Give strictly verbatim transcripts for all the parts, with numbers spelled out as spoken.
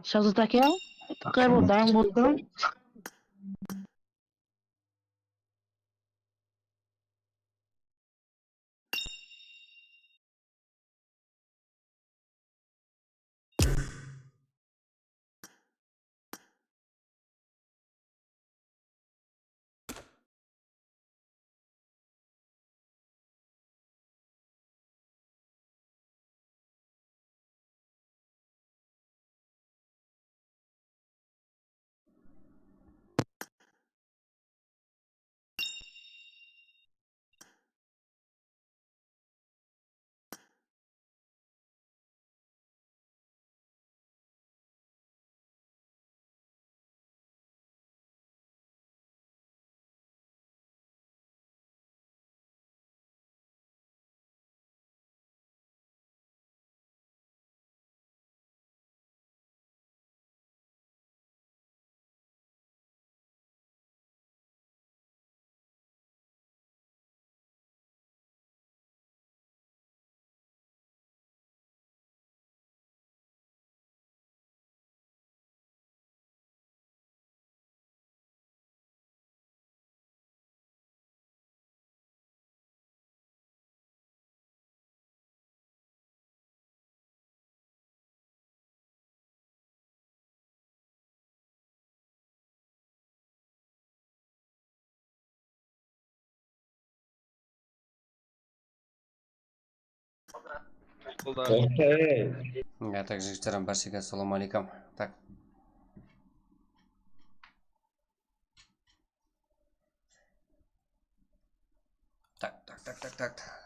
Shahzod aka, qayırlı tań bolsın. Ya, tak, jigitler, bárshege assalawma aleykum. Tak. Tak, tak, tak, tak, tak.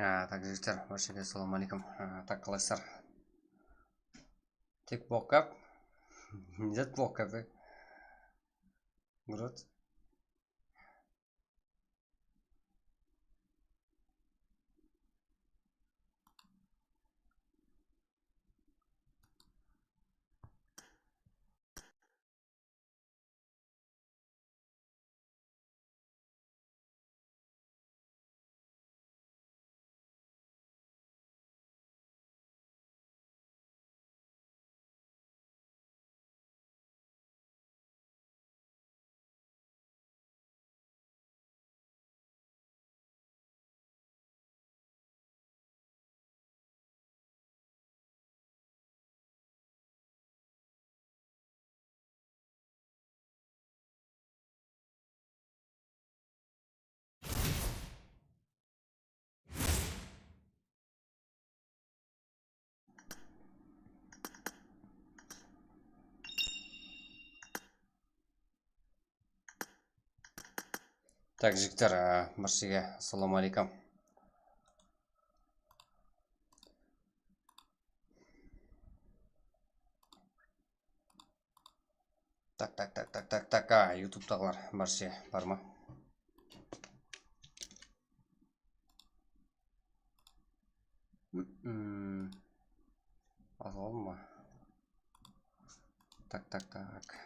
A, tak, jigitler, bárshege assalawma aleykum. A, tak, qalaysızlar? Tek blokkap. Ne zat blokkap, e? Murat. Tak, jigitler, a, bárshege assalawma aleykum. Tak, tak, tak, tak, tak, tak. A, YouTube'taǵılar, bárshe bar ma? Mm-mm. Alalım ma? Tak, tak, tak.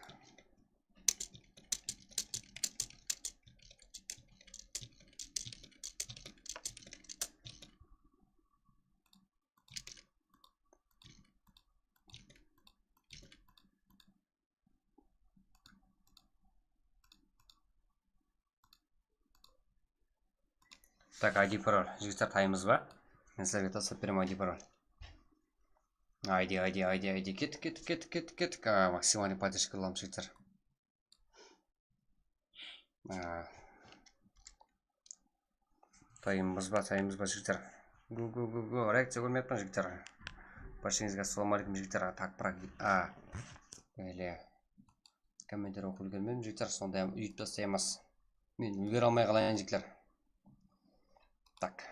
Tak, I D parol. Jigitler, taymız ba? Men sizlerge taslap beremen I D parol. I D, I D, I D, I D. Kettik, kettik, kettik, kettik, kettik. A, maksimaliy podderjka alamız, jigitler. A. Taymız ba, taymız ba, jigitler? Go, go, go, go. Reakciya kórmeyappan, jigitler. Bársheńizge assalawma aleykum, jigitler. Tak, brak. A. Ele. Kommentler oqıp úlgermedim, jigitler. Sonday hám úyip taslaymız. Men úlgere almay qalayın, jigitler. Tak.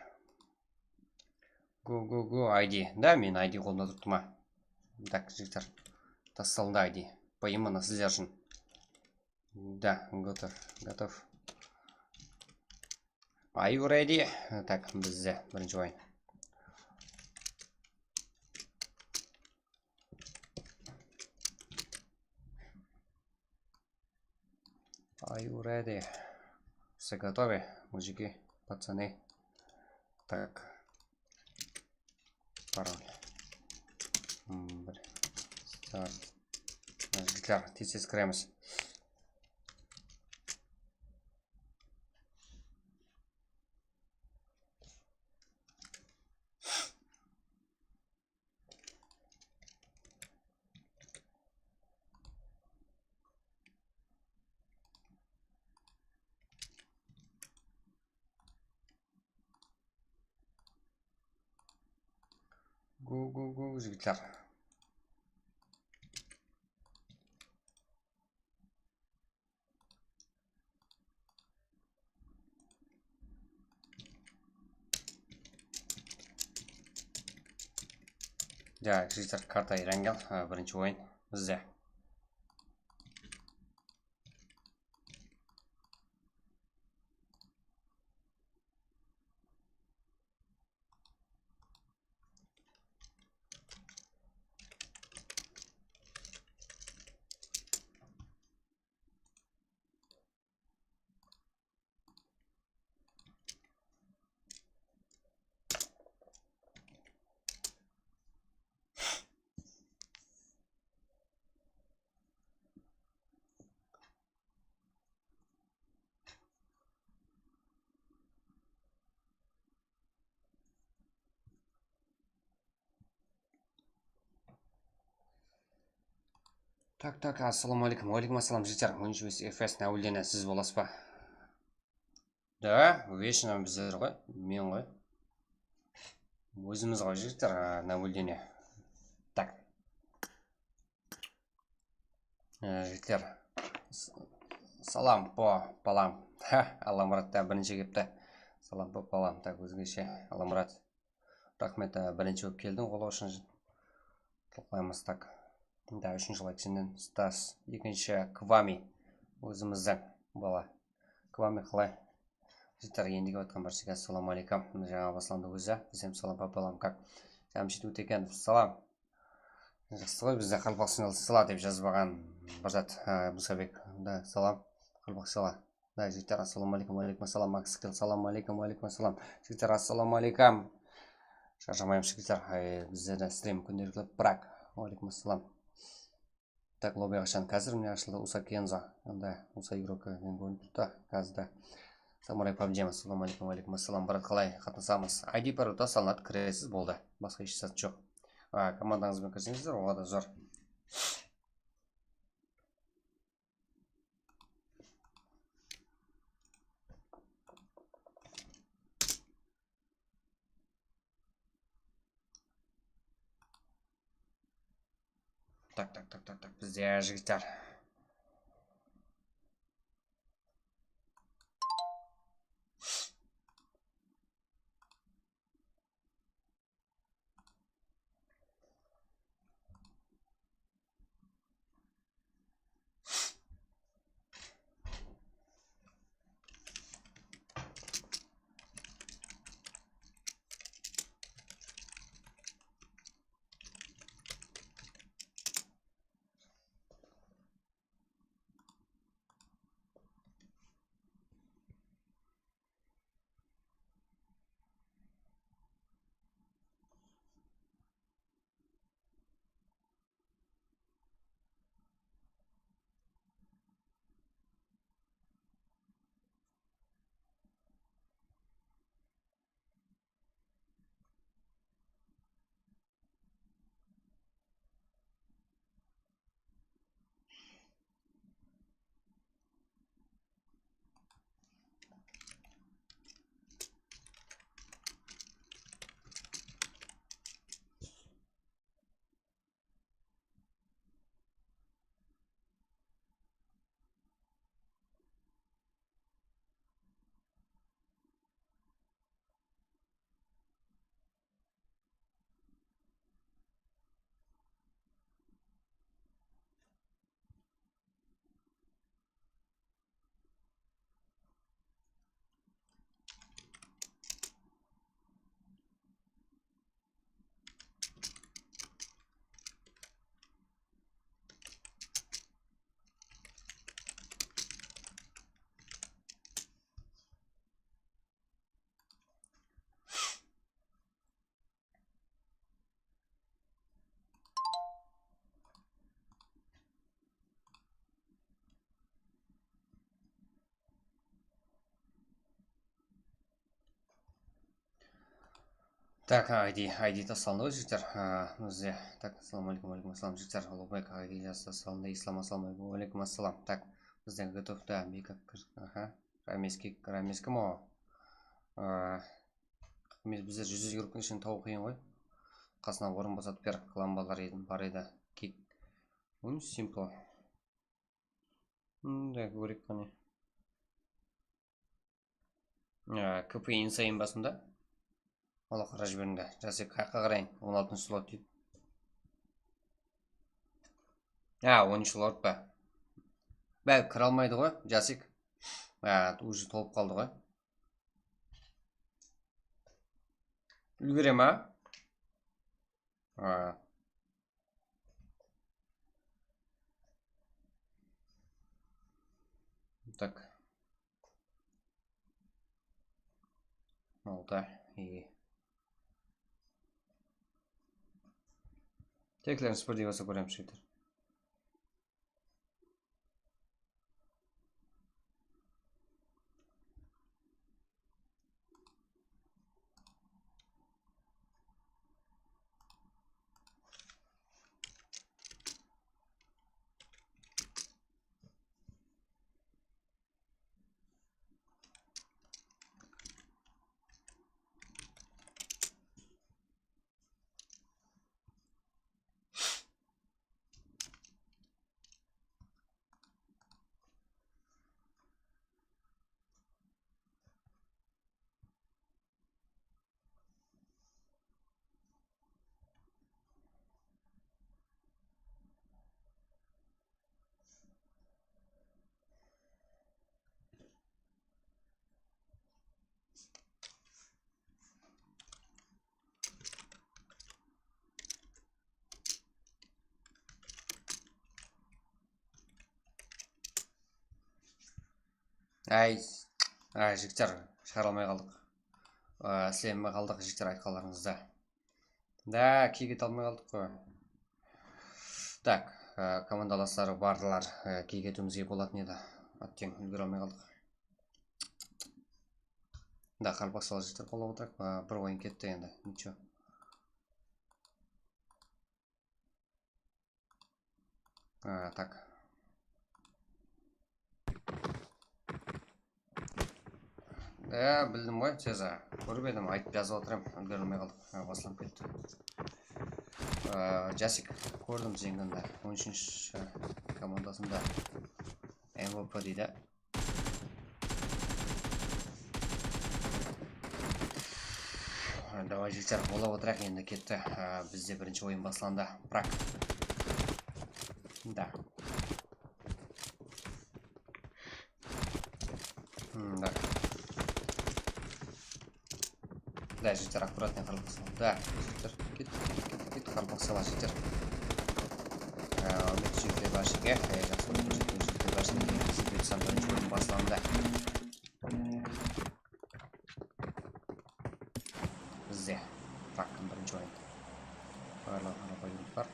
Go, go, go, I D. Da, men I D qolımda turıptım, a. Tak, jigitler. Taslandı I D. P M, mına sizler ushın. Да, готов, готов. Are you ready? Так, bizde birinshi oyın. Are you ready? Все готовы, мужики, пацаны? Так. Пароль. М, bir. Start. Jigitler, tez-tez kiremiz. Go, go, go, jigitler. Ya, jigitler, karta Erangel, e, birinshi oyın bizde. Tak, tak, assalamu aleykum. Wa aleykum assalam, jigitler. On úsh bes F S, Nawildene, siz bolasız ba? Da, вечно bizler ǵoy, men ǵoy. Ózimiz ǵoy, jigitler, a, Nawildene. Tak. E, jigitler. S-, salam, po, palam. Ha, Allamurat ta birinshi kelipti. Salam, po, palam. Tak, ózgeshe, Allamurat. Raxmet, e, birinshi bolıp keldiń, qoldaw ushın. Toqlaymız, tak. Da, úshinshi layk sennen, Stas. Ekinshi, Kvami. Ózimizdiń bala. Kvami qalay? Jigitler, endi kelip atqan bárshege assalamu aleykum. Mine, jańa baslandı ózi. Bizem salam, papalam, kak. Jámshid Ótekenov, salam. Jaqsı ǵoy, bizde qaraqalpaqshalı sala dep jazbaǵan bir zat. Ha, Musabek, da, salam, qaraqalpaqshalı. Da, jigitler, assalamu aleykum, wa aleykum assalam, Max Skill, assalamu aleykum, wa aleykum assalam. Jigitler, assalamu aleykum. Sharshamaymız, jigitler. Ay, bizde de strim kúndelikli, Prag. Wa aleykum assalam. Tak, lobby qashan? Házir mine ashıldı, Usa Kenzo. Endi Usa igrok eken kórinip turıptı, házir de. Samuray pabji, assalamu aleykum, wa aleykum assalam, brat, qalay, qatnasamız? I D parolda salınat, kiresiz, boldı. Basqa hesh zat joq. A, komandańız benen kirseńizler, oǵada zor. Tak, tak, tak, tak, tak, bizde jigitler. Tak, I D, I D taslandı ǵoy, jigitler. Ha, bizde. Tak, assalamu aleykum, aleykum assalam, jigitler. Ulugbek, I D jazdı, taslandı. Islam, assalamu aleykum, aleykum assalam. Tak, bizde G T F da biyka kir-, aha. Rameski, Rameski mo? A, biz, bizler júz jigirma gruppanıń ishinen tabıw qıyın ǵoy. Qasına orın bosatıp ber, klan balar edim, bar edi. Kik. Bunı simple. Mınday kóreyik qáne. Á, K P insa eń basında. Ala qara jiberiń de. Jasik, qayaqqa qarayın? On altınshı slot deydi. Á, onınshı slot pa? Bári kire almaydı ǵoy, Jasik. Á, уже tolıp qaldı ǵoy. Úlgere ma? Á. Так. Altı. Iyi. Teklerin spor dey bolsa kóremiz, jigitler. Áy, áy, jigitler, shıǵara almay qaldıq. Á, islemey qaldıq, jigitler, aytqanlarıńızda. Da, kiyik ete almay qaldıq ǵoy. Tak, á, komandalasları bardılar. Á, kiyik etiwimizge bolatın edi. Átteń, úlgere almay qaldıq. Da, qarpaq sala jigitler, qollap otırayıq. Á, bir oyın ketti endi. Nicho. Á, tak. Á, bildim ǵoy, Ceza. Kórip edim, aytıp jazıp atırım. Úlgere almay qaldıq. Á, baslanıp ketti. Á, Jasik, kórdim seniń anda. On úshinshi komandasında M V P deydi. Davay, jigitler, qollap otırayıq, endi ketti. Á, bizde birinshi oyın baslandı. Prak. Da. Hmm, da. Da, jigitler, аккуратный, qarpaq sala. Da, jigitler, ket, ket, ket, ket, qarpaq sala, jigitler. Á, úmit jigitler bárshege, e, jaqsı kórip kórsetken jigitler bárshege, jigitler, birinshi oyın baslandı. Bizde. Prakkın birinshi oyın. Barlıǵı qara qoyıp bar.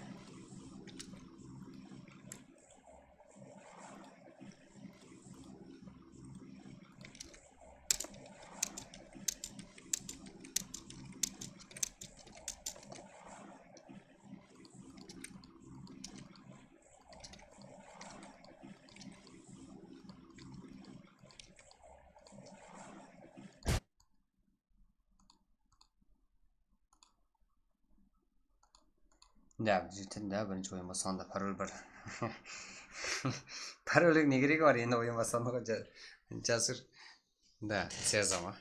Da, jigitler, da, birinshi oyın baslandı, parol bir. Paroldıń ne keregi bar, endi oyın baslandı ǵoy, ja-, jasır. Da, Ceza ma?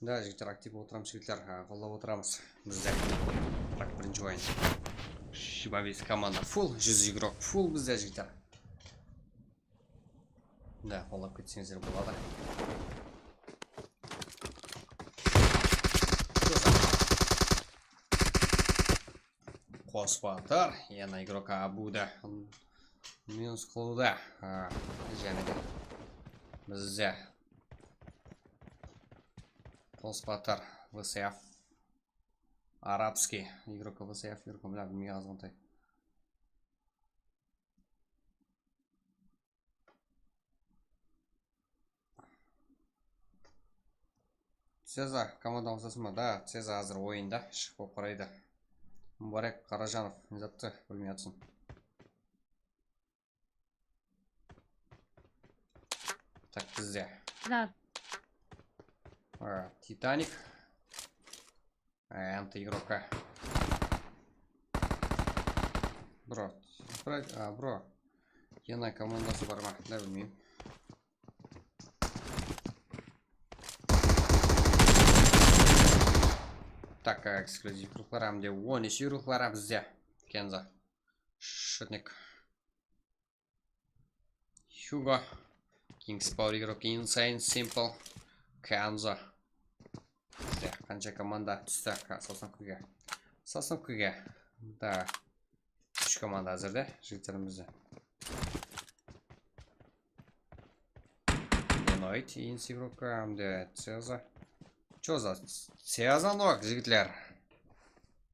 Da, jigitler, aktiv bolıp otıramız, jigitler, ha, qollap otıramız. Bizde. Birak birinshi oyın. Jigirma bes komanda full, júz igrok full bizde, jigitler. Da, qollap ketseńizler boladı. Qospa atar, yana igrok Abuda. Minus qılıwda. Ha, jáne de. Bizde. Qospa atar, V S F. Арабский. Igrok V S F, igrok, bilmey, azǵantay. Ceza, komanda qosasın ba? Da, Ceza házir oyında, shıǵıp bolıp qaraydı. Mubarek Qarajanov, ne zattı bilmey atırsań. Tak, bizde. Zar. A, Titanik. A, anti-игрока. Bro, bro, a, bro. Yana komandası bar ma? Da bilmeyim. Tak, eksklyuziv ruxlar hám de on úsh ruxlar bizde. Kenzo. Shutnik. Hugo. Kings Power Hero, Insane, Simple. Kenzo. Bizde qansha komanda tústi? Ka-, sosnovkaǵa. Sosnovkaǵa. Da. Úsh komanda házirde jigitlerimizde. Benoit, Insigruka hám de Ceza. Choza, Ceza nok, jigitler.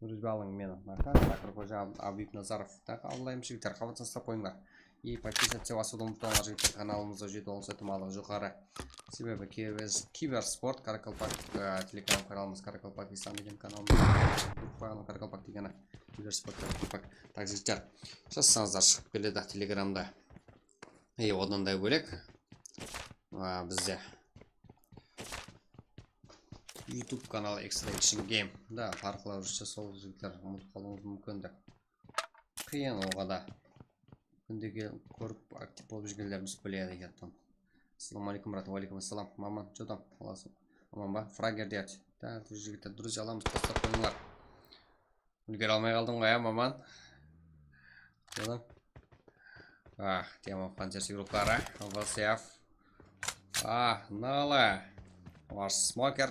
Úrizbe alıń meni. Maka, Bakır Xoja, Ab-, Abib Nazarov. Tak, allaymız jigitler, qabattan uslap qoyıńlar. И подписаться etip umıtpańlar jigitler, kanalımızda júz alpıs altımalıq joqarı. Sebebi kiber-, kibersport, Karakalpak, e, telegram kanalımız Karakalpak Islam degen kanalımız. Grupa Karakalpak degeni kibersport Karakalpak. Tak, jigitler, jazsańızlar, shıǵıp keledi telegramda. E, odan da bólek, a, bizde YouTube kanal Extraction Game. Da, farqlı júrse sol jigitler umıtıp qalıwıńız múmkin de. Qıyın oǵada. Kúnde ke-, kórip aktiv bolıp júrgenlerimiz biledi eketten. Assalamu aleykum, брат. Wa aleykum assalam. Maman, что там? Alasın. Aman ba? Frager deyaptı. Da, jigitler, друзья alamız, taslap qoyıńlar. Úlgere almay qaldım ǵoy, á, maman. Jodım. Ah, Demon Panzer sıyruqları. Vasef. Ah, Nala. Var Smoker.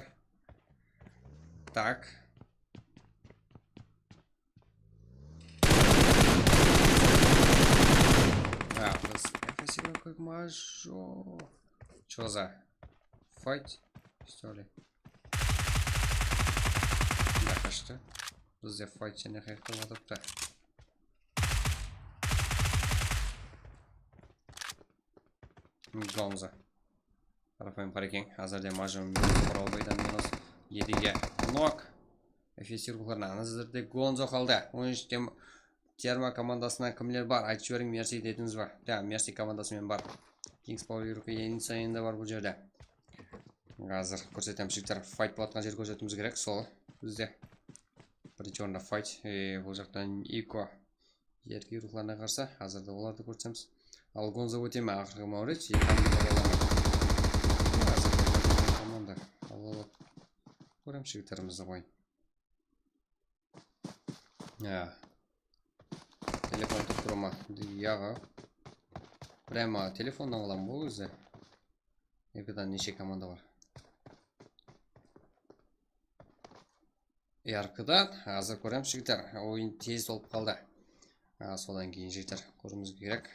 Tak. Ah, biz F S I koyıp major. Чё за fight, что ли? Da, qashtı. Bizde fight jáne qayaqta atırıptı. Gonzo. Qarapayım, qarekeń. Házirde major Robaydan minus edige nok. F S I ruxlarına házirde Gonzo qaldı. Onıń ishinde Terma komandasınan kimler bar? Aytıp jiberiń, Mercy dedińiz ba? Ya, Mercy komandası menen bar. Kings Power ruxı endi sayında bar bul jerde. Házir kórsetemiz, jigitler, fight bolatqan jerdi kórsetiwimiz kerek, sol bizde. Birinshi orında fight, e, bul jaqtan Iko. Erkek ruxlarına qarsı, házirde olardı kórsetemiz. Al Gonzo óte me, aqırǵı máwret, eki komanda. Házir komanda. Al, al, al. Kóremiz jigitlerimizdi qoyın. Ya. Telefon turıp tura ma? Yaǵa. Prama telefonnan alam bul ózi. Ekiden neshe komanda bar? Yarkıdan házir kóremiz, jigitler. Oyın tez bolıp qaldı. Ha, sodan keyin, jigitler, kóriwimiz kerek.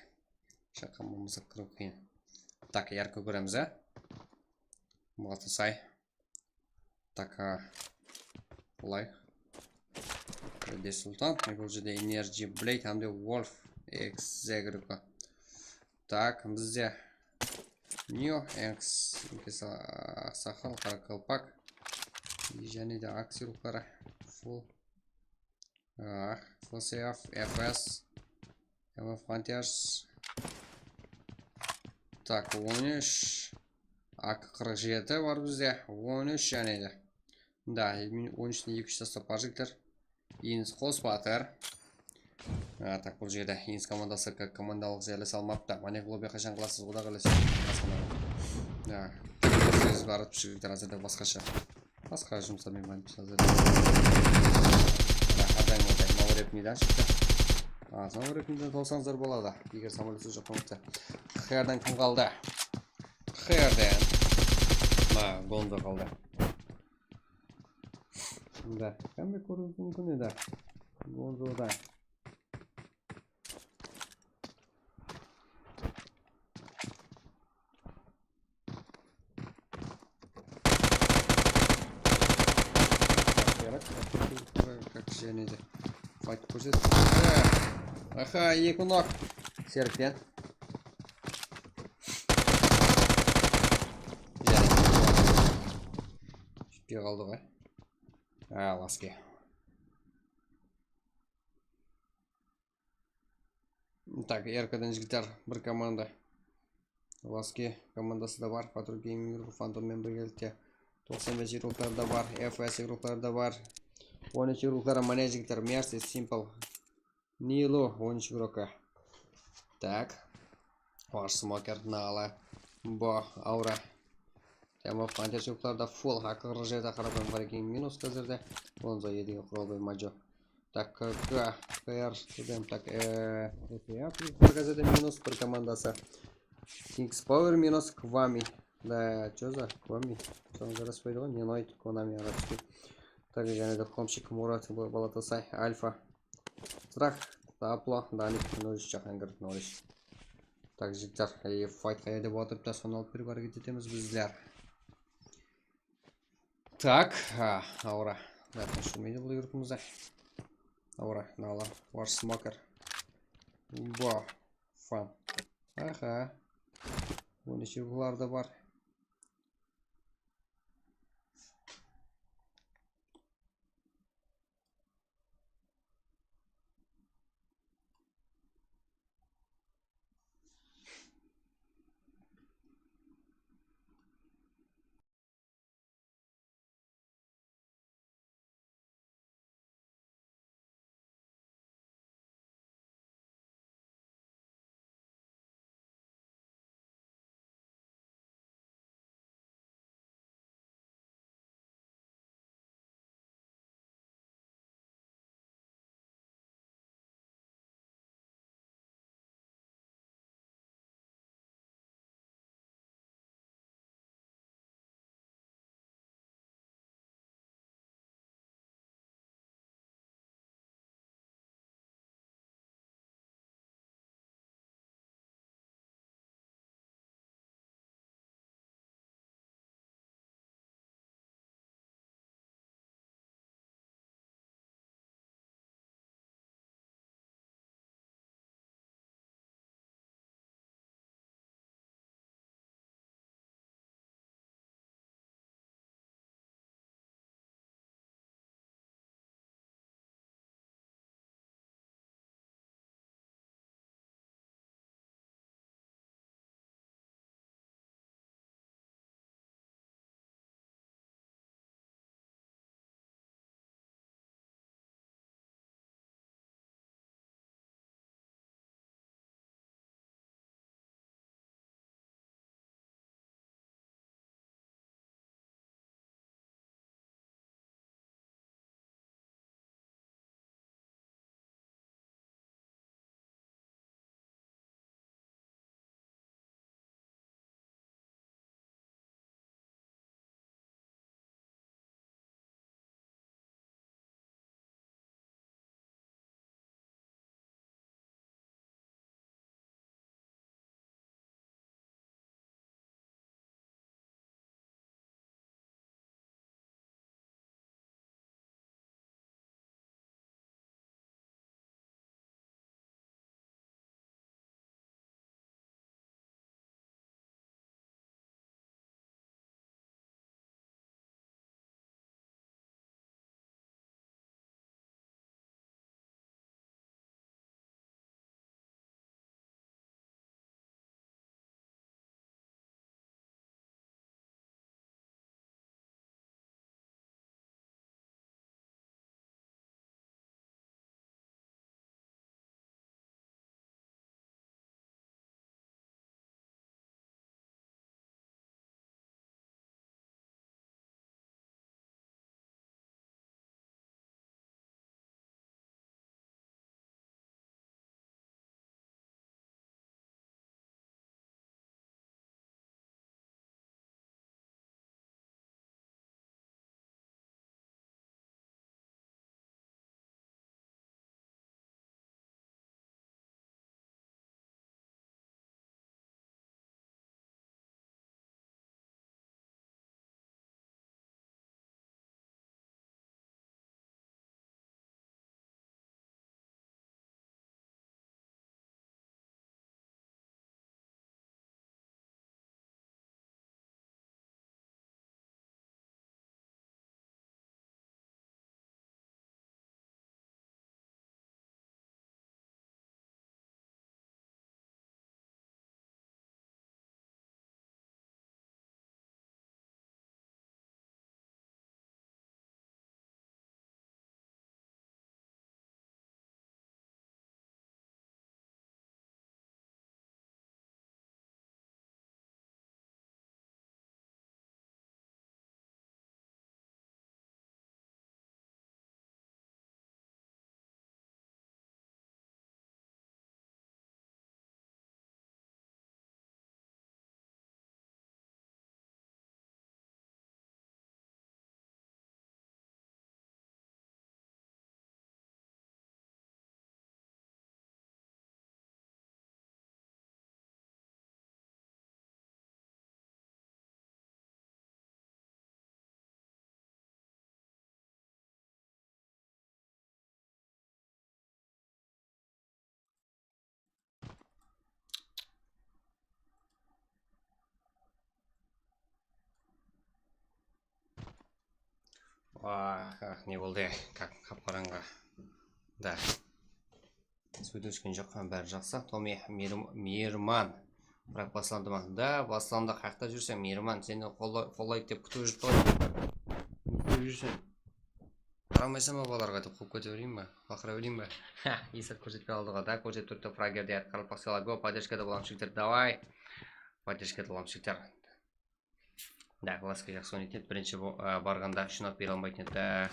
Shaqqa bolmasa kiriw qıyın. Tak, yarkı kóremiz, á? Muratın say. Taka. Lay. Bul jerde Sultan, bul jerde Energy Blade hám de Wolf Exegrico. Tak, bizde Neo X, Saqal, Qarakalpak. Jáne de Aksi ruxları. Full. Ah, F S F, F S, M F Frontiers. Tak, on úsh. A K qırq jeti bar bizde. On úsh jáne de. Da, on úshten eki úsh taslap bar jigitler. Ins qos batır. Ha, tak, bul jerde Ins komandası k-, komandalıq jerle salmaptı. Mane, lobby qashan qılasız, quda qálese. Basqa. Ha, siz barıp jigitler, házirde basqasha. Basqa jumıslar menen baylanıs házir. Mına, qardayım, qardayım, mına repniyden shıqtı. A, mına repniyden tolsańızlar boladı. Eger samolyotsız joq bolmasa. Q R dan kim qaldı? Q R dan. Mına, Gonzo qaldı. Mında, hámme kóriwimiz múmkin edi. Gonzoda. Как jáne de fight kórset. Aha, eki nok. Serikten. Jáne. qaldı ǵoy. A, Laske. Tak, R K dan jigitler, bir komanda. Laske komandası da bar, Patrul Gaming gruppı Fantom menen birgelikte. Toqsan bes yurukları da bar, F S yurukları da bar. On úsh yurukları mine jigitler, Mercy, Simple, Nilo, on úsh yurukı. Tak. Var Smoker, Nala, Bo, Aura. Tamam, Panter yurukları da full, haqı qırq jeti, qarapayım, Hurricane minus házirde. Lonzo, Edgar, Kurolbay, Majo. Tak, K K, K R, Student, tak, e, K K, házirde minus bir komandası. Kings Power minus Kvami. Da, чё за Kvami? Sonı jaraspaydı ǵoy, Nenoid, Konami, Arabskiy. Tak, jáne de Komshik, Murat, Balatasay, Alfa. Strah, Taplo, Danik, nol úsh, Jahangir, nol úsh. Tak, jigitler, e, fight qayerde bolıp atırıptı, sonı alıp berip háreket etemiz bizler. Tak, ha, Aura. Zaten shurmaydı bul yurtımızda. Aura, Nala, War Smoker. Bo, Fan. Aha. Bunı shurıqlar da bar. Ah, ah, ne boldı? Kak, qap-qarańǵı. Da. Sud ósken joq, bári jaqsı. Tomi, Miyrim-, Miyirman. Bırak, baslandı ma? Da, baslandı. Qayaqta júrseń, Miyirman? Seni qolla-, qollaydı dep kútip júripti ǵoy. Ne islep júrseń? Qaramaysań ba balalarǵa dep quwıp kete bereyin ba? Baqıra bereyin ba? Ha, esap kórsetpey aldı ǵoy. Da, kórsetip turıptı, frager deydi. Qaraqalpaqstańlar, go, podderjkada bolamız, jigitler, davay. Podderjkada bolamız, jigitler. Da, Glaske jaqsı oynaytın edi. Birinshi bo-, a, barǵanda shınap bere almaytın edi. Da,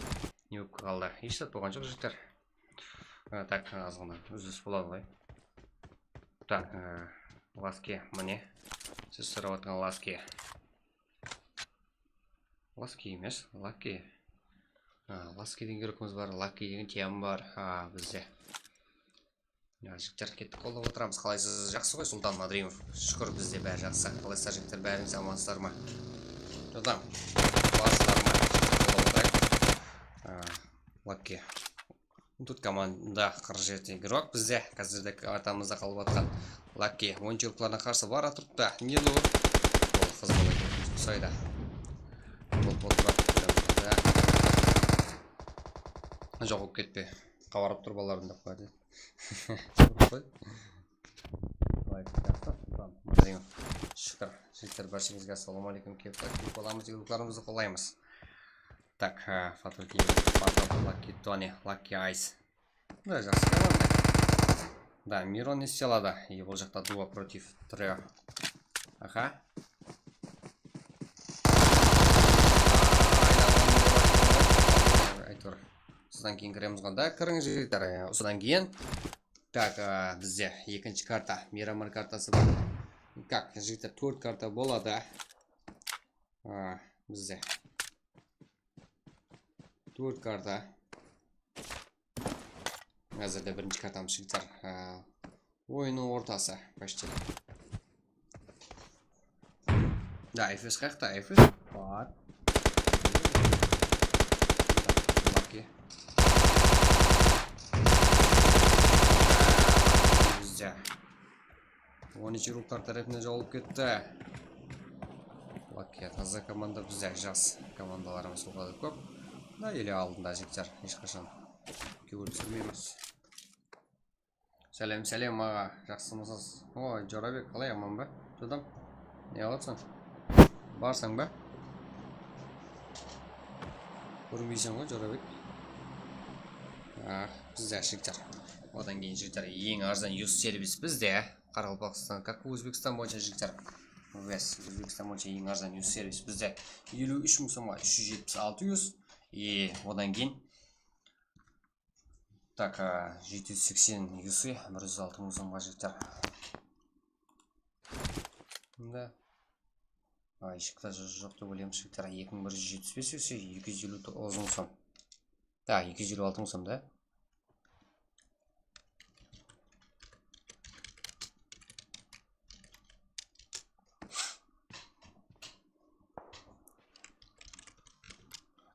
ne bolıp qaldı? Hesh zat bolǵan joq, jigitler. A, tak, azǵana úzilis boladı ǵoy. Tak, a, Glaske, mine. Siz sorap atırǵan Glaske. Glaske emes, Laki. A, Glaske degen kerekimiz bar, Laki degen tema bar. A, bizde. Ya, jigitler, kettik, qollap otıramız. Qalaysız? Jaqsı ǵoy, Sultan Madrimov. Shúkir, bizde bári jaqsı. Qalaysızlar, jigitler, bárińiz amansızlar ma? Jodam, barsızlar ma? Jigitler, qollap otırayıq. A, Laki. On tórt komanda, qırq jeti igrok bizde. Házirde kartamızda qalıp atqan Laki oyınshılarına qarsı bara turıptı. Nilu. Ol qız bala eken, usaydı. Bol, bol, bırak. Joq bolıp ketpe. Qabarıp tur balalarım dep qoyadı. Qoy. Layk, jaqsı, Sultan Madrimov. Shúkir. Jigitler, bársheńizge assalamu aleykum. Kelip, kelip alamız, igroklarımızdı qollaymız. Tak, e, Fatul Kiyev, Fatul, Lucky Tony, Lucky Eyes. Da, jaqsı komanda. Da, Miron ne isley aladı? E, bul jaqta duo protiv trio. Aha. Áytewir, usıdan keyin kiremiz ǵo. Da, kiriń, jigitler, e, usıdan keyin. Tak, e, bizde ekinshi karta, Miramar kartası bar. Kak, jigitler, tórt karta boladı. E, bizde. Tórt karta. Házirde birinshi kartamız, jigitler. Ha, oyınnıń ortası, почти. Da, F S qayaqta? F S? Bar. Lucky. Bizde. Onınshı igroklar tárepinen jawılıp ketti. Lakiya, taza komanda, bizde jas komandalarımız bul qadar kóp. Da, ele aldında, jigitler, hesh qashan kewil túsirmeymiz. Sálem, sálem, aǵa, jaqsımısız? Oy, Jorabek, qalay, aman ba? Jodam, ne qılıp atırsań? Barsań ba? Kórmeyseń ǵoy, Jorabek. Ah, bizde, jigitler. Odan keyin, jigitler, eń arzan yus servis bizde. Qaraqalpaqstan, kak Ózbekstan boyınsha, jigitler. Wes, Ózbekstan boyınsha eń arzan yus servis bizde. Eliw úsh mıń somǵa úsh júz jetpis altı yus. E, odan keyin, tak, a, jeti júz seksen yus, bir júz altı mıń somǵa, jigitler. Mında. Ay, eshikte jo-, joq dep oylаймız, jigitler. Eki mıń bir júz jetpis bes ese eki júz eliw toǵız mıń som. Da, eki júz eliw altı mıń som da.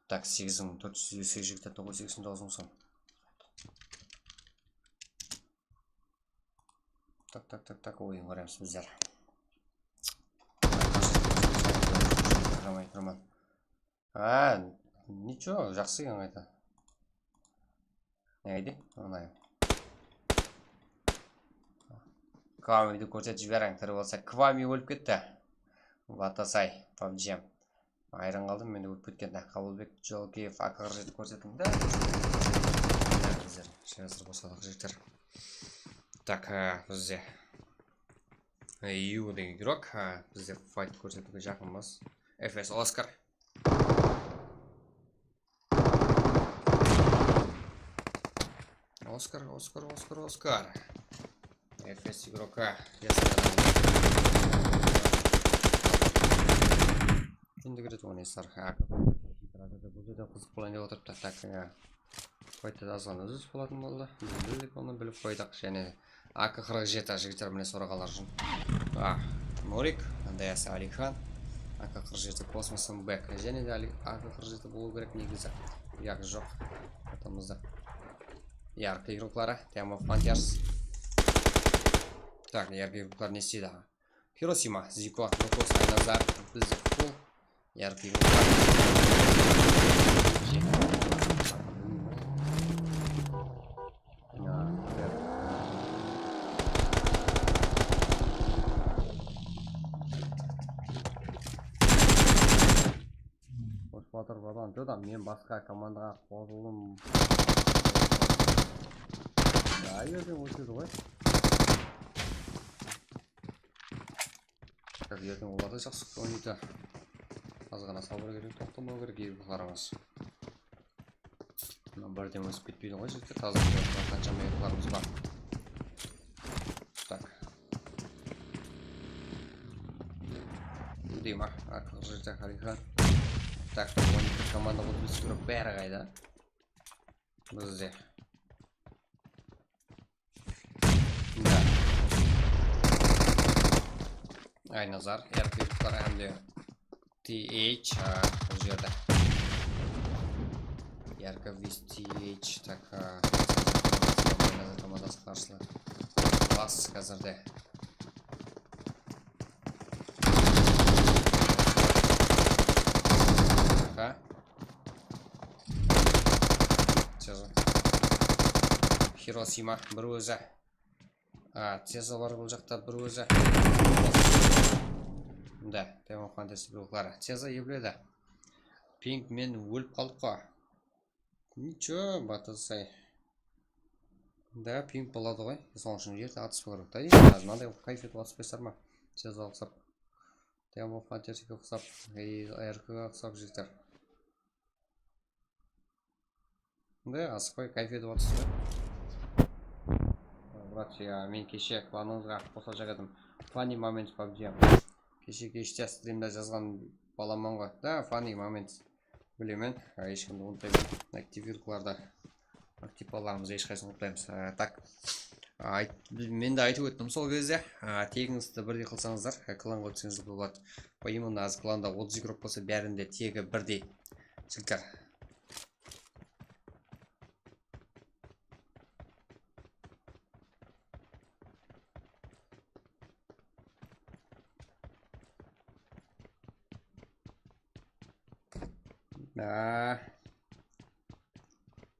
Tak, segiz mıń tórt júz eliw segiz, jigitler, toǵız, seksen toǵız mıń som. Tak, tak, tak, tak, oyın quraymiz bizler. Qaramay turman. Ha, nicho, jaqsı eken qayta. Ne aydı? Anay. Kvamidi kórsetip jiberiń, tiri bolsa. Kvami ólip ketti. Vatasay, pabji. Ayırın qaldım, men de ólip ketken. Qabılbek Jalkiyev, A K qırq jeti kórsetiń da. Bizler, házir bosadıq, jigitler. Tak, e, bizde, e, Yu degen igrok, e, bizde fayt kórsetiwge jaqınbız. F S Oskar. Oskar, Oskar, Oskar, Oskar. F S igroka. Endigide oynaysalar. Ha, bul jerde qızıq bolayın dep otırıptı. Tak, ya. Faytta da azǵana úzilis bolatın boldı. Biz bildik, onı bilip qoydıq. Jáne A K qırıq jeti, jigitler, mine, soraǵanlar ushın. Ah, Norik, Andayas Alixan, A K qırıq jeti Kosmos M B K. Jáne de Ali-, A K qırıq jeti bolıw kerek negizi. Uyaq joq. Ortamızda. Yarkı igrokları, Team of Frontiers. Tak, yarkı igroklar ne isteydi? Hirosima, Ziko, Rukos, Aynazar, bizde full. Yarkı igroklar. Ya, ya. Xos batır, bratan, joq, men basqa komandaǵa qosıldım. Ya, erteń ótedi ǵoy. Erteń olar da jaqsı oynaydı. Azǵana sabır kerek, toqtamaw kerek, eri qaramas. Mına birden ósip ketpeydi ǵoy, jigitler, taza, qanshama eriklarımız bar. Tak. Deyma, artıq jerde Xalifa. Tak, on eki komanda, otız bes grup, bári qayda? Bizde. Da. Aynazar, R P F-lar hám de T H, a, bul jerde. R K Vist T H, tak, a, komandası qarsılı. Bas házirde. Aha. Teza. Hirosima, bir ózi. A, Teza bar bul jaqta, bir ózi. Da, Demon Hunters bloklari. Teza ebledi. Pink, men ólip qaldıq ǵo. Nicho, batasay. Da, ping boladı ǵoy. Sonıń ushın jerde atıspay kerek. Da, mınanday qılıp kayf etip atıspaysalar ma? Tez uqsap. Demon Hunterske uqsap. Ey, R K-ǵa uqsap jigitler. Da, asıqpay kayf etip atıspay. Brat, ya, men keshe klanıńızǵa qosılajaq edim. Funny Moments pabji. Keshe keshte strimde jazǵan balaman ǵoy. Da, Funny Moments. Bilemen, a, hesh kimdi umıtpayman. Aktivirkalardı, aktiv balalarımızdı hesh qaysın umıtpaymız. A, tak. A, ayt-, men de aytıp óttim sol gezde. A, tegińizdi birdey qılsańızlar, a, klan qılsańızlar boladı. Именно házir klanda otız igrok bolsa, bárinde tegi birdey. Jigitler. Á.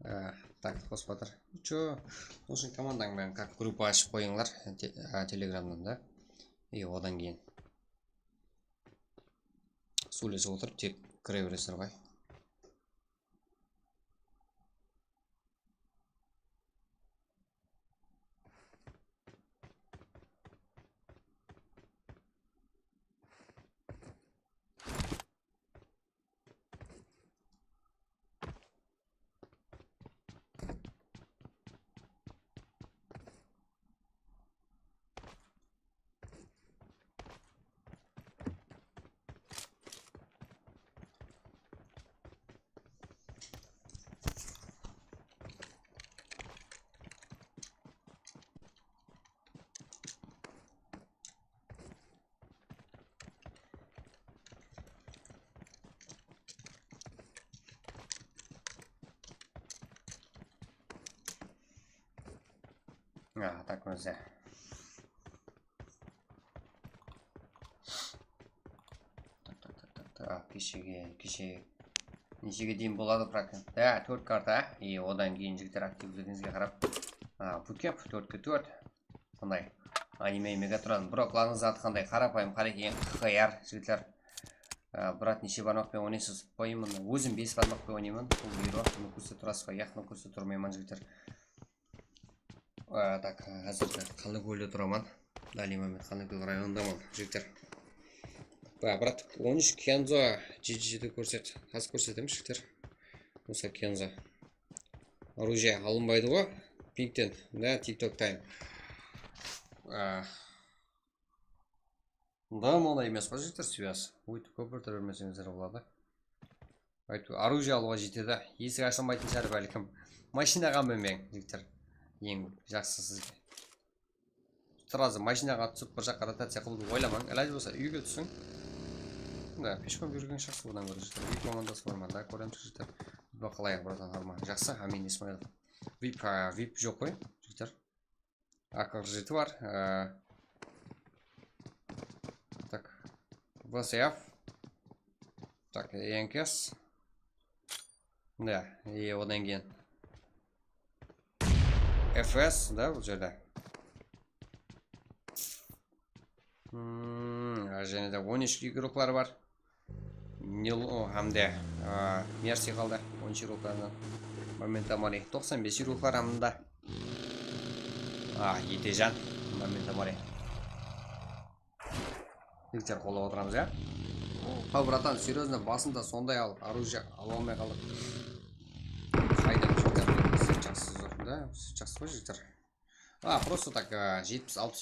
Á, tak, qosıp atır. Cho, sol ushın komandań menen как группа ashıp qoyıńlar, te-, á, Telegramnan da. И odan keyin sóylesip otırıp tek kire beresizler ǵoy. A, tak, ózi. Tak, tak, tak, tak, tak. A, keshege, keshe neshege deyin boladı, brat? Á, tórt karta. E, odan keyin jigitler aktivligińizge qarap. A, bootcamp, tórtke tórt. Sonday anime Megatron. Broklarıńız atqanday qarapayım, qarekeń, Q R, jigitler. Á, brat, neshe barmaq penen oynaysız? Qoyayın, ózim bes barmaq penen oynayman. Bul hero, bunı kórsetip turasız ba? Yaq, bunı kórsetip turmayman, jigitler. Á, tak, házir Qanlıkólde turaman. Dálniy moment Qanlıkól rayonındaman, jigitler. Ba, brat, on úsh Kenzo G G G-di kórset. Házir kórsetemiz, jigitler. Usı Kenzo. Оружие alınbaydı ǵo. Pinkten, da, TikTok time. Á. Da, mınaday emes pa, jigitler, связь? Óytip kópirtip bermeseńizler boladı. Aytıp, оружие alıwǵa jetedi. Esik ashılmaytın shıǵar bálkim. Mashinaǵa minbeń, jigitler. Eń jaqsı sizge. Сразу mashinaǵa túsip, bir jaqqa rotaciya qılıwdı oylamań. Ilajı bolsa úyge túsiń. Da, peshkom júrgen jaqsı, odan kóre, jigitler. Vip komandası bar ma? Da, kóremiz, jigitler. Vip qalay, bratan, bar ma? Jaqsı, Amin Ismailov. Vip, a, vip joq ǵoy, jigitler. A K jeti bar. E, tak. V S F. Tak, E N K S. Da, e, odan keyin F S da bul jerde. Hmm, jáne de on úsh igrokları bar. Nil, o, hám de, a, Mersi qaldı. On úsh igroklardan. Momento Mori. Toqsan bes igroklar hám da. A, Etejan. Momento Mori. Jigitler, qollap otıramız, ya. Opa, bratan, серьёзно, basında sonday al, оружие ala almay qaldıq. Qayda, jigitler, jaqsı zor, da, jaqsı ǵoy, jigitler. A, просто так, a, jetpis, alpıs.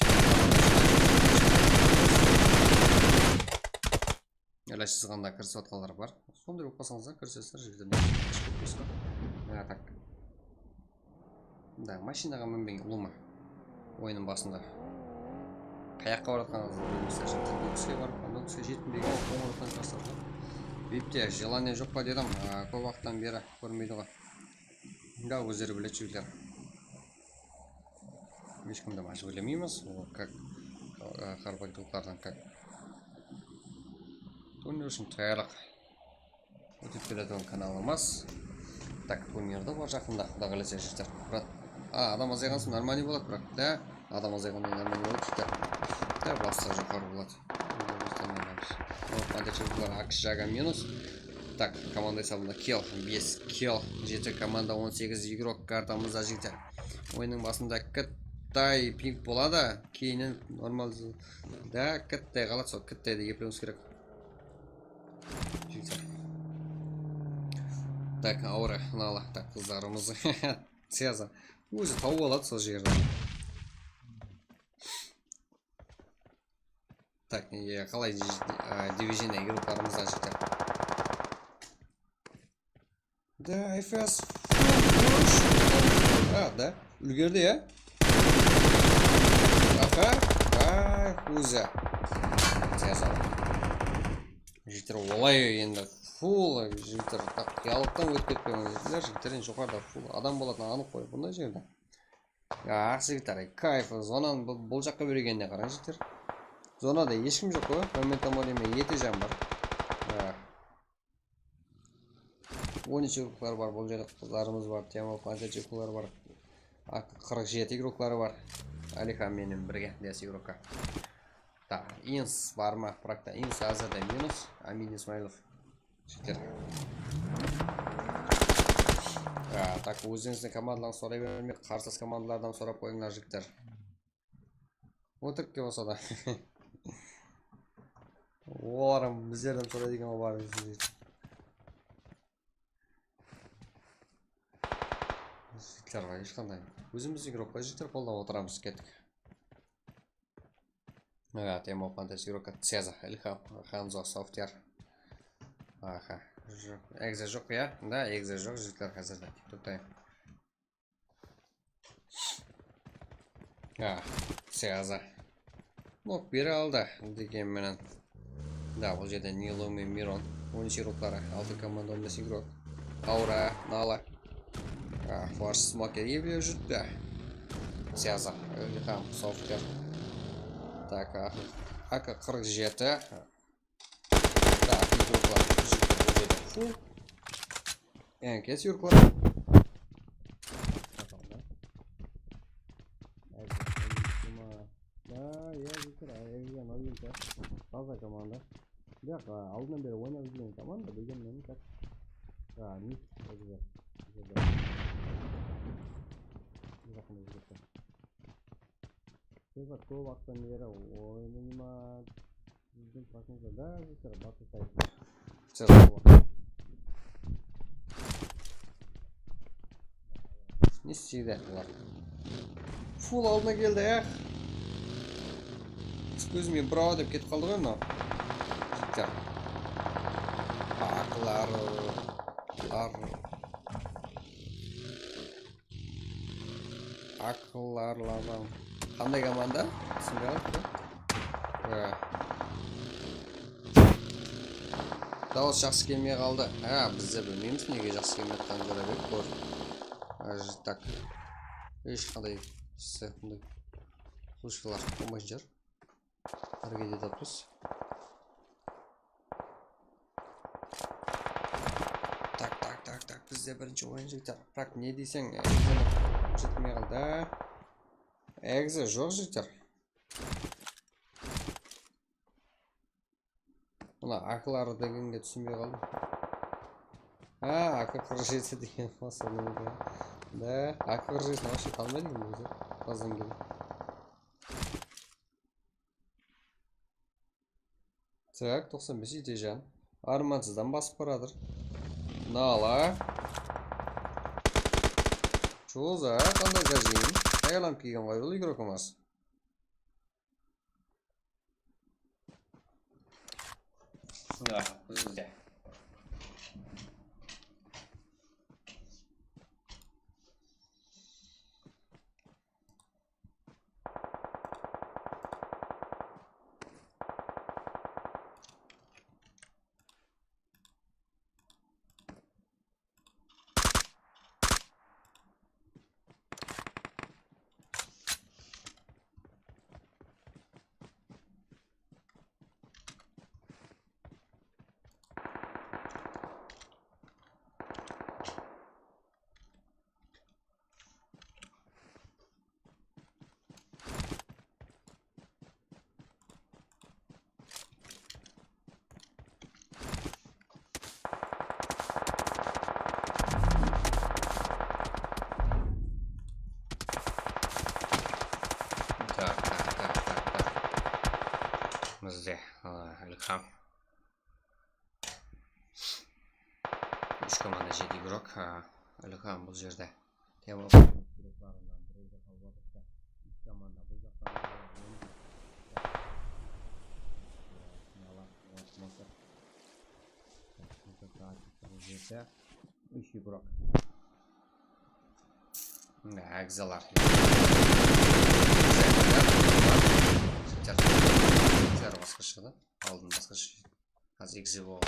Ele sızǵanda kirisip atqanlar bar. Sonday bolıp qalsańızlar, kirisesizler, jigitler, ne ish ketpes pa? A, tak. Da, mashinaǵa minbeń, ulıwma. Oyınnıń basında. Qayaqqa baratqanıńızdı bilmeysiz. Nokiske barıp, Nokiske jetpegen qońıratqan jastırdı. Buyipte, желание joq pa dedim, a, kóp waqıttan beri kórmeydi ǵoy. Da, ózleri biledi jigitler. Hesh kimdi májbúrlemeymiz. O, как, a, qaraqalpaqlardan как. Turnirdin tayarlıq. Ótip keletuǵın kanalımız. Tak, turnirde bar jaqında, Quda qálese, jigitler. Brat, a, adam azayǵan soń нормальный boladı, biraq, da, adam azayǵanda нормальный boladı, jigitler. Da, basqa joqarı boladı. Ol, qanday jigitler, Akis Jaga minus. Tak, komanda esabında kill, bes kill, jeti komanda, on segiz igrok kartamızda, jigitler. Oyınnıń basında kittay ping boladı, keyninen normal da kittay qaladı, sol kittaydı eplewimiz kerek. Jigitler. Tak, aura, nala, tak, qızlarımız. Seza. Ózi tawıp aladı sol jerden. Tak, e, qalay, e, divizion igroklarımız da jigitler. Da, F S. A, da. Úlgerdi, ya. Aha. Ay, ózi. Seza. Jigitler, olay endi full, jigitler, tak, qıyalıqtan ótip ketpeń, jigitler, jigitler, endi joqarıda full adam bolatını anıq ǵoy bunday jerde. Ya, jigitler, kayf, zonanı bul, bul jaqqa bergenine qarań, jigitler. Zonada hesh kim joq ǵoy, Momento Mori menen Etejan bar. Ya. On úsh igroklar bar, bul jerde qızlarımız bar, Temo, Pantachikovlar bar. Ak qırq jeti igrokları bar. Alihan menen birge, bes igrokka. Tak, Ins bar ma? Biraq ta Ins házirde minus. Amin Ismailov. Jigitler. A, tak, ózlerińizdiń komandalarıńızdı soray bermey, qarsılas komandalardan sorap qoyıńlar, jigitler. Ótirikke bolsa da. Olar hám bizlerden soraydı eken ǵoy, barıńızdı, jigitler. Jigitler ǵoy, hesh qanday. Ózimiz igrokqa, jigitler, qollap otıramız, kettik. Temo, Fantasy Rocket, Ceza, Ilham, Hanzo, Softyar. Aha, joq. Egze joq, ya? Da, egze joq, jigitler, házirde. Toqtayın. Ha, Ceza. Nok beri aldı, degen menen. Da, bul jerde Nilo menen Miron. On úsh igrokları, altı komanda, on bes igrok. Aura, Nala. A, Flash Smoker eblep júripti. Ceza, Ilham, Softyar. Tak, A K qırq jeti. Tak, igroklar, jigitler, bul jerde full. N K igroklar. Da, ya, jigitler, Egze, Novinka. Taza komanda. Biraq, a, aldınnan beri oynap júrgen komanda, bilgen menen, tak. A, Nis, Egze. Bul jaqında júripti. Ceza kóp waqıttan beri oynayman. Bizdiń prasnovka, da, jigitler, batıl sayt. Ceza. Ne isteydi bular? Full aldına keldi, eh. Excuse me, bro, dep ketip qaldı ǵoy mınaw. Jigitler. Aklar. Lar. Aklarlardan. Qanday komanda? Túsinbey qaldık. Dawıs jaqsı kelmey qaldı. Ha, bizler bilmeymiz, nege jaqsı kelmey atqanın, kóre berip kór. Tak. Hesh qanday bunday слышкалар bolmaytın shıǵar. Háreket etip atırmız. Tak, tak, tak, tak, biz Egze birinshi oyın, jigitler. Biraq ne deyseń, egzeni jetpey qaldı. Egze joq, jigitler. Mına akıları degenge túsinbey qaldım. Ha, AK qırq jeti degen ba, sonıń da. Da, AK qırq jetini вообще tanımaydı edim ózi. Bazdan keyin. Tak, toqsan bes Etejan. Armansızdan basıp baratır. Nala. Choza, qanday gajin. Ayalam kiygen ǵoy, bul igrok emas. Mına, bizde. Tak, tak, tak, tak, tak. Bizde, a, Ilham. Úsh komanda, jeti igrok. A, Ilham bul jerde. Temir igroklarınan birewde qalıp atırsa, úsh komanda bul jaqtan. Nala, Smoker. Smoker, úsh igrok. Egzalar. Egzalar basqasha da. Aldın basqasha. Házir egze boldı.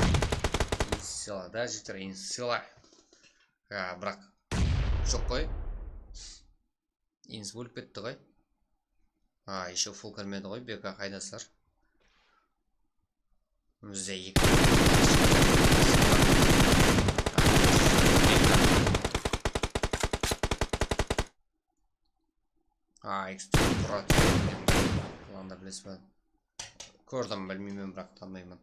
Insila da, jigitler, insila. Ha, biraq joq ǵoy. Ins ólip ketti ǵoy. Ha, ещё full kirmedi ǵoy, B K qaydasızlar? Bizde eki. Ha, X T Pro. Qılanda bilesiz be? Kórdim, bilmeymen, biraq tanımayman.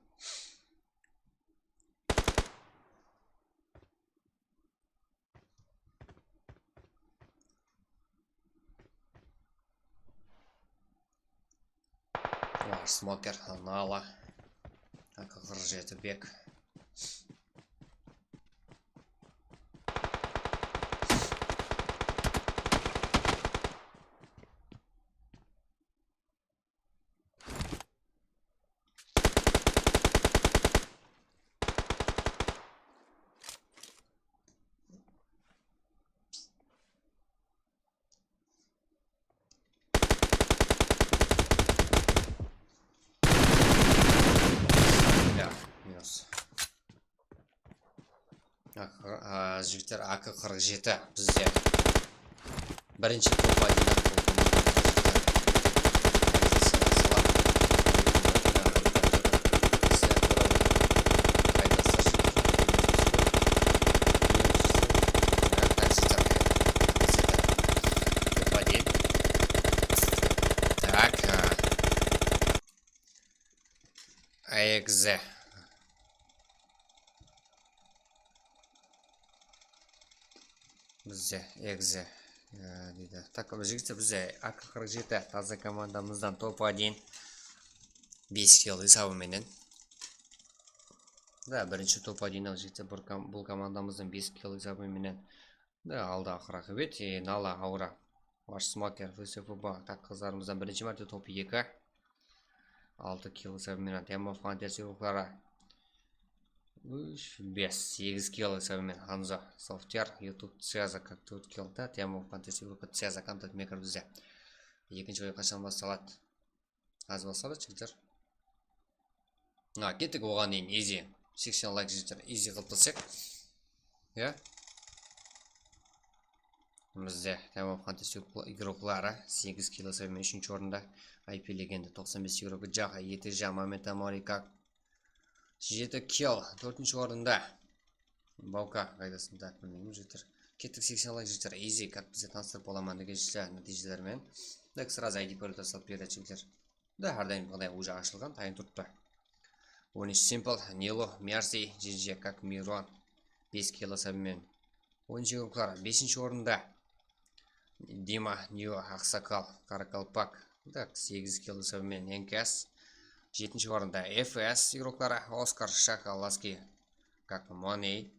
Var Smoker, Nala. Ak qırq jeti Bek. Ya, minus. Ak, a, jigitler, A K qırq jeti bizde. Birinshi top один. Top один. Так, а, Egze. Bizde Egze, e, deydi. Tak, jigitler, bizde A K qırq jeti taza komandamızdan top один. Bes kill esabı menen. Da, birinshi top один, jigitler, bul kom-, bul komandamızdan bes kill esabı menen. Da, aldı aqır aqıbet, e, Nala, Aura. Var Smoker, V S F B, tak, qızlarımızdan birinshi márte top eki. Altı kill esabı menen Time of Hunters igrokları. Úsh, bes, segiz kill esabı menen Hanzo, Softer, YouTube, Tseza, как тут kill da, Time of Hunters igrokı, Tseza, Kantat Maker bizde. Ekinshi oyın qashan bastaladı? Házir bastaladı, jigitler. Ha, kettik oǵan deyin, easy. Seksen layk, jigitler, easy qılıp taslayıq. Ya. Bizde Time of Hunters igrokları segiz kill esabı menen úshinshi orında. I P Legenda toqsan bes igrokı, Jaha, Eteja, Momenta, Morikak, jeti kill, tórtinshi orında. Bauka qaydasında bilmeymen, jigitler. Kettik, seksen layk, jigitler. Easy, как bizde tanıstırıp bolaman degen jigitler, nátiyjeler menen. Tak, сразу I D parol taslap beredi, jigitler. Da, hár dayım bunday уже ashılǵan, tayın turıptı. On úsh Simple, Nilo, Mercy, G G, как Miron. Bes kilo sám menen. On úsh yurıqlar, besinshi orında. Dima, Neo, Aqsaqal, Qarakalpak. Tak, segiz kilo sám menen Enkas. Jetinshi orında F S yurıqları, Oskar, Shaka, Laski, как Money.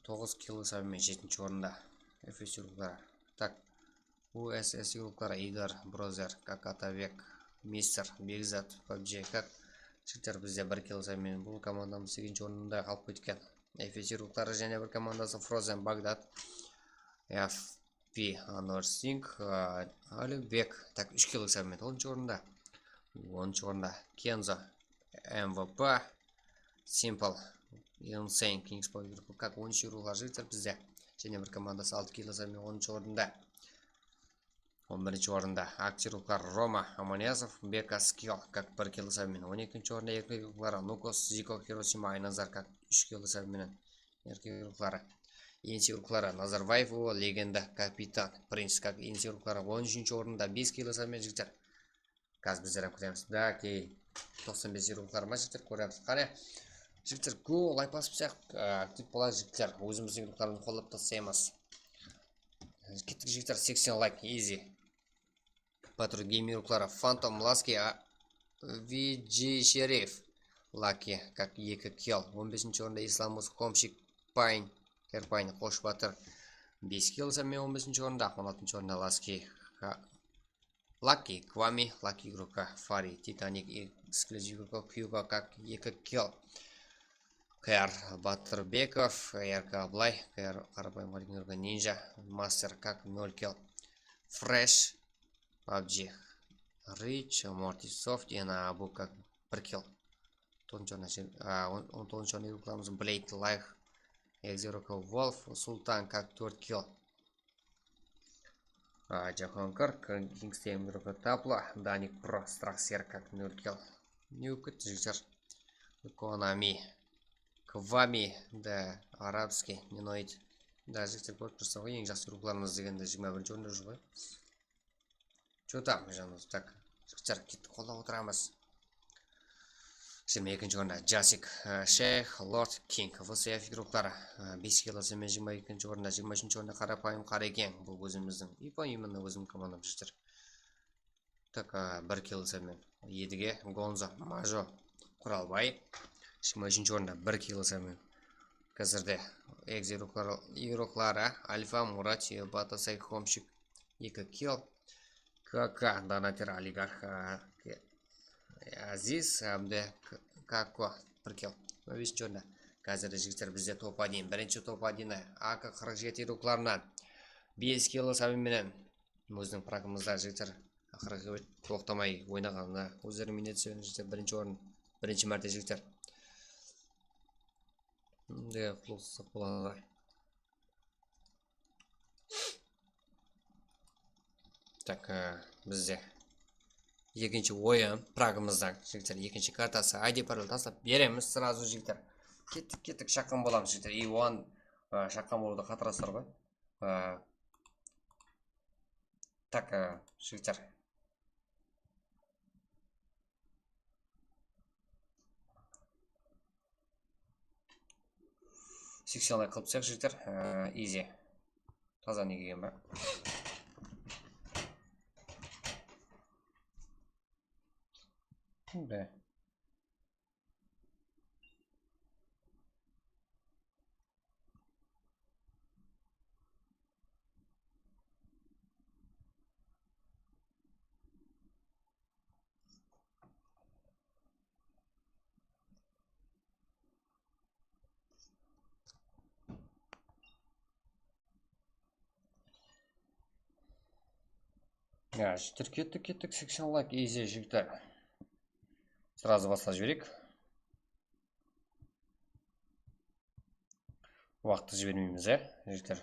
Toǵız kilo sám menen jetinshi orında F S yurıqları. Tak, U S S yurıqları, Igor, Brozer, как Atabek, Mister, Begzat, PUBG, как. Jigitler, bizde bir kilo sám menen bul komandamız segizinshi orında qalıp ketken. F S yurıqları jáne bir komandası Frozen, Bagdad, F P, Anwar Singh, a, Alimbek. Tak, úsh kilo sám menen onınshı orında. Onınshı orında Kenzo, M V P, Simple, Insane, Kingsboy, как on úsh yurıqlar, jigitler, bizde. Jáne bir komandası altı kilo sám menen onınshı orında. On birinshi orında Aktiruklar, Roma, Amaniyazov, Beka, Skill, как bir kilo sám menen. On ekinshi orında erkek yurıqları Nukos, Ziko, Hiroshima, Aynazar, как úsh kilo sám menen erkek yurıqları. Ensi yurıqları Nazarbaev, o, legenda, Kapitan, Prince, как ensi yurıqları. On úshinshi orında bes kilo sám menen, jigitler. Gaz bizler hám kútemiz. Da, key, toqsan bes yurıqları ma, jigitler, kóremiz. Qáne, jigitler, go, layk basıp qoysaq, a, aktiv bolar, jigitler. Ózimizdiń yurıqlarımızdı qollap taslaymız. Kettik, jigitler, seksen layk, easy. Batur Game yurıqları, Phantom, Laski, a, V G Sherif, Lucky, как eki kill. On besinshi orında Islam Us, Komshik, Payn, Kerpayn, Qosh Batır, bes kill sám menen on besinshi orında. On altınshı orında Laski, ha, Lucky, Kwami, Lucky игрока, Fari, Titanik, эксклюзив игрока, Kyuga, как eki kill. K R Batırbekov, R K Ablay, K R Qarapayım Qorikin, Ninja, Master, как nol kill. Fresh, PUBG, Rich, Morty Soft, Ena Abu, как bir kill. Toǵızınshı orında, a, on, on toǵızınshı orında yurıqlarımız Blade, Life, Exeroka, Wolf, Sultan, как tórt kill. A, Jahon Kar, Kingsteyim, Ruka Tapla, Danik Pro, Straxer, как nol kill. Ne bolıp ketti, jigitler? Konami, Kvami, da, Arabskiy, Ninoid. Da, jigitler, kórip tursań ǵoy, eń jaqsı yurıqlarımız degende jigirma birinshi orında júr ǵoy. Что там, janımız? Tak, jigitler, kettik, qollap otıramız. Jigirma ekinshi orında Jasik, e, Sheyx, Lord, King, V C F yurıqları, e, bes kill sám menen jigirma ekinshi orında, jigirma úshinshi orında Qarapayım Qarekeń, bul ózimizdiń, и по именно ózimniń komandam, jigitler. Tak, e, bir kill sám menen Edige, Gonzo, Majo, Quralbay. Jigirma úshinshi orında bir kill sám menen. Házirde Exe yurıqları, yurıqları Alfa, Murat, Batasay, Komshik, eki kill. K K, Donater, Oligarx, a, Aziz, hám de K-, Kako, bir kill. On besinshi orında. Házirde, jigitler, bizde top один, birinshi top один, A K qırq jeti yurıqlarınan bes kill sám menen óziniń pragımızda, jigitler, aqırǵı toqtamay oynaǵanına ózleri minnet, jigitler, birinshi orın, birinshi márte, jigitler. Bunday qutlıqsız boladı. Tak, e, bizde ekinshi oyın, pragımızdan, jigitler, ekinshi kartası. I D parol taslap beremiz сразу, jigitler. Kettik, kettik, shaqqan bolamız, jigitler. И oǵan, e, shaqqan bolıwda qatırasızlar ǵoy. E, tak, e, jigitler. Seksen layk qılıp taslayıq, jigitler. Ee, easy. Taza ne kelgen ba? Be. Ya, jigitler, kettik, kettik, seksen layk, easy, jigitler. Сразу baslap jibereyik. Waqıttı jibermeymiz, e, jigitler.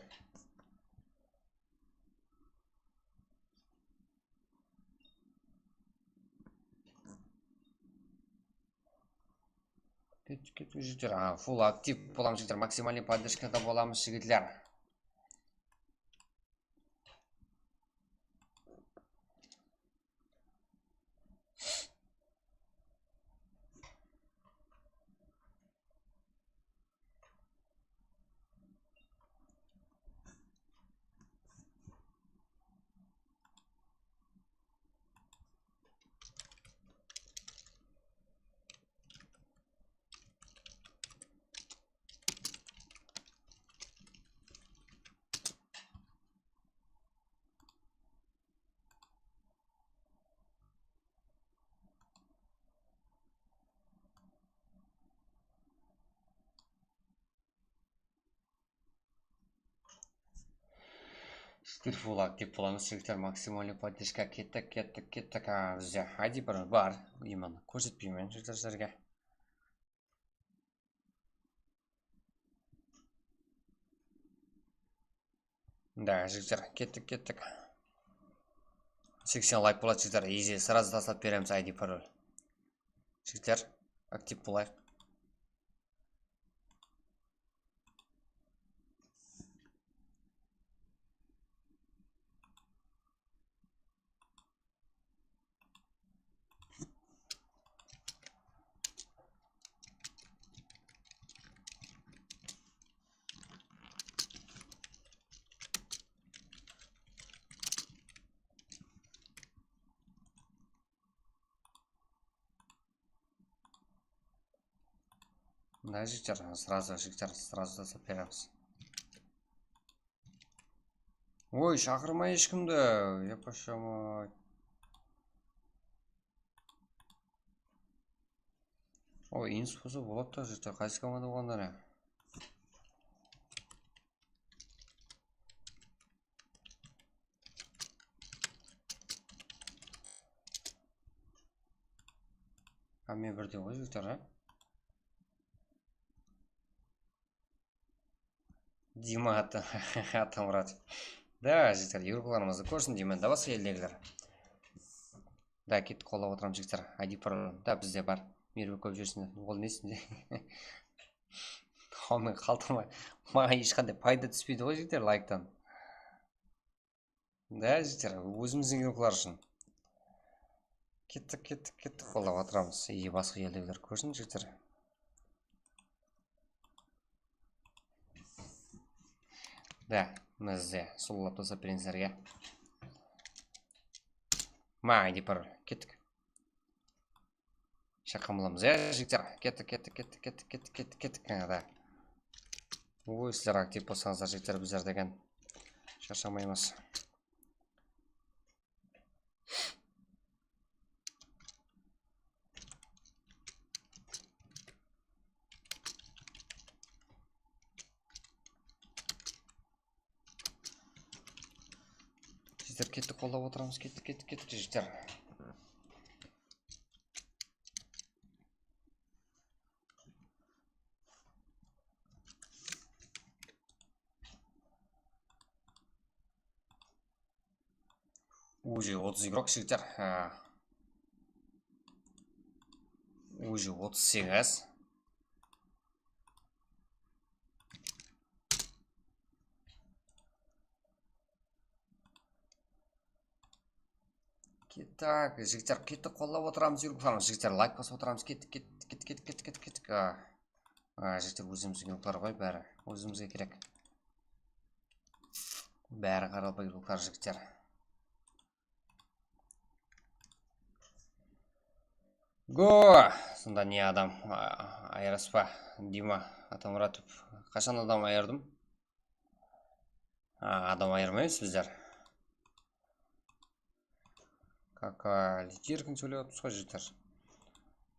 Kettik, kettik, jigitler. A, full aktiv bolamız, jigitler. Maksimalnıy podderjkada bolamız, jigitler. Skillful aktiv bolamız, jigitler, maksimalnıy podderjka. Kettik, kettik, kettik. A, bizde I D bir bar. Iman kórsetpeymen, jigitler, sizlerge. Da, jigitler, kettik, kettik. Seksen layk boladı, jigitler. Easy, srazı taslap beremiz I D parol. Jigitler, aktiv bolayıq. Mına jigitler, srazı, jigitler, srazı taslap beremiz. Oy, shaqırmay eshkimdi, yapashamay. O, infosı boladı da, jigitler, qaysı komanda bolǵanda ne? Hámme birdey ǵoy, jigitler, a? Dima Ata-, Atamuratov. Da, jigitler, yurıqlarımızdı kórsin deymen, da, basqa eldegiler. Da, kettik, qollap otıramız, jigitler. I D parol, da, bizde bar. Miyribe kóp júrsin, ol nesin? Qawmen qaltama. Maǵan hesh qanday payda túspeydi ǵoy, jigitler, layktan. Da, jigitler, ózimizdiń yurıqlar ushın. Kettik, kettik, kettik, qollap atıramız. Ege basqa eldegiler kórsin, jigitler. Da, mına sizde sulıwlap taslap bereyin sizlerge. Ma, I D parol, kettik. Shaqamlamız, ya, jigitler. Kettik, kettik, kettik, kettik, kettik, kettik, kettik, da. Oy, sizler aktiv bolsańızlar, jigitler, bizler degen sharshamaymız. Jigitler, kettik, qollap otıramız, kettik, kettik, kettik, jigitler. Уже otız igrok, jigitler. Ha. Уже otız segiz. Kettik, jigitler, kettik, qollap otıramız, yurıp otıramız, jigitler, layk basıp otıramız, kettik, kettik, kettik, kettik, kettik, kettik, kettik. A. A, jigitler, ózimizdiń yurıqlar ǵoy bári, ózimizge kerek. Bári qaraqalpaq yurıqlar, jigitler. Go! Sonda ne adam, a, ayıraspa? Dima Atamuratov. Qashan adam ayırdım? A, adam ayırmaymız bizler. Kaka, erkin sóylep atırmız ǵoy, jigitler.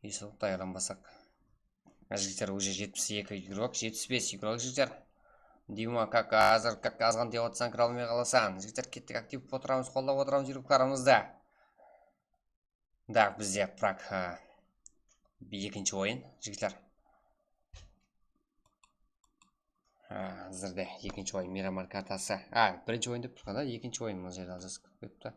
Esawıqtı ayırlanbasaq. Jigitler, уже jetpis eki igrok, jetpis bes igrok, jigitler. Dima, kaka, házir, kaka, azǵan dep atsań, kire almay qalasań. Jigitler, kettik, aktiv bolıp otıramız, qollap otıramız yurıqlarımızdı. Da, bizde prak, ha, ekinshi oyın, jigitler. Ha, házirde ekinshi oyın Miramar kartası. Ha, birinshi oyın dep turǵanda, ekinshi oyın mına jerde aljasıp ketipti.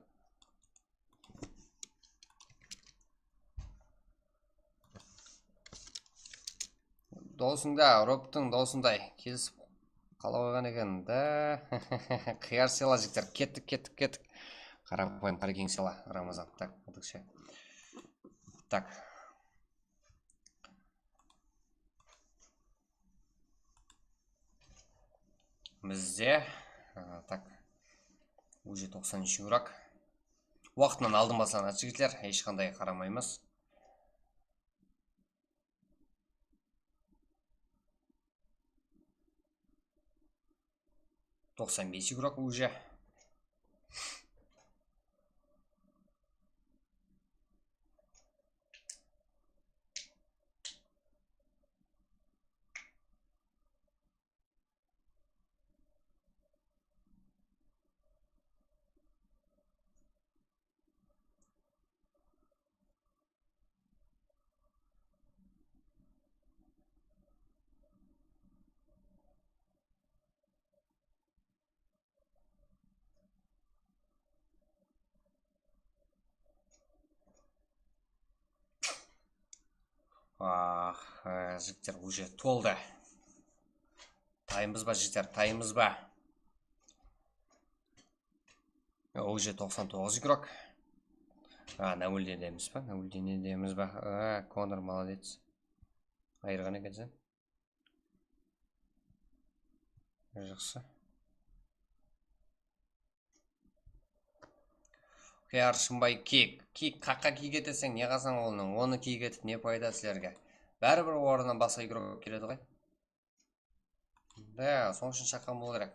dosıńda, Robtıń dosınday kelisip qala qoyǵan eken da. Qıyar sıyla, jigitler. Kettik, kettik, kettik. Qarapayım, qara keń sıyla, Ramazan. Tak, qıdıqsha. Tak. Bizde, a, tak, уже toqsan úsh игрок. Waqtınan aldın baslanadı, jigitler, hesh qanday qaramaymız. Toqsan bes игрок уже. Ah, e, jigitler, уже toldı. Taymız ba, jigitler, taymız ba? Уже toqsan toǵız игрок. A, Naulden demiz ba? Naulden demiz ba? A, Konor, молодец. Ayırǵan ekenseń. Jaqsı. Qıyar Shımbay kik. Kik, qaqqa kik eteseń, ne qılsań onıń? Onı kik etip ne payda sizlerge? Báribir ornına basqa игрок keledi ǵoy. Da, sonıń ushın shaqqan bolıw kerek.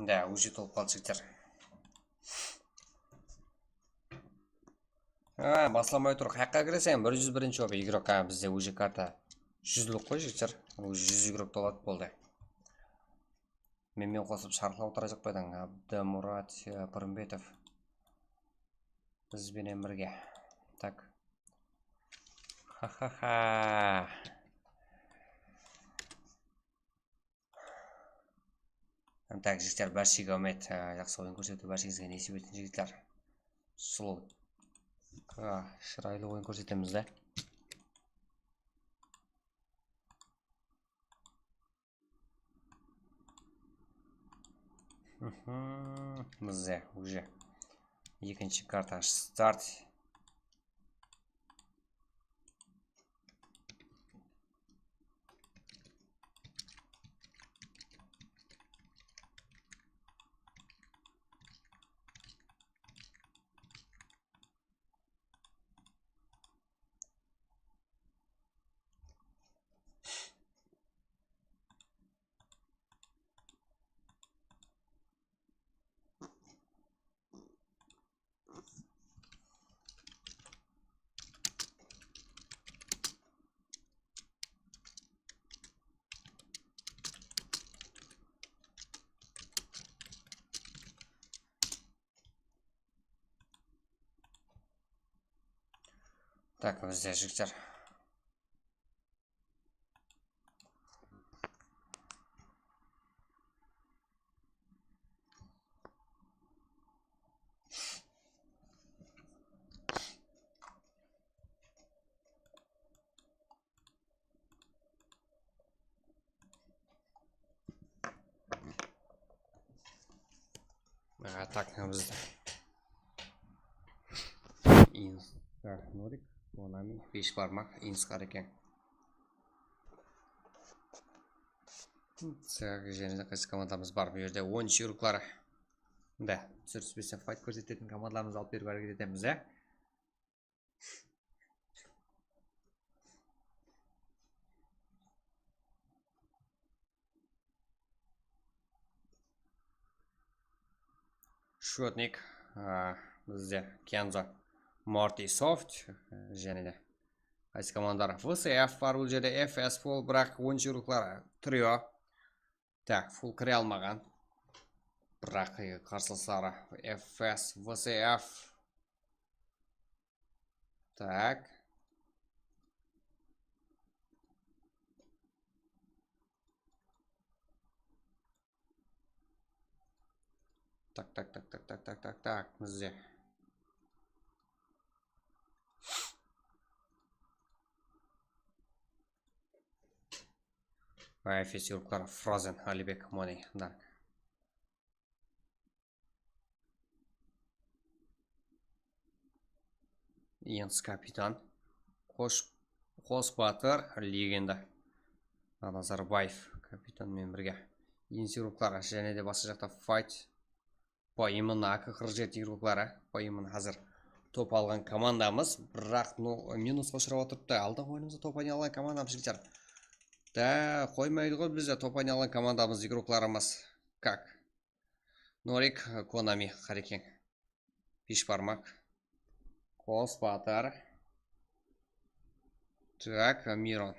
Da, уже tolıp qaldı, jigitler. Ha, baslamay tur, qayaqqa kireseń? Bir júz birinshi bolıp игрок, ha, bizde уже karta júzlik ǵoy, jigitler. Уже júz игрок toladı, boldı. Men, men qosıp sharqlap otırajaq pa ediń? Abdımurat, e, Pırımbetov. Biz benen birge. Tak. Ha-ha-ha. Tak, jigitler, bárshege áwmet, e, jaqsı oyın kórsetiw bársheńizge nesip etsin, jigitler. Slow. A, shıraylı oyın kórsetemiz da. Mhm, mıze, уже. Ekinshi karta start. Tak, bizde, jigitler. A, tak, bizde. Inska Norik, Konami, besh barmaq, Inska eken. Tak, jáne de qaysı komandamız bar? Bul jerde on úsh игрокları. Da, túsirispesem, fayt kórsetetin komandalarımızdı alıp berip háreket etemiz, ya. Shotnik, a, bizde Kenzo, Morty Soft, jáne de Qaysı komandalar? V C F bar bul jerde, F S full, biraq oyınshilikleri trio. Tak, full kire almaǵan. Biraq, e, qarsılıqları F S, V C F. Tak. Tak, tak, tak, tak, tak, tak, tak, tak, bizde. Ay, festivalklar Frozen, Alibek, Money, Dark. Jens kapitan. Qos, Qos batır, legenda. Nazarbaev kapitan men birge. Jens игрокları jáne de basqa jaqta fight. Poyımın A K qırq jeti игрокları. Poyımın házir top alǵan komandamız. Biraq, no, minusqa ushırap atırıptı. Aldınǵı oyınımızda top oynay alǵan komandamız, jigitler. Da, qoymaydı ǵoy bizde top oynay alǵan komandamız, игрокlarımız. Kak. Norik, Konami, Qarekeń. Beshbarmaq. Qos batır. Tak, Miron.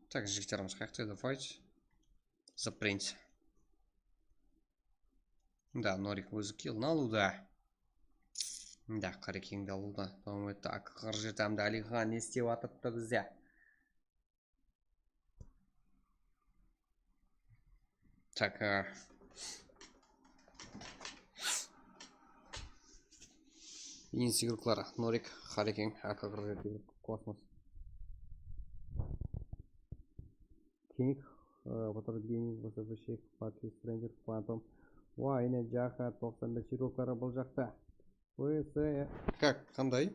Tak, jigitlerimiz qayaqta edi, fight. The Prince. Da, Norik ózi killin alıwda. Da, Qarekeńdi alıwda. Dawam etti. A K qırq jeti, Ámdi Áliyxan ne islep atırıptı bizde? Tak, e, Jens игрокları. Norik, Qarekeń, A K qırq jeti, Kosmos. King, e, Batur Gaming, V S B Shake, Baki, Stranger, Phantom. Vay, ne, Jaha, toqsan bes игрокları bul jaqta. V S, kak, qanday?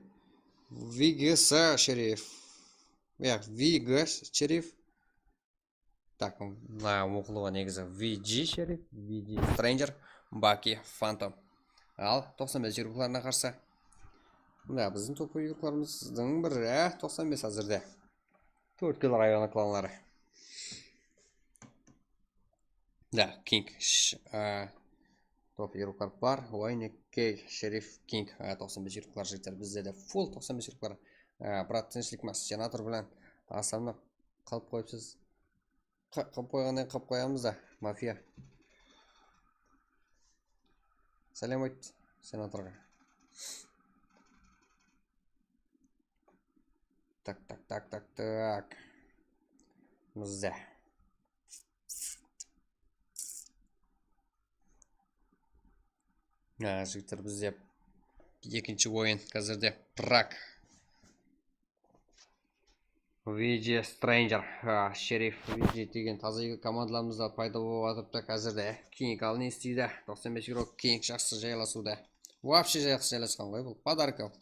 V G S Sherif. Ya, V G S Sherif. Tak, mına oqılıwı negizi V G Sherif, V G Stranger, Baki, Phantom. Al, toqsan bes игрокlarına qarsı. Mına bizdiń top игрокlarımızdıń biri, toqsan bes házirde. Tórtkúl rayonı klanları. Da, King, sh-, a, top игрокlar bar. Oyne, Keg, Sherif, King, a, toqsan bes игрокlar jigitler. Bizde de full toqsan bes игрокlar. A, brat, tinishlik ma? Senator bilan Asamnı qalıp qoyıpsız. Qa-, qalıp qoyǵannan qalıp qoyamız da, mafiya. Sálem ayt senatorǵa. Tak, tak, tak, tak, tak. Bizde. Ha, jigitler, bizde ekinshi oyın házirde. Prag. V G Stranger, ha, Sherif, V G degen taza eki komandalarımızda payda bolıp atırıptı házirde. King al ne isteydi? Toqsan bes игрок, King jaqsı jaylasıwda. Вообще jaqsı jaylasqan ǵoy bul. Podarka.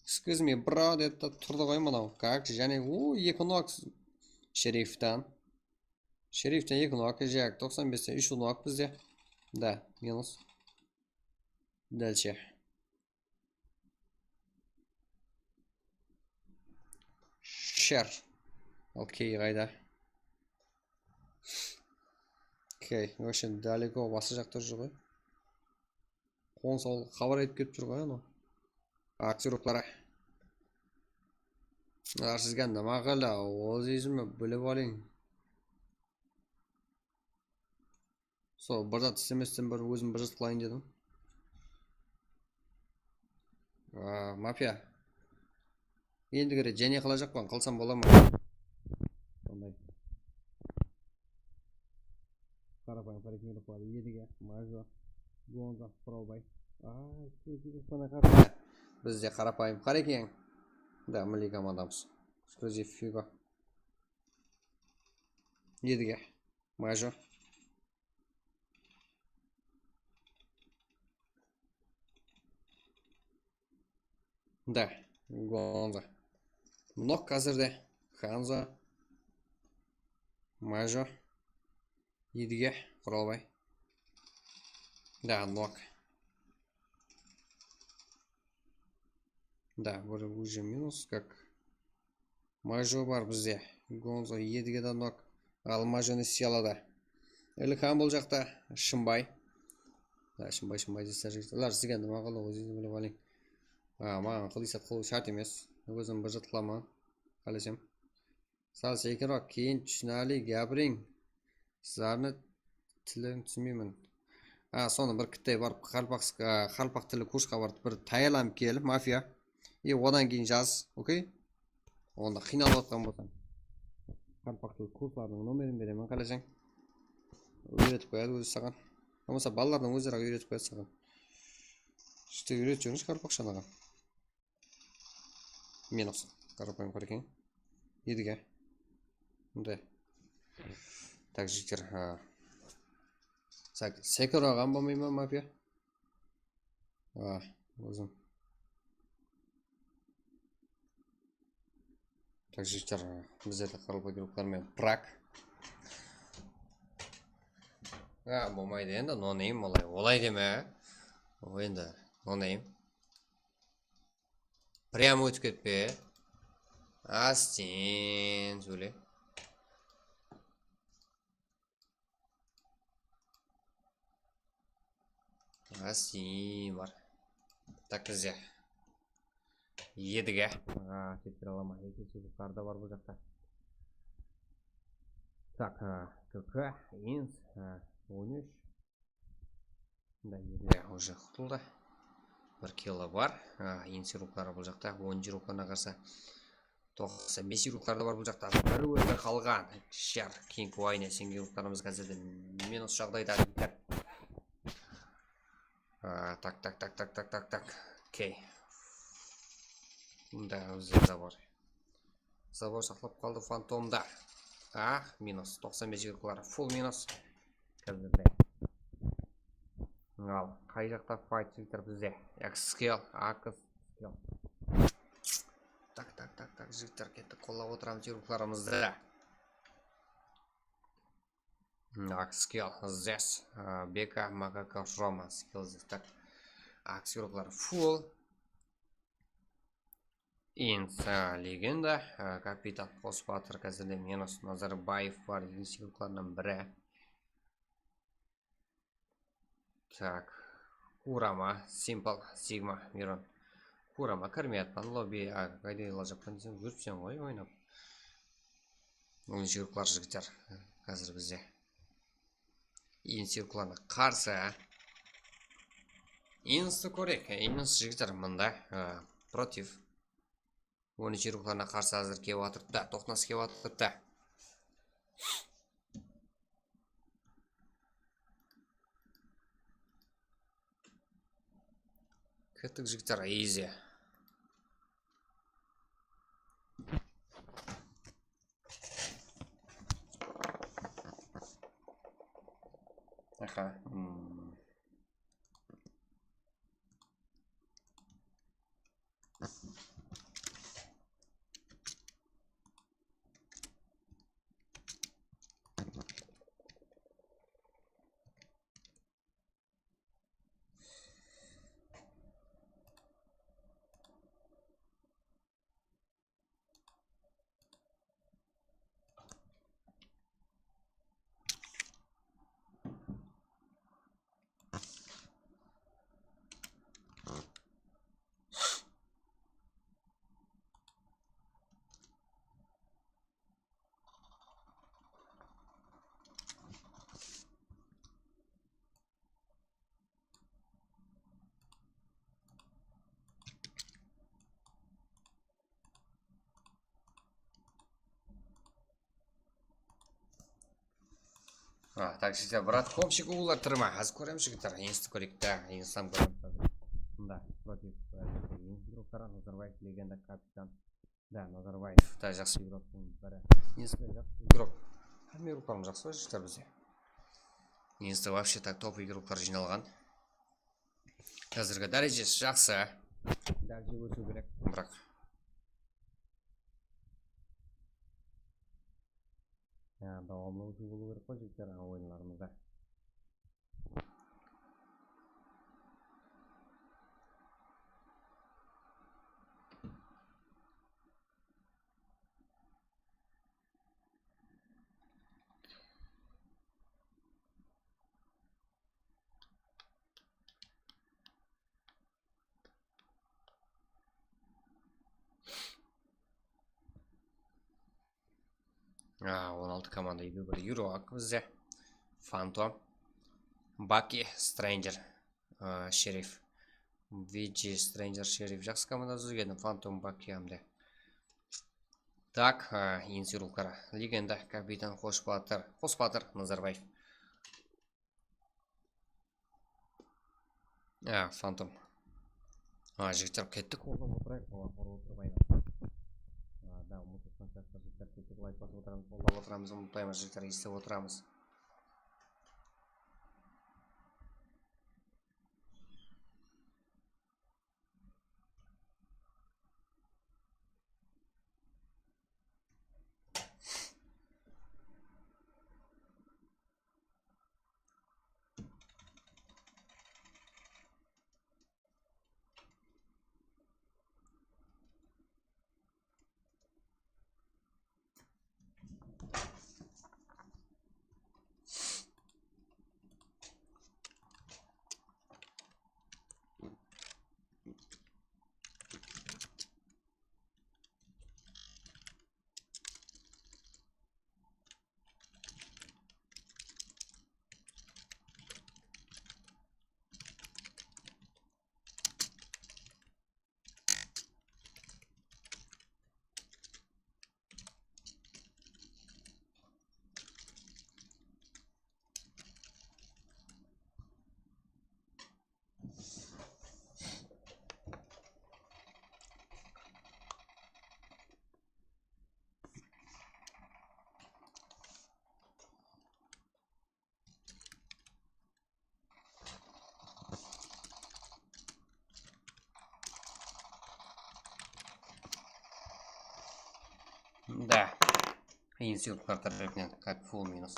Excuse me, bro, dedi de turdı ǵoy mınaw. Kak, jáne, o, eki nok Sheriftan. Sheriftan eki nok, jak, toqsan besten úsh nok bizde. Da, minus. Dálshe. Sher. Okey, qayda? Okey, вообще далеко, basqa jaqta júr ǵoy. Qonıs awılǵa xabar aytıp kelip tur ǵoy anaw. Aktyorlar. Mınalar sizge nima qildi? Ózińiz bilip alıń. Sol, bir zat islemesten burın ózim bir zat qılayın dedim. Aa, mafiya. Endigi ret jáne qılajaqpan, qılsam bola ma? Sonday. Qarapayım, Qarekeń qıladı. Edige, Majo, Gonza, Pırawbay. Ay, eksklyuziv qana qarapayım. Bizde qarapayım Qarekeń. Da, milliy komandamız. Eksklyuziv Figo. Edige, Majo. Da, Gonza. Nok házirde. Hanzo. Majo. Edige, Quralbay. Da, nok. Da, bir уже минус, как. Majo bar bizde. Gonzo, Edige da nok. Al, Majoni isley aladı. Ilham bul jaqta. Shımbay. Da, Shımbay, Shımbay desler jigitler. Sizge nima qıldı, ózińiz bilip alıń. A, maǵan qıl esap qılıw shárt emes. Ózim bir jıt qılaman. Qálesem. Sál sekirroq, keyin túsinali gápiriń. Sizlarni tilin túsinbeymen. A, sonı bir kittay barıp, qarpaq, a, qarpaq tili kursqa barıp, bir tayarlanıp kel, mafiya. E, odan keyin jaz, okey? Onda qıynalıp atqan bolsań. Qarpaq tili kurslarınıń nomerin beremen, qáleseń. Úyretip qoyadı ózi saǵan. Bolmasa balalardıń ózleri úyretip qoyadı saǵan. Jigitler, úyretip júrińiz qarpaqsha maǵan. Minus. Qarapayım qara eken. Edige. Mınday. Tak, jigitler, ha. Tak, sekir aǵam bolmay ma, mafiya? A, ózim. Tak, jigitler, bizlerde qaraqalpaq gruppalar menen prak. A, bolmaydı endi, no name olay. Olay deme. Ol endi no name. Прям ótip ketpe. Ásten sóyle. Ásten bar. Tak, bizde. Edige. A, kep kire ala ma? Eki segiz qarda bar bul jaqta. Tak, a, K K, ins, a, on úsh. Mında Edige уже qutıldı. Bir kilo bar. A, ins ruqları bul jaqta, on ruqlarına qarsı. Toqsan bes ruqlarda bar bul jaqta. Bir ózi qalǵan. Shar, King Wayne, sen ruqlarımız házirde minus jaǵdayda. A, tak, tak, tak. Okey. Mında ózi Zabor. Zabor saqlap qaldı fantomda. A, minus. Toqsan bes ruqları. Full minus. Házirde. Al, qay jaqta fight jigitler bizde? X skill, X skill. Tak, tak, tak, tak, jigitler, kettik, qollap otıramız ruqlarımızdı. X skill, Zes, a, Beka, Makaka, Roma, skill Zes, tak. X ruqları full. Insa, legenda, a, kapitan, qosıp atır, házirde minus, Nazarbaev bar, X ruqlarınan biri. Tak. Kurama, Simple, Sigma, Miron. Kurama kirmey atpan, lobbi, a, qayda ilajaqpan desem, júripsen ǵoy oynap. Oyınshiliklar jigitler, házir bizde. Inshiliklarına qarsı. Insti kóreyik, ins jigitler mında, a, protiv. Onıncı ruqlarına qarsı házir kep atırıptı, toqnas kep atırıptı. Kettik, jigitler, easy. Aha. Hmm. A, tak, sizler, brat, komshik ular tırma. Házir kóremiz, jigitler. Insta kóreyik, da, Instagram kóremiz házir. Mında, protiv, e, Insta gruppadan Nazarbaev, legenda, kapitan. Da, Nazarbaev, da, jaqsı igroktıń biri. Insta jaqsı igrok. Hámme igroklarımız jaqsı, jigitler, bizde. Insta вообще так top igroklar jıynalǵan. Házirgi dárejesi jaqsı. Dáreje ósiw kerek. Biraq. Ya, dawamlı ósiw bolıw kerek ǵoy, jigitler, oyınlarımızda. A, on altı komanda, elli bir Yurok bizde. Phantom. Baki, Stranger, a, Sherif. V G Stranger, Sherif jaqsı komanda dúzilgen, Phantom, Baki hám de. Tak, a, insiruqlar. Legenda, kapitan, Xosh Batır. Xos Batır Nazarbaev. A, Phantom. A, jigitler, kettik, qollap otırayıq, qollap otırıp aylanıp. A, da, umıtıp atqan sıyaqlı, jigitler, kettik, layk basıp otıramız, qollap otıramız, umıtpaymız, jigitler, eslep otıramız. Da. Insiruqlar tárepinen kap full minus.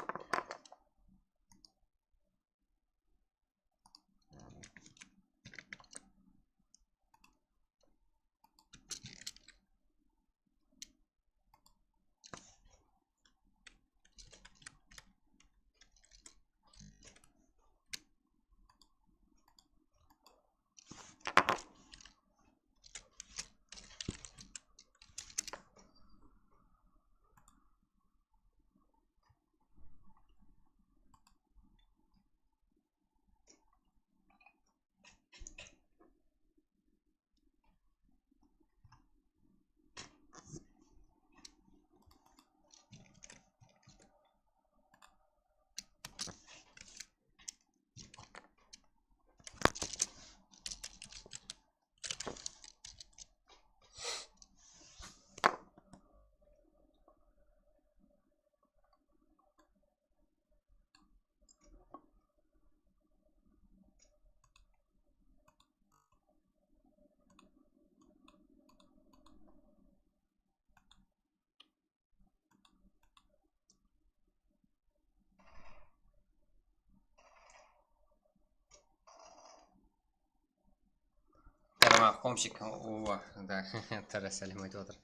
Karama Xomshik, o, da, tara sálem aytıp atır.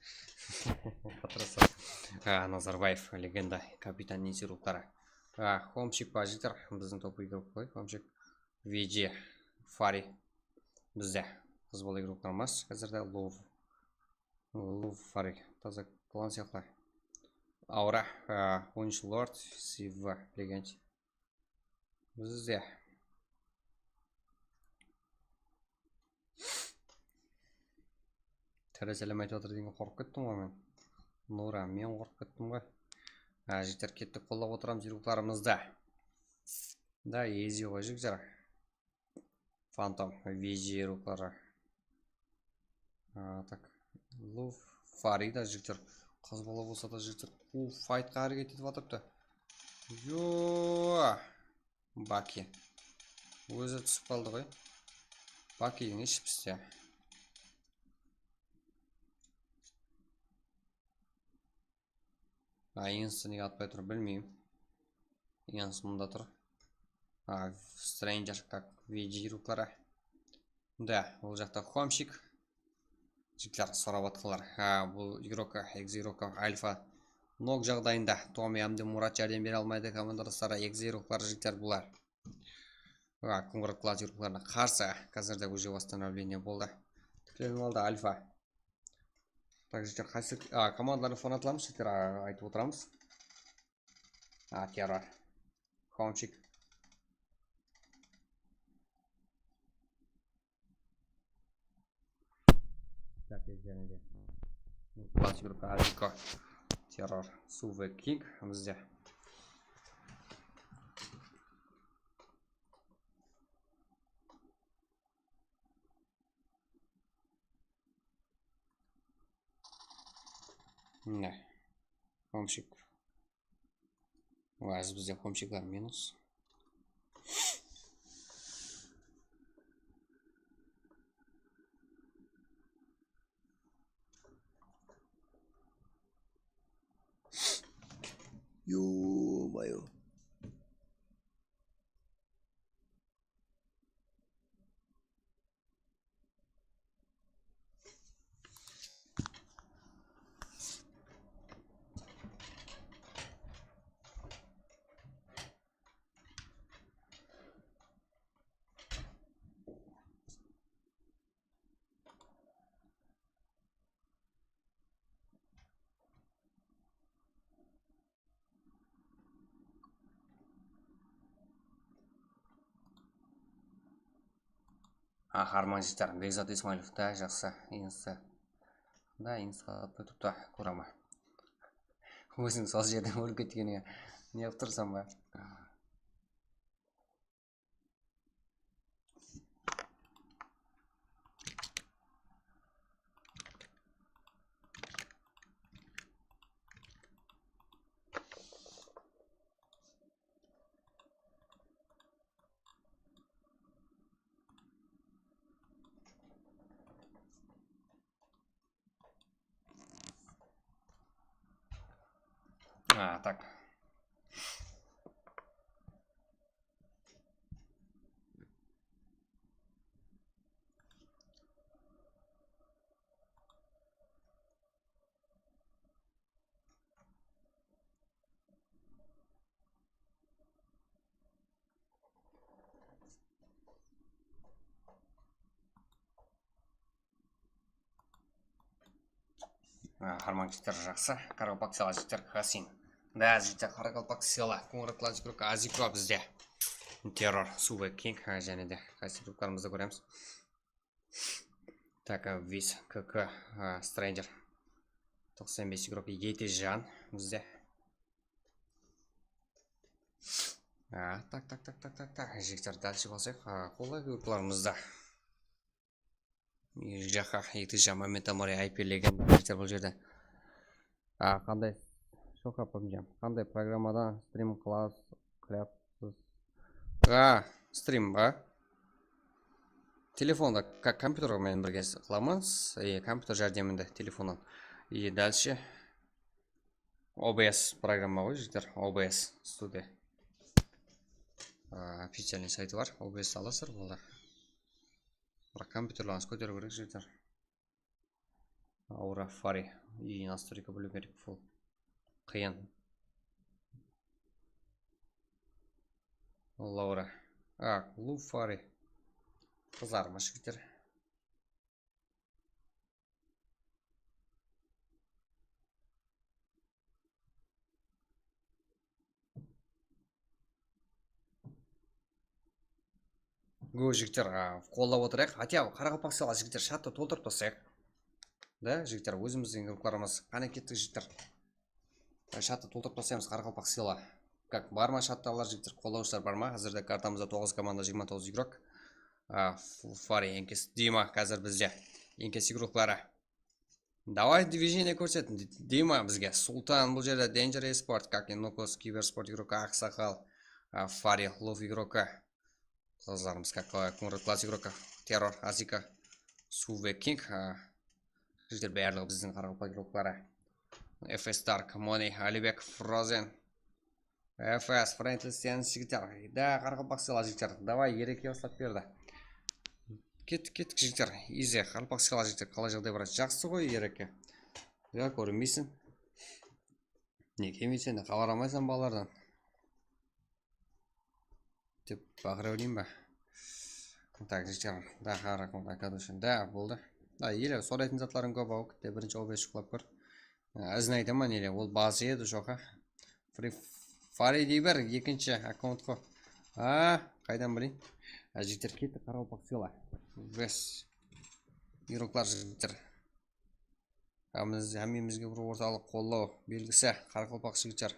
Otırasań. A, Nazarbaev, legenda, kapitan insiruqları. A, Xomshik pa, jigitler, biziń top igrok qoy, Xomshik. V G, Fari. Bizde qız bala igroklarımız házirde Lov. Lov, Fari. Taza klan sıyaqlı. Aura, a, Oyınshı Lord, Siva, legend. Bizde. Tara sálem aytıp atır degen qorqıp kettim ǵoy men. Nura, men qorqıp kettim ǵoy. Á, jigitler, kettik, qollap otıramız iruqlarımızdı. Da, easy ǵoy, jigitler. Phantom, V G iruqları. A, tak. Luf, Farida, jigitler. Qız bala bolsa da, jigitler, bu faytqa háreket etip atırıptı. Yo! Baki. Ózi túsip qaldı ǵoy. Bakidiń ishi piste. A, Insta nege atpay tur, bilmeymen. Insta mında tur. A, Stranger, как V G iruqları. Da, ol jaqta Xomshik. Jigitler sorap atqanlar. Ha, bul igrok, ex igrok, alfa. Nok jaǵdayında. Tomi hám de Murat járdem bere almaydı. Komandadasları ex igroklar, jigitler, bular. Ha, Kungrat Klas igroklarına qarsı. Házirde уже восстановление boldı. Tiklenip aldı alfa. Tak, jigitler, qaysı, a, komandalardı fanatılamız, jigitler, a, aytıp otıramız. A, Terror. Homchik. Tak, jáne de. Klassik ruka, Aziko. Terror. Suve King bizde. Mine. Homchik. Házir bizde homchikler minus. Ё-моё. A, harman jeter. Bekzat Ismailov ta, jaqsı. Insta. Da, Insta atpay turıptı, kóreme. Óziń sol jerden ólip ketkeninge ne qılıp tursań ba? A, tak. A, harman jigitler, jaqsı. Qaraqalpaq sıyla jigitler, Hasin. Da, jigitler, Qaraqalpaq sıyla. Końıratlan jigitler, Aziko bizde. Terror, Suve King, ha, jáne de. Qaysı gruppalarımızdı kóremiz? Tak, a, Vis, K K, a, Stranger. Toqsan bes igrok, Etejan bizde. A, tak, tak, tak, tak, tak, tak. Jigitler, dálship alsaq, a, qollay gruppalarımızda. Jaha, Etejan, Momentum, Mori, I P Legend, jigitler, bul jerde. A, qanday, shoqa, bilmeymen. Qanday programmadan strim qılas, qılyapsız? A, strim ba? Telefonda, ka-, kompyuter menen birge s-, qılaman, s-, e, kompyuter járdeminde telefonnan. И дальше O B S programma ǵoy, jigitler, O B S Studio. A, oficialnıy saytı bar, O B S alasızlar, boladı. Biraq kompyuterlerińizdi kóteriw kerek, jigitler. Aura Fari. И настройка biliw kerek, full. Qıyın. Laura. A, Lu Fari. Qızarma, jigitler. Go, jigitler, a, qollap otırayıq. Хотя бы qaraqalpaq sıyla, jigitler, shattı toltırıp taslayıq. Da, jigitler, ózimizdiń gruppalarımız. Qáne, kettik, jigitler. Shattı toltırıp taslaymız, qaraqalpaq sıyla. Как, bar ma shattalar, jigitler, qollawshılar bar ma? Házirde kartamızda toǵız komanda, jigirma toǵız igrok. A, F-, Fari, Enkes, Dima házir bizde. Enkes igrokları. Давай движение kórset, D-, Dima bizge. Sultan bul jerde, Danger Esport, как и Nukos, Kibersport igroka, Aqsaqal, a, Fari, Luf igroka. Qızlarımız, как, Końırat Klass igroka, Terror, Azika, Suve King, a, jigitler, barlıǵı bizdiń qaraqalpaq igrokları. F S Dark, Money, Alibek, Frozen. F S, Friendly Sense jigitler. Da, qaraqalpaq sıyla jigitler. Давай, Ereke baslap berdi. Kettik, kettik, jigitler. Easy, qaraqalpaq sıyla jigitler. Qalay, jaǵday, brat? Jaqsı ǵoy, Ereke. Ya, kórinbeysiń. Nege kelmeysiń endi? Xabar almaysań balalardan. Dep baqıra bereyim ba? Так, jigitler, да, хорошо, да, boldı. Da, ele soraytın zatlarıń kóp, aw, de birinshi O B S juqlap kór. Á, izin aytaman, ele, ol bazı edi, joq, á. Free Faridey bar, ekinshi akkaunt ǵo. A, qaydan bileyin? A, jigitler, kettik, qaraqalpaq sıyla. Wes. Igroklar, jigitler. Hámmiz-, hámmemizge bir ortalıq qollaw belgisi, qaraqalpaq jigitler.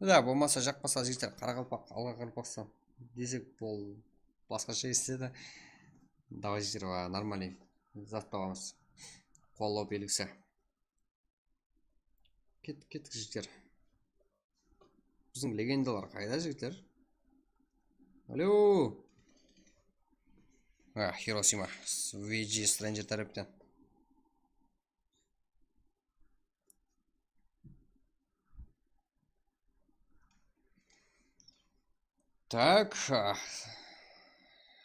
Da, bolmasa, jaqpasa, jigitler, qaraqalpaq, alǵa Qaraqalpaqstan desek, bol, basqasha esitedi. Davay, jigitler, va, нормальный zat tabamız. Qollaw belgisi. Kettik, kettik, jigitler. Biziń legendalar qayda, jigitler? Alo! A, Hirosima, V G Stranger tárepten. Tak, a,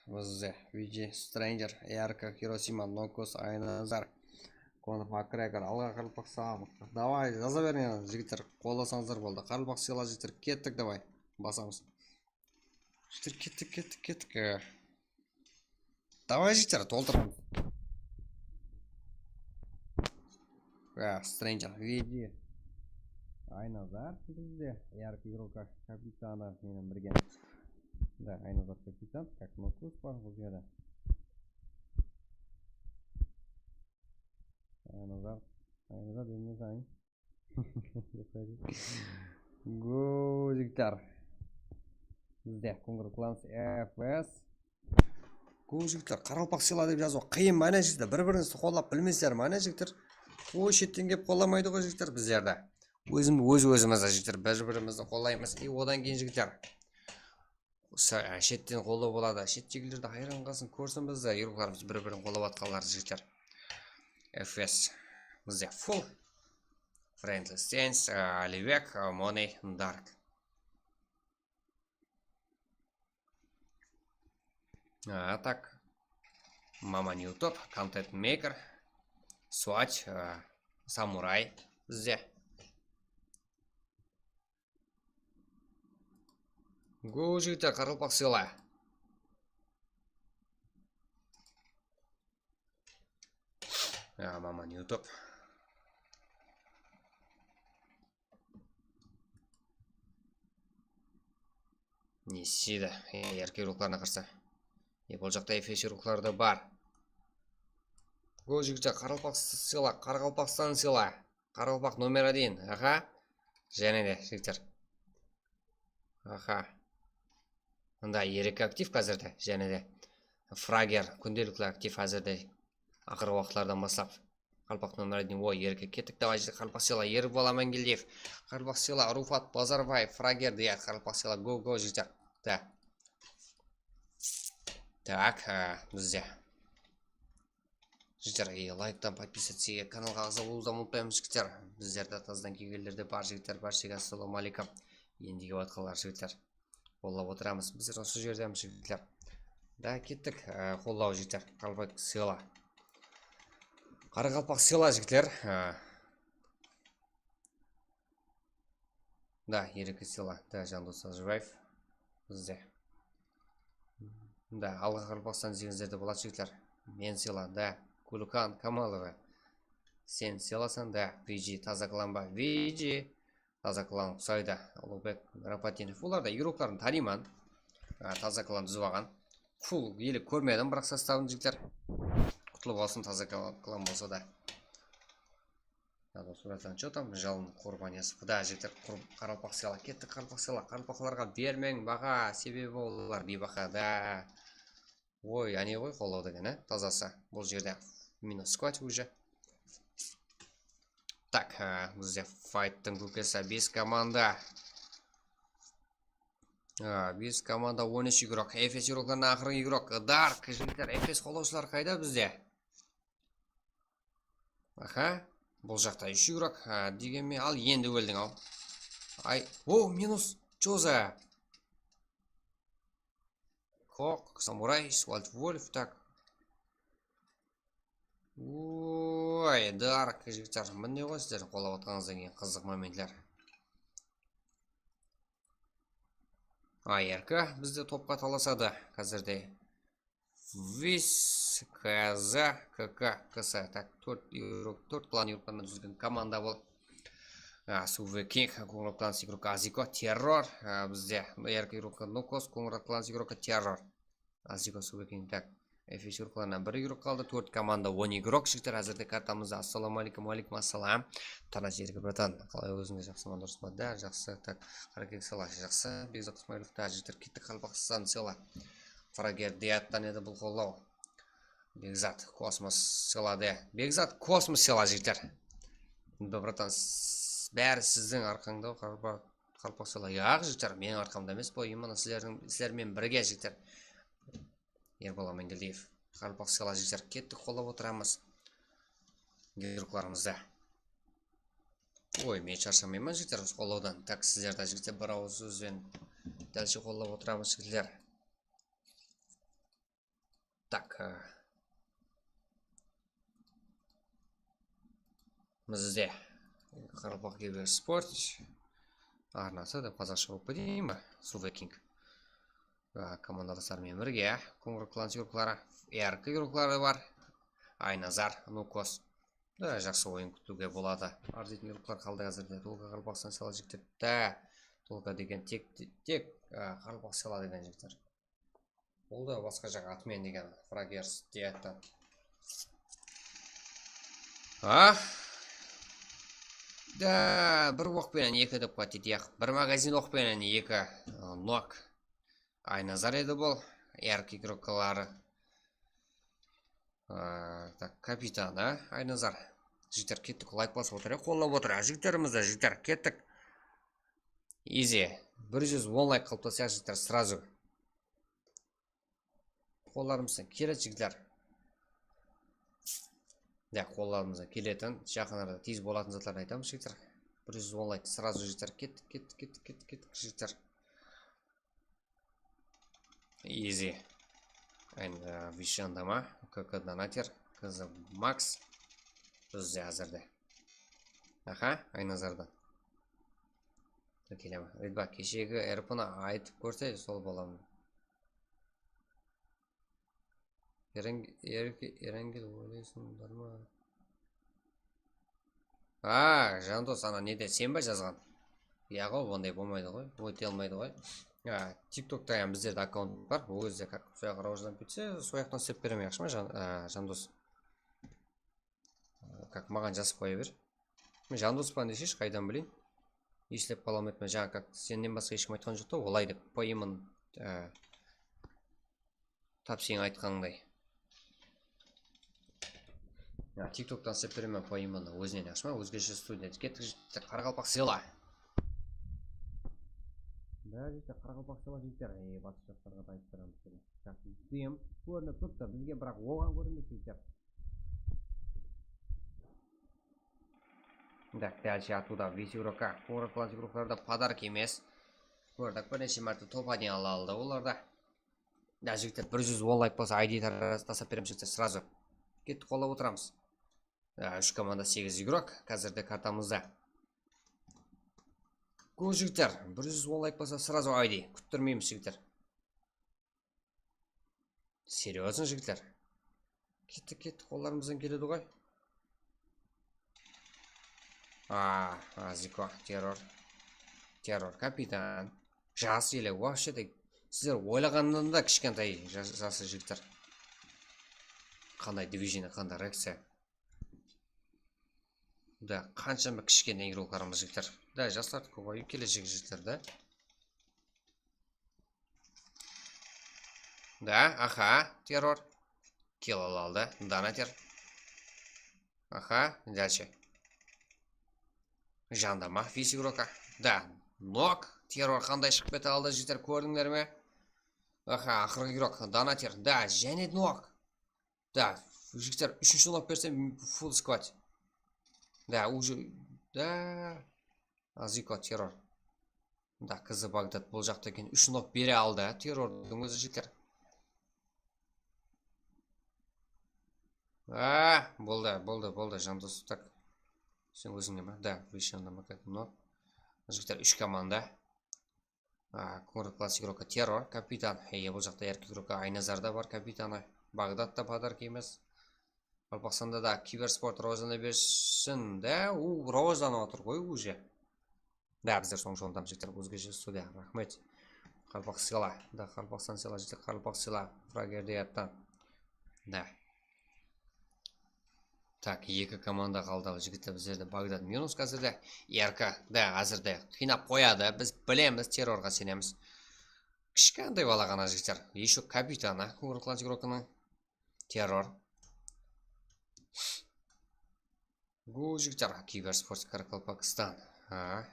bizde V G Stranger, Yarka, Hirosima, Nokos, Aynazar, Konor Makgregor, alǵa Qaraqalpaqstan. Davay, jaza beriń, jigitler, qollasańızlar boldı. Qaraqalpaq sıyla, jigitler, kettik, davay, basamız. Jigitler, kettik, kettik, kettik. E, davay, jigitler, toltıramız. Ya, Stranger, V G. Aynazar bizde. Yarkı igroka kapitanı menen birge. Da, Aynazar kapitan, как Nokus bar bul jerde. Aynazar, Aynazar demeseń. Go, jigitler. Bizde Konger Clans F S. Go, jigitler, qaraqalpaq sıyla dep jazıw qıyın, máne, jigitler, bir-birińizdi qollap bilmeysizler, máne, jigitler. Oy, shetten kelip qollamaydı ǵoy, jigitler, bizlerdi. Ózim-, óz-ózimizdi, jigitler, bir-birimizdi qollaymız. E, odan keyin, jigitler, Sa-, shetten qollaw boladı. Shettegilerdi hayran qalsın, kórsin bizdi, igroklarımız bir-birin qollap atqanlar, jigitler. F S. Bizde full. Friendly Saints, e, Alibek, e, Money, Dark. A, tak. Mama Newtop, Content Maker, Swatch, e, Samuray bizde. Go, jigitler, qaraqalpaq sıyla. Ya, mama, YouTube. Ne isteydi? Erkek ruxlarına qarsa. E, bul jaqta efes ruxları da bar. Go, jigitler, qaraqalpaq sıyla, Qaraqalpaqstan sıyla. Qaraqalpaq nomer один. Aha. Jáne de, jigitler. Aha. Mında erkek aktiv házirde, jáne de. Frager, kúndelikli aktiv házirde. Aqırǵı waqıtlardan baslap. Qaraqalpaq nomer один. Oy, erkek kettik, davay, jigitler, Qaraqalpaq sıyla, Erbola Mángeliyev. Qaraqalpaq sıyla, Rufat Bazarbaev, Frager, de, Qaraqalpaq sıyla, go, go, jigitler. Da. Tak, e, bizde. Jigitler, e, layktan, подписаться, kanalǵa aǵza bolıwdı umıtpaymız, jigitler. Bizlerde tazadan kelgenler de bar, jigitler, bárshege assalamu aleykum. Endi kelip atqanlar, jigitler. Qollap otıramız. Bizler usı jerdemiz, jigitler. Da kettik, e, qollaw, jigitler. Qaraqalpaq sıyla. Qaraqalpaq sıyla, jigitler. E, Da, erkek sıyla, da, Jandos Sajıbaev bizde. Da, Alǵa Qaraqalpaqstan deseńizler de boladı, jigitler. Men sıyla, da, Gulkan Kamalova. Sen sıylasań, da, Viji, taza klan ba? Viji, taza klan usaydı. Ulugbek Rapatinov. Bular da igrokların tanıyman. A, taza klan dúzip alǵan. Full ele kórmedim, biraq sostavın, jigitler. Qutlı bolsın, taza klan, klan bolsa da. Nadan surattan что там? Jalın Qurbaniyasov. Quda, jigitler, Qur-, Qaraqalpaq sıyla. Kettik, Qaraqalpaq sıyla. Qaraqalpaqlarǵa bermeń baha, sebebi olar biybaha da. Oy, áne ǵoy, qollaw degen, á? Tazası. Bul jerde minus squad уже. Tak, á, bizde fayttıń kúkesi, bes komanda. Á, bes komanda, on úsh igrok. Efes igroklarınan aqırǵı igrok. Dark, jigitler, Efes qollawshılar qayda bizde? Aha. Bul jaqta úsh igrok. Ha, degenmen, al, endi óldiń-aw. Ay, o, minus. Choza. Kok, Samuray, Swalt Wolf, tak. Oy, Dark, jigitler. Mine ǵoy sizler qollap atqanıńızdan keyin qızıq momentler. A R K bizde topqa talasadı házirde. Vis, K Z, K K, K S. Tak, tórt igrok, tórt klan igroklarınan dúzilgen komanda bul. A, Suve King, Kongrad Clans igrok Aziko, Terror. A, bizde R K igrok Nukos, Kongrad Clans igrok Terror. Aziko, Suve King, tak. F S igroklarınan bir igrok qaldı. Tórt komanda, on igrok. Jigitler, házirde kartamızda. Assalawma aleykum. Wa aleykum assalam. Tanash Erki bratan. Qalay, ózińiz jaqsıma, durıspa? Da, jaqsı. Tak, Qarakek Salash jaqsı. Bekzat Ismailovta, jigitler, kettik. Qaraqalpaqstan sıyla. Frager Deattan edi bul qollaw. Bekzat Kosmos sıyladı. Bekzat Kosmos sıyla, jigitler. Endi, bratan, s-, bári sizdiń arqańda, Qaraqalpaq, Qaraqalpaq sıyla. Yaq, jigitler, meniń arqamda emes, bu, именно sizlerdiń, sizler menen birge, jigitler. Erbol Amangeldiyev. Qaraqalpaq sıyla, jigitler. Kettik, qollap otıramız igroklarımızdı. Oy, men sharshamayman, jigitler, usı qollawdan. Tak, sizler de, jigitler, bir awız sóz benen dálshe qollap otıramız, jigitler. Tak, e, bizde Qaraqalpaq kibersport arnası dep, qazaqsha bolıp keteyin be? Suve King. E, komandadaslar menen birge, Kongrad Clans igrokları, R K igrokları bar. Aynazar, Nukos. Da, jaqsı oyın kútiwge boladı. Arzıytın igroklar qaldı házirde. Tolka Qaraqalpaqstan sıyla, jigitler. Da, Tolka degen tek, tek, e, Qaraqalpaq sıyla degen, jigitler. Boldı, basqa jaq atmen degen, Fragers, Deattan. Ah! Da, bir oq penen eki dep qoydı, yaq. Bir magazin oq penen eki, ı, nok. Aynazar edi bul, R K igrokları. Aa, tak, kapitan, a? Aynazar. Jigitler, kettik, layk basıp otır, qollap otır, a, jigitlerimiz de, jigitler, kettik. Easy. Bir júz on layk qılıp taslayıq, jigitler, srazu. Qollarımızdan keledi, jigitler. Ya, qollarımızdan keletin, jaqın arada tez bolatın zatlardı aytamız, jigitler. Bir júz on layk, srazu, jigitler, kettik, kettik, kettik, kettik, kettik, jigitler. Easy. Endi, e, Vishandama, K K Donater, K Z Max. Bizde házirde. Aha, Aynazardan. Keleme. Redbak, keshegi R P nı aytıp kórse, sol bolamın. Erenge-, Erenge-, Erengel, oylaysıńlar ma? A, Jandos, ana nede, sen ba jazǵan? Yaǵo, onday bolmaydı ǵoy, óte almaydı ǵoy. A, TikTokta hám bizlerde akkaunt bar, ol gezde как soyaq rawajlanıp ketse, soyaqtan islep beremen, yaqshı ma, Jan-, a, Jandos? Как maǵan jazıp qoya ber. Men Jandospan deseshi, qaydan bileyin? Eslep qala almayman. Jańa как sennen basqa hesh kim aytqan joq ta, olay dep. По имени, e, tap seniń aytqanıńday. Ya, TikToktan islep beremen по имени, ózinen, yaqshı ma? Ózgeshe student. Kettik, jigitler, qaraqalpaq sıyla. Bári jigitler, qaraqalpaq sıyla, jigitler. Ey, batı jaqlarǵa da aytıp beremen. Jaqsı, júdayam kórinip turıptı bizge, biraq oǵan kórinbeydi, jigitler. Так, дальше atıwda Vesigroka. Kongrad Clans igroklarda podarok emes. Kórdik, bir neshe márte topa deyin ala aldı olarda. Ya, jigitler, bir júz on layk bolsa, I D tar-, taslap beremiz, jigitler, srazu. Kettik, qollap otıramız. Ya, úsh komanda, segiz igrok, házirde kartamızda. Go, jigitler, bir júz on layk bolsa, srazu I D. Kúttirmeymiz, jigitler. Серьёзно, jigitler. Kettik, kettik, qollarımızdan keledi ǵoy. A, Aziko, terror. Terror, kapitan. Jas ele, вообще de, sizler oylaǵannan da kishkentay jas-, jaslı jigitler. Qanday движение, qanday reakciya. Da, qanshama kishkene igroklarımız, jigitler. Da, jaslar kóp, keleshegi jigitler da. Da, aha, terror. Kill ala aldı. Donater. Aha, дальше. Jandama, Vesigroka. Da, nok. Terror qanday shıǵıp kete aldı, jigitler, kórdińler me? Aha, aqırǵı igrok, Donater. Da, jáne nok. Da, jigitler, úshinshi nok bersem, full squad. Da, уже, da. Aziko, terror. Da, K Z Bagdad bul jaqta eken, úsh nok bere aldı terrordıń ózi, jigitler. A, boldı, boldı, boldı, Jandos, tak. Sen ózińe ma? Da, Vishandama, как nok. Jigitler, úsh komanda. A, Kongrad Clans igroka terror, kapitan. Eye, bul jaqta R K igroka Aynazar da bar, kapitanı. Bagdad ta podarok emes. Qaraqalpaqstanda da kibersport rawajlana bersin da, u rawajlanıp atır ǵoy уже. Da, bizler sonıń jolındamız, jigitler, ózgeshe studiya, raxmet. Qaraqalpaq sıyla, da, Qaraqalpaqstan sıyla, jigitler, Qaraqalpaq sıyla, Frager deyaptı. Da. Tak, eki komanda qaldı, al, jigitler, bizlerde Bagdad minus házirde, R K da házirde qıynap qoyadı, biz bilemiz, terrorǵa senemiz. Kishkentay bala ǵana, jigitler, ещё kapitanı, Qumırıqlan Jigirokınıń terror. Gu, jigitler, Kibersport Qaraqalpaqstan. Ha,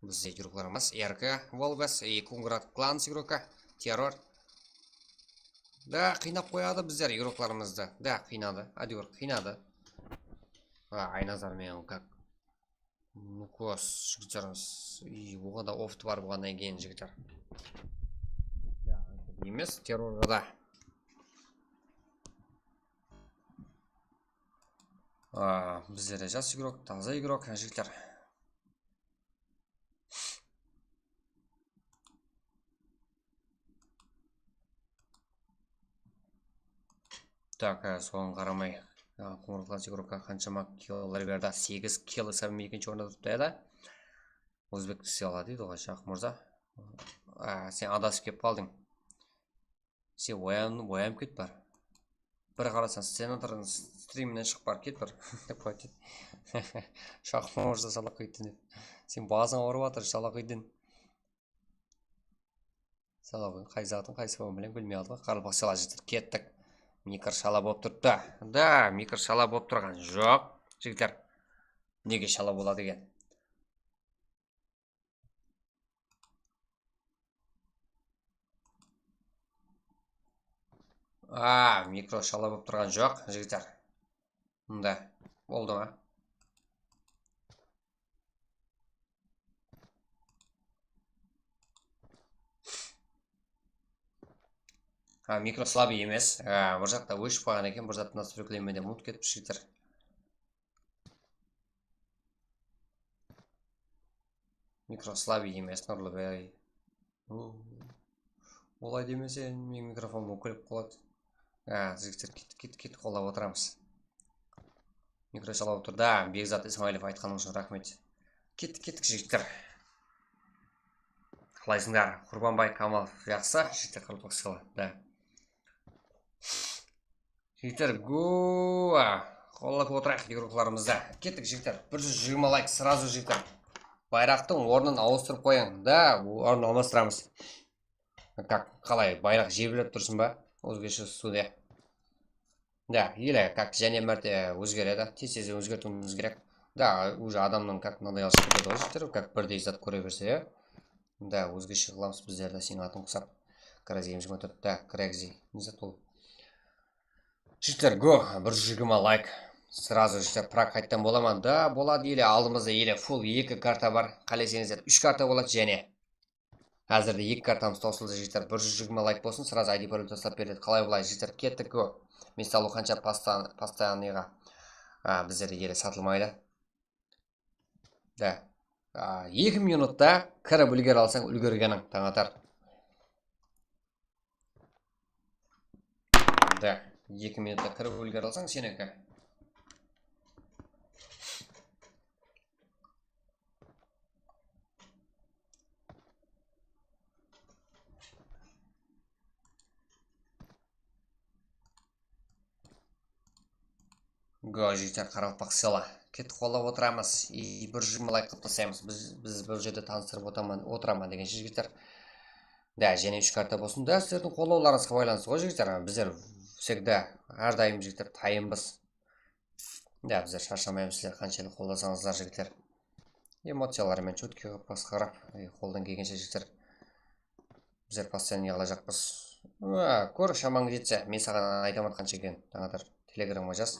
bizde igroklarımız R K, Volgas, e, Kungrad Klan igroka, terror. Da, qıynap qoyadı bizler igroklarımızdı. Da, qıynadı. Áytewir qıynadı. Ha, Aynazar menen как. Nukos, jigitler. Iy, oǵan da oft bar bolǵannan keyin, jigitler. Ya, emes, terrorǵa da. A, bizlerde jas igrok, taza igrok, jigitler. Tak, e, soǵan qaramay, e, Qumırıqlan Jigirokka qanshama killlar berdi? Segiz kill esabınan ekinshi orında turıptı edi. Ózbek sıyla deydi ǵoy, Shaqmurza. A, sen adasıp kelip qaldıń. Sen oyan-, oyanıp ket bar. Bir qarasań, senatordıń striminen shıǵıp barıp ket bar. Dep qoydı. Shaqmurza sala qoydı dep. Sen basıń awırıp atır, sala qoydı. Sala qoydı. Qay zatın, qaysı bolǵanın bilmey aldı ǵoy. Qaraqalpaq sıyla, jigitler, kettik. Mikr shala bolıp turıptı. Da, mikr shala bolıp turǵan joq, jigitler. Nege shala boladı eken? A, mikro shala bolıp turǵan joq, jigitler. Mında boldı ma? Ha, mikro slabıy emes. Ha, bir jaqta óship qalǵan eken, bir zattı nastroyklayman dep umıtıp ketip, jigitler. Mikro slabıy emes, Nurlıbay. O, olay demesen, meniń mikrofonım ókirip qaladı. Ha, jigitler, kettik, kettik, kettik, qollap otıramız. Mikro shalap tur da, Bekzat Ismailov, aytqanıń ushın raxmet. Kettik, kettik, jigitler. Qalaysıńlar? Qurbanbay Kamalov, jaqsı, jigitler, Qaraqalpaqstan, da. Jigitler, gua! Qollap otırayıq igroklarımızdı. Kettik, jigitler. Bir júz jigirma layk, srazu, jigitler. Bayraqtıń ornın awıstırıp qoyıń. Da, ornın almastıramız. Kak, qalay, bayraq jebirip tursın ba? Ózgeshe studiya. Da, ele, kak, jáne márte ózgeredi. Tez-tez ózgertiwimiz kerek. Da, уже adamnıń, kak, mınaday alışıp ketedi ǵoy, jigitler. Kak, birdey zat kóre berse, ya. Da, ózgeshe qılamız bizler de, seniń atıń qusap. Krazim jigirma tórt, da, Kregzi. Ne zat ol? Jigitler, go, bir júz jigirma layk. Srazu, jigitler, prak qayttan bolaman. Da, boladı, ele aldımızda, ele, full eki karta bar. Qáleseńizler, úsh karta boladı, jáne. Házirde eki kartamız tawsıldı, jigitler. Bir júz jigirma layk bolsın, srazu I D parol taslap beredi. Qalay, bılay, jigitler, kettik, go. Misal, o qansha posta-, postoyanıyǵa, a, bizlerde ele satılmaydı. Da. A, eki minutta kirip úlgere alsań, úlgergeniń, tań atar. Da, eki minutta kirip úlgere alsań, seniki. Go, jigitler, qaraqalpaq sıyla. Kettik, qollap otıramız. I bir júz jigirma layk qılıp taslaymız. Biz, biz bul jerde tanıstırıp otaman, otıraman degen, jigitler. Da, jáne úsh karta bolsın. Da, sizlerdiń qollawlarıńızǵa baylanıslı ǵoy, jigitler. Bizler всегда, hár dayım, jigitler, tayınbız. Da, bizler sharshamaymız, sizler qanshelli qollasańızlar, jigitler. Emociyalar menen chutki qılıp basqarıp, e, qoldan kelgenshe, jigitler, bizler постоянно yıǵılajaqpız. Á, kór, shamań jetse, men saǵan aytaman qansha ekenin. Tań atar, telegramǵa jaz.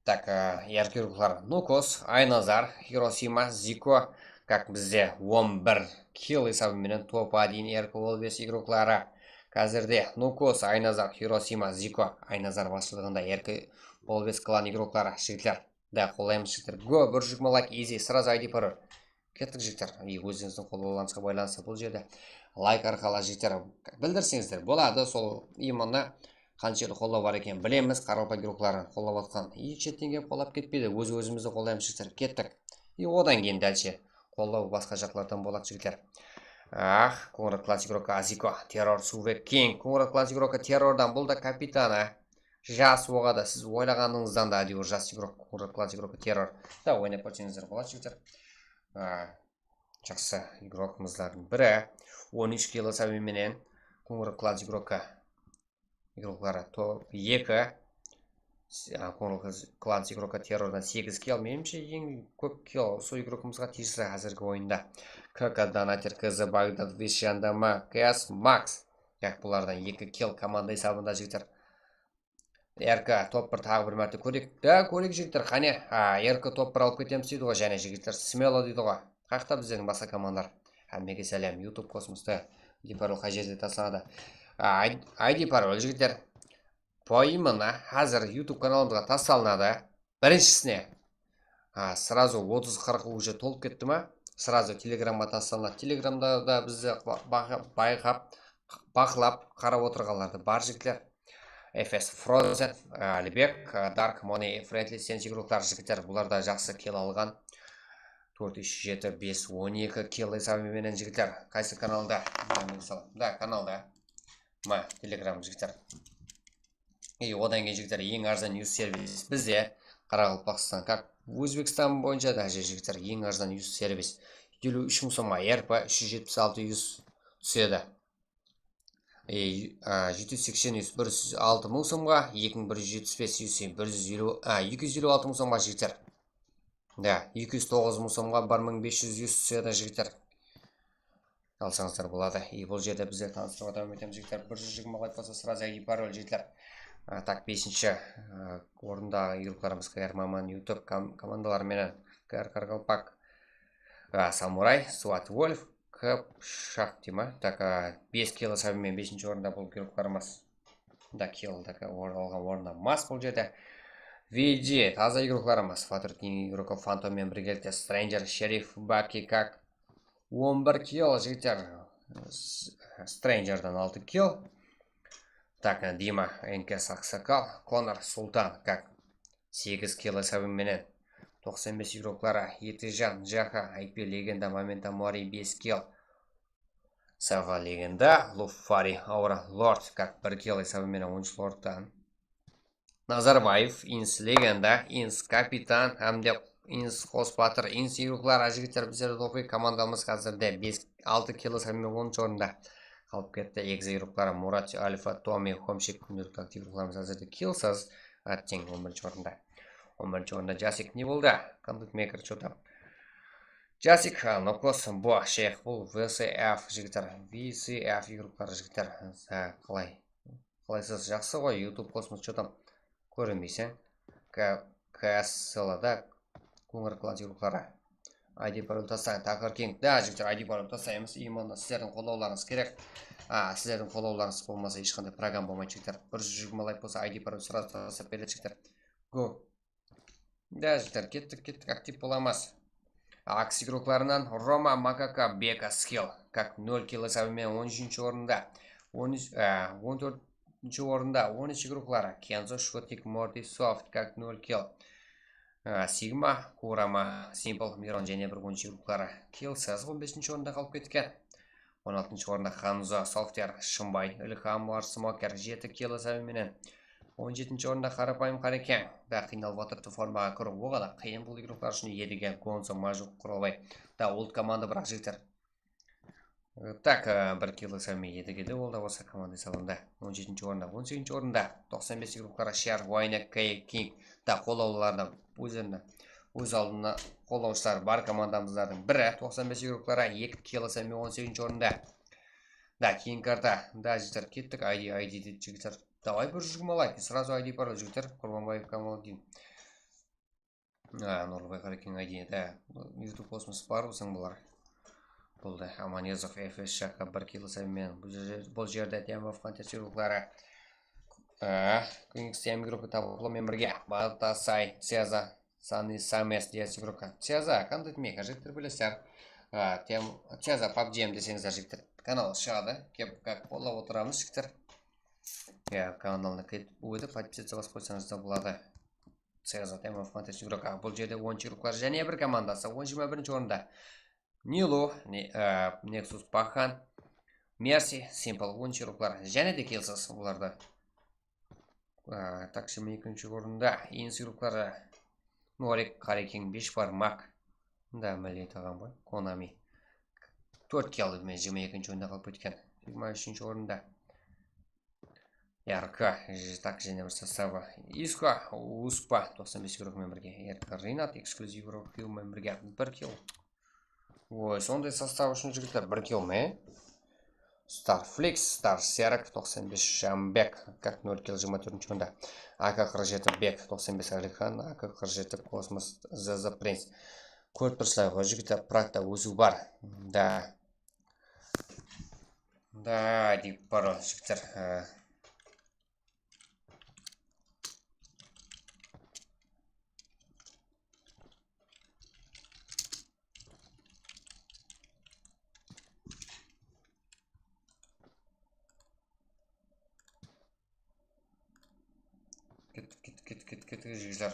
Tak, e, yarkı igroklar. Nukos, Aynazar, Hirosima, Ziko. Kak, bizde on bir kill esabı menen top один R K on bes igrokları. Házirde Nukos, Aynazar, Hirosima, Ziko. Aynazar basshılıǵında R K on bes klan igrokları, jigitler. Da, qollaymız, jigitler. Go, bir júz jigirma layk, easy, srazu I D parol. Kettik, jigitler. I ózińizdiń qollawlarıńızǵa baylanıslı bul jerde layk arqalı, jigitler, bildirseńizler boladı. Sol именно Qanshelli qollaw bar eken bilemiz, qaraqalpaq игрокların qollap atqan. Hech jerden kelip qollap ketpeydi, óz-ózimizdi qollaymız, jigitler. Kettik. И odan keyin dálshe qollaw basqa jaqlardan boladı, jigitler. Ah, Konrad Klass игрока Aziko, Terror Suve King, Konrad Klass игрока Terrordan, bul da kapitanı. Jas oǵada, siz oylaǵanıńızdan da ádewir jas igrok, Konrad Klass игрока Terror. Da oynap kórseńizler boladı, jigitler. Ah, jaqsı igrokımızlardıń biri. On úsh kilo sáwbe menen Konrad Klass игрока igrokları top eki. Konrad Klass игрока Terrordan segiz kill. Menimshe, eń kóp kill usı igrokımızǵa tiyisli házirgi oyında. K K Donater, K Z Bagdad, Vishandama, K S Max. Yaq, bulardan eki kill komanda esabında, jigitler. R K top bir taǵı bir márte kóreyik. Da, kóreyik, jigitler, qáne. A, R K top bir alıp ketemiz deydi ǵoy, jáne, jigitler, smelo deydi ǵoy. Qayaqta bizlerdiń basqa komandalar? Hámmege sálem, YouTube kosmosta. I D parol qay jerde taslanadı? A, I D parol, jigitler. Poimенно házir YouTube kanalımızǵa taslanadı. Birinshisine, a, сразу otız qırq уже tolıp ketti ma? Сразу Telegramǵa taslanadı. Telegramda da bizdi ba-, baqa-, bayqap, baqlap, qarap otırǵanlar da bar, jigitler. F S Frozen, e, Alibek, e, Dark Money, Friendly Sense igrokları, jigitler, bular da jaqsı kill alǵan. Tórt, úsh, jeti, bes, on eki kill esabı menen, jigitler. Qaysı kanalda? Da, kanalda. Ma, Telegram, jigitler. И odan keyin, jigitler, eń arzan yus servis bizde, Qaraqalpaqstan, как Ózbekstan boyınsha, даже, jigitler, eń arzan yus servis. Eliw úsh mıń somǵa R P, úsh júz jetpis altı yus túsedi. E, a, jeti júz seksen yus, bir júz altı mıń somǵa, eki mıń bir júz jetpis bes yus, bir júz eliw, a, eki júz eliw altı mıń somǵa, jigitler. Da, eki júz toǵız mıń somǵa, bir mıń bes júz yus túsedi, jigitler. Alsańızlar boladı. E, bul jerde bizler tanıstırıwǵa dawam etemiz, jigitler. Bir júz jigirma layk bolsa, сразу I D parol, jigitler. A, tak, besinshi, a, orındaǵı igroklarımız K R Maman YouTube kom-, komandaları menen K R Qaraqalpaq, a, Samuray, Swat Wolf, Kıpshaq deyme. Tak, a, bes kill esabı menen besinshi orında bul igroklarımız. Da, kill, tak, a, orın alǵan ornına mas bul jerde. V G, taza igroklarımız. Fatur King igrokı Fantom menen birgelikte Stranger, Sherif, Baki, как on bir kill, jigitler. S-, Strangerdan altı kill. Tak, Dima, N K Saksakal, Konor, Sultan, как segiz kill esabı menen. Toqsan bes igrokları, Etejan, Jaka, I P Legenda, Momenta Mori, bes kill. Sava Legenda, Lufari, Aura Lord, как bir kill esabı menen on úsh Lordtan. Nazarbaev, Ins Legenda, Ins Kapitan hám de Ins Qos Batır, Ins igrokları, jigitler, bizlerde toqıy komandamız házirde bes, altı kill esabı menen onınshı orında qalıp ketti. Egzi igrokları Murat, Alfa, Tomi, Homshik, kúndelikli aktiv igroklarımız házirde killsız. Atteń on birinshi orında. On birinshi orında Jasik ne boldı? Content Maker, что там? Jasik, a, Nokos, Bo, Sheyx, bul V C F, jigitler. V C F igrokları, jigitler. Za, qalay? Qalaysız, jaqsı ǵoy, YouTube kosmos, что там? Kórinbeyseń. K-, K S L da, Końır Klan igrokları. I D parol taslań, Takır King. Da, jigitler, I D parol taslaymız. Именно sizlerdiń qollawlarıńız kerek. A, sizlerdiń qollawlarıńız bolmasa, hesh qanday program bolmaydı, jigitler. Bir júz jigirma layk bolsa, I D parol сразу taslap beredi, jigitler. Go. Da, jigitler, kettik, kettik, aktiv bolamız. Aks igroklarınan Roma, Makaka, Beka, Skill. Как nol kill esabı menen on úshinshi orında. On úsh, e, on tórtinshi orında on úsh igrokları. Kenzo, Shkotik, Morty, Soft, как nol kill. E, Sigma, Kurama, Simple, Miron jáne bir on úsh igrokları. Killsız on besinshi orında qalıp ketken. On altınshı orında Hanzo, Software, Shımbay, Ilham, War Smoker, jeti kill esabı menen. On jetinshi orında Qarapayım Qarekeń. Da, qıynalıp atırıptı formaǵa kiriw. Oǵada qıyın bul igroklar ushın. Edige, Gonzo, Majuk, Quralbay. Da, old komanda, biraq, jigitler. Tak, e, bir kill esabı menen Edige de, ol da bolsa komanda esabında. On jetinshi orında, on segizinshi orında. Toqsan bes igroklar, Shar, Wayne, Kay, King. Da, qollawlardan ózlerine óz aldına qollawshılar bar komandamızlardıń biri, toqsan bes igrokları, eki kill esabı menen on segizinshi orında. Da, keyin karta, da, jigitler, kettik, I D, I D, jigitler. Davay, bir júz jigirma layk, сразу I D parol, jigitler, Qurbanbaev Kamaliddin. A, Nurlbay Qarekeń, I D, da, YouTube kosmos bar bolsań bular. Boldı, Amanezov, F S Shaka, bir kill esabı menen. Bul jer-, bul jerde Temov, Qanter igrokları. A, Kings Tem igrokı tabılı menen birge. Batasay, Ceza, Sani Sames, Dias igrokı. Ceza, Content Maker, jigitler, bilesizler. A, Tem-, Ceza, PUBG M deseńizler, jigitler, kanal shıǵadı. Kep, kep qollap otıramız, jigitler. Ya, kanalına kirip, ótip, podpisatsiya basıp qoysańız da boladı. Sıyaqsat M F Fantasy Игрок. A, bul jerde onınshı gruppalar jáne bir komandası, on jigirma birinshi orında. Nilu, ne, e, Nexus Bahan, Mercy, Simple, onınshı gruppalar. Jáne de kelsiz bularda. E, tak, jigirma ekinshi orında. Eńsiz gruppaları Norik, Qarakeńbesh bar, Mak. Da, milliy taǵam ǵoy, Konami. Tórt kill aldı, men jigirma ekinshi orında qalıp ketken. Jigirma úshinshi orında. R K, j-, tak, jáne bir sostavı. Isko, Uskpa, toqsan bes игрок menen birge. R K Rinat, eksklюзив игрок menen birge. Bir kill. Oy, sonday sostav ushın, jigitler, bir kill me? Starflix, Star Serk, toqsan bes Jambek, kak, nol kill, jigirma tórtinshi orında. A K qırq jeti Bek, toqsan bes Alixan, A K qırq jeti Kosmos, Z Z Prince. Kórip tursızlar ǵoy, jigitler, Pragta ósiw bar. Da. Da, deyip bar, jigitler. E, Kettik, kettik, kettik, kettik, kettik, jigitler.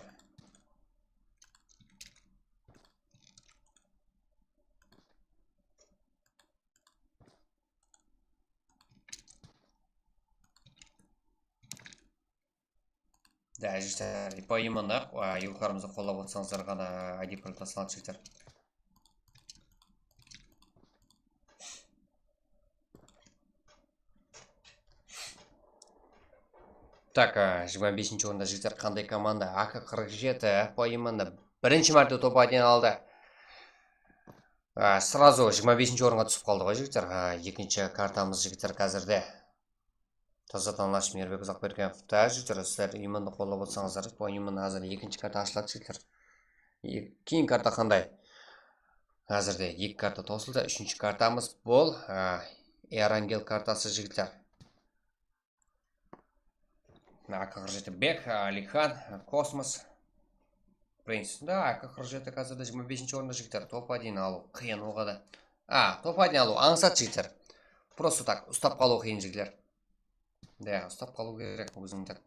Da, jigitler, poyımında, a, yurtlarımızdı qollap otsańızlar ǵana, I D parol taslanıp, jigitler. Tak, a, jigirma besinshi orında, jigitler, qanday komanda? A K qırq jeti, poyımında birinshi márte top один aldı. A, srazu jigirma besinshi orınǵa túsip qaldı ǵoy, jigitler. A, ekinshi kartamız, jigitler, házirde. Tazadan Lash, Meyirbek Uzaqbergenov. Da, jigitler, sizler uyımındı qollap otsańızlar, bul uyımın házir ekinshi karta ashıladı, jigitler. E, keyin karta qanday? Házirde eki karta tosıldı. Úshinshi kartamız bul, a, Erangel kartası, jigitler. A K qırq jeti Bek, Alixan, Kosmos, Prince. Da, A K qırq jeti házirde jigirma besinshi orında, jigitler. Top один alıw qıyın oǵada. A, top один alıw ańsat, jigitler. Просто так ustap qalıw qıyın, jigitler. Da, ustap qalıw kerek, óziniń de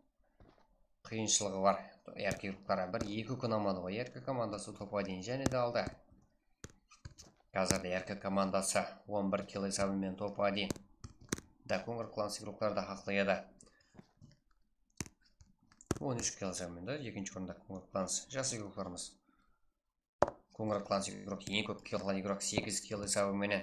qıyınshılıǵı bar. R K yurtları bir eki kún almadı ǵoy. R K komandası top один jáne de aldı. Házirde R K komandası on bir kill esabı menen top один. Da, Końgir Clans igrokları da haqlı edi. On úsh kill esabı menen da ekinshi orında Końgir Clans. Jaqsı igroklarımız. Końgir Clans igrok, eń kóp kill alǵan igrok, segiz kill esabı menen.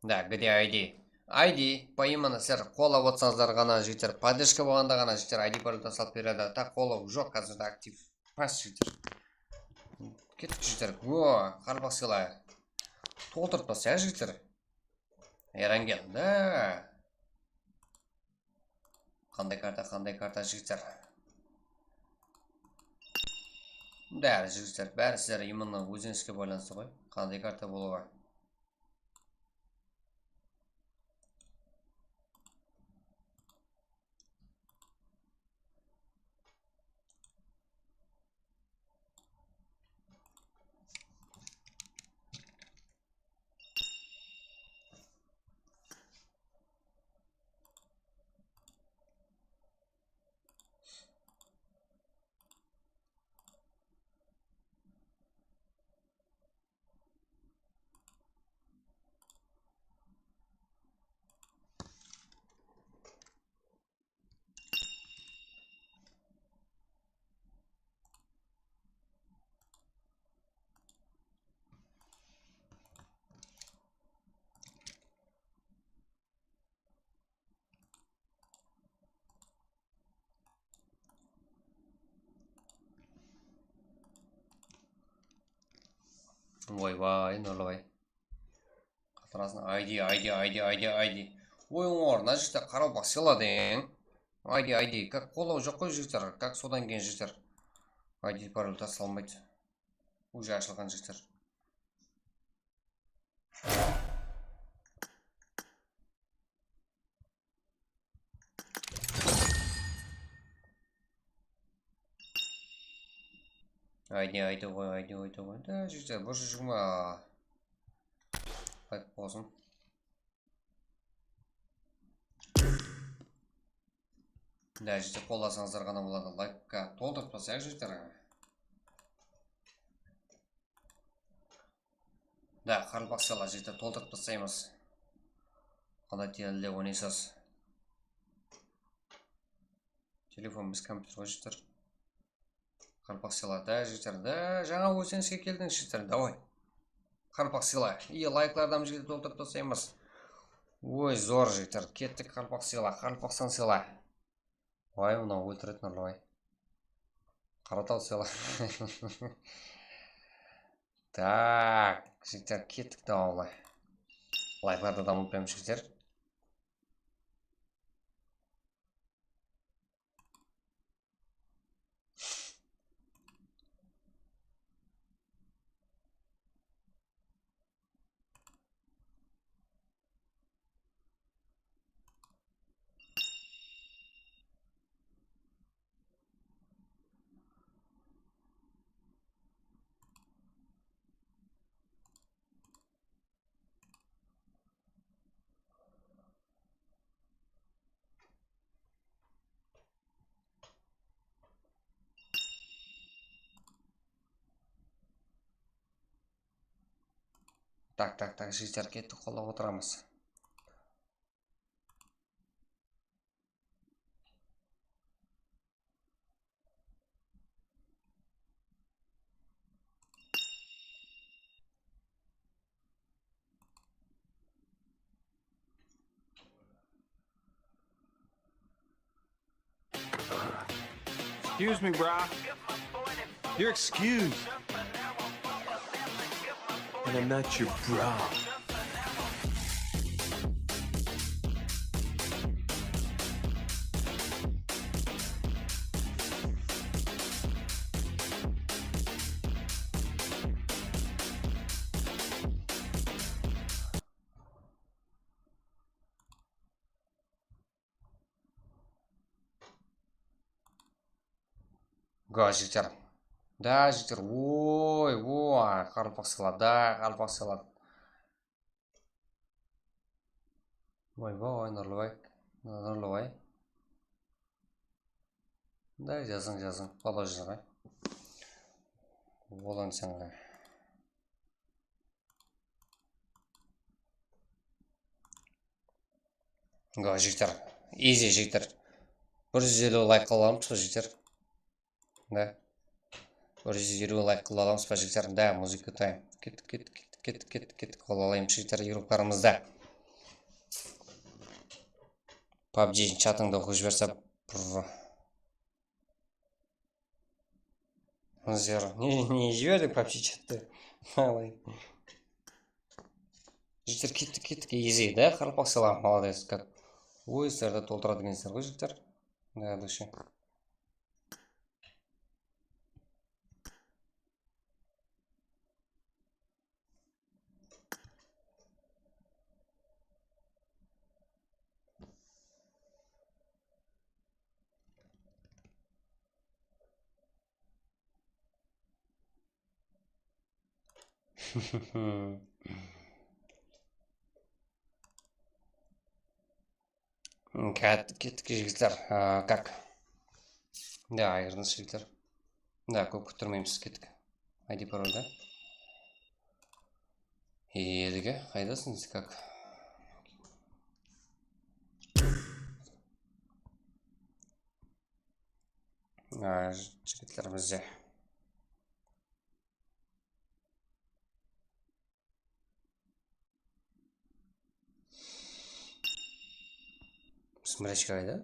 Da, gde I D? I D, poyımını sizler qollap otsańızlar ǵana, jigitler, podderjka bolǵanda ǵana, jigitler, I D parol taslap beredi. Tak, qollaw joq házirde, aktiv. Pas, jigitler. Kettik, jigitler. O, qarabaq sıyla. Toltırtpasa, ya, jigitler. Erangel, da. Qanday karta, qanday karta, jigitler? Bári, jigitler, bári sizler именно ózińizge baylanıslı ǵoy. Qanday karta bolıwı. Oybay, Nurlabay. Qatırasın, I D, I D, I D, I D, I D. Oy, ońarına jigitler, qaraqalpaq sıyladı, eń. I D, I D, kak qollaw joq ǵoy, jigitler, kak sodan keyin, jigitler. I D parol taslanbaydı. Уже ashılǵan, jigitler. Aydı, aydı ǵoy, aydı, aydı ǵoy. Da, jigitler, bir júz jigirma. Qayt bolsın. Da, jigitler, qollasańızlar ǵana boladı. Laykqa toltırıp taslayıq, jigitler. Da, qaraqalpaq sıyla, jigitler, toltırıp taslaymız. Qalay tiyelde oynaysız? Telefon, biz kompyuter ǵoy, jigitler. Qaraqalpaq sıyla, da, jigitler, da, jańa ózeniske keldiń, jigitler, davay. Qaraqalpaq sıyla. Iye, layklardan jigitler toltırıp taslaymız. Oy, zor, jigitler. Kettik, qaraqalpaq sıyla, qaraqalpaqstan sıyla. Vay, mınaw óltiredi, Nurlıbay. Qarataw sıyla. Tak, jigitler, kettik, davay. Layklardı da umıtpaymız, jigitler. Tak, tak, tak, jigitler, kettik, qollap otıramız. Excuse me, brah. You're excused. And I'm not your bra. Ga, jigitler. Da, jigitler. Oy, oy, qaraqalpaq sıyla, da, qaraqalpaq sıyla. Oy, oy, Nurlıbay. Nurlıbay. Da, jazıń, jazıń. Bala jazıń, ay. Olan sen, ay. Go, jigitler. Easy, jigitler. Bir júz eliw layk qıla alamız ba, jigitler? Da. Bir júz eliw layk qıla alamız ba, jigitler? Da, muzıka time. Kettik, kettik, kettik, kettik, kettik, kettik. Qol alaymız, jigitler, yuruplarımızda. PUBG chatıńdı oqıp jiberse, bir Zero. Ne, ne jiberdik PUBG chattı? Alay. Jigitler, kettik, kettik, easy da, qaraqalpaq sıyla, молодец, как. Oy, sizler de toltıradı ekensizler ǵoy, jigitler. Da, dushe. Ket-, kettik, jigitler. A, как? Da, ayırdıńız, jigitler. Da, kóp kúttirmeymiz, kettik. I D parolda. Elge, qaydasıń, как? A, jigitler bizde. Смотришка qayda?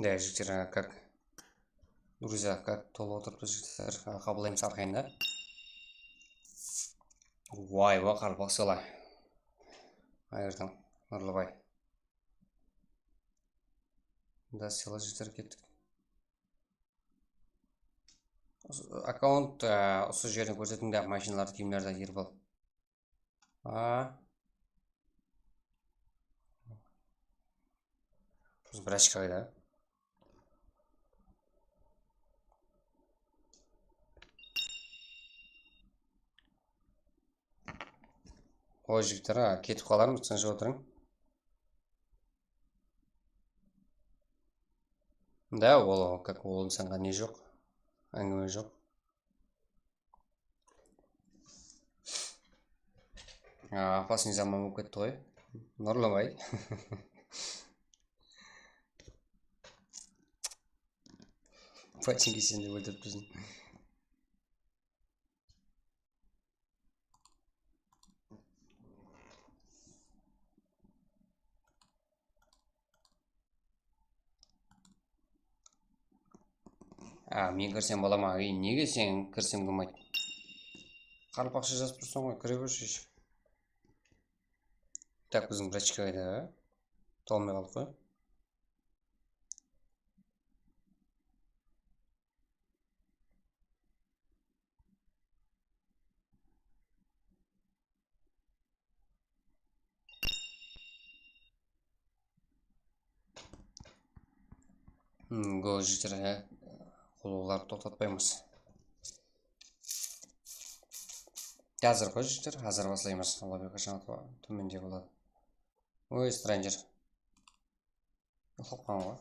Da, jigitler, a, как? Друзья, как? Tolıp otırıptı, jigitler. A, qabıllaymız arqayın da. Way, wa, qaraqalpaq sıyla. Ayırdıń, Nurlıbay. Da, sıyla, jigitler, kettik. Usı, akkaunt, a, usı jerden kórsetiń de, mashinalardı, kiyimlerdi, Erbal. A. Biz bir ochko qayda? Qoy, jigitler, a, ketip qalarmız, tınısh otırıń. Da, ol, как, ol insanǵa ne joq? Áńgime joq. A, опасный zaman bolıp ketti ǵoy. Nurlabay. Починки sen de óltirip tursań. A, men kirsem bola ma? Ey, nege sen kirsem bolmaydı? Qaraqalpaqsha jazıp tursań ǵoy, kire bershi. Так, biziń bir ochko qayda? Tawmay qaldıq ǵoy. Hmm, gol jigitler, e, qullıqlardı toqtatpaymız. Házir qoy, jigitler, házir baslaymız. Ulıǵbek qashan tómende boladı. Oy, stranger. Uxlap qalǵan ǵoy.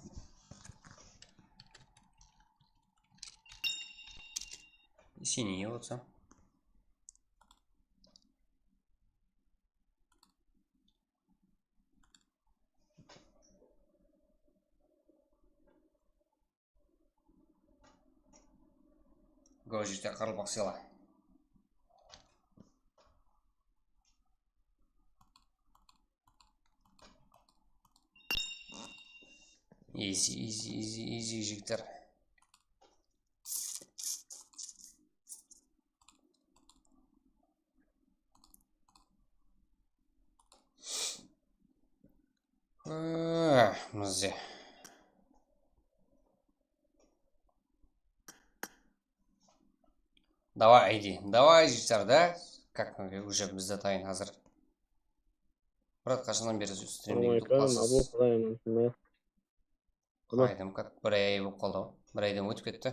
Seniye otsa. Gol jigitler, qaraqalpaq sıyla. Easy, easy, easy, easy, jigitler. Há, mınaw. Давай, иди. Давай, jigitler, da. Как, уже bizde tayın házir. Murat, qashannan beri strimde YouTube baslasız? Abul, qalay, amansın ba? Qaydım, как, bir ay bolıp qaldı ǵoy. Bir aydan ótip ketti.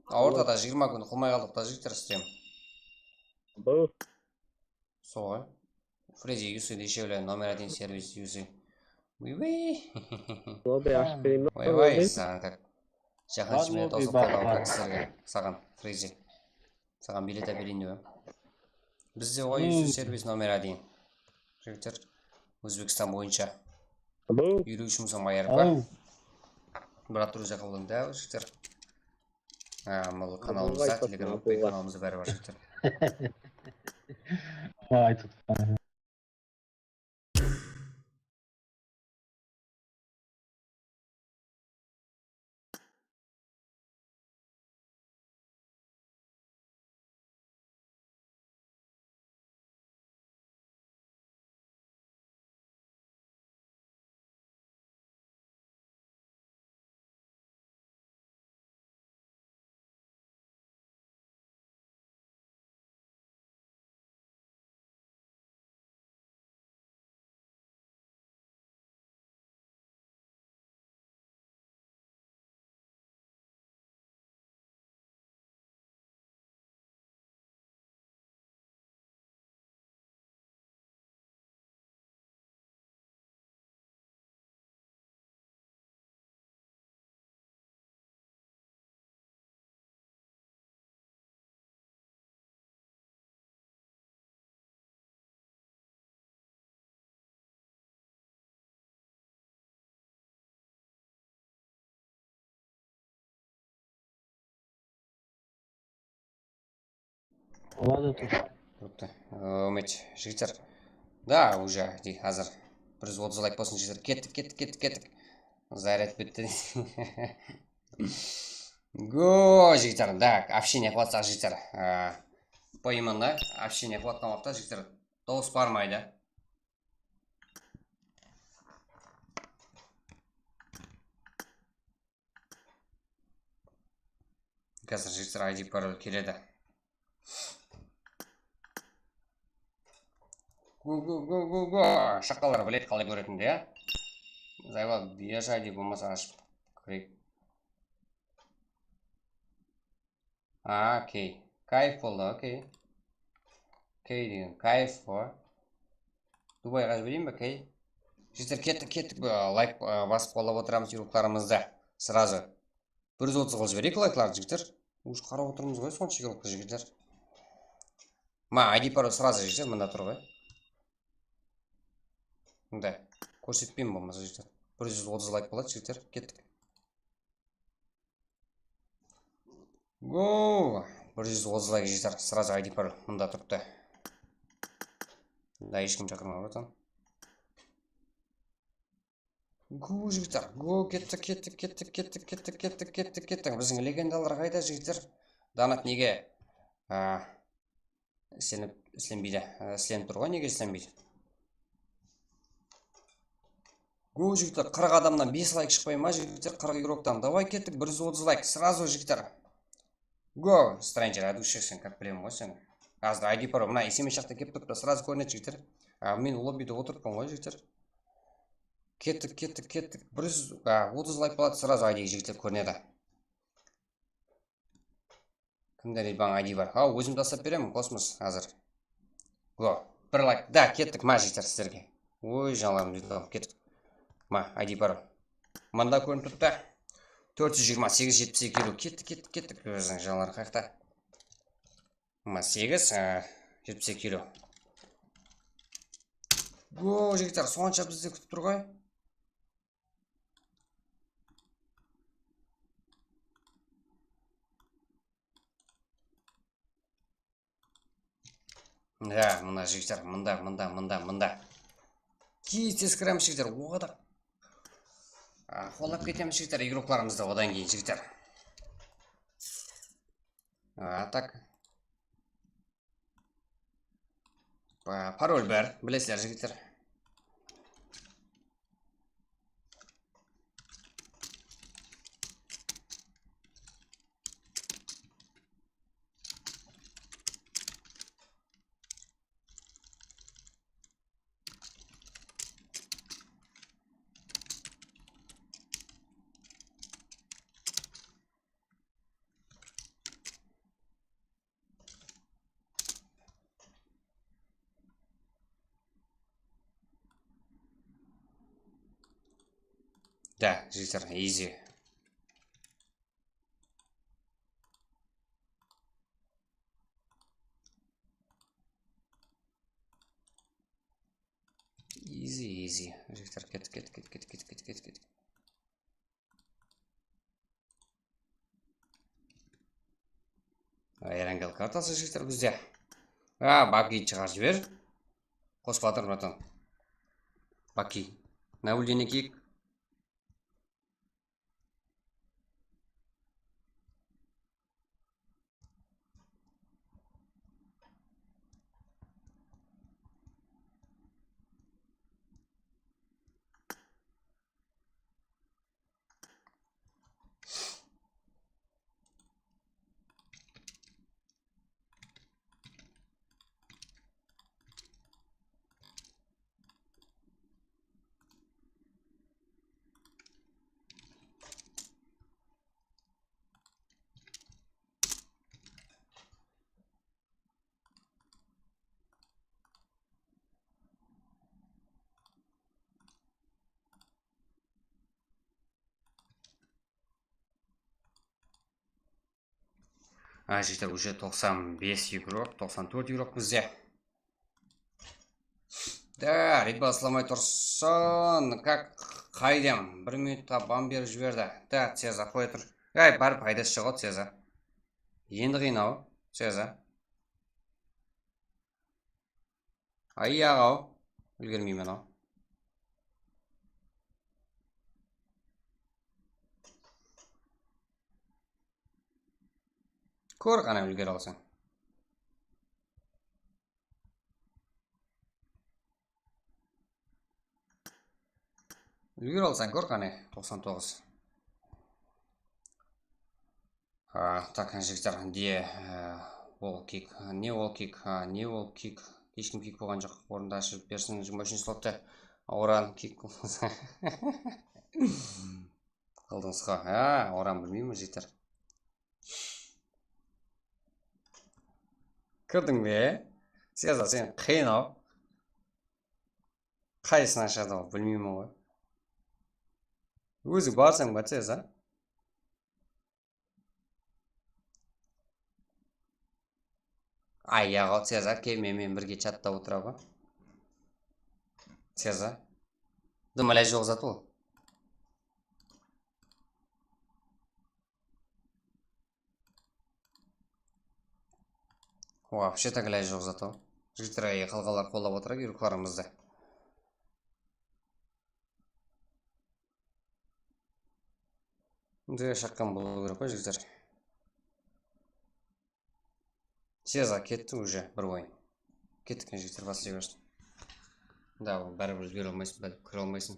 Ortada jigirma kún qılmay qaldıq ta, jigitler, strim. Abul. Sol ǵoy. Frezi, Юси, дешевле, номер один сервис, Юси. Уй-уй. Lobby ashıp bereyim be? Oy-oy, saǵan как. Jahan shime tosıp qaldı, как, sizlerge. Saǵan, Frezi. Saǵan bilet ápereyin dep em. Bizde ǵoy, Юси, сервис, номер один. Jigitler, Ózbekstan boyınsha. Abul. Eliw úsh mıń somǵa ayırıp pa? Brat, друзья qılıń da, jigitler. Há, bul kanalımızda, Telegram kanalımızda bári bar, jigitler. Aytıp. Boladı, tur. Turıptı. Úmit, jigitler. Da, уже, dey, házir. Bir júz otız layk bolsın, jigitler. Kettik, kettik, kettik, kettik. Zaryad bitti. Go, jigitler. Da, общение qılatsaq, jigitler. Á, поименно общение qılatqan waqıtta, jigitler, dawıs barmaydı. Házir jigitler I D parol keledi. Go, go, go, go, go. Shaqalar biledi qalay kóretin de, ya. Zayval, buyırsa, ayde bolmasa ashıp kireyik. A, okey. Kayf boldı, okey. Okey degen, kayf ǵoy. Dubayǵa jibereyin be, okey? Jigitler, kettik, kettik. Layk, a, basıp qollap otıramız yurıqlarımızdı. Srazı. Bir júz otız qılıp jibereyik layktарды, jigitler. Uj qarap otırmız ǵoy, sonsha yurıqtı, jigitler. Ma, I D parol srazı, jigitler, mında tur ǵoy. Mında. Kórsetpeyim bolmasa, jigitler. Bir júz otız layk boladı, jigitler. Kettik. Go! Bir júz otız layk, jigitler. Srazı I D parol mında turıptı. Mında hesh kim shaqırmay, bratan. Go, jigitler, go, kettik, kettik, kettik. Biziń legendalar qayda, jigitler? Donat nege, a, islenip, islenbeydi? A, islenip tur ǵoy, nege islenbeydi? Go, jigitler, qırq adamnan bes layk shıqpay ma, jigitler, qırq igroktan? Davay, kettik, bir júz otız layk, srazı, jigitler. Go, stranger, a, dushırsın, как bilem ǵoy seni. Házir I D parol, mına, S M S jaqta kelip turıptı, srazı kórinedi, jigitler. A, men lobbide otırıppan ǵoy, jigitler. Kettik, kettik, kettik. Bir júz, a, otız layk boladı, srazı I D, jigitler, kórinedi. Kimde Ridvan I D bar? Haw, ózim taslap beremen, Kosmos, házir. Go, bir layk. Da, kettik, ma, jigitler, sizlerge. Oy, janlarım, jigitler, kettik. Ma, I D bar. Mında kórinip turıptı. Tórt júz jigirma segiz, jetpis eki, eliw. Kettik, kettik, kettik. Óziniń janları qayaqta? Ma, segiz, a, jetpis eki, eliw. Go, jigitler, sonsha bizdi kútip tur ǵoy. Ya, mına jigitler, mında, mında, mında, mında. Tez, tez kiremiz, jigitler, oǵada. A, qollap ketemiz, jigitler, igroklarımızdı odan keyin, jigitler. A, tak. Pa-, parol bar, bilesizler, jigitler. Da, jigitler, easy. Easy, easy. Jigitler, kettik, kettik. Erangel kartası, jigitler, bizde. A, Baki shıǵarıp jiber. Qosıp atır, bratan. Baki. Nabuldin ekeyik. A, jigitler, уже toqsan bes igrok, toqsan tórt igrok bizde. Da, ritm baslamay tursın. Kak, qaydem? Bir minutqa ban berip jiberdi. Da, Ceza, qoya tur. Ay, bar, paydası joq, Ceza. Endi qıynaw, Ceza. Ay, aǵaw. Úlgermeymen-aw. Kór qáne, úlgere alsań. Úlgere alsań, kór qáne, toqsan toǵız. A, tak, jigitler, de, e, ol kik, ne ol kik, a, ne ol kik, hesh kim kik bolǵan joq, orındı ashıp bersin, jigirma úshinshi slottı. Oran kik qıldıńız ǵo. Ha, oran bilmeymen, jigitler. Kirdiń be? Seza, sen qıynaw. Qaysın ashadı ol, bilmeymen ǵoy. Óziń barsań ba, Seza? Ay, yaǵo, Seza, kel, men, men birge chatta otıra ǵoy. Seza. Dım ilaj joq zat ol. Вообще так ilaj joq zat ol. Jigitler, ay, qalqanlar qollap otıra, yurıqlarımızdı. Bunday shaqqan bolıw kerek ǵoy, jigitler. Seza ketti уже bir oyın. Kettik, jigitler, baslay bersin. Da, ol báribir úlgere almaysań, bálki kire almaysań.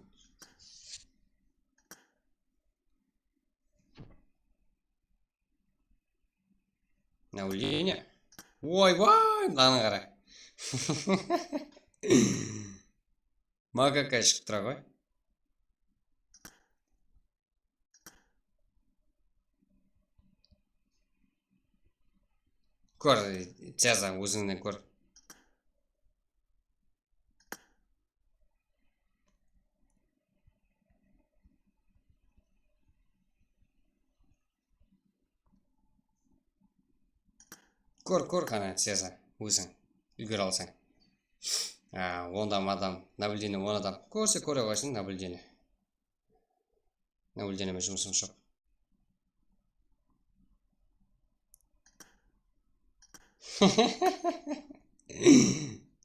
Nableniye. Oy, vay, mınaǵan qara. Makaka shıǵıp tura ǵoy. Kór, Cezar, ózińnen kór. Kór, kór qáne, Cezar, óziń úlgere alsań. A, onda adam, nableniye, on adam. Kórse kóre qoysın, nableniye. Nableniye menen jumısımız joq.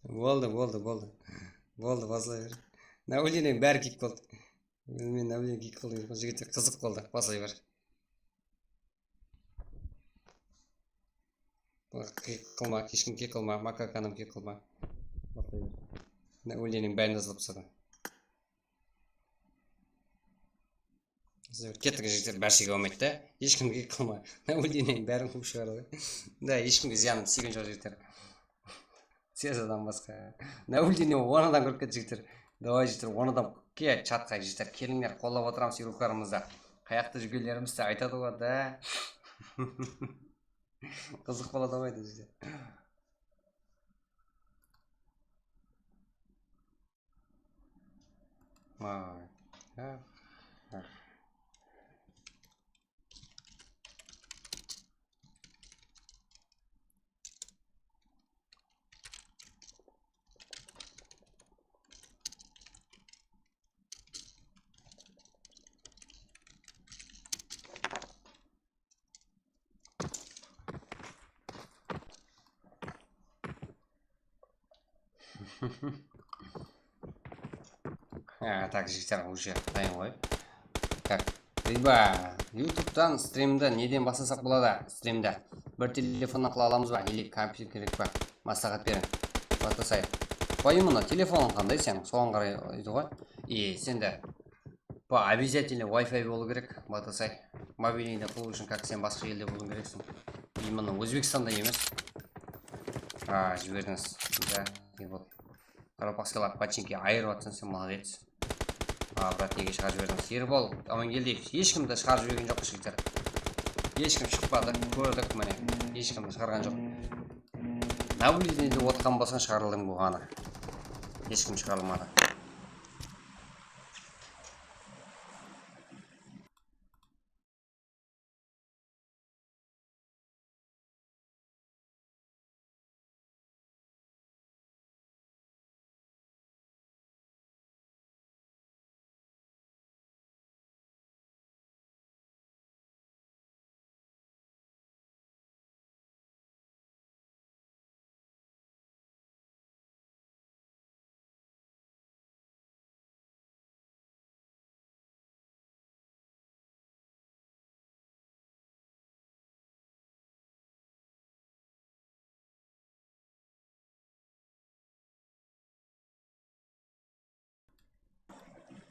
Boldı, boldı, boldı. Boldı, baslay ber. Nableniye bári kik boldı. Men nableniye kik qıldım, jigitler, qızıq boldı. Baslay ber. Qıyıq qılma, hesh kim kek qılma, makakanım kek qılma. Nableniye bárin tazalap tasladı. Kettik, jigitler, bárshege bolmaydı da. Hesh kim kek qılma. Nableniye bárin quwıp shıǵaradı. Da, hesh kimge zıyanım tiygen joq, jigitler. Sezadan basqa. Nableniye on adam kirip ketti, jigitler. Davay, jigitler, on adam ke, chatqa, jigitler, kelińler, qollap otıramız yurıqlarımızdı. Qayaqta júrgenlerimiz de aytadı ǵoy da. Qızıq boladı ǵoy, jigitler. Vay. Ha, ha. Ha, tak, jigitler, уже dayın ǵoy. Tak, riba, YouTube'dan strimdi neden baslasaq boladı? Strimdi bir telefonnan qıla alamız ba? Ele kompyuter kerek pa? Másláhát beriń. Batasay. Qoyımına telefonıń qanday seniń? Soǵan qaray edi ǵoy. E, sende Bu обязательно Wi-Fi bolıw kerek, Batasay. Mobilnıyda qılıw ushın, как, sen basqa elde bolıw kerekseń. Именно Ózbekstanda emes. A, jiberdińiz. Da, Erbol. Qaraqalpaqskiy lap починки ayırıp atsań sen, молодец. A, brat, nege shıǵarıp jiberdińiz? Erbol Amangeldiyev, hesh kimdi shıǵarıp jibergen joq, jigitler. Hesh kim shıqpadı, kórdik, mine. Hesh kimdi shıǵarǵan joq. Nableniede otqan bolsań, shıǵarıldıń bolǵanı. Hesh kim shıǵarılmadı.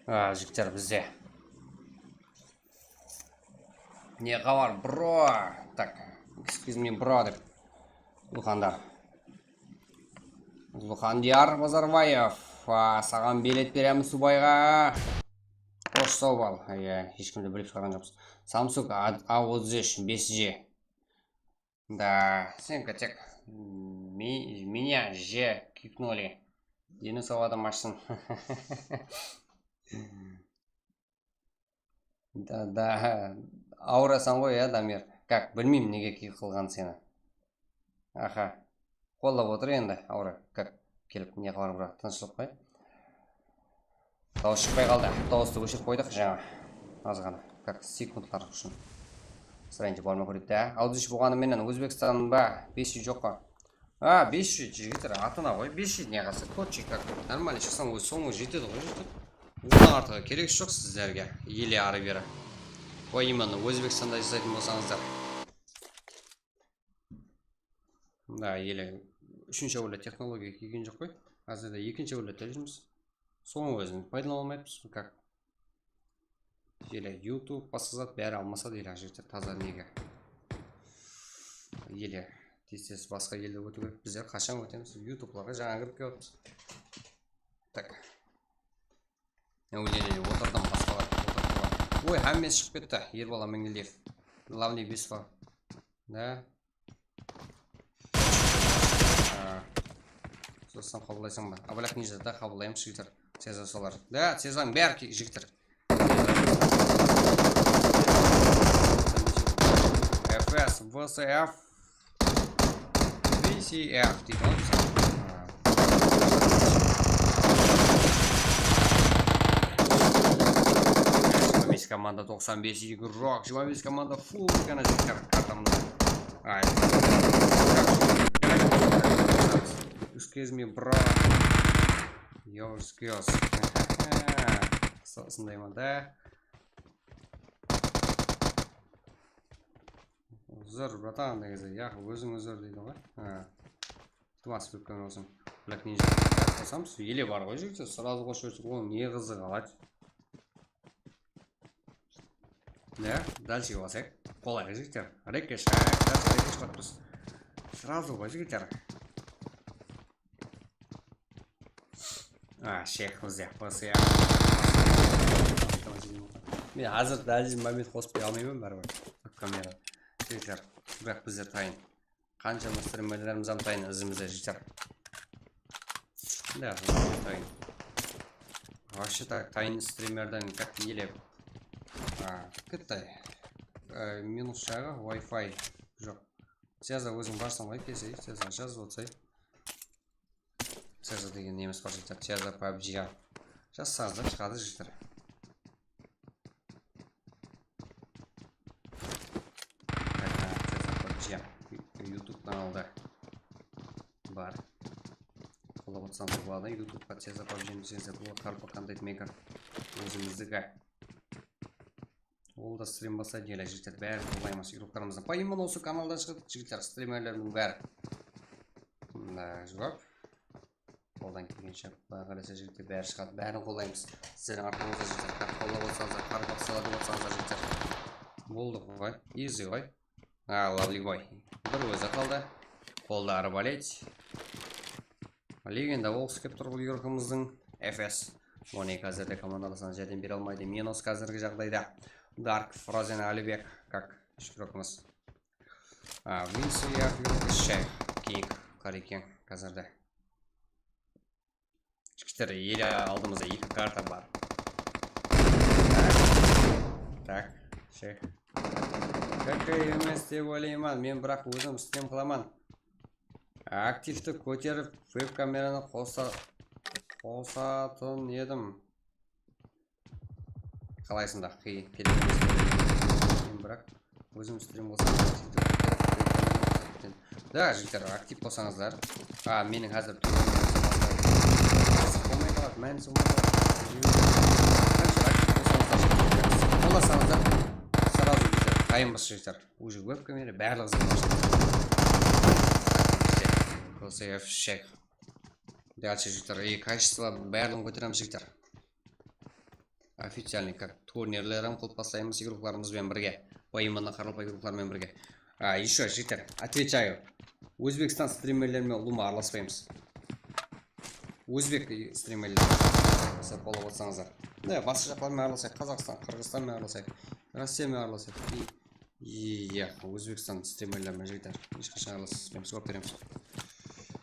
A, jigitler, bizde. Ne xabar, bro? Tak, excuse me, bro, dep. Ulxandar. Ulxandiyar Bazarbaev. Oppa, saǵan bilet beremiz Subayǵa. Xosh, sawbol. Iya, hesh kimdi bilip shıǵarǵan joqpız. Samsung A otız úsh, bes G. Да, sen tek меня же кикнули. Deni saw adam ashsın. Да, да, awırasań ǵoy, ya, Damir. Как, bilmeymen nege kik qılǵanın seni. Aha. Qollap otır endi, awıra. Как, kelip ne qılar, biraq tınıshlıq qoy. Dawıs shıqpay qaldı. Dawıstı óshirip qoydıq jańa. Azǵana. Как, sekundlar ushın. Сразу barma kóreyik ta. Otız úsh bolǵanı menen Ózbekstan ba? Bes júz joq pa? A, bes júz jigitler, atına ǵoy, bes júz ne qası, kotchik как, нормально shıqsań, óz sońı jetedi ǵoy, jetedi. Onnan artıǵı kerek joq sizlerge, ele arı-beri. Ва, именно Ózbekstanda jasaytın bolsańızlar. Da, ele úshinshi áwelde texnologiya kelgen joq qoy. Házirde ekinshi áwelde júrmiz. Sonıń ózin paydalana almaypız, как. Ele YouTube, basqa zat bári almasadı ele, jigitler, taza nege. Ele tez-tez basqa elde ótiw kerek. Bizler qashan ótemiz? YouTubelarǵa jańa kirip kelyapız. Так. Óyle otırdım, basqalar otırdılar. Oy, hámmesi shıǵıp ketti. Erbol Amangeldiyev. Главный бес pa? Da. Sostan qabıllaysań ba? Oblak Ninja da qabıllaymız, jigitler. Sezar solar. Da, Sezardıń bári ke-, jigitler. F S, V C F, V C F deydi ǵoy. Jigirma bes komanda, toqsan bes игрок, jigirma bes komanda full gana jigitler kartamızda. Ay. Excuse me, bro. Yo, excuse. Usınday ma da. Uzr, bratan, negizi. Ya, óziń uzr deydi ǵoy. Ha. Iltimas, bilip qoymasın. Black Ninja. Qosamız, ele bar ǵoy, jigitler, сразу qosıp jibersin. Onıń ne qızıǵı, aladı. Ne? Дальше basayıq. Qolay, jigitler. Rekkesh, ha, dálshe rekkesh qılıp turız. Сразу ǵoy, jigitler. A, sheyx, bizde, P S A. Men házir dálizin moment qosıp bere almayman, báribir. Kamera. Jigitler, biraq bizler tayın. Qansha streamerlerimiz hám tayın izimizde jigitler. Da, tayın. Вообще так, tayın streamerden как ele. A, Qıtay. E, minus jaǵı Wi-Fi joq. Sezar, óziń barsań ǵoy, kelsey, Sezar, jazıp otırsay. Sezar degen nemiz bar jigitler, Sezar PUBG al. Jazsańızlar, shıǵadı jigitler. Sezar PUBG al. YouTube kanalda bar. Qollap otırsańız boladı. YouTubeqa Sezar PUBG deseńizler boladı. Karpa Content Maker ózimizdiki. Ol da strim baslaydı ele, jigitler, bárin qollaymız. Igroklarımızdıń payımın usı kanaldan shıǵadı, jigitler, strimerlerdiń bári. Mına, juwap. Qoldan kelgenshe, Quday qálese, jigitler, bári shıǵadı, bárin qollaymız. Sizlerdiń arqańızda, jigitler, qollap otsańızlar, qaraq basıladı otsańızlar, jigitler. Boldı ǵoy, easy ǵoy. A, Lovely boy. Bir ózi qaldı. Qolda arbalet. Legenda bolǵısı kelip tur bul igrokımızdıń. F S. On eki házirde komandalasańız járdem bere almaydı. Minus házirgi jaǵdayda. Dark, Frozen, Alibek. Как igrokımız. A, Vinci, Artyom, Shayx. Keyik, Karikeng házirde. Jigitler, ele aldımızda eki karta bar. Tak, shek. Kakay emes dep oylayman, men biraq ózim stream qılaman. Aktivti kóterip, veb kameranı qosa, qosatın edim. Qalaysın da, qıyın, kerek emes. Men biraq ózim stream qılsam, da, jigitler, aktiv bolsańızlar. A, meniń házir bolmay qaladı, mánis bolmay qaladı. Qanshalik aktiv bolsańızlar, jigitler, qolasańızlar, сразу bizler tayınbız, jigitler. Уже веб-камера, barlıǵı zat. Kosayev shek. Дальше, jigitler, и качество barlıǵın kóteremiz, jigitler. Официальный как turnirler hám qılıp baslaymız igroklarımız benen birge. P M N Qaraqalpaq igrokları menen birge. A, ещё, jigitler, отвечаю. Ózbekstan strimerleri menen ulıwma aralaspaymız. Ózbek streamerler, mesela, qolap otsańızlar. Mine, basqa jaqlar menen aralasayıq, Qazaqstan, Qırǵızstan menen aralasayıq, Rossiya menen aralasayıq. I, i, ya, Ózbekstan streamerler menen, jigitler, hesh qashan aralasıspaymiz, juwap beremiz.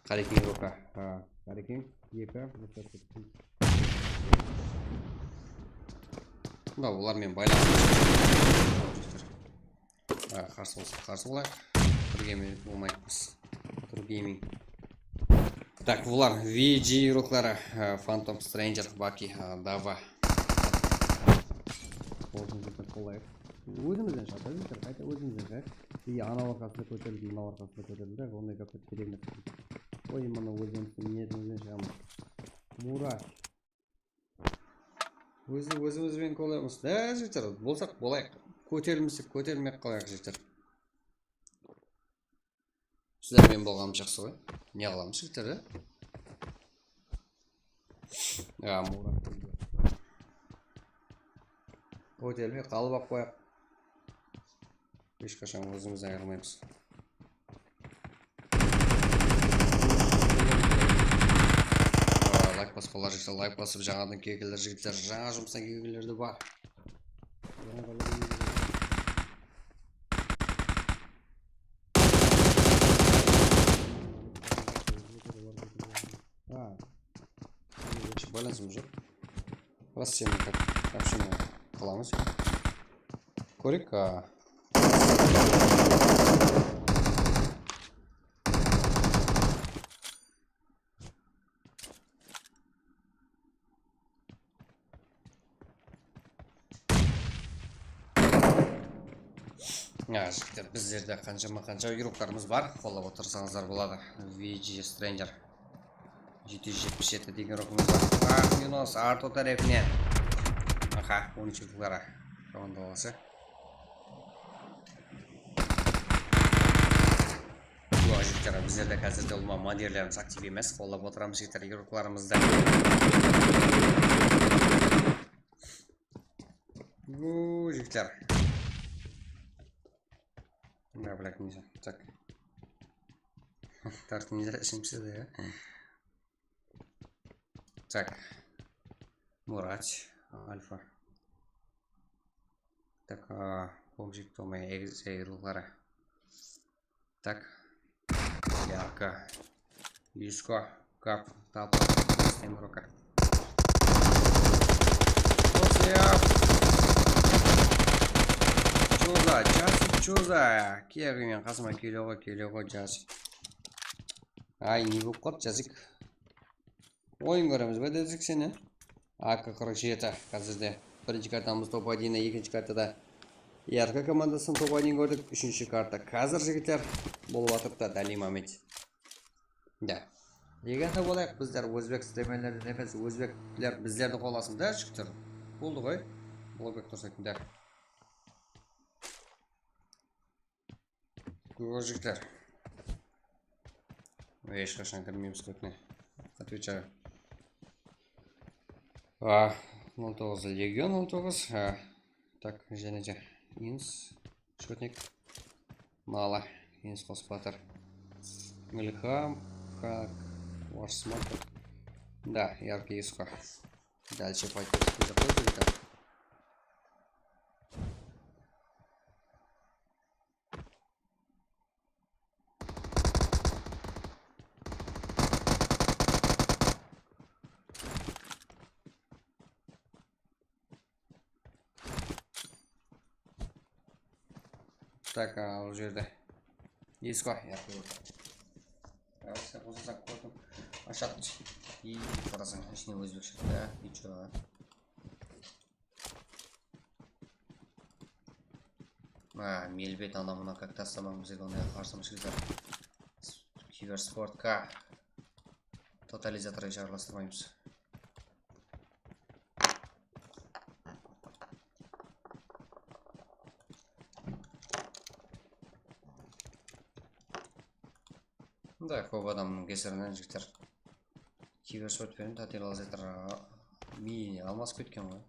Qarekeńge roka. Ha, Qarekeńge eki. Mına, olar menen baylanıs. Ha, qarsı bolsa, qarsı bolayıq. Bir game bolmayıppız. Bir game. Tak, bular V G urokları, ha, Phantom Stranger, Baki, ha, Dava. Bolsın, jigitler, qolayıq. Ózimizden shıǵadı, jigitler, qayta ózimizden shıǵayıq. I, anaw arqasında kóterildi, mınaw arqasında kóterildi, onday gáp kerek emes. Oy, mına ózimizdiń niyetimizden shıǵamız. Murat. Ózi, ózimiz benen qolayamız. Há, jigitler, bolsaq bolayıq. Kóterilmesek, kóterilmey-aq qolayıq, jigitler. Sizler menen bolǵanımız jaqsı ǵoy. Ne qılamız, jigitler, há? Ya, Murat. Kóterilmey qalıp-aq qoyaq. Hesh qashan ózimizden ayırılmaymız. Aa, layk basqanlar, jigitler, layk basıp, jańadan kelgenler, jigitler, jańa jumıstan kelgenler de bar. Ha. Baylanısımız joq. Rossiyamız, так, вообще, mına, qalamız. Kóreyik, a. Ya, jigitler, bizlerde qanshama-qansha uroklarımız bar, qollap otırsańızlar boladı. V G Stranger. Jeti júz jetpis jeti degen urokımız bar. Ah, minus, Arto tárepinen. Aha, on úsh urokları. Komanda balası. Yoq, jigitler, bizlerde házirde ulıwma modiyerlerimiz aktiv emes. Qollap otıramız, jigitler, uroklarımızdı. Uuu, jigitler. Ya, блядь, neyse. Tak. Tak, neyse, ishimsiz ya. Tak. Murat, Alfa. Tak, a, bom jigit olmay, egizge urıqları. Tak. Yarka. Yusko. Kap. Talpa. Stem roka. Osıyav. Chuza, Jasik, Chuza. Kiyagımen qasıma kele ǵoy, kele ǵoy, Jasik. Ay, ne bolıp qaldı, Jasik? Oyın kóremiz be desek seni? A K qırq jeti házirde. Birinshi kartamız top odinne, ekinshi kartada Yarka komandasın top odin kórdik. Úshinshi karta házir, jigitler, bolıp atırıptı, dálil moment. Da. Legenda bolayıq bizler, ózbek streamerlerden emes, ózbekler bizlerdi qolasın da, jigitler. Boldı ǵoy. Blokbek tursa ekin da. Jigitler. Hesh qashan kirmeymiz kótine. Отвечаю. A, nol toǵız, Legion nol toǵız. A, tak, jáne de. Ins, Shkotnik. Mala, Ins qosıp atır. Ilham, Hak, Warsmaker. Da, Yarkı Isko. Дальше пойдёт. Так, al bu jerde. Esko, ya, qoyıp. Ya, sen qozasań, qoydım. Ashadı. И qarasań, ishinen ózbek shıqtı, ya. И чё? Ha, melbet, ana mına как taslamań bizge, onday qarsımız jigitler. Kibersportka. Totalizatorǵa hesh aralastırmaymız. Mınday kóp adamnıń kesirinen, jigitler. Kibersport penen totalizator miyine almasıp ketken ǵoy.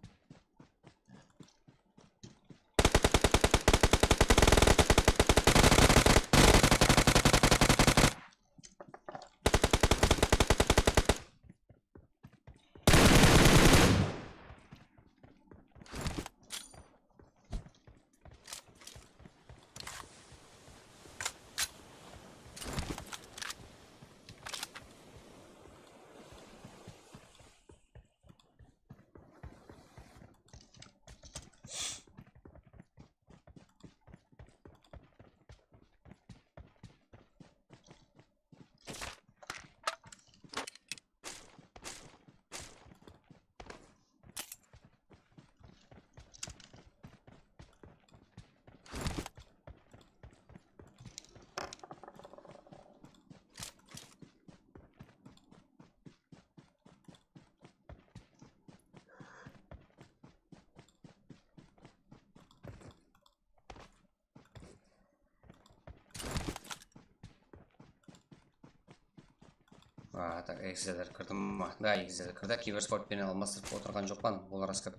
A, tak, ekizler kirdi ma? Da, ekizler kirdi. Kibersport penen almastırıp otırǵan joqpan, olar askep.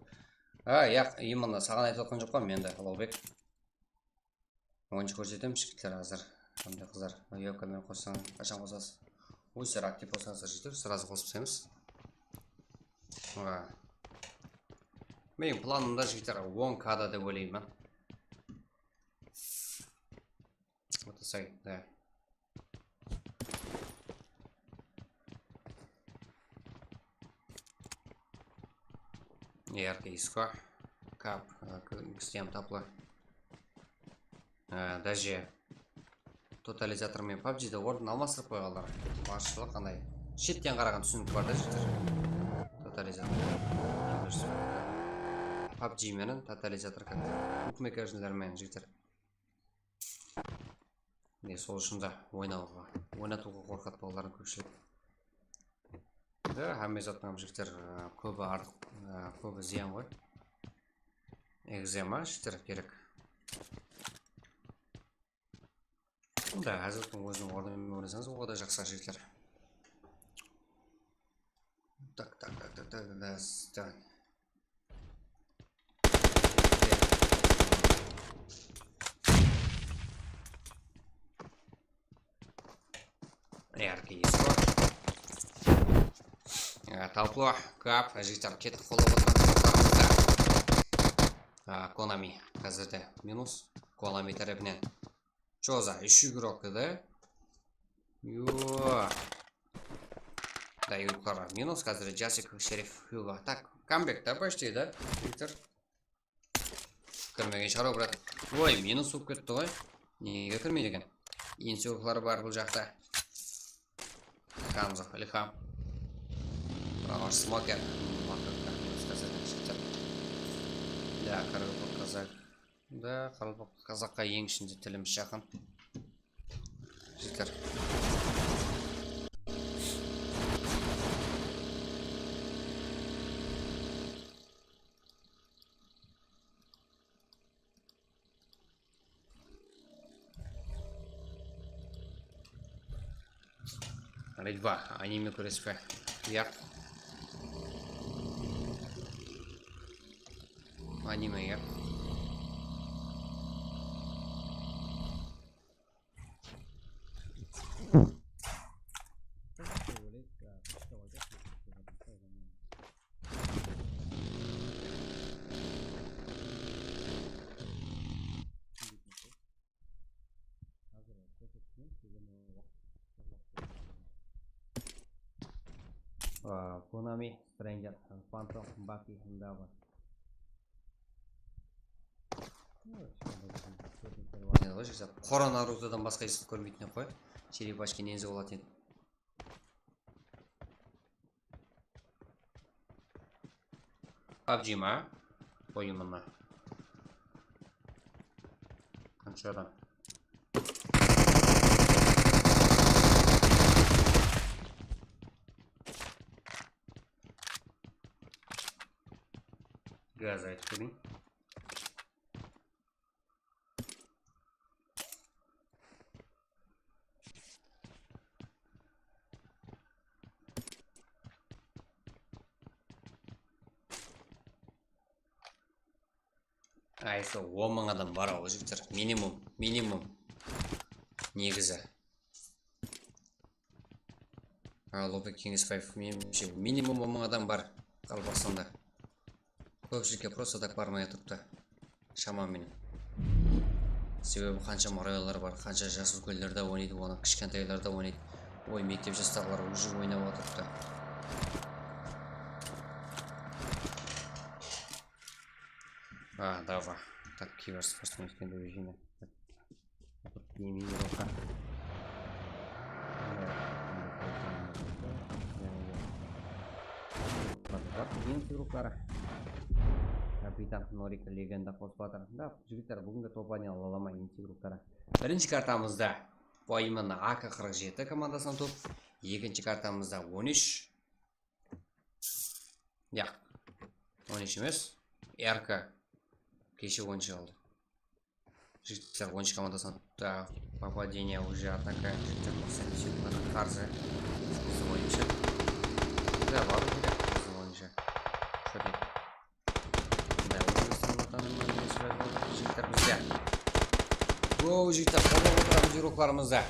A, yaq, именно saǵan aytıp atqan joqpan, men de, Ulawbek. Onınsha kórsetem, jigitler, házir. Qanday qızlar? Yoka meni qossań, qashan qosasız? Ózleri aktiv bolsańızlar, jigitler, srazı qosıp taslaymız. A. Meniń planımda, jigitler, on K da dep oylayman. Otırsay, da. Яркий иско. Kap, e, k-, kistiyam taplı. E, daje totalizator menen pabjide ornın almastırıp qoyǵanlar. Basshılıq qanday? Shetten qaraǵan túsinik bar da, jigitler. Totalizator. Pabji menen totalizator, как bukmekerler menen, jigitler. Mine, sol ushın da oynawǵa, oynatıwǵa qorqadı balalardıń kópshilik. Da, hámme zattıń, jigitler, e, kóbi artıq, e, kóbi zıyan ǵoy. Egzema, jigitler, kerek. Da, házirdiń óziniń ornı menen oynasańız, oǵada jaqsı, jigitler. Tak, tak, tak, tak, tak, так, так. Яркий иско. E, taplı, kap, jigitler, ketip qollap otırǵan dostlarımızdı. A, Konami házirde minus. Konami tárepinen. Чё за, ещё игрок, да? Yo. Da, игроклар minus, házir Jasik, Sherif, Hugo. Tak, камбэк da, почти, da, jigitler. Kirmegen shıǵar, brat. Oy, minus bolıp ketti ǵoy. Nege kirmeydi eken? Insuqları bar bul jaqta. Kamzov, Ilham. Bravar, Smoker. Makaka, minus kazak, jigitler. Da, qaraqalpaq kazak. Da, qaraqalpaq kazakqa eń ishinde tilimiz jaqın. Jigitler. Redva, anime kóresiz be? Yaq. Anime, yaq. Konami, Stranger, Phantom, Baki, Ndava. Qora Narutodan basqa esin kórmeytin edi ǵoy. Черепашки ниндзя bolatuǵın edi. Pabji ma? Qoy mına. Qansha adam? Gaz aytıp kóreyin. Ay, sol on mıń adam bar-aw, jigitler. Minimum, minimum. Negizi. A, Ullıbek Keńesbaev, menimshe, minimum on mıń adam bar Qaraqalpaqstanda. Kópshilikke просто так barmay turıptı. Shama menen. Sebebi qanshama rayonlar bar, qansha jas úlkenler de oynaydı, onı kishkentaylar da oynaydı. Oy, mektep jastaǵılar уже oynap atırıptı. А, давай. Так, kibersport etkende ózine. Минимировка. Minimировка. Kapitan Norik legenda qosıp atır. Da, jigitler, búgingi topanı ala ma minimировкаǵa. Birinshi kartamızda Poymanı A K qırq jeti komandasınan top. Ekinshi kartamızda on úsh. Yaq. On úsh emes. R K. Keshe on úsh aldı. Jigitler on úsh komandasınan. Da, попадение уже, атака. Jigitler, qarsı. Biziń oyınsha. Da, barıw kerek biziń oyınsha. Shótek. Da, Ózbekstan vatanıma ne sóz boldı, jigitler bizde. Go, jigitler, qollap otıramız yuroklarımızdı.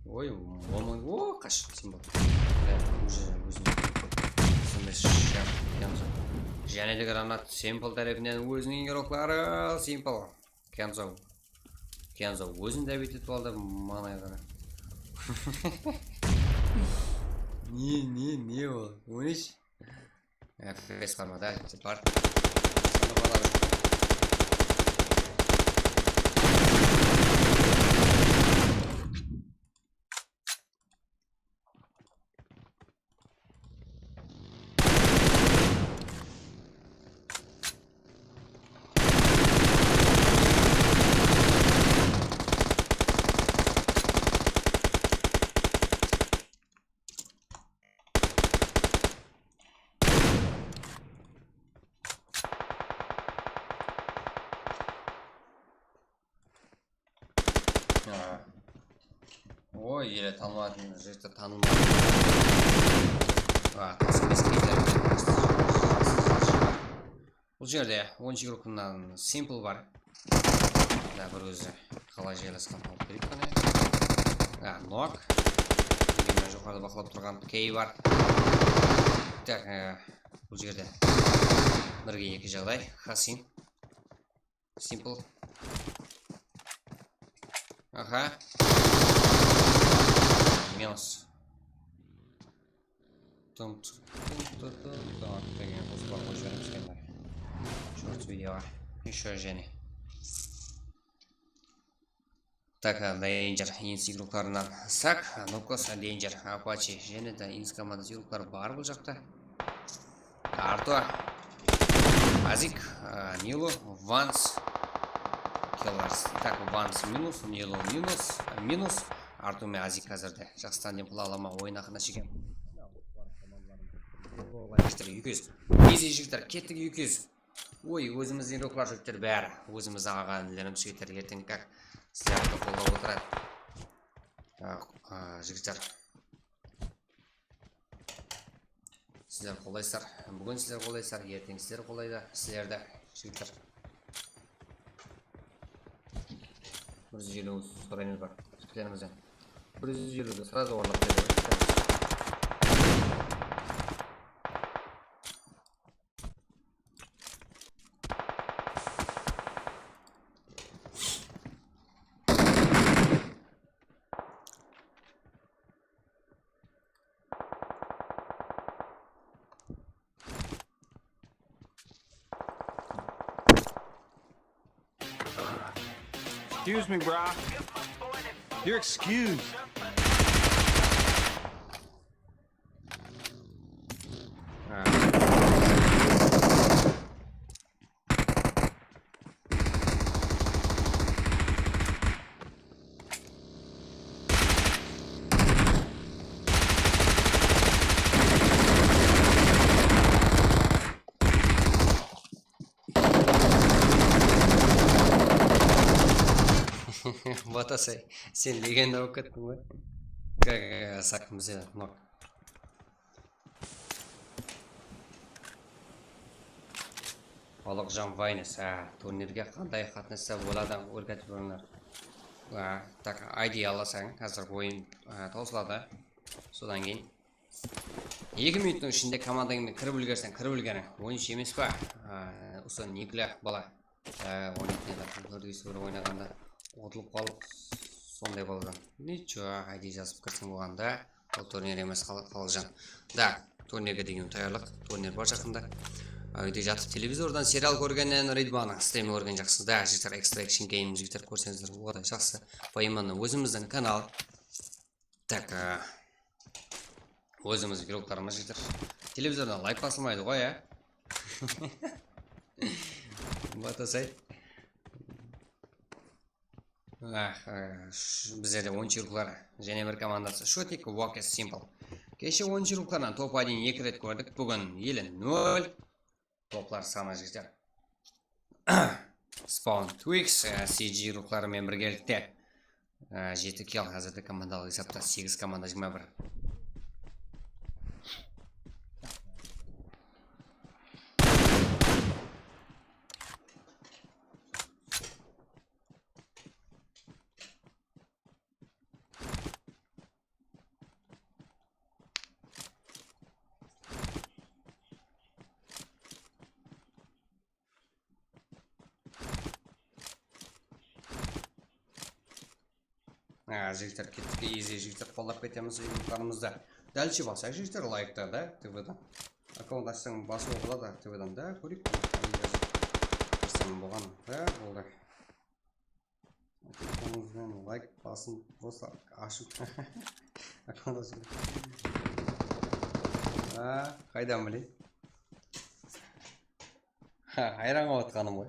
Oy, oy, o, qash, Simple. Уже ózine. Sonday shaq, Kenzo. Jáne de granat, Simple tárepinen óziniń yurokları, Simple. Kenzo. Kenzo ózin dábit etip aldı, mańlayǵa qara. Ne, ne, ne ol? On úsh? F P S barma da, bar. Sonda balalar. Ha. Oy, ele tanılmadı, jigitler tanılmadı. Ha, taqsı emes keyler. Bul jerde onınshı grupından Simple bar. Da bir ózi qalay jaylasqanın alıp bereyik qáne. Ha, Nok. Menen joqarıda baqlap turǵan Key bar. Tak, e, bul jerde birge eki jaǵday. Hasin. Simple. Aha. Minus. Tım, tım, tım, tım, tım. Tamam, degen qosıp qoyıp jiberemiz endi. Short videoǵa. Ещё jáne. Tak, Danger, Ins yuroklarınan Sak, Nokos, Danger, Apache, jáne de Ins komandası yurokları bar bul jaqta. Arto, Azik, e, Nilu, Vans, Killers. Tak, Vans minus, Nilu minus, minus, Arto menen Azik házirde. Jaqsıdan dem pul alaman, oyın haqında shekem. Jigitler, eki júz. Easy, jigitler, kettik, eki júz. Oy, ózimizdiń yuroklar, jigitler, bári. Ózimizdiń aǵa-inilerimiz, jigitler, erteń kak sizlerdi qollap otıradı. A, a, jigitler. Sizler qollaysızlar. Búgin sizler qollaysızlar, erteń sizler qollaydı. Sizlerdi, jigitler. Bir júz eliw soraymız bar. Jigitlerimizden. Bir júz eliwdi srazu orlap beredi. Excuse me, brah. You're excused. Batasay, sen legenda bolıp kettiń ǵoy. Saqın bize nok. Alıqjan Vaynes, há, turnirge qanday qatnassa boladı, órgetip berińler. Há, tak, I D alasań, házir oyın, há, tawsıladı. Sodan keyin eki minuttıń ishinde komandańa kirip úlgerseń, kirip úlgeriń. On úsh emes pa? Há, usı Nikla bala. Há, on eki nede, bir de bir oynaǵanda utılıp qalıp, sonday boladı. Nicho, I D jazıp kirseń bolǵanda. Bul turnir emes, Xal-, Xalıqjan. Da, turnirge degen tayarlıq, turnir bar jaqında. Úyde jatıp televizordan serial kórgennen Ridvanıń stremin kórgen jaqsı. Da, jigitler, Extraction Game, jigitler, kórseńizler, o da jaqsı. Поименно ózimizdiń kanal. Tak, e, ózimiz игрокlarımız, jigitler. Televizordan layv basılmaydı ǵoy, ya. Batasay. Ah, e, sh-, bizlerde onınshı yurıqlar jáne bir komandası. Shótik, Walk is Simple. Keshe onınshı yurıqlardan top один eki ret kórdik. Búgin ele nol. Toplar sanı, jigitler. Spawn Twix, e, C G ruxları menen birgelikte, e, jeti kill, házirde komandalıq esapta segiz komanda jigirma bir. Ha, jigitler, kettik, easy, jigitler, qollap ketemiz yumırtlarımızdı. Dálshe basayıq, jigitler, laykta da, T Vdan. Akkaunt ashsań, basıp ola da, T Vdan da, kóreyik. Qáne, jazıp. Kórsem bolǵan. Ha, boldı. Telefonıńızdan layk basın, просто ashıp. Akkaunt ashıp. Ha, qaydan bileyim? Ha, hayran qalıp atqanım ǵoy.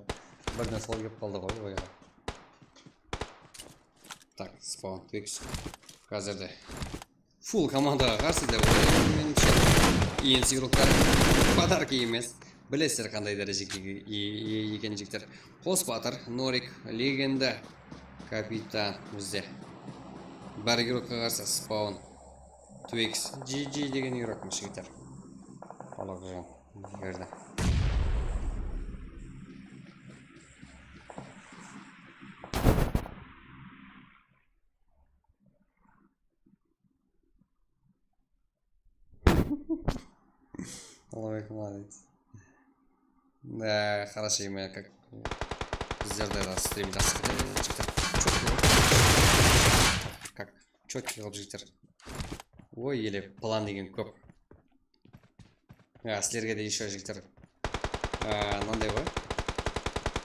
Birden sol kelip qaldı ǵoy, oyǵa. Tak, Spawn Twix. Házirde full komandaǵa qarsı dep oylayman, menimshe. Endi sıyırıqlar podarka emes. Bilesizler, qanday dárejege iye, iye eken, jigitler. Qos Batır, Norik, Legenda, Kapitan bizde. Bir igrokqa qarsı Spawn Twix, G G degen igrokmız, jigitler. Alaqjan berdi. Ой, молодец. Да, хорошо, именно как bizlerde de stream jaqsı ketedi. Çok iyi. Как, çok iyi qılıp jigitler. Oy, ele plan degen kóp. Ya, sizlerge de ещё, jigitler. Aa, mınanday ǵoy.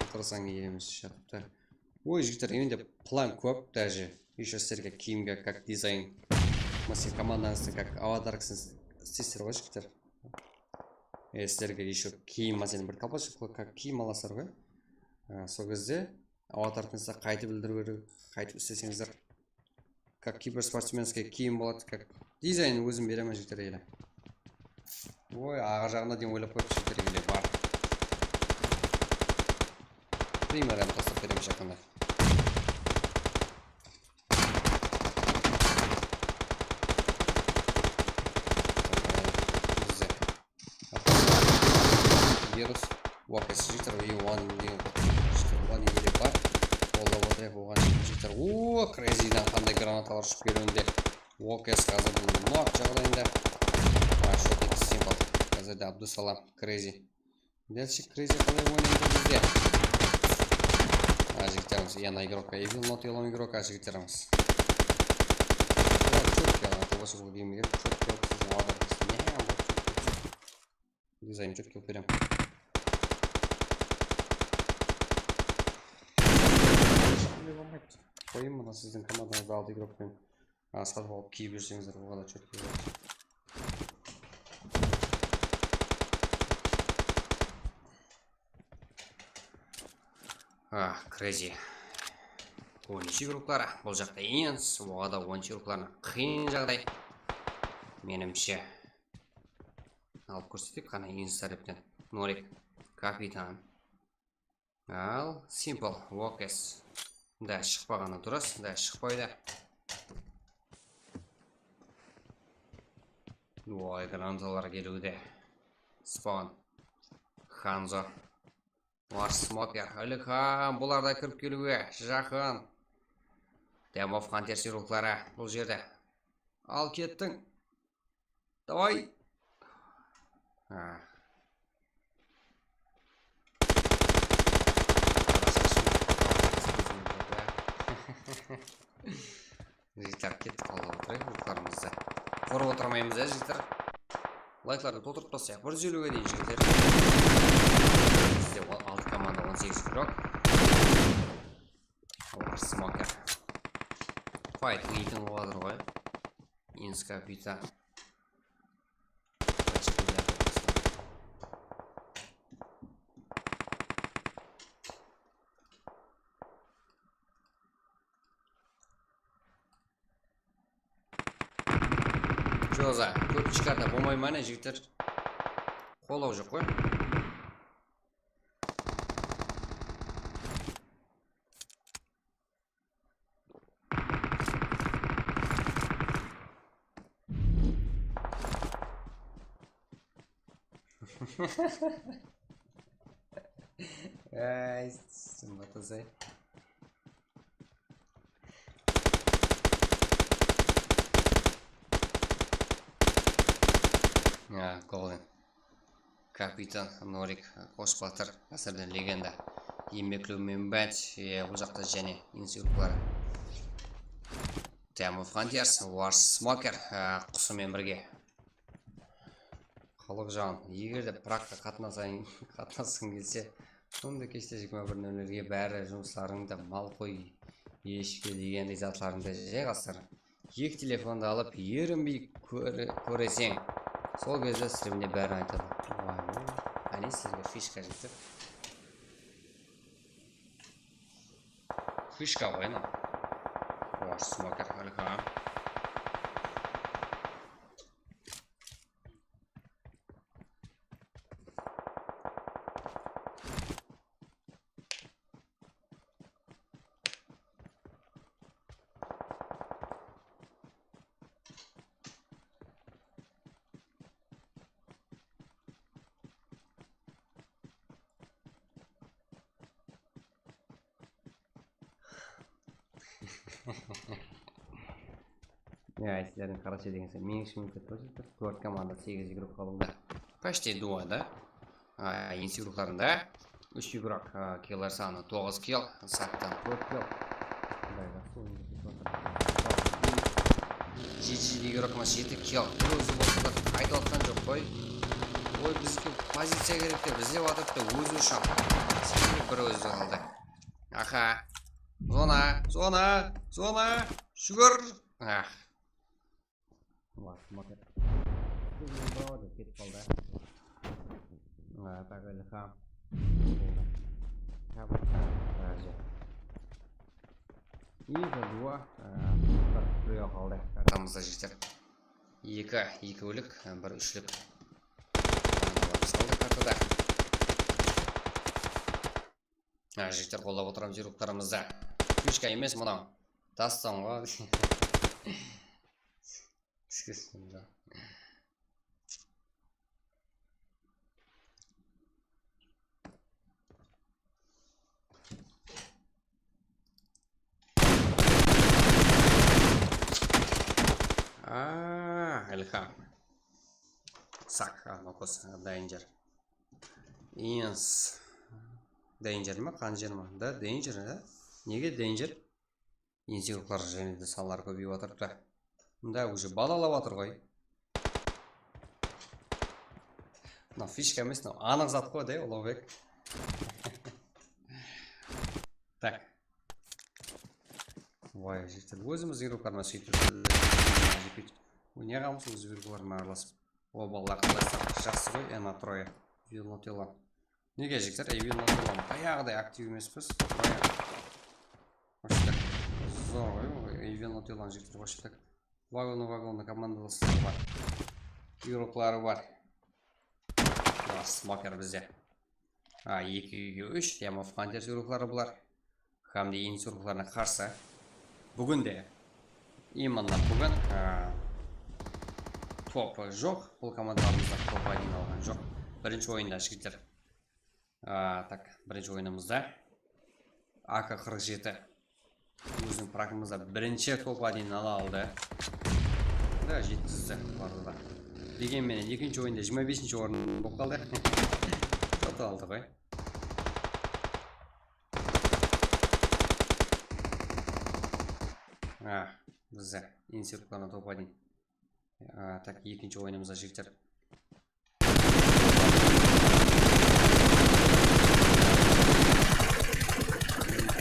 Otırsań, elemiz shaqıptı. Oy, jigitler, endi plan kóp, даже. Ещё sizlerge kiyimge как dizayn. Máselen, komandańızdıń как avatarkasın isleysiz ǵoy, jigitler. E, sizlerge ещё kiyim, máselen, bir kolpashok как kiyim alasızlar ǵoy. Aa, sol gezde avatarkasın qaytıp bildiriw kerek, qaytıp isleseńizler. Как киберспортсменский kiyim boladı, как dizaynın ózim beremen, jigitler, ele. Oy, aǵa jaǵına deyin oylap qoyıptı, jigitler, ele, bar. Primer hám taslap beremiz jaqında. Bizde. Virus. Walkers jigitler, и one degen jigitler, one ele bar. Qollap otırayıq oǵan jigitler. O, Crazydan qanday granatalar ushıp keliwinde. Walkers házir bul not jaǵdayında. Aa, shot etish Simple. Házirde Abdusalam, Crazy. Dálshe Crazy qalay oynaydı bizde? Aa, jigitlerimiz, я на игрока и вил, not yellow игрока, jigitlerimiz. Olar chotki, ana, tobasha bul kiyimler chotki, siziń awatarıńız. Ne, olar chotki. Dizayn chotki qılıp berem. Eshkimde bolmaydı. Qoyıń, mına siziń komandańızda altı igrok penen, a, satıp alıp kiyip júrseńizler, oǵada chotki boladı. Ah, Crazy. On úsh igrokları, bul jaqta Iens, oǵada on úsh igroklarına qıyın jaǵday. Menimshe. Alıp kórseteyik qana, Iens tárepten. Norik, Kapitan. Al, Simple, Walkers. Da shıqpaǵanı durıs, da shıqpaydı. Oy, granatalar keliwde. Spawn. Hanzo. Var Smoker, Ilham, bular da kirip keliwge jaqın. Dem of Hunters igrokları bul jerde. Al kettiń. Davay. Ha. Jigitler, kettik, aldap otırayıq urıqlarımızdı. Qorıp otırmaymız, ya, jigitler. Layklardı toltırıp taslayıq. Bir júz eliwge deyin, jigitler. Bizde o-, altı komanda, on segiz igrok. Olar Smoker. Fayt, neytin olar ǵoy. Inska pita. Joza, kóp shıkarda bolmay ma ne, jigitler? Qollaw joq ǵoy. Ay, sımbatızay. Ya, golden. Kapitan Norik, Qos Batır, ásirden legenda. Iymbeklew Menbát, e, bul jaqta jáne insi urıqları. Time of Hunters, War Smoker, e, qusımen birge. Xalıq jan, eger de prakka qatnasań, qatnasqıń kelse, sonda keshte jigirma bir nol nolge bári jumıslarıńdı, mal, qoy, eshki degendey zatlarıńdı jayǵastır. Eki telefondı alıp, erinbey kóre-, kóreseń, sol gezde sizlerge bárin aytadı. Áne sizlerge fishka jigitler. Fishka ǵoy, ana. War Smoker, ilham. Ya, sizlerdiń qarasha degen sen, meniń ishimde tórt komanda, segiz igrok qaldı. Почти duo da. A, insi urıqlarında úsh igrok, a, killer sanı toǵız kill, saktan tórt kill. Qudayǵa, sol insi urıqlarında. Jeti igrok emes, jeti kill. Bir ózi bolsa da aytıp atqan joq qoy. Oy, bizge poziciya kerek dep izlep atırıptı, ózi ushın. Bir ózi qaldı. Aha. Zona, zona, zona. Shúgir. Ah. Var, smoker. Ketip qaldı. Aa, tak, ilham. Boldı. Tap. Razi. I duo, aa, bir duo qaldı. Kartamızda jigitler. Eki ekewlik, bir úshlik. Saldı kartada. Ha, jigitler, qollap otıramız yurıqlarımızdı. Fishka emes mınaw. Tastan ǵoy. Iske sonda. Aa, ilham. Sak, a, nokos, danger. Ins. Danger ma, qanjer ma? Da, danger, da? Nege danger? Insi urıqlar jáne de sanları kóbeyip atırıptı. Mında уже balalap atır ǵoy. Mına fishka emes, mına anıq zat ǵoy, de, Ulabek. Tak. Vay, jigitler, ózimiz igroklarman sóytip. Ne qılamız, óz igroklarman aralasıp. O balalar, qılaslar, jaqsı ǵoy, Ena Troya. Vilnotilan. Nege, jigitler, Vilnotilan bayaǵıday aktiv emespiz. Bayaǵı. Вообще так. Zor ǵoy, Vilnotilan, jigitler, вообще так. Vagonı, vagonı komandalası bar. Igrokları bar. Bar, smoker bizde. A, eki, eki, úsh, Time of Hunters urıqları bular. Hám de insi urıqlarına qarsı. Búgin de, именно búgin, a, top joq. Bul komandalarımızda top один alǵan joq. Birinshi oyında, jigitler. A, tak, birinshi oyınımızda A K qırq jeti. Óziniń prakımızda birinshi top один ala aldı. Da, jetkizdi bulardı da. Degen menen, ekinshi oyında jigirma besinshi orın bolıp qaldı. Top aldı ǵoy. Ah, bizde insi urıqlarına top один. A, tak, ekinshi oyınımızda jigitler.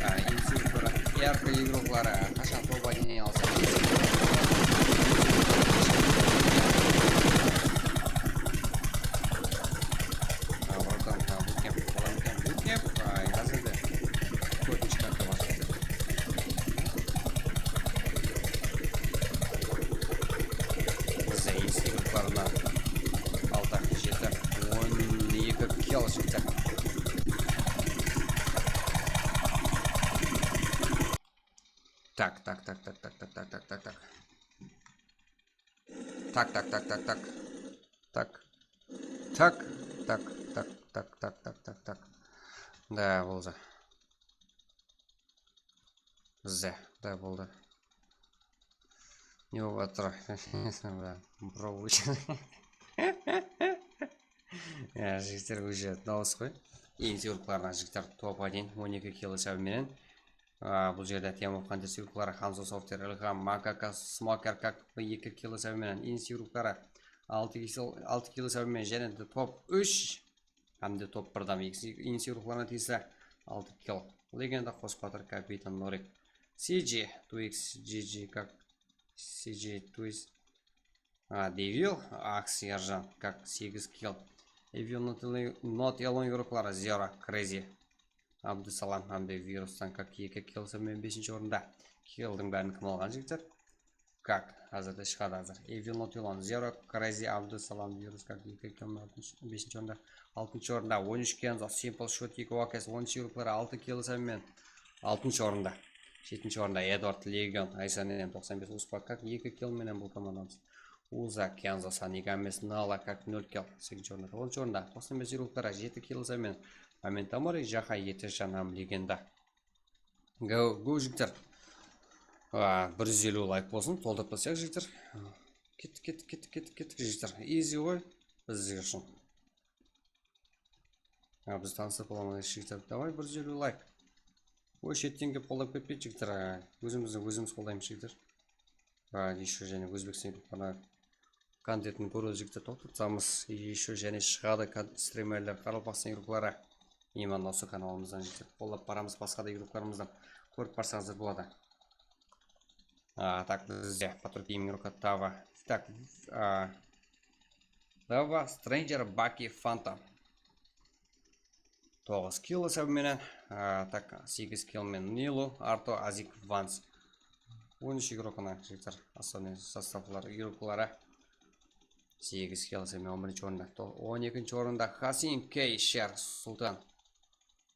A, insi urıqları, R P igrokları, qashan top один alsa. A, bratан, a, bootcamp, bootcamp, bootcamp, a, házir de tórtinshi karta bar. Bizde insi urıqlarına altı, jeti, on eki kill jigitler. Tak, tak, tak, tak. Tak, tak, tak, tak, tak. Tak. Tak. Tak, tak, tak, tak, tak, tak, tak. Da, boldı. Bizde, da, boldı. Ne bolıp atır? Bro, Ya, jigitler, ózi dawıs qoy. Eńse urıqlarına, jigitler, top один, on eki kill esabi menen. A, bul jerde Temur Qandes urıqları, Hanzo Softer, Ilham, Makaka, Smoker, kak, eki kill esabi menen. Eńse urıqları, altı kill, altı kill esabi menen, jáne de top úsh. Hám de top bir dam, eńse urıqlarına tiyisli, altı kill. Legenda, Qosbatır, Kapitan Norik. C G, two X, G G, kak, C G, two X. A, Devil, Ax, Erjan, kak, segiz kill. Evil Not Alone, Not Alone urıqları, Zero, Crazy, Abdusalam hám de Virustan, kak, eki kill, sonıń menen besinshi orında. Killdiń bárin kim alǵan, jigitler? Kak, házirde shıǵadı házir. Evil Not Alone, Zero, Crazy, Abdusalam, Virus, kak, eki kill, altınshı, besinshi orında. Altınshı orında on úsh Kenzo, Simple, Shot, eki Wakes, on úsh urıqları, altı kill esabi menen. Altınshı orında. Jetinshi orında Edward, Legion, Aysanen, toqsan bes Uspa, kak, eki kill menen bul komandamız. Uza, Kenzo, Sonic Ames, Nala, kak, nol kill. Segizinshi orında, toǵızınshı orında, toqsan bes urıqları, jeti kill esabi menen. Momentamori, Jaha, Etejan hám Legenda. Go, go, jigitler. A, bir júz eliw layk bolsın, toltırıp taslayıq, jigitler. Kettik, kettik, kettik, kettik, kettik, jigitler. Easy ǵoy, bizler ushın. A, biz tanıstırıp alamız, jigitler. Davay, bir júz eliw layk. Oy, shetten kelip qollap ketpeydi, jigitler. A, ózimizdi ózimiz qollaymız, jigitler. A, ещё jáne Ózbekstan urıqlarına kontentin kóredi, jigitler, toqtatamız. Ещё jáne shıǵadı kon-, strimerler, Qaraqalpaqstan urıqları. Именно usı kanalımızdan, jigitler, qollap baramız, basqa da urıqlarımızdan kórip barsańızlar boladı. A, tak, bizde Patrul Gaming, Rokotava. Tak, a, Dava, Stranger, Baki, Phantom. Toǵız kill esabi menen, a, tak, segiz kill menen Nilu, Arto, Azik, Vans. On úsh igrokına, jigitler, основной sostavlar, igrokları. Segiz kill esabi menen on birinshi orında. To-, on ekinshi orında Hasin, Key, Sher, Sultan.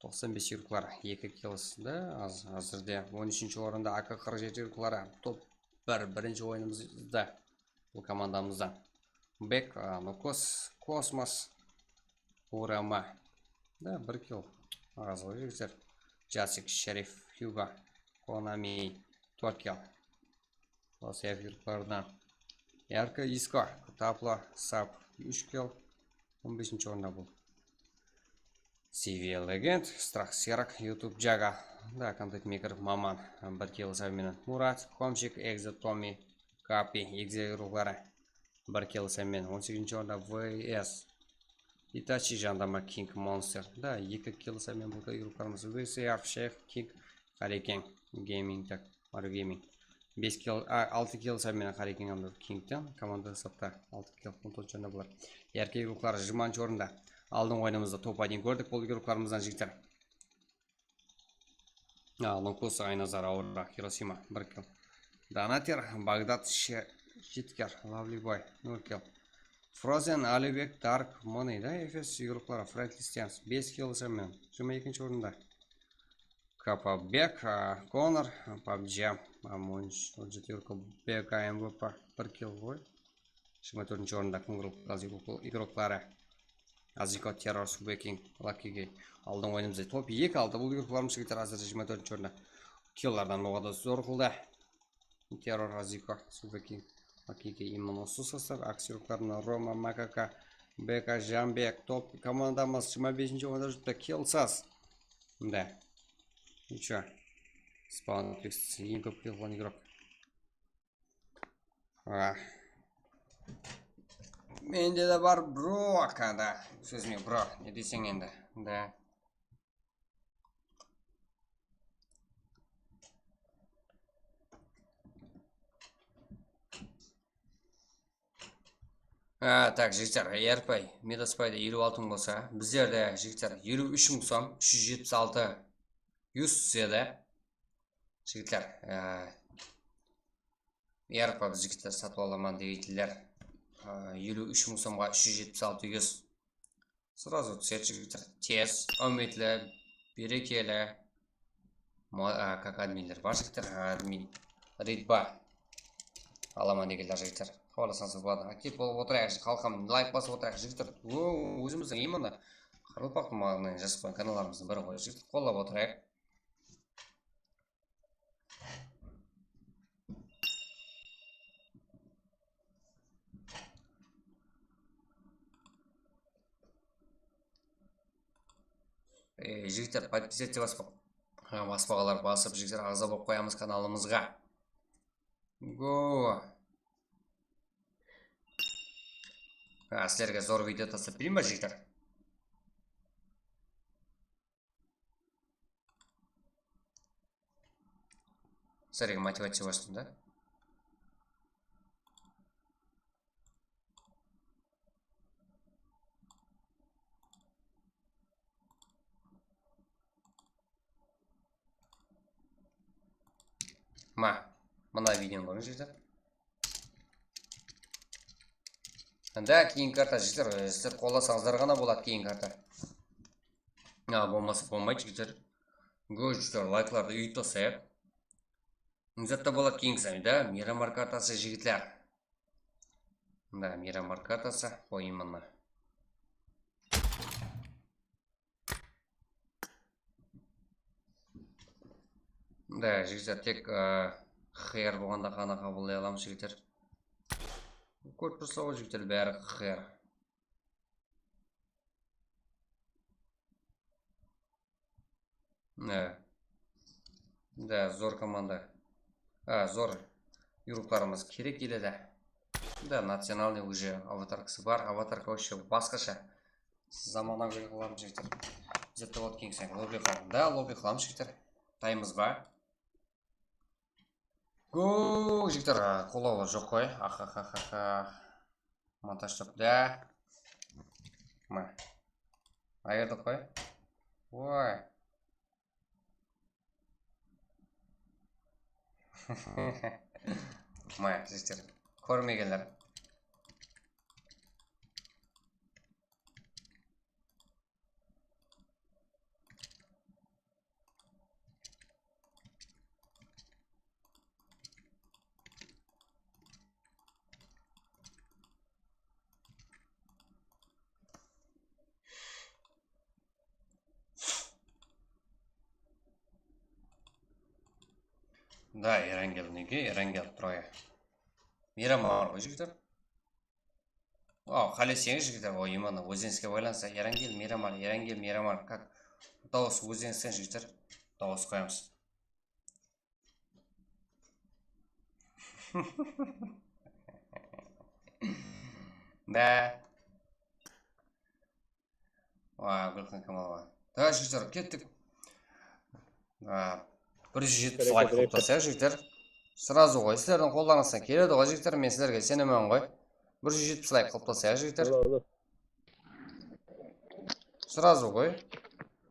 Toqsan bes igrokları, eki kill esabi, az, házirde on úshinshi orında A K qırq jeti igrokları. Top bir, birinshi oyınımızda bul komandamızdan. Bek, a, Nukos, Kosmos, Urama. Da, bir kill. Az ǵoy, jigitler. Jasik, Sherif, Hugo, Konami, tórt kill. Los Efirtlardan. Yarko, Isko, Taplo, Sap, úsh kill. On besinshi orında bul. Civil Legend, Strah Serak, YouTube Jaga. Da, Content Maker, Maman, bir kill esabi menen. Murat, Komchik, Exe, Tommy, Kapi, Exe igrokları. Bir kill esabi menen. On segizinshi orında V S. Itachi, Jandama, King, Monster. Da, eki kill esabi menen bul da igroklarımız. V S F, Sheyx, King, Qarekeń Gaming, tak, Mario Gaming. Bes kill, a, altı kill esabi menen Qarekeń hám de Kingten. Komanda esapta altı kill, on toǵızınshı orında bular. Yarko igrokları jigirmanshı orında. Aldınǵı oyınımızda top один kórdik bul igroklarımızdan, jigitler. A, Lonkosa, Aynazar, Aura, Hirosima, bir kill. Donater, Bagdad, She-, Jitkar, Lovely Boy, nol kill. Frozen, Alibek, Dark Money da, Efes igrokları, Friendly Stance, bes kill esabi menen, jigirma ekinshi orında. Kapabek, a, Konor, Pabji, Amonch, on jeti igrok, B K M V P, bir kill ǵoy. Jigirma tórtinshi orında Kungro igrokları. Aziko, Terror, Subeking, Lucky Gay. Aldın oyınımızda top eki aldı. Bul igroklarımız jigitler házir jigirma tórtinshi orında. Killlardan oǵada zor qıldı. Terror, Aziko, Subeking, Lucky Gay, именно usı sostav. Aksi igroklarına Roma, Makaka, B K, Jambek. Top komandamız jigirma besinshi orında júripti. Killsız. Mında. Ничего. Spawn Fix, eń kóp kill qılǵan igrok. Ah. Mende de bar, bro, kada. Sózime, bro, ne deseń endi? Da. Ha, tak, jigitler, E R P, Midas payda eliw altın bolsa, bizlerde, jigitler, eliw úsh mıń som, úsh júz jetpis altı, júz edi. Jigitler, e, E R P biz, jigitler, satıp alaman degeydiler. E, eliw úsh mıń somǵa úsh júz jetpis altı, júz. Сразу túsedi, jigitler. Tez, úmitli, berekeli. Mo-, a, kak adminler bar, jigitler. Admin. Ridba. Alaman degenler, jigitler. Xabarlasańız boladı. Aktiv bolıp otırayıq, xalqım, layk basıp otırayıq, jigitler. O, ózimizdiń именно Qaraqalpaqtıń maǵınayın jasıp qoyǵan kanallarımızdıń biri ǵoy, jigitler, qollap otırayıq. E, jigitler, подписаться baspa-, ha, baspaǵalar basıp, jigitler, aǵza bolıp qoyamız kanalımızǵa. Go! Ha, sizlerge zor video taslap bereyin ba, jigitler? Sizlerge motivaciya bolsın da. Ma, mına videonı kóriń, jigitler. Da keyingi karta, jigitler, e, sizler qollasańızlar ǵana boladı keyingi karta. A, bolmasa bolmaydı, jigitler. Go, jigitler, layklardı úyip taslayıq. Zatta boladı keyingi saniyada Miramar kartası, jigitler. Da, Miramar kartası, oyın mına. Da, jigitler, tek, e, H R bolǵanda ǵana qabıllay alamız, jigitler. Kórip tursań ǵoy, jigitler, bári H R. E. Da, zor komanda. A, zor yuruklarımız kerek ele de. Da, национальный уже avatarkası bar. Avatarka вообще basqasha. Zamanagóy qılamız, jigitler. Bizde вот keyingi lobby qaldı. Da, lobby qılamız, jigitler. Taymız ba? Go, jigitler, a, qollawlar joq ǵoy. Axaxaxa. Montaj turıptı. Ma. Ayırdık ǵoy. Oy. Ma, jigitler. Kórmegenler. Da, Erangel, nege Erangel, Troya? Miramar ǵoy, jigitler. Aw, qáleseńiz, jigitler, o, именно ózingizge baylanısta. Erangel, Miramar, Erangel, Miramar. Как? Dawıs ózingizden, jigitler. Dawıs qoyamız. Da. Wa, Gúlxan Kamalova. Da, jigitler, kettik. A, bir júz jetpis layk qılıp taslayıq, jigitler. Сразу ǵoy, sizlerdiń qollarıńızdan keledi ǵoy, jigitler, men sizlerge isenemen ǵoy. Bir júz jetpis layk qılıp taslayıq, jigitler. Olur, olur. Сразу ǵoy.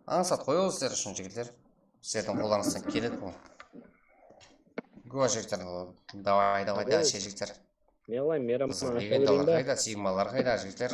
Ańsat ǵoy ol sizler ushın, jigitler. Sizlerdiń qollarıńızdan keledi bul. Go, jigitler, davay, davay, davay, jigitler. Ne qılayın, Meyram? Qızıq legendalar qayda, sigmalar qayda, jigitler?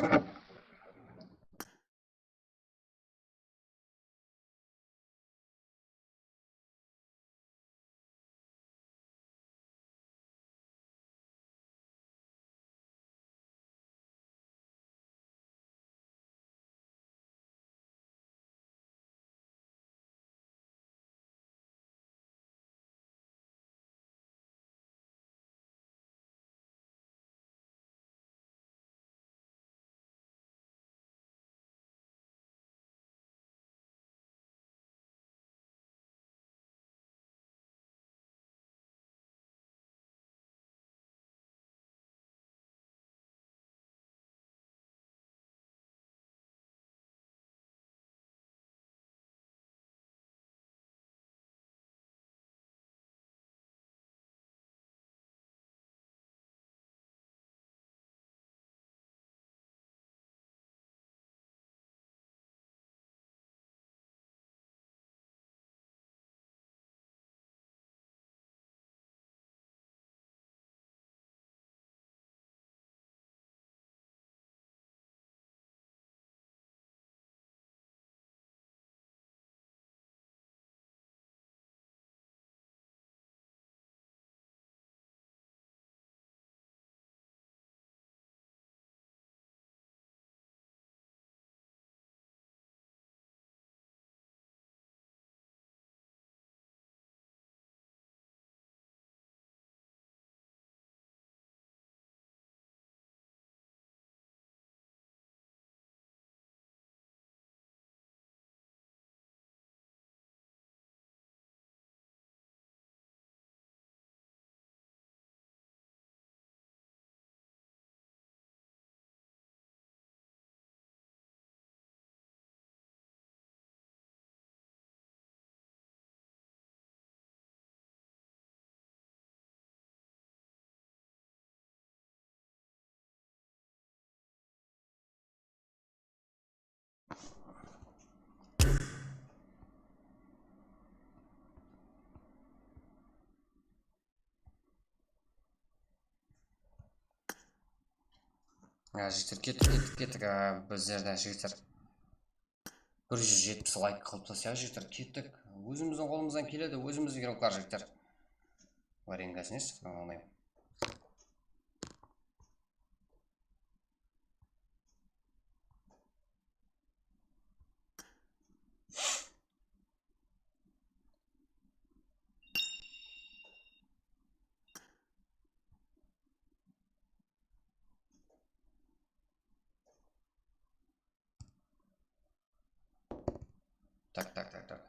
Ya, jigitler, kettik, kettik, kettik. A, bizler de, jigitler, bir júz jetpis layk qılıp taslayıq, jigitler, kettik. Ózimizdiń qolımızdan keledi, ózimizdiń игрокlar, jigitler. Varengasın eshittik, men oynayman. Tak, tak, tak, tak.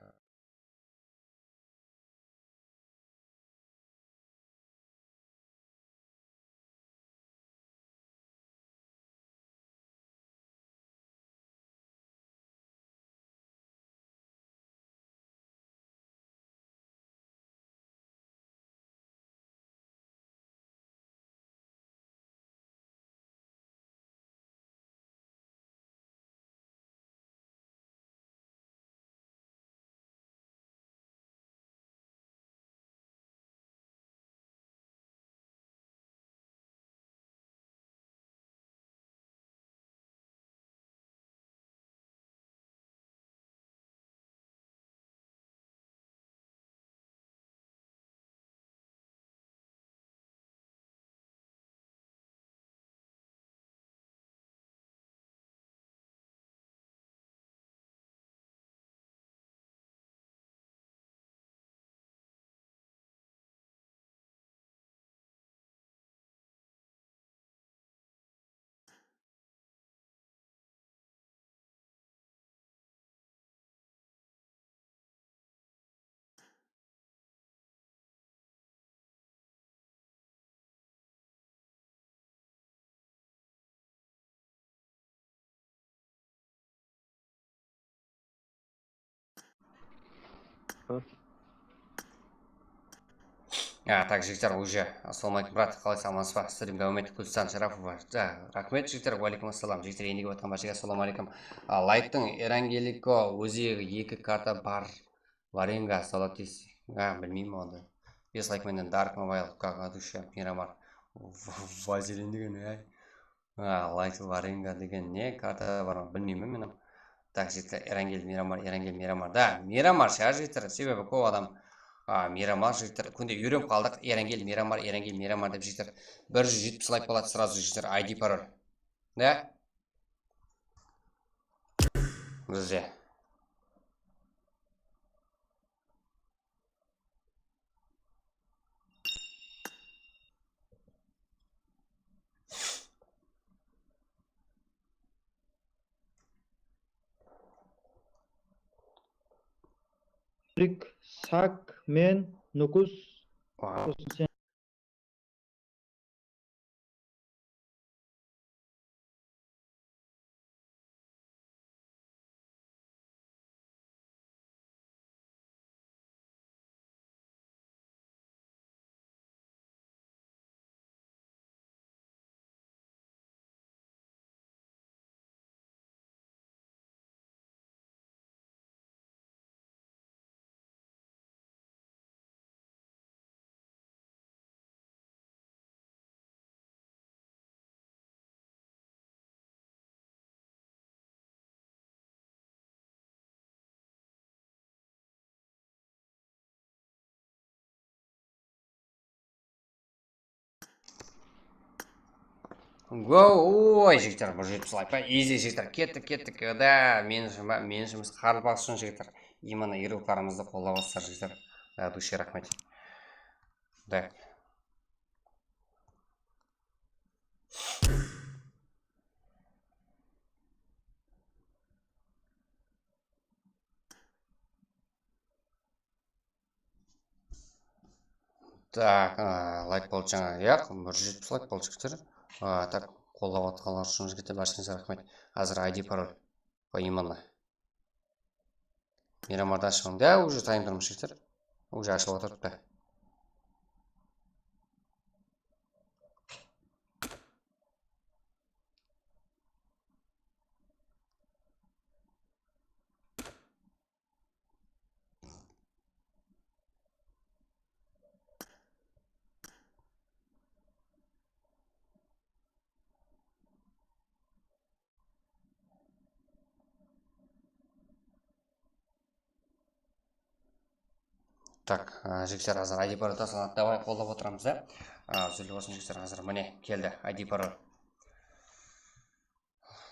Ya, tak, jigitler, уже. Assalawma aleykum, brat, qalaysız, amansız ba? Strim dáwam ettik, Gúlistan Sharapova. Ja, raxmet, jigitler, wa aleykum assalam. Jigitler, endigi atqan bárshege assalawma aleykum. A, layttıń Erangeliko ózegi eki karta bar. Varenga, Zolotis. A, bilmeymen ondı. Bes layk menen Dark Mobile, Kagadusha, Miramar. Vazelin degen, ay. A, Light Varenga degen ne karta bar ma, bilmeymen men. Tak, jigitler, Erangel Miramar, Erangel Miramar. Da, Miramar shıǵar, jigitler, sebebi kóp adam, a, Miramar, jigitler, kúnde úyrenip qaldıq. Erangel Miramar, Erangel Miramar dep, jigitler. Bir júz jetpis layk boladı, сразу, jigitler, I D parol. Da? Bizde. Rik, Sak, men, Nukus. Wow. Sen. Go, oy, jigitler, bir jetpis layk pa? Easy, jigitler, kettik, kettik. Da, men ushın ba, men ushın emes, qaraqalpaq ushın, jigitler. Именно игрокlarımızdı qollap atsızlar, jigitler. Da, от души raxmet. Da. Tak, a, layk boldı jańa. Yaq, bir júz jetpis layk boldı, jigitler. A, tak, qollap atqanlar ushın, jigitler, bárshenińizge raxmet. Házir I D parol. Поименно. Miramarda ashıp alıń. Ya, уже tayın turmız, jigitler. Уже ashılıp atırıptı. Tak, a, jigitler, házir I D parol taslanat, davay, qollap otıramız, ya. A, úzilip bolsın, jigitler, házir mine keldi I D parol.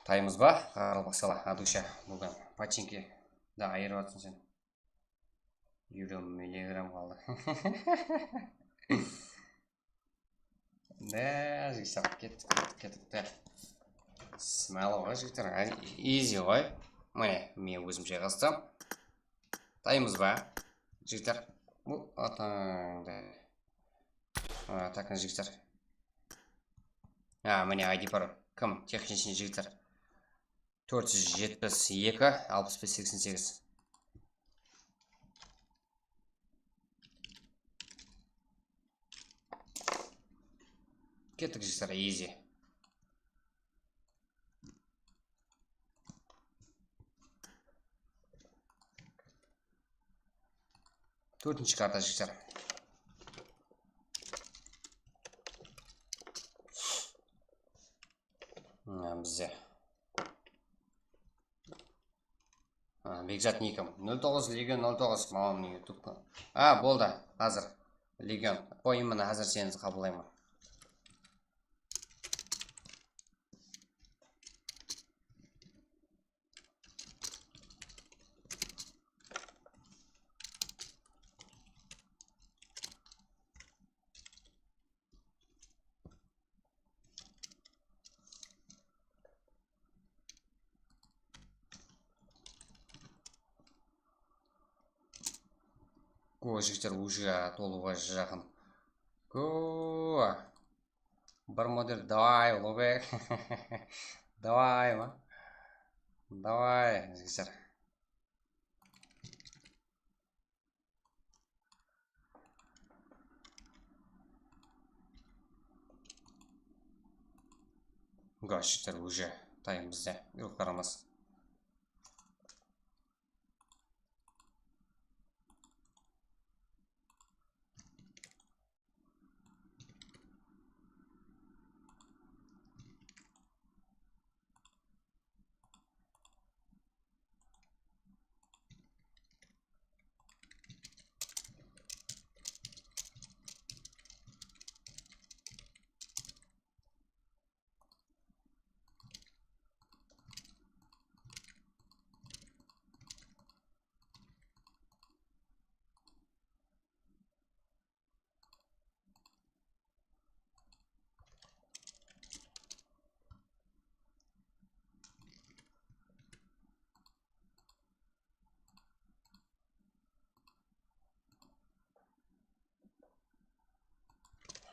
Taymız ba? Qaraqalpaqsala, Adusha, búgin potinki da ayırıp atırsań sen. Elliw milligram qaldı. Ne, jigitler, kettik, kettik, kettik, de. Smell ǵoy, jigitler, easy ǵoy. Mine, men ózim jayǵastım. Taymız ba, jigitler? Bul atańdı. A, takın, jigitler. A, mine, I D parol. Kim? Texnichniy jigitler. Tórt júz jetpis eki, alpıs bes, seksen segiz. Kettik, jigitler, easy. Tórtinshi karta, jigitler. Mına bizde. A, Bekzat Nikim. Nol toǵız, Legion nol toǵız, maǵan YouTube. A, boldı, házir. Legion. Qoy, mına házir seni qabıllayman. Kó, jigitler, uje tolıwǵa jaqın. Kó. Bir model, davay, Ulubek. Davay ma? Davay, jigitler. Gashitler uje tayın bizde. Yurtlarımız.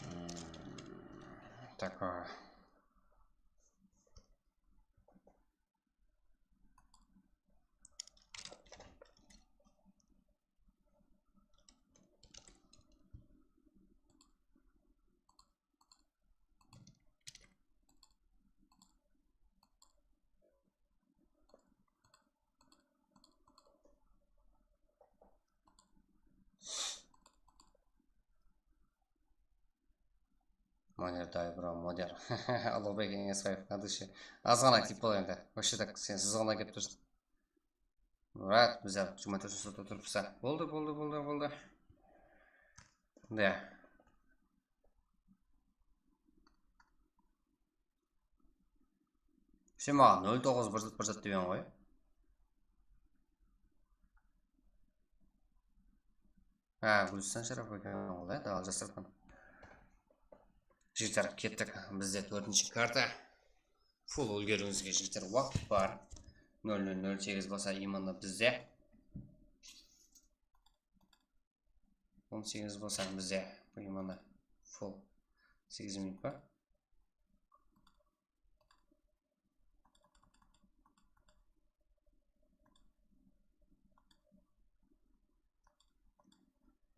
М, так, а. Moder, davay, bro, moder. Uluǵbek Enesbaev, на дыши. Azǵana klip bol endi. Вообще так, sen sızǵana kelip tursań. Murat, bizler jigirma tórt sot otırıpsa. Boldı, boldı, boldı, boldı. Da. Sen maǵan nol toǵız bir zat, bir zat degen ǵoy. Ha, Gúlistan Sharapova eken ǵoy, da, al, jasırıppan. Jigitler, kettik. Bizde tórtinshi karta. Full úlgeriwińizge, jigitler, waqıt bar. Nol nol nol segiz bolsa именно bizde. On segiz bolsa bizde, именно full segiz minut pa?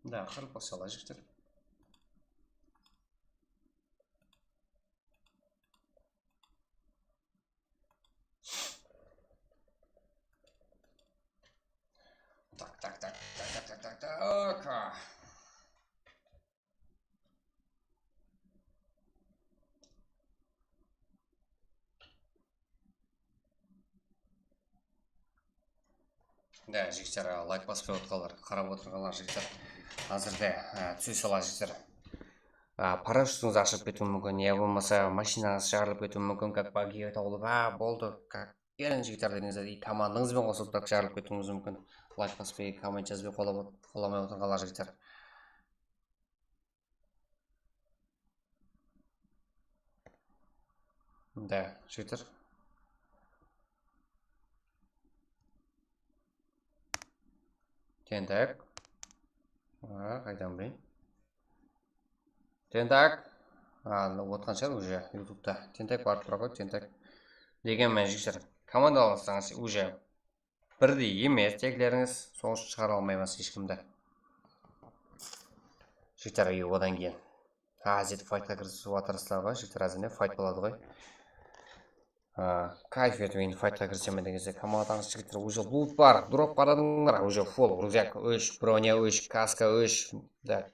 Da, qırıp basala, jigitler. Так, так, так. Mine, jigitler, a, layk baspay otırǵanlar, qarap otırǵanlar, jigitler. Házirde, a, túse sala, jigitler. A, parashyutıńız ashılıp ketiwi múmkin, ya bolmasa mashinańız jarılıp ketiwi múmkin, как bagi tawılıp, a, boldı, как, keliń, jigitler, degenińizde, и komandańız benen qosılıp, так, jarılıp ketiwińiz múmkin. Layk baspay, komment jazbay, qollap ot-, qollamay otırǵanlar, jigitler. Да, jigitler. Tentak. A, qaydan bileyin? Tentak. A, otqan shıǵar уже YouTubeta. Tentak barıp tura ǵoy, tentak. Degen menen, jigitler, komandalansańız, уже birdey emes teklerińiz, sonıń ushın shıǵara almayman hesh kimdi. Jigitler, и odan keyin. Házir faytqa kirisip atırsızlar ǵoy, jigitler, házir ne fayt boladı ǵoy. A, kayf etip endi faytqa kirisemen degen kezde komandańız, jigitler, уже loot bar, drop qaradıńlar, уже full, рюкзак úsh, bronya úsh, kaska úsh, да.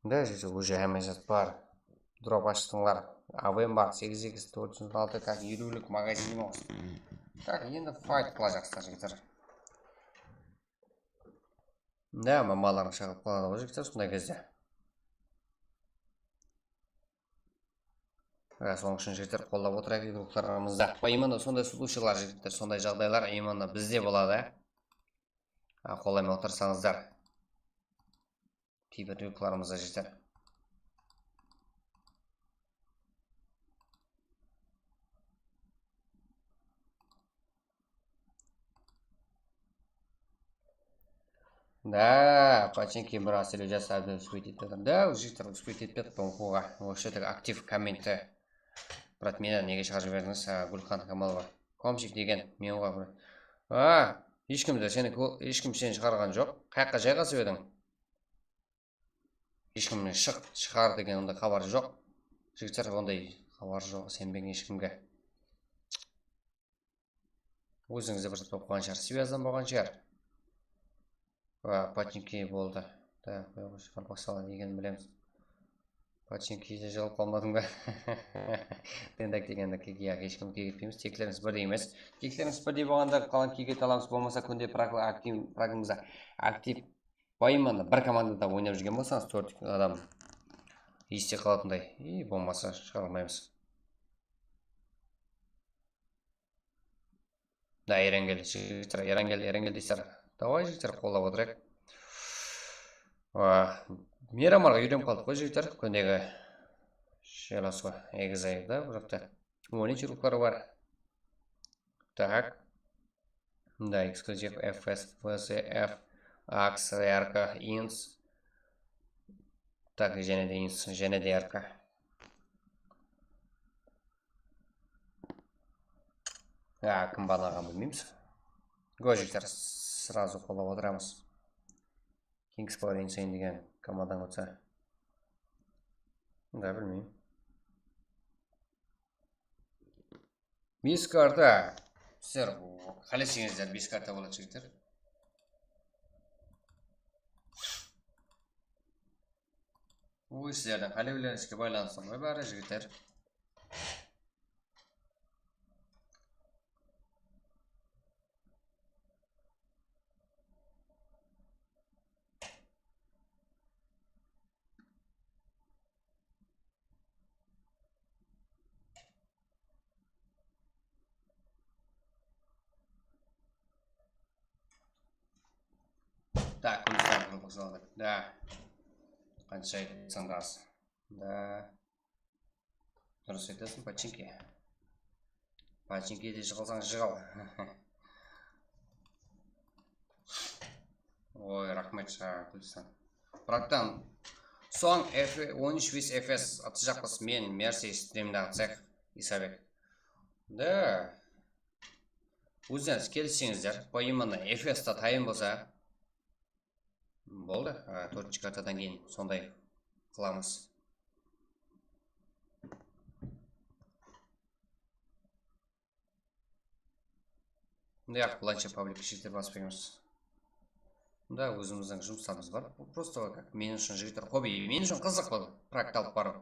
Да, jigitler, уже hámme zat bar. Drop ashtıńlar. AWM bar, segiz X, tórt júz altı, как, eliwlik magazin bar. Так, endi fayt qılajaqsızlar, jigitler. Да, mamalarıń shaqırıp qaladı ǵoy, jigitler, sonday kezde. Á, sonıń ushın, jigitler, qollap otırayıq игрокlarımızdı. Именно sonday случайлар, jigitler, sonday jaǵdaylar именно bizde boladı. Á, qollamay otırsańızlar. Кейбір игрокlarımızda, jigitler. Да, починки bir asıl jasardı úspeyt etpedi. Да, jigitler, úspeyt etpedi, oqıwǵa. Вообще так aktiv kommentti. Brat, meni nege shıǵarıp jiberdińiz? A, Gúlxan Kamalova. Komchik degen, men oǵan bir. A, hesh kimdi seni, hesh kim seni shıǵarǵan joq. Qayaqqa jayǵasıp ediń? Hesh kim shıq, shıǵar degen onday xabar joq. Jigitler, onday xabar joq, isenbeń hesh kimge. Ózińizde bir zat bolıp qalǵan shıǵar, svyazdan bolǵan shıǵar. Va, починки boldı. Да, qoyǵısh, qarpaqsala degenin bilemiz. Починкиdi jıǵılıp qalmadıń ba? Tentak degendi kiyge, ya, hesh kim kiygetpeymiz. Teklerińiz birdey emes. Teklerińiz birdey bolǵanda qalan kiyge alamız, bolmasa kúnde prag-, aktiv, pragımızda aktiv Поименно bir komandada oynap júrgen bolsańız, tórt adam este qalatınday, и bolmasa shıǵara almaymız. Да, Erangel, jigitler, Erangel, Erangel deysizler. Давай, jigitler, qollap otırayıq. A, Miyramarǵa úyrenip qaldıq ǵoy, jigitler. Kúndegi jelasqo egizayda, bul jaqta. Monit jurlıqları bar. Так. Да, эксклюзив, F S, F S, F, Ax, R K, Ins. Так, jáne de Ins, jáne de R K. Ya, kim banlaǵanın bilmeymiz. Gojikler сразу qollap otıramız. Kings Power Insane degen komandań otsa. Da bilmeyim. Bes karta. Sizler qáleseńizler, bes karta boladı, jigitler. Oy, sizlerdiń qálewlerińizge baylanıslı ǵoy bári, jigitler. Так, Gúlistan qurıltı saladı. Da. Qansha aytsań da az. Da. Durıs aytasıń, починки. Починки de jıǵılsań, jıǵıl. Oy, raxmet, Gúlistan. Brattan, soń F on úsh vs F S atacaqpız. Men, Mersi, strimde atsaq, Isabek. Da. Ózińiz keliseńizler, поименно F S ta tayın bolsa, boldı. A, tórtinshi kartadan keyin sonday qılamız. Mınday aq, bılayınsha pablik jigitler baspaymız. Mında ózimizdiń jumıslarımız bar. Bul просто как men ushın jigitler, hobi, men ushın qızıq bul. Prakt alıp barıw,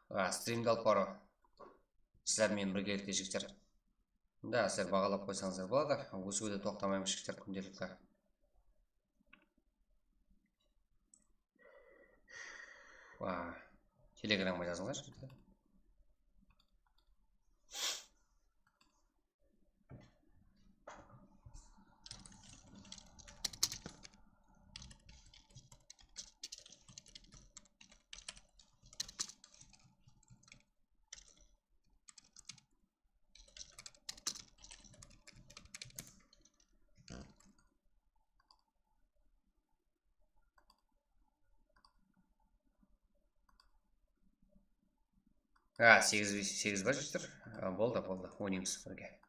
a, strimdi alıp barıw. Sizler menen birgelikte, jigitler. Da, sizler baǵalap qoysańızlar boladı. Ósiwde toqtamayman, jigitler, kúndelikli. Wa, Telegramǵa jazıńlar, jigitler. A, segiz, segiz ba, jigitler? A, boldı, boldı. Oynaymız birge.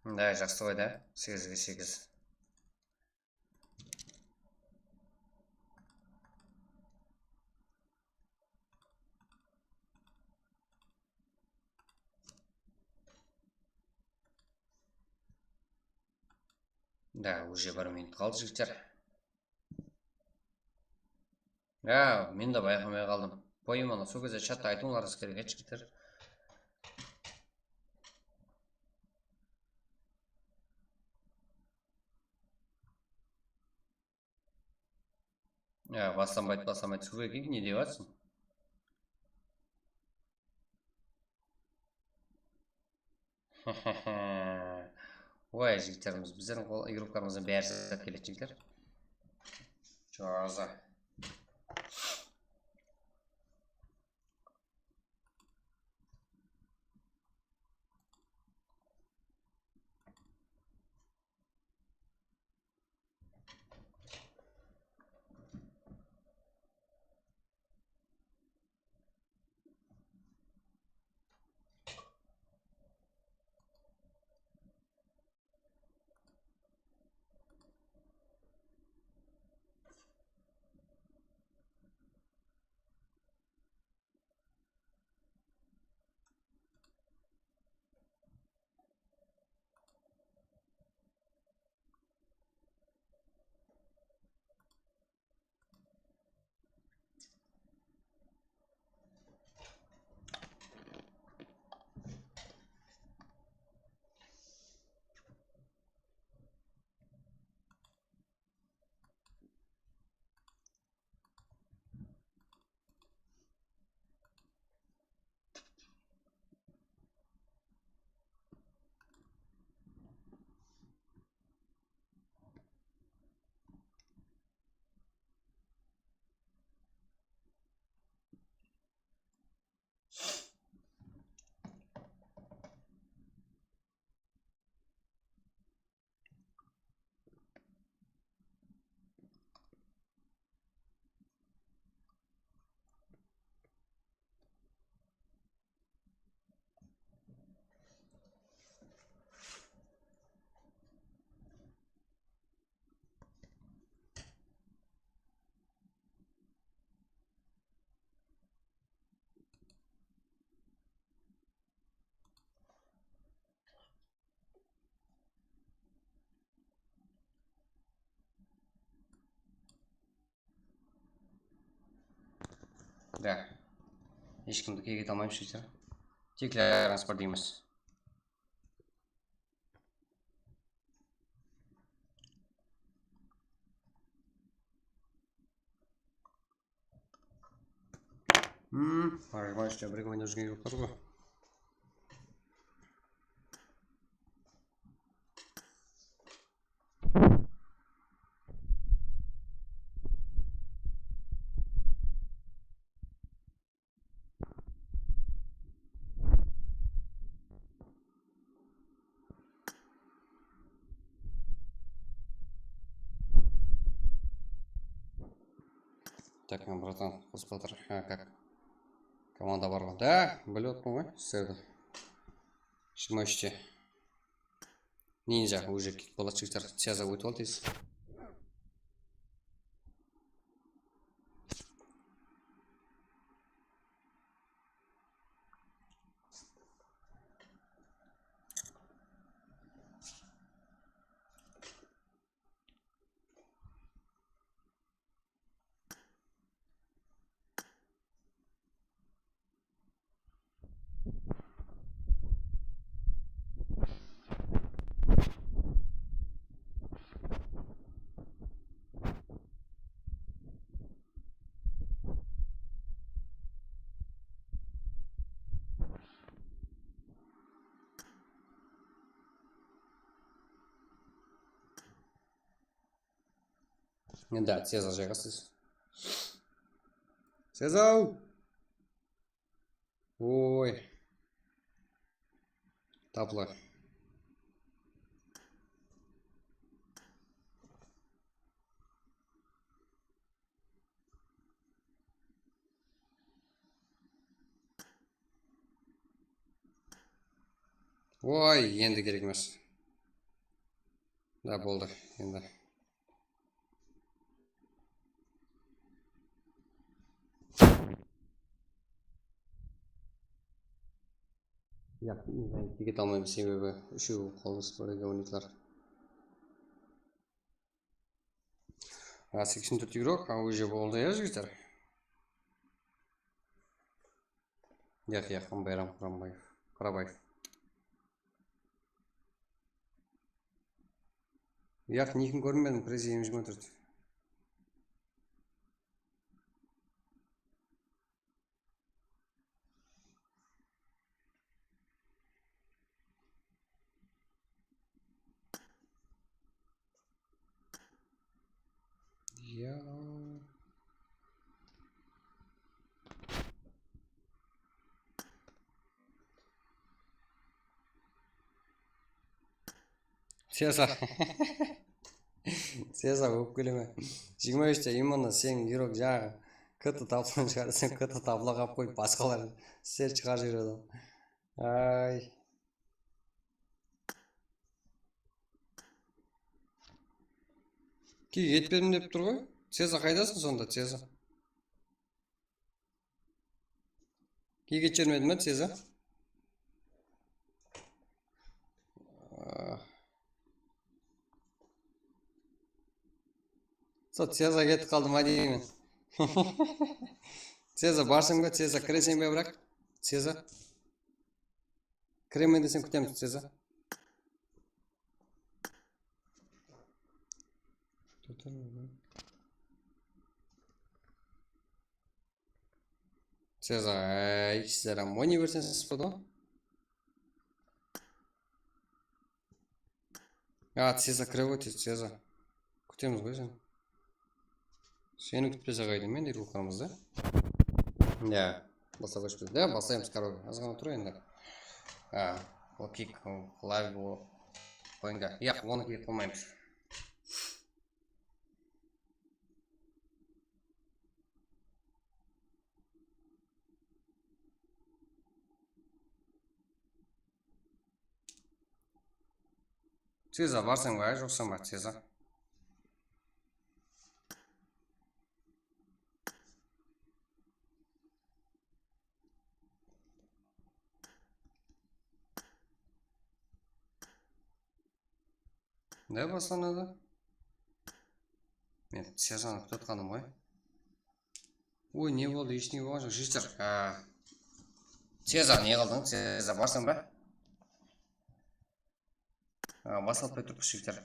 Da, jaqsı ǵoy da. Segizge segiz. Da, уже bir minut qaldı, jigitler. Ya, men de bayqamay qaldım. Qoyayın, ana, sol gezde chatta aytıwıńlarıńız kerek edi, jigitler. Ya, baslanbaydı, baslanbaydı. Suw ekeyik, ne dep atsın? Oy, jigitlerimiz, bizlerdiń qol-, yurupkalarımızdan bári zat keledi, jigitler. Joza. Da. Hesh kimdi kegete almaymız, jigitler. Tek transport deymiz. Hmm, Arjıma işte bir oyun özge yok, bar ǵoy. Так, men, bratan, qosıp atır. Ha, как? Komanda bar ǵoy. Da, bilip atırman ǵoy, sizlerdi. Jigirma úshte. Ninja, уже kik boladı, jigitler, tez-aq ótip al, tez. Endi Seza jayǵasız. Seza! Oy. Tapla. Oy, endi kerek emes. Da, boldı, endi. Yaq, kete almaymız, sebebi úshew qolımız bir говнюклар. A, seksen tórt igrok, a, уже boldı, ya, jigitler? Yaq, yaq, Bayram Qurambaev, Qırabaev. Yaq, nikin kórmedim, prezident jigirma tórt. Ya. Seza. Seza, ópkeleme. Jigirma úshte именно sen, Jurok, jańa K T tablan shıǵarasań, K T tabla qap qoy, basqalar sen shıǵarıp júredi. Ay. Ki etpedim dep tur ǵoy. Seza, qaydasıń sonda, Seza? Kiyik etip jibermedi me, Seza? Ah. Sol Seza ketip qaldı ma deymen. Seza, barsań ba, Seza, kireseń be, biraq? Seza. Kiremen deseń, kútemiz, Seza. Seza, ay, sizler ham oynay berseńiz boldı ǵoy. A, Seza, kire ǵoy tez, Seza. Kútemiz ǵoy seni. Seni kútpese qayda, men deydi, qurqamız da. Ya, baslap qoyıptı. Ya, baslaymız, короче. Azǵana tur endi. A, o kik, o live, o oyınǵa. Yaq, onı kiyip qoymaymız. Seza, barsań ba, joqsań ba, Seza? Ne baslanadı? Men Sezanı kútip atqanım ǵoy. Oy, ne boldı? Hesh ne bolǵan joq, jigitler. A, Seza, ne qıldıń? Seza, barsań ba? A, baslatpay turıppız, jigitler.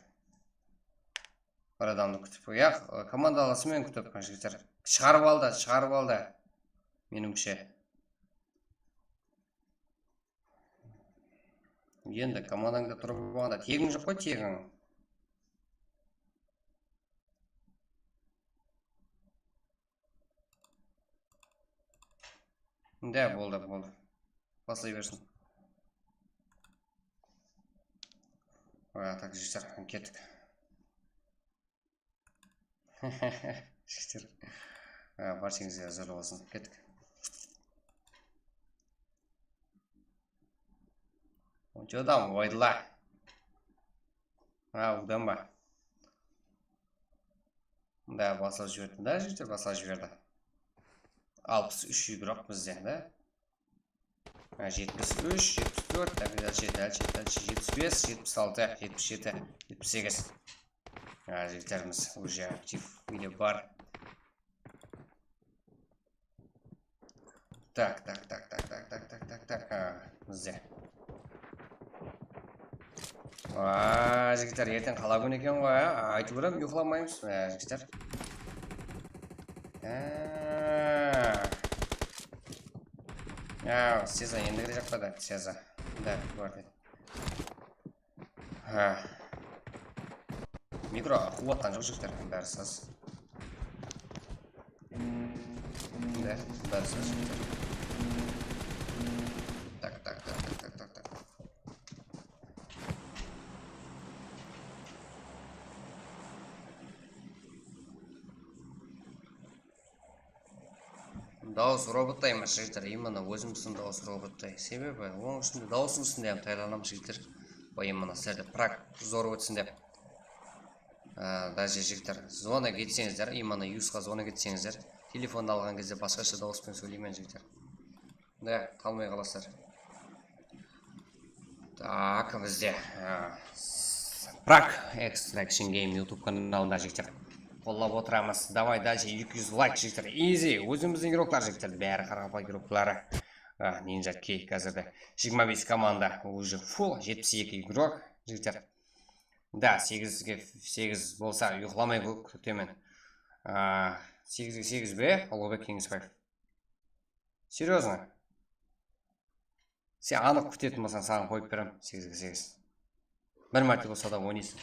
Bir adamdı kútip, ya, komandalasın men kútip, jigitler. Shıǵarıp aldı, shıǵarıp aldı. Menińshe. Endi komandańda turıp alǵanda tegiń joq ǵoy, tegiń. Da, boldı, boldı. Baslay bersin. A, tak, jigitler, kettik. Jigitler. A, bársheń-izge zor bolsın. Kettik. Onsha adam oydıla. A, udan ba? Da, baslap jiberdi da, jigitler, baslap jiberdi. Alpıs úsh igrok bizde, da. Ha, jetpis úsh, jetpis tórt, так, dálshe, dálshe, dálshe, jetpis bes, jetpis altı, jetpis jeti, jetpis segiz. Ha, jigitlerimiz уже aktiv, úyde bar. Tak, tak, tak. Ha, bizde. Aa, jigitler, erteń qala kún eken ǵoy, a? Aytıp berem, uyıqlamaymız, a, jigitler. A. A, Seza, endi kire jaqpa da, Seza. Da, bor. Ha. Mikro quwattan joq, jigitler, bári saz. Bári, bári sınırsın. Tak, tak, tak. Dawıs robottay emes, jigitler, именно ózimizdiń dawıs robottay. Sebebi, onıń ishinde dawıstıń ústinde hám tayarlanamız, jigitler. Bul именно sizlerdi prak zor ótsin dep. Á, даже, jigitler, zvonok etseńizler, именно yusqa zvonok etseńizler, telefondı alǵan gezde basqasha dawıs penen sóyleymen, jigitler. Da, talmay qalasızlar. Tak, bizde, á, s-, Prak Extraction Game YouTube kanalında, jigitler, qollap otıramız. Давай, даже eki júz layk, jigitler. Easy, ózimizdiń igroklar, jigitler. Bári qaraqalpaq igrokları. Á, Ninja Key házirde jigirma bes komanda, уже full, jetpis eki igrok, jigitler. Da, segizge segiz bolsa, uyıqlamay kó-, kútemen. Á, segizge segiz be, Uluǵbek Keńesbaev? Серьёзно? Sen anıq kútetin bolsań, saǵan qoyıp berem, segizge segiz. Bir márte bolsa da oynaysań.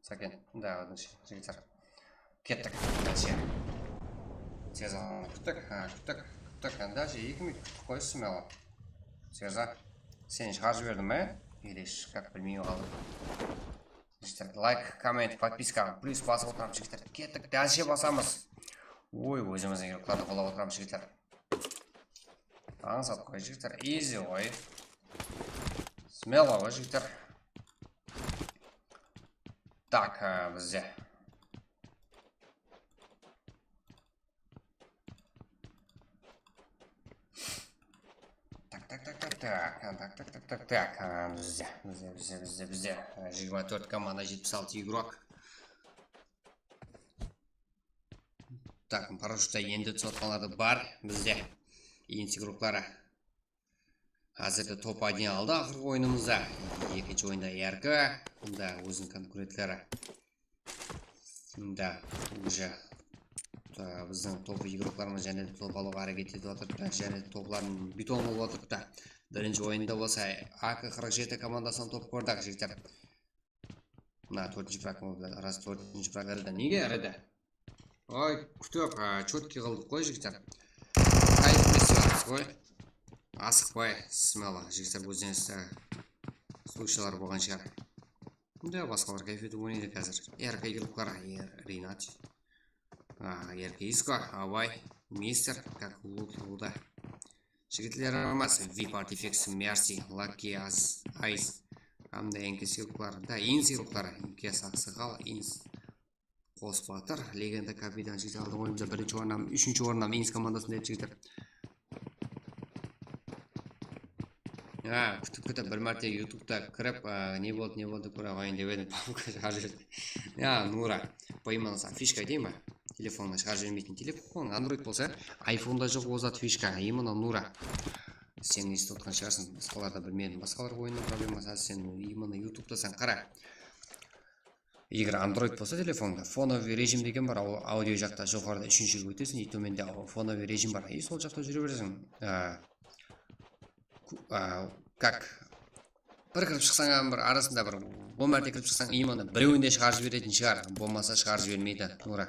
Sáken, da, odınshı, jigitler. Kettik, dálshe. Tez ǵana kúttik, ha, kúttik, kúttik, dálshe eki minut kúttik qoy, smello. Serza, seni shıǵarıp jiberdim be? Или как, bilmey qaldım. Jigitler, layk, komment, podpiska, plyus basıp otıramız, jigitler. Kettik, dálshe basamız. Oy, ózimizdiń igroklardı qollap otıramız, jigitler. Ańsat qoy, jigitler, easy ǵoy. Smello ǵoy, jigitler. Tak, á, bizde. Tak, tak, tak, tak, tak. Tak, tak, tak, tak, tak. Á, bizde, bizde, bizde, bizde, bizde. Á, jigirma tórt komanda, jetpis altı igrok. Tak, parashutta endi túsip atqanlardı bar bizde. Insi grupları. Házirde top один aldı aqırǵı oyınımızda. Ekinshi oyında R K, bunda óziniń konkurentleri. Bunda уже, ta, bizdiń top igroklarımız jáne de top alıwǵa háreket etip atırıptı, jáne de topların biton bolıp atırıptı. Birinshi oyında bolsa A K qırq jeti komandasınan top kórdik, jigitler. Mına tórtinshi frag, ras, tórtinshi frag arada. Nege arada? Oy, kútip, a, chotkiy qıldıq qoy, jigitler. Kayf etip atırmız ǵoy. Asıqpay, smello, jigitler, ózinińiz, a, случайлар bolǵan shıǵar. Mında basqalar kayf etip oynaydı házir. R K igroklar, Rinat. A, R K Isko, Abay, Mister, как лучше. Jigitler emas, V I P Artifacts, Mercy, Lucky As, Ice, hám da N K sıyıqlıqları, da, Ins sıyıqlıqları, N K Aqsaqal, Ins, Qos Batır, Legenda, Kapitan, jigitler, aldın oyınımızda birinshi orın hám úshinshi orın hám Ins komandasında edi, jigitler. Ya, kútip, kútip, bir márte YouTubeta kirip, a, ne boldı, ne boldı, kóre qoyayın dep edim, pamka shıǵarıp jiberdi. Ya, Nura, qoymaysań, fishka aytayın ba? Telefonnan shıǵarıp jibermeytin. Telefon, Android bolsa, iPhoneda joq, ol zat fishka, именно Nura. Sen esitip otqan shıǵarsıń, basqalar da bilmedim. Basqalar oyınnıń probleması, sen именно YouTubetasań, qara. Eger Android bolsa telefonda, fonovıy rejim degen bar, au-, audio jaqta joqarıda úshinshi óteseń, и tómende au-, fonovıy rejim bar. И sol jaqta júre bereseń. A, ku-, a, как? Bir kirip shıqsań, bir arasında bir on márte kirip shıqsań, именно birewinde shıǵarıp jiberetin shıǵar, bolmasa shıǵarıp jibermeydi, Nura.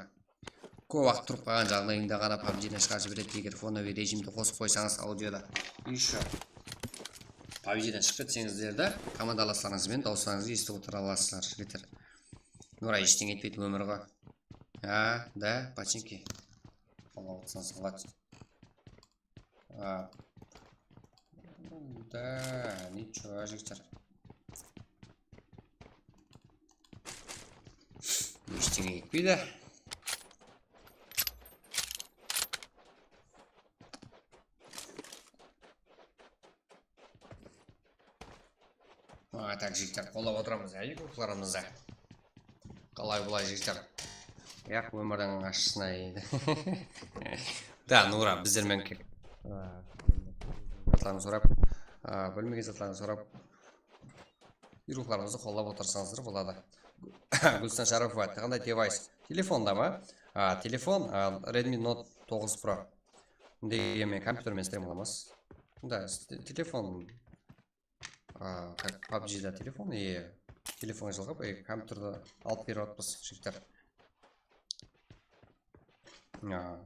Kóp waqıt turıp qalǵan jaǵdayıńda ǵana PUBGden shıǵarıp jiberedi, eger fonovıy rejimdi qosıp qoysańız audioda. Ещё PUBGden shıǵıp ketseńizler de, komandalaslarıńız benen dawıslarıńızdı esitip otıra alasızlar, jigitler. Nura, eshteńe etpeydi, ómir ǵoy. A, da, починки. Qollap otırsańız, молодец. A, da, ничего, jigitler. Eshteńe etpeydi. A, tak, jigitler, qollap otıramız, ya, igroklarımızdı. Qalay bulay, jigitler? Yaq, ómirdiń ashısına deydi. Da, Nura, bizler menen kelip, a, zatlarıńdı sorap, a, bilmegen zatlarıńdı sorap, igroklarımızdı qollap otırsańızlar boladı. Gúlistan Sharapova, qanday device? Telefonda ma? A, telefon, a, Redmi Note toǵız Pro. Degen men kompyuter menen stream qılamız. Da, s-, telefon, a, как PUBGda telefon, e, telefon jılǵıp, e, kompyuterdi alıp berip atırmız, jigitler. A,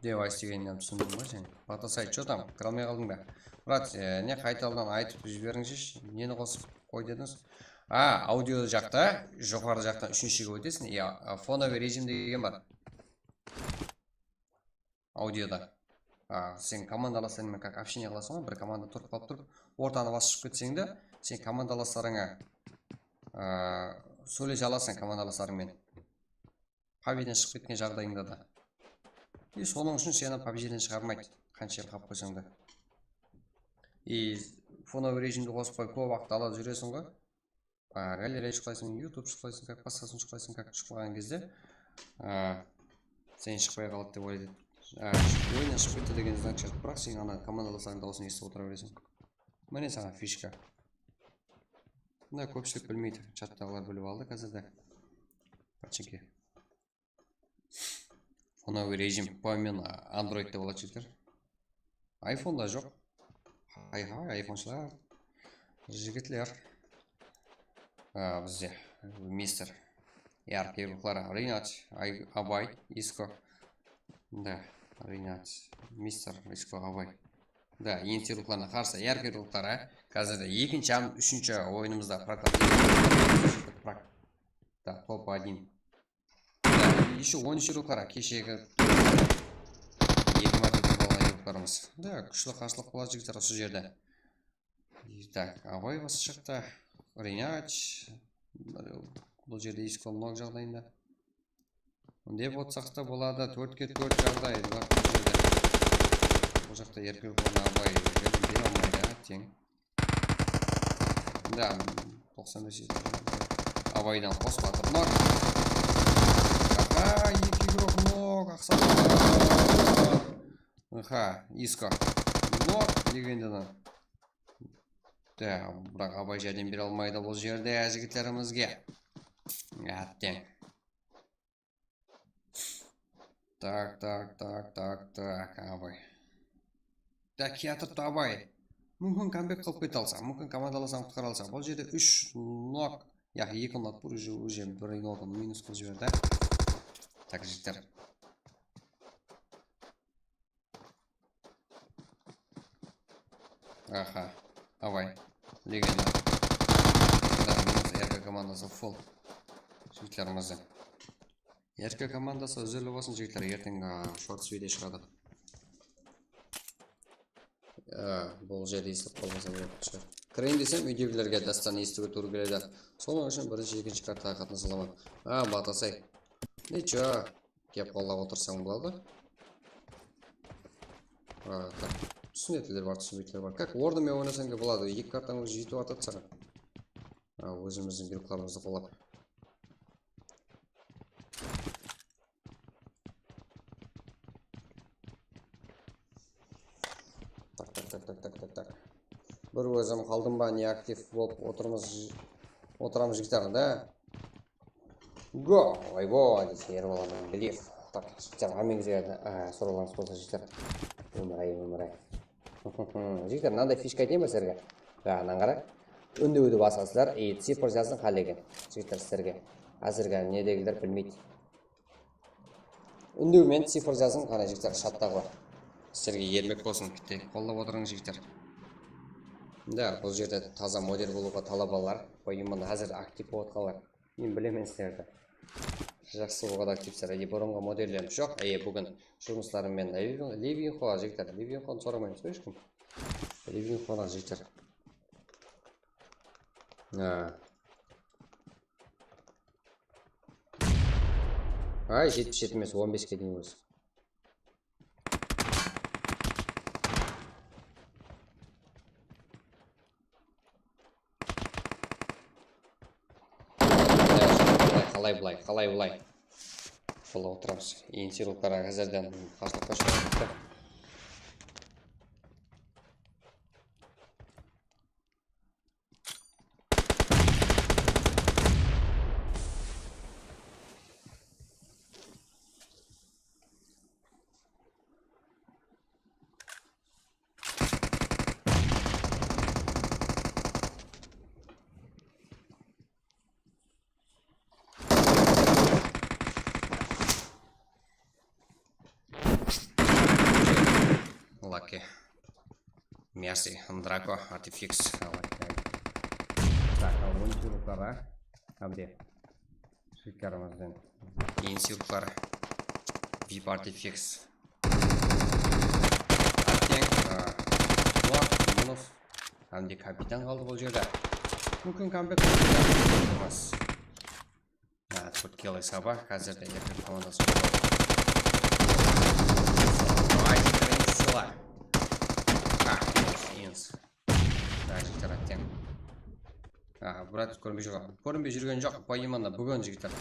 Device degennen túsindiń ba sen? Batasay, что там? Kire almay qaldıń ba? Murat, e, ne qaytadan aytıp jiberińshi, neni qosıp qoy dedińiz? A, audio jaqta, joqarı jaqtan úshinshiga ótesiń. Ya, fonovıy rejim degen bar. Audioda. A, sen komandalaslarıń menen как общение qılasıń ǵoy, bir komanda turıp qalıp turıp, ortanı basıp shıǵıp ketseń de, sen komandalaslarıńa, a, sóylese alasıń komandalaslarıń menen. Pabeden shıǵıp ketken jaǵdayıńda da. И sonıń ushın seni pabjiden shıǵarmaydı, qansha jıl qalıp qoysań da. И fonovıy rejimdi qosıp qoyıp, kóp waqıt alada júresiń ǵoy. A, galereya shıqlaysıń, YouTube shıqlaysıń, как basqasın shıqlaysıń, как shıqlaǵan gezde, a, sen shıqpay qaladı dep oylaydı. A, oyınnan shıǵıp ketti degen znak shıǵıp, biraq sen ana komandalaslardıń dawısın esitip otıra bereseń. Mine saǵan fishka. Mına kópshilik bilmeydi, chattaǵılar bilip aldı házirde. Pachinki. Fonovıy rejim. Bu men Androidte boladı, jigitler. iPhoneda joq. Hay-hay, iPhonshılar. Jigitler. A, bizde mister. Yarkıy ruxları. Rinat, Ay-, Abay, Isko. Da, Rinat, mister, Isko, Abay. Da, ensir ruxlarına qarsı yarkıy ruxları. Házirde ekinshi hám úshinshi oyınımızda proklat. Prak. Da, top один. Еще on úsh ruxlar, keshegi eki márte turıp alǵan ruxlarımız. Da, kúshli qarshılıq boladı, jigitler, usı jerde. Так, Abay bası shıqtı. Rinat. Bul jerde Isko nok jaǵdayında. Dep otsaq ta boladı, tórtke tórt jaǵday, biraq bul jerde. Bul jaqta erkek ruxlarına Abay bere almaydı, teń. Да, toqsan bes. Abaydan qos batır nok. Aha, eki igrok nok, aqsa. Aha, Isko. Nok, legendadan. Da, biraq Abay járdem bere almaydı bul jerde jigitlerimizge. Átteń. Tak, tak, tak, tak, tak, Abay. Tak, kiyatırıptı Abay. Múmkin, kambek qılıp kete alsa, múmkin, komandalasan qutqara alsa. Bul jerde úsh nok, yaǵnıy eki nok, bir, уже, уже bir nok minus qılıp jiberdi. Tak, jigitler. Aha, Abay. Legenda. Da, minus R K komandası full. Jigitlerimizden. R K komandası úzirli bolsın, jigitler, erteń, a, shorts video shıǵadı. A, bul jerde eslep qalmasa bolatın shıǵar. Kireyin desem, úydegilerge dástanı esitiwge tuwrı keledi. Sonıń ushın birinshi, ekinshi kartaǵa qatnasa alaman. A, Batasay. Nicho, kep qollap otırsań boladı. A, tak. Túsinetiler bar, túsinbeytiler bar. Как, ornı menen oynasań da boladı. Eki kartań jetip atadı saǵan. A, ózimizdiń beloklarımızdı qollap. Tak, tak, tak, tak, tak, tak, tak. Bir ózim qaldım ba, ne aktiv bolıp otırmız, otıramız jigitler da. Go, oybo, deydi, er bolamın, bilip. Tak, jigitler, hámmeńizge, e, sorawlarıńız bolsa, jigitler. Ómiray, ómiray. Jigitler, mınanday fishka aytayın ba sizlerge? Jaǵınan qara. Úndiwdi basasızlar, e, cifr jazıń qálegen. Jigitler, sizlerge. Házirgi nedegiler bilmeydi. Úndiw menen cifr jazıń, qáne, jigitler, chattaǵılar. Sizlerge ermek bolsın, bitte qollap otırıń, jigitler. Da, bul jerde taza model bolıwǵa talaba bar. Qoyayın, mına házir aktiv bolıp atqanlar. Men bilemen sizlerdi. Jaqsı bolǵan aktivsizler. Ege burınǵı modellerimiz joq. Ege búgin jumıslarım men Living, Living Hall, jigitler. Living Hall soramaymız ǵoy hesh kim. Living Hall, jigitler. Ha. Ay, jetpis jeti emes, on beske deyin ózi. Qalay bılay, qalay bılay. Bılay otıramız. Ensiruklar házirden qartlıqqa shıǵıptı. Okey. Merci, Draco, Artifix. Tak, al, on yurtlara. Hám de. Shikkarımızdan. Keyin sıyıqlar. Vip Artifix. Arteng, a, Burak, Munov. Hám de kapitan qaldı bul jerde. Múmkin, kambek qılamız. A, tórt kilo saba, házirde erkek komandası joq. Ay, birinshi sular. A, ins. A, jigitler, arteng. A, brat, kórinbey júr. Kórinbey júrgen joq, поименно, búgin, jigitler.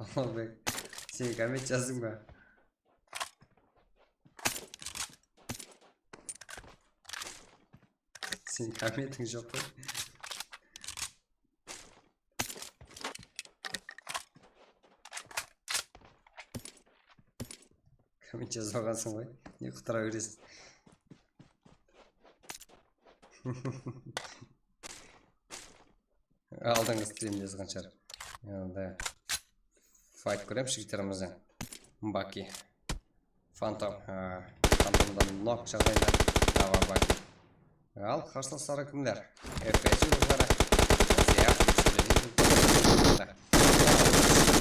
Allahbek, sen komment jazdıń ba? Sen kommentiń joq qoy. Komment jazbaǵansıń ǵoy. Ne qutıra beresiń? Aldınǵı strimde jazǵan shıǵar. Endi fayt kóremiz jigitlerimizden. Baki. Fantom, a, Fantomdan nok jaǵdayda. Dawa Baki. Al, qarsılasları kimler? F S yıldızları. Ziyap,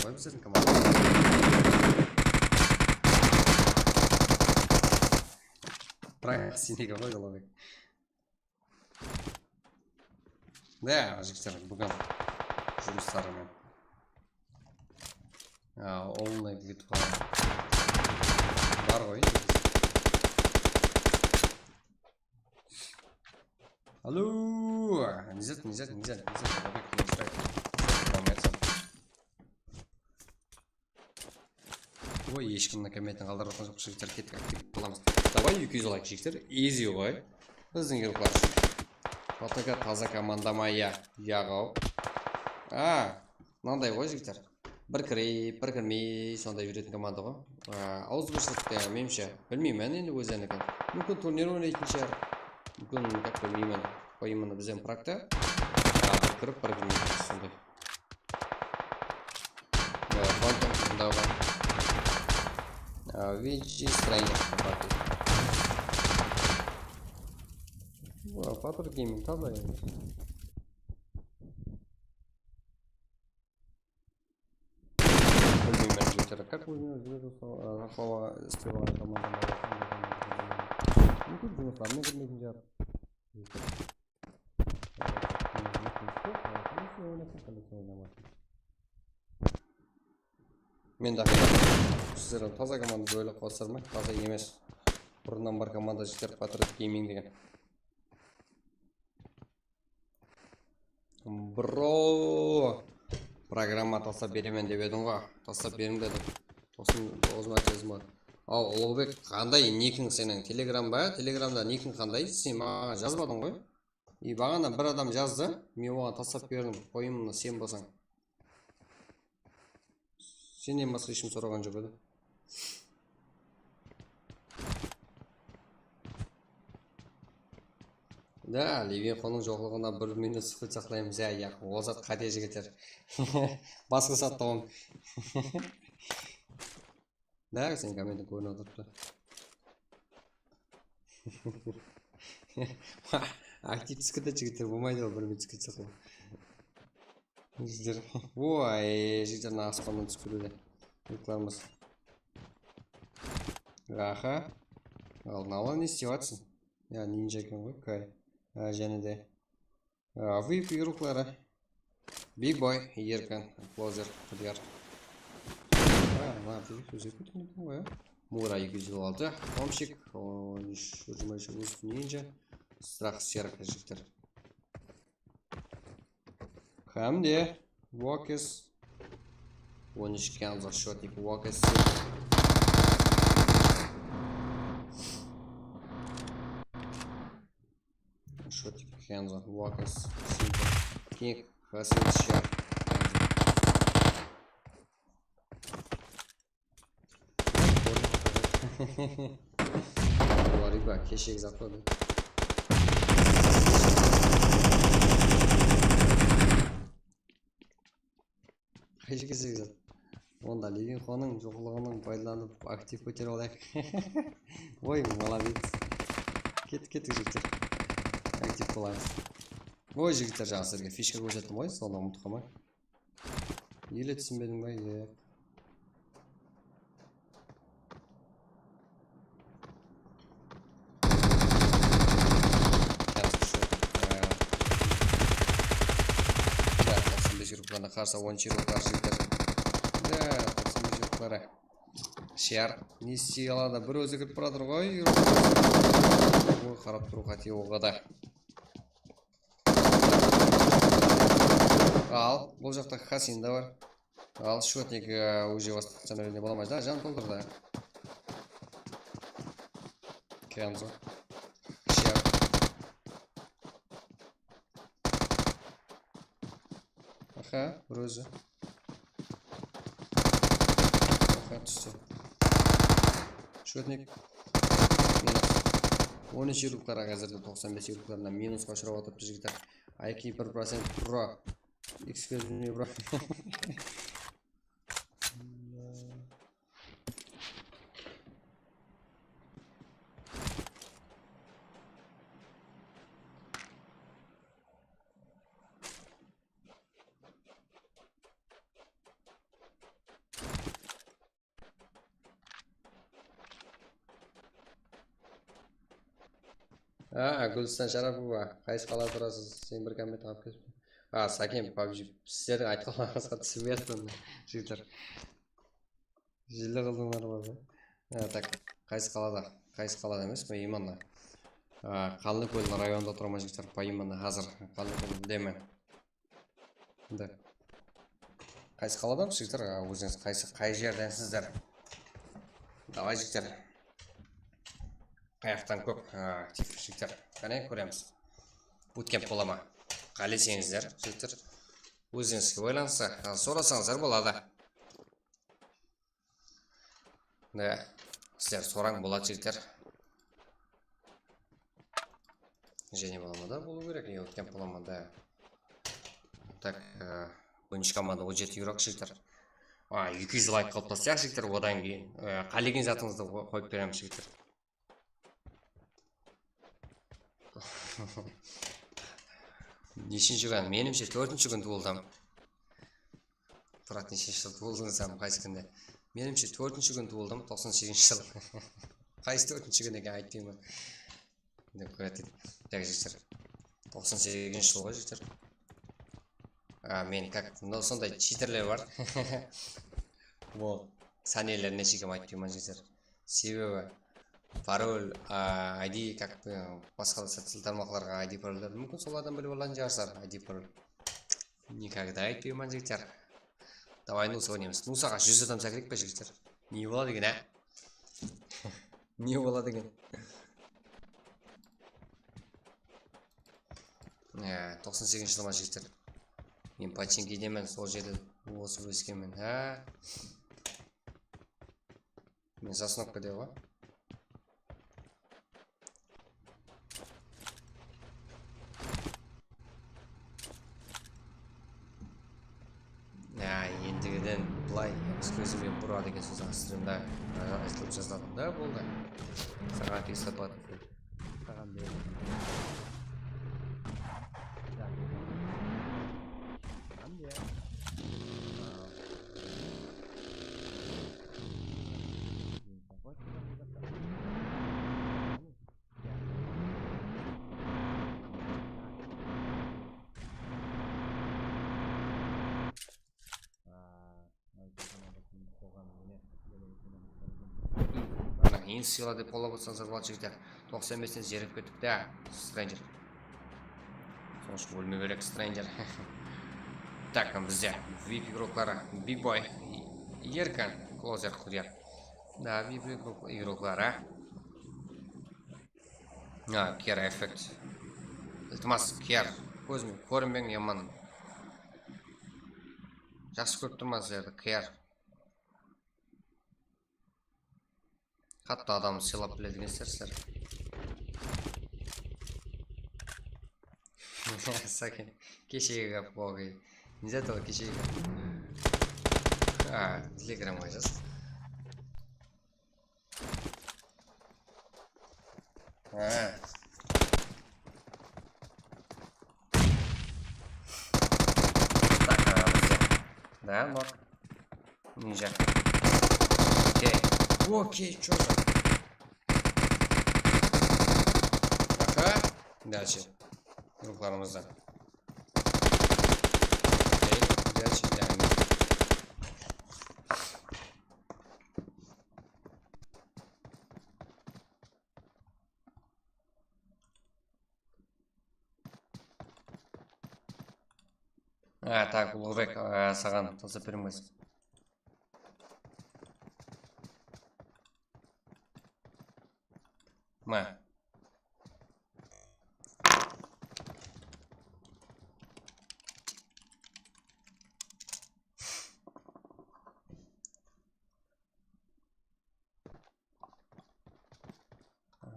Qoy bizlerdiń komandamız. Prime sinegi ǵoy, Ulabek. Da, jigitler, búgin jumıslarınan. A, onlay video bar ǵoy. Alo, Nizat, Nizat, Nizat, Nizat, Ulabek, Nizat, Nizat, Nizat. Oy, eshkim mına kommentin qaldırıp atqan joq, jigitler, kettik, aktiv bolamız. Davay, eki júz layk, jigitler, easy ǵoy. Bizdiń yurtlar ushın. P T K taza komanda ma, ya, yaǵaw. A, mınanday ǵoy, jigitler. Bir kirip, bir kirmey, sonday júretin komanda ǵoy. A, awızbirshilikte, menimshe, bilmeymen endi ózlerinikin. Múmkin, turnir oynaytın shıǵar. Múmkin, как, bilmeymen. Qoyayın mına bizden prakta. A, bir kirip, bir kirmey, sonday. Э, Фантом tındaǵan. А, V G строение. О, Patur Gaming taza endi. Bilmeymen, jigitler, как ózine júredi sol, ı, haqlawa islep alǵan komanda. Múmkin, jumıslarına kirmeytin shıǵar. Men de sizler taza komanda bólip qosırma, taza emes. Burınnan bar komanda jigitler, Patriot Gaming degen. Bro, programma taslap beremen dep ediń ǵo, taslap beriń dedim. Toqsan toǵız márte jazdım ǵo. Al, Uluǵbek, qanday nikiń seniń? Telegram ba? Telegramda nikiń qanday? Sen maǵan jazbadıń ǵoy. I baǵana bir adam jazdı, men oǵan taslap berdim, qoyımını sen bolsań. Sennen basqa eshkim soraǵan joq edi. Da, Levinxonnıń joqlıǵına bir minut sukut saqlaymız, ya, ya, ol zat qáte, jigitler. Basqa sattı oń. Da, sen kommentin kórip otırıptı. Aktiv túskende jigitler bolmaydı ǵoy, bir minut túskende saqlap. Jigitler, oy, jigitler, mına aspannan túsip kelude. Yuklarmız. Aha. Aldın ala ne islep atırsań? Ya, ninja eken ǵoy, Kay. Ha, jáne de. A, V I P yurıqları. Big Boy, Erkin, Closer, Qudiyar. A, mına V I P ózgerip ketken eken ǵoy, a. Mura eki júz elli altı, Tomchik, on úsh, jigirma úsh, Ninja, Strah, Serk, jigitler. Hám de Walkers. On úsh Kenzo, Shotik, Walkers. Shotik, Kenzo, Walkers, Simple, King, Hasil, Shark, Kenzo. Bular, iba, keshegi zat pa bu? Qaysi keshegi zat? Onda Levinxonıń joqlıǵınan paydalanıp aktiv kóterip alayıq. Oy, молодец. Kettik, kettik, jigitler. Aktiv bolamız. Oy, jigitler, jaǵı sizlerge fishka kórsettim ǵoy, sonı umıtıp qalmań. Ele túsinbediń ba? Yoq. Toqsan bes yuruplarına qarsı on yuruplar jigitler. Ya, toqsan bes yurupları. Shar. Ne istey aladı? Bir ózi kirip baratır ǵoy. Oy, qarap turıw qáte oǵada. Al, bul jaqta Hasin de bar. Al, shotnik, e, уже восстановление bola ma? Da, jan toldır da. Kenzo. Shar. Aha, bir ózi. Aha, tústi. Shotnik. Minus. On úsh yuruplar házirde toqsan bes yuruplarına minusqa ushırap atırıptı, jigitler. I Q bir procent pro. Excuse me, bro. A, Gúlistan Sharapova, qaysı qalada turasız? Sen bir komment alıp kelip. A, Saken, PUBG, sizlerdiń aytqanlarıńızǵa túsinbey atırman, jigitler. Jilli qıldıńlar ba? A, tak, qaysı qalada? Qaysı qalada emes, poimенно. A, Qanlıkól rayonında turaman, jigitler, poimенно házir Qanlıkóldemen. Endi qaysı qaladamız, jigitler? A, ózińiz qaysı, qay jerdensizler? Davay, jigitler. Qayaqtan kóp, a, aktiv, jigitler. Qáne, kóremiz. Bootcamp bola ma? Qáleseńizler, jigitler. Ózińizge baylanıslı. A, sorasańızlar boladı. Ne, sizler sorań, boladı, jigitler. Jáne bola ma da, bolıw kerek, e, ótken bola ma da. Tak, e, oyınshı komanda on jeti yuraq, jigitler. A, eki júz layk qılıp taslayıq, jigitler, odan keyin, e, qálegen zatıńızdı qo-, qoyıp beremiz, jigitler. Neshinshi kún? Menimshe, tórtinshi kún tuwıldım. Brat, neshinshi jıl tuwıldıńız hám qaysı kúnde? Menimshe, tórtinshi kún tuwıldım, toqsan segizinshi jıl. Qaysı tórtinshi kún eken, aytpayman. Dep qoyatın. Tak, jigitler. Toqsan segizinshi jıl ǵoy, jigitler. A, men как, mınaw sonday chiterler bar. Bul sáneler neshe eken aytpayman, jigitler. Sebebi parol, a, I D, как, e, basqa da social tarmaqlarǵa I D parollardı múmkin solardan bilip alǵan shıǵarsızlar, I D parol. Никогда aytpayman, jigitler. Давай, nusa oynaymız. Nusaǵa júz adam zá kerek pe, jigitler? Ne boladı eken, á? Ne boladı eken? E, toqsan segizinshi jıl ma, jigitler? Men Pochinkidemen, sol jerde osıp óskenmen, há? Men Sosnovkada ǵoy. Ya, endigiden bılay, ózime buradı eken, sosan strimde, e, aytılıp jazılatın da boldı. Saǵan tez tapatın. Saǵan berdim. Ya, berdim. Saǵan ber. Ana, endi sıyla dep qollap otsańızlar boladı, jigitler. Toqsan besten jerip kettik da, Stranger. Sonıń ushın ólmeu kerek, Stranger. Tak, bizde vip igrokları, Big Boy, Erkin, Klozer, Qudiyar. Da, vip igrokları. Ha, Kier effekt. Iltimas, Kier. Kózime kórinbeń, yaman. Jaqsı kórip turman sizlerdi, Kier. Qattı adam sıylap biledi ekensizler sizler. Saken, keshegi gáp, oǵıy. Не за то, keshegi gáp. A, telegramǵa jaz. Ha. Так, a, bizde. Да, nok. Ninja. Okey. Okey, чё за? Aha. Дальше. Ruhlarımızda. Okey, дальше. Ha, так, Uluǵbek, a, saǵan tasap bermez. Ma.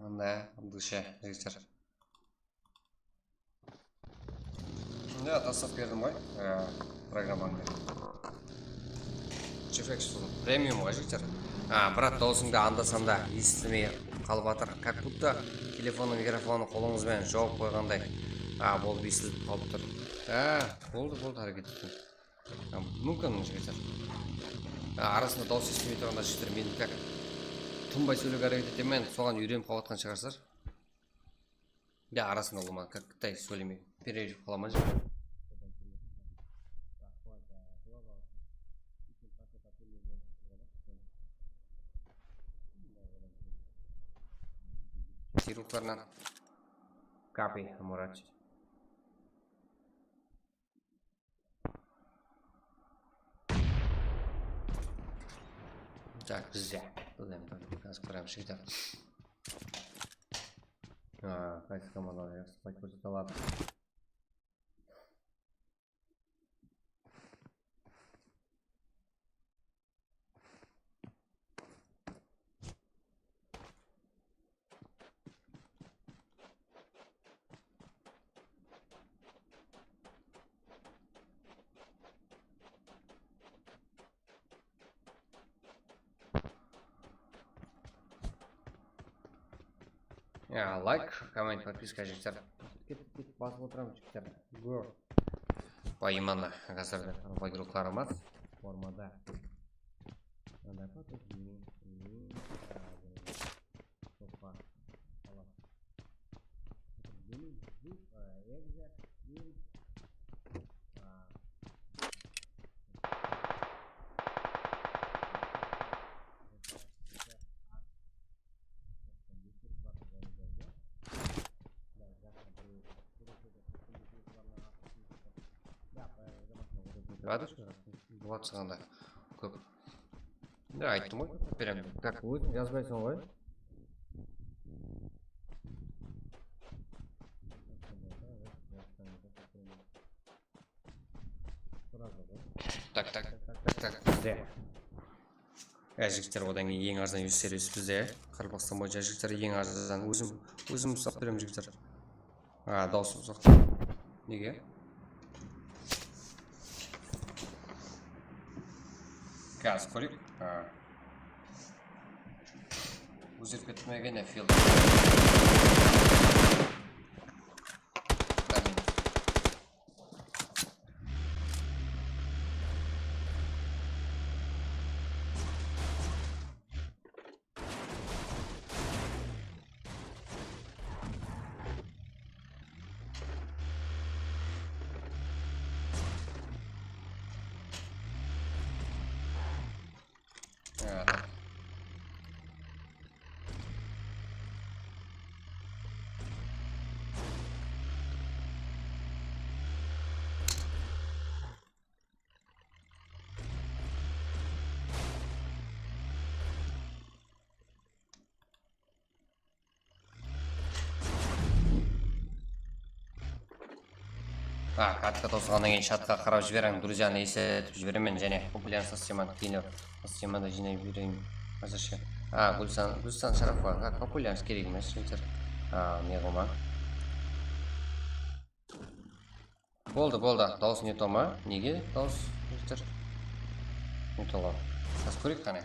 Mında dusha jigitler. Ya, taslap berdim ǵoy, e, programmanı. G F X premium ǵoy, jigitler. A, brat, dawısıńdı anda-sanda esitilmey qalıp atır. Как будто telefonnıń mikrofonı qolıńız benen jawıp qoyǵanday, a, bolıp esitilip qalıp tur. A, boldı, boldı, háreket ettim. A, múmkin, jigitler. A, arasında dawıs esitilmey turǵanda, jigitler, men как tınbay sóylewge háreket etemen, soǵan úyrenip qalıp atqan shıǵarsızlar. Ya, arasında ulıwma, как Qıtay sóylemey, перерыв qılaman, jigitler. Sıyırıqlarınan. Капи, Мурат. Так, bizde. Bizde, házir kóremiz, jigitler. A, qaysı komandalar jaqsı payt kórsete aladı? Ya, layk, komment, podpiska, jigitler. Ketip, ketip basıp otıramız, jigitler. Go. Bayımanı, házirde bagiruqlarımız formada. Mınday pa, Sofa. Alas. Benim bu, e, egze, benim, a, Boladı shıǵar. Boladı shıǵanda. Kóp. Ya, ayttım ǵoy, berem. Так, óziń jazbaysań ǵoy. Так, так, так, так, так, bizde. Ya, jigitler, odan keyin eń arzan yúz servis bizde. Qaraqalpaqstan boyınsha, jigitler, eń arzan ózim, ózim uslap berem, jigitler. A, dawısım uzaktı. Nege? Gaz kóreyik. A. Ózgerip ketti me eken, ya, field? A, kartka tawsılǵannan keyin chatqa qarap jiberiń, druzyanı esletip jiberemen, jáne populyarnost sistemada keyinirek sistemada jıynay bereyin házirshe. A, Gúlsan, Gúlsan Sharapova, a, populyarnost kerek emes, jigitler. A, ne qılma. Boldı, boldı. Dawıs ne toma? Nege dawıs, jigitler? Umıtıp alayıq. Sas kóreyik qáne.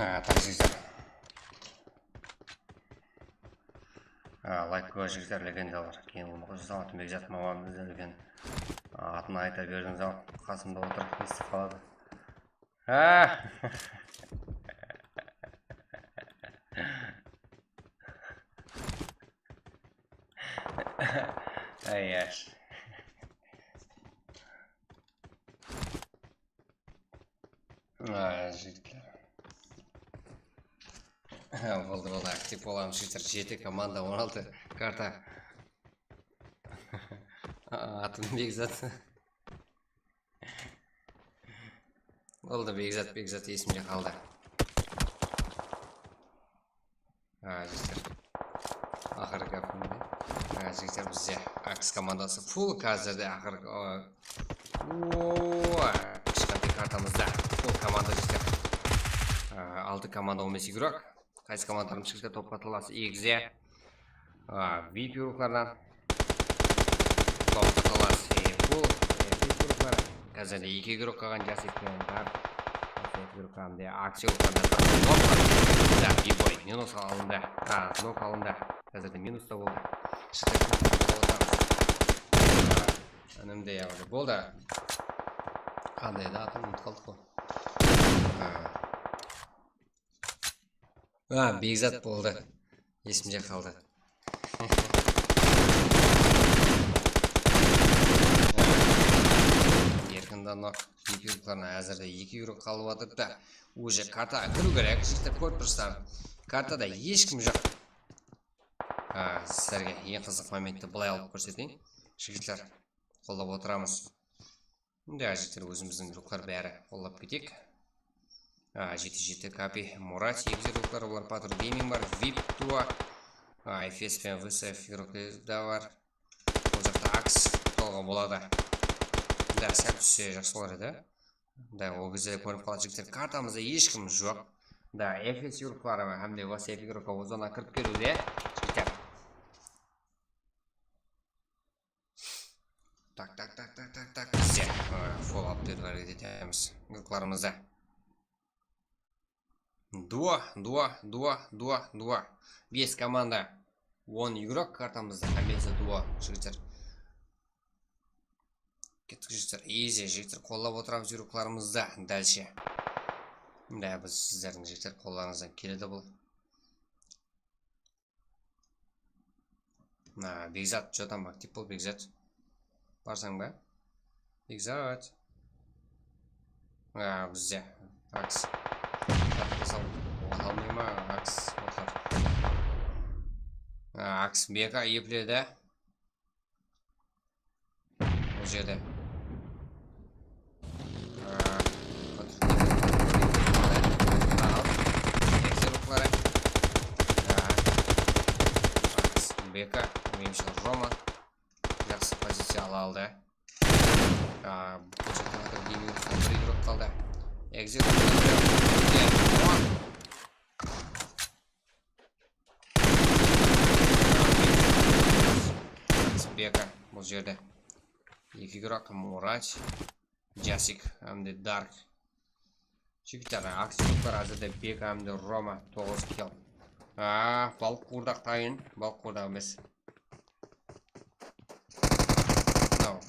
Á, taksizler. Á, layk qoyıń, jigitler, legendalar. Keyin bolmaqqa jasaw, atın Bekzat mamamız eken. Á, atın ayta berdińiz-aw, qasımda otır, esitip qaladı. Á! Ay, yash. Ay, jigitler. Boldı, boldı, aktiv bolamız, jigitler. Jeti komanda, on altı karta. Atım Bekzat. Boldı, Bekzat, Bekzat esimde qaldı. Ha, jigitler. Aqırǵı gáp mende. Ha, jigitler, bizde Aks komandası full házirde aqırǵı, o, o, kishkentay kartamızda full komanda, jigitler. Ha, altı komanda, on bes igrok. Qaysı komandalarımız shıǵıptı? Topqa talası egize. A, vip igroklardan. Topqa talası, e, full, e, vip igroklar. Házirde eki igrok qalǵan, jas ekpenen bar. Eki igrok qalǵan, Aksel qalǵan. Da, B-boy, minus alındı. A, nok alındı. Házirde minus ta boldı. Shıqtı. Önümde ya, boldı. Qanday da atın umıtıp qaldıq ǵoy. Ha. A, Bekzat boldı. Esimde qaldı. Erkin da nok. Eki igroklarına házirde eki igrok qalıp atır da. Уже kartaǵa kiriw kerek. Jigitler, kórip tursızlar. Kartada hesh kim joq. A, sizlerge eń qızıq momentti bılay alıp kórseteyin. Jigitler, qollap otıramız. Endi, jigitler, ózimizdiń druklar bári qollap keteyik. A, jeti jeti, Kapi, Murat, egize druklar, olar Patur Gaming bar, vip, Tua, A, Efes penen V S F igrokları da bar. Ol jaqta Aks tolǵa boladı. Da, sál tússe jaqsı bolar edi. Da, ol gezde kórinip qaladı, jigitler. Kartamızda hesh kim joq. Da, Efes igrokları hám de V S F igrokları zona kirip keliwde, jigitler. Tak, tak, tak, tak, tak, tak. Bizde, e, full update hareket etemiz. Igroklarımızda. Duo, duo, duo, duo, duo. Bes komanda. On igrok kartamızda. Hámmesi duo, jigitler. Kettik, jigitler. Easy, jigitler. Qollap otıramız igroklarımızdı. Dálshe. Mine, biz sizlerdiń, jigitler, qollarıńızdan keledi bul. Na, Bekzat, что там, aktiv bol, Bekzat. Barsań ba? Bekzat. A, bizde. Aks. Oǵan almay ma? Aks. Otır. A, Aks B K epledi. Bul jerde. A, al. Ekzerukları. A, Aks B K. Menimshe Roma. Jaqsı poziciya ala aldı. A, bul jaqta bir igrok qaldı. Ekzerukları. Beka bul jerde. Eki igrok, Murat, Jasik hám de Dark. Jigitler, aktivlikler házirde Beka hám de Roma, toǵız kill. A, balıq quwırdaq tayın, balıq quwırdaq emes. Mınaw.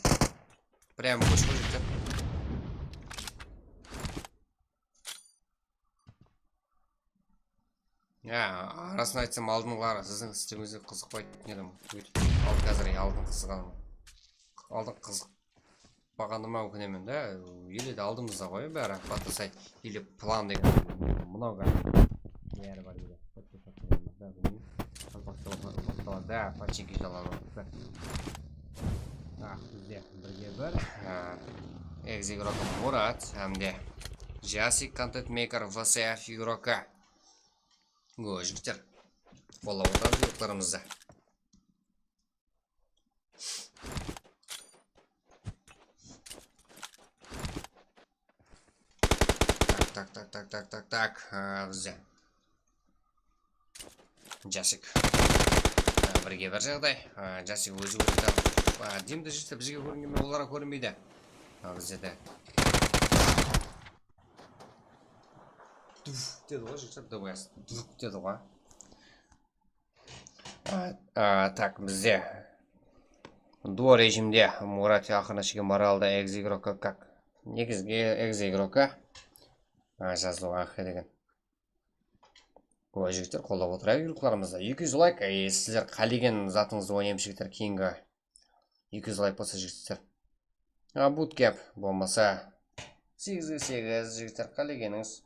Прям bosh qoy, jigitler. Ya, arasın aytsam, aldınǵıları siziń islewińizge qızıqpaytın edim. Óytip, al, házir aldın qızıǵanım. Aldın qızıqpaǵanıma ókinemen da, ele de aldımızda ǵoy bári, batırsay, ele plan degen mınaw bári. Bári bar ele. Qalpaqtalar, qalpaqtalar da, pachinki jalan orıptı. Ah, bizde birge bir. Ha, ex igrok Murat hám de Jasik, Content Maker, V S F igroka. Go, jigitler. Qollap otıramız igroklarımızdı. Tak, tak, tak, tak, tak, tak, tak. Ha, bizde. Jasik. Ha, birge bir jaǵday. Ha, Jasik ózi ótti. Ha, Dimdi jigitler bizge kóringen, olarǵa kórinbeydi. Ha, bizde de. Duf dedi ǵoy, jigitler, D B S. Duf dedi ǵoy. A, a, tak, bizde duo rejimde Murat aqırına shekem moralda ex igroka kak. Negizgi ex igroka. A, jazıw aq degen. Oy, jigitler, qollap otırayıq igroklarımızdı. Eki júz layk, e, sizler qálegen zatıńızdı oynaymiz, jigitler, keyingi. Eki júz layk bolsa, jigitler. A, bootcamp bolmasa. Segizge segiz, jigitler, qálegenińiz.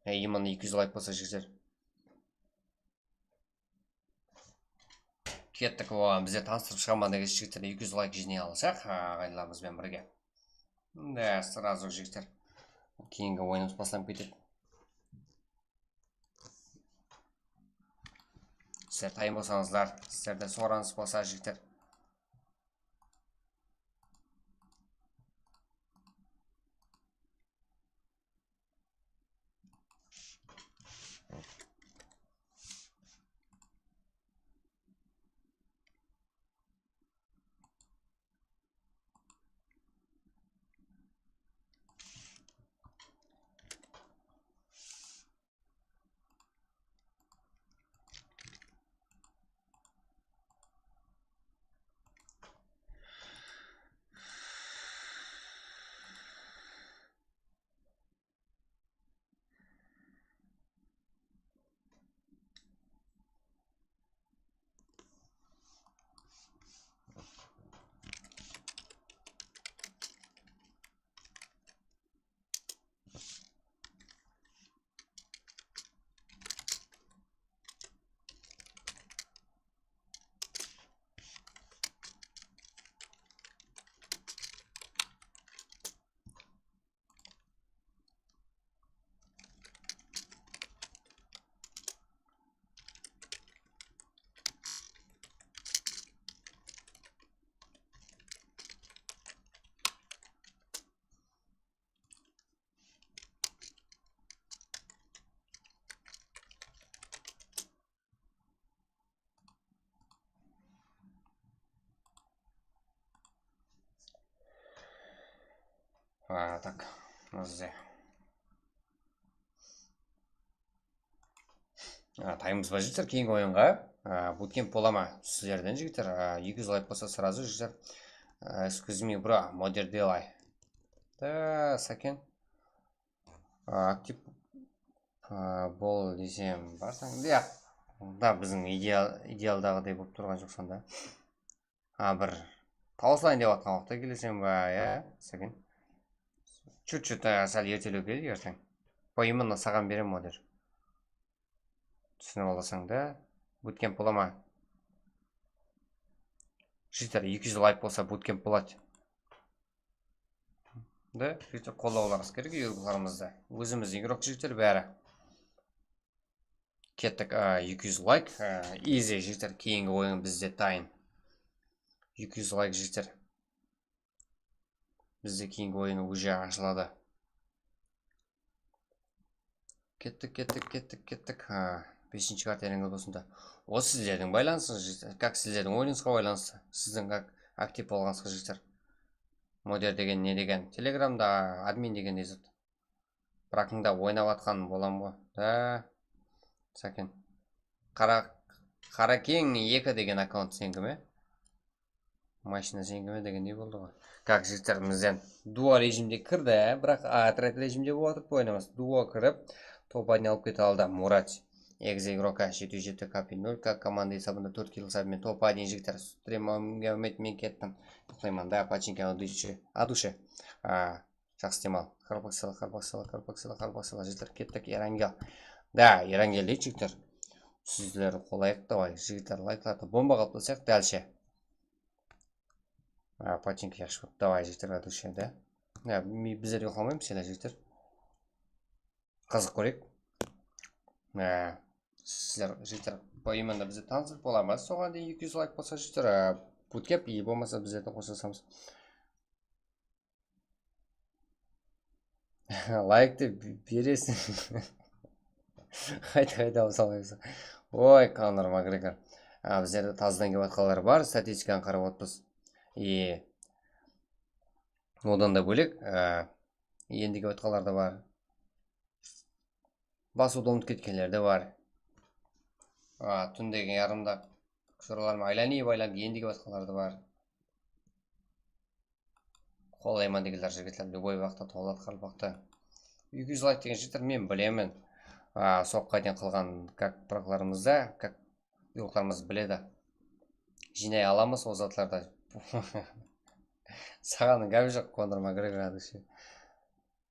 E, именно eki júz layk bolsa, jigitler. Kettik, oǵan bizler tanıstırıp shıǵaman degen jigitler, eki júz layk jıynay alsaq, aǵayinlarımız benen birge. Mine, сразу, jigitler, keyingi oyınımız baslanıp ketedi. Sizler tayın bolsańızlar, sizlerden soranıs bolsa, jigitler. A, tak, mına bizde. A, taymız ba, jigitler, keyingi oyınǵa? A, bootcamp bola ma? Sizlerden, jigitler, a, eki júz layk bolsa, srazu, jigitler. A, excuse me, bro, moder delay. Da, saken. A, aktiv, a, bol desem, barsań, ya. Da, biziń ideal, idealdaǵıday bolıp turǵan joqsań da. A, bir tawısılayın dep atqan waqıtta keleseń ba, ya, saken. Чуть-чуть, a, sál ertelew keledi, erteń. Поименно saǵan berem, moder. Túsinip alasań da. Bootcamp bola ma? Jigitler, eki júz layk bolsa, bootcamp boladı. Da, jigitler, qollawlarıńız kerek, igroklarımızdı. Ózimiz igrok, jigitler, bári. Kettik, a, eki júz layk, a, easy, jigitler, keyingi oyın bizde tayın. Eki júz layk, jigitler. Bizde keyingi oyın уже ashıladı. Kettik, kettik, kettik, kettik. Ha, besinshi karta erengil bolsın da. O sizlerdiń baylanısıńız, как sizlerdiń oyınıńızǵa baylanıslı. Sizdiń как aktiv bolǵanıńızǵa, jigitler. Moder degen ne degen? Telegramda admin degen de zat. Bırakıń da, oynap atqanın bolam ǵo. Da. Saken. Qara, Qarakeń eki degen akkaunt seniki me? Mashina seniki me degendey boldı ǵoy. Как jigitler, bizden duo rejimde kirdi, biraq, a, thread rejimde bolıp atırıptı oynaması. Duo kirip, top odni alıp kete aldı. Murat. Ex igroka, jeti júz jeti K P nol, как komanda esabında tórt kill esabı menen top odni, jigitler. Streamge úmit, men kettim. Uyıqlayman da, починки от души. От души. A, jaqsı dem al. Qarpaqsala, qarpaqsala, qarpaqsala, qarpaqsala, jigitler, kettik, Erangel. Da, Erangel deyik, jigitler. Sizlerdi qolayıq, davay, jigitler, layklardı bomba qılıp taslayıq, dálshe. A, починки yaqshı bolıptı, davay, jigitler, от души da. Ya, mi-, bizler uyıqlamaymız ele, jigitler. Qızıq kóreyik. Á, sizler, jigitler, poimенно bizde tanısıp bolamız. Soǵan deyin eki júz layk bolsa, jigitler, á, bootcamp, e bolmasa bizler de qosılamız. Layktı be-, beresiń. Qayta, qayta, oy, Konor Makgregor. Á, bizlerde tazadan kelip atqanlar bar, statistikanı qarap otırmız. E, odan da bólek, á, endi kelip atqanlar da bar. Basıwdı umıtıp ketkenler de bar. A, túndegi yarımda, soralarıma aylanıp, aylanıp, endi kelip atqanlar da bar. Qollayman degenler, jigitler, любой waqıtta toladı, qaraqalpaqta. Eki júz layk degen jigitler, men bilemen. A, soqqa deyin qılǵan, как, bıraklarımızda, как, yurtlarımız biledi. Jıynay alamız o zatlardı. Saǵan gáp joq, Konor Makgregor adışı.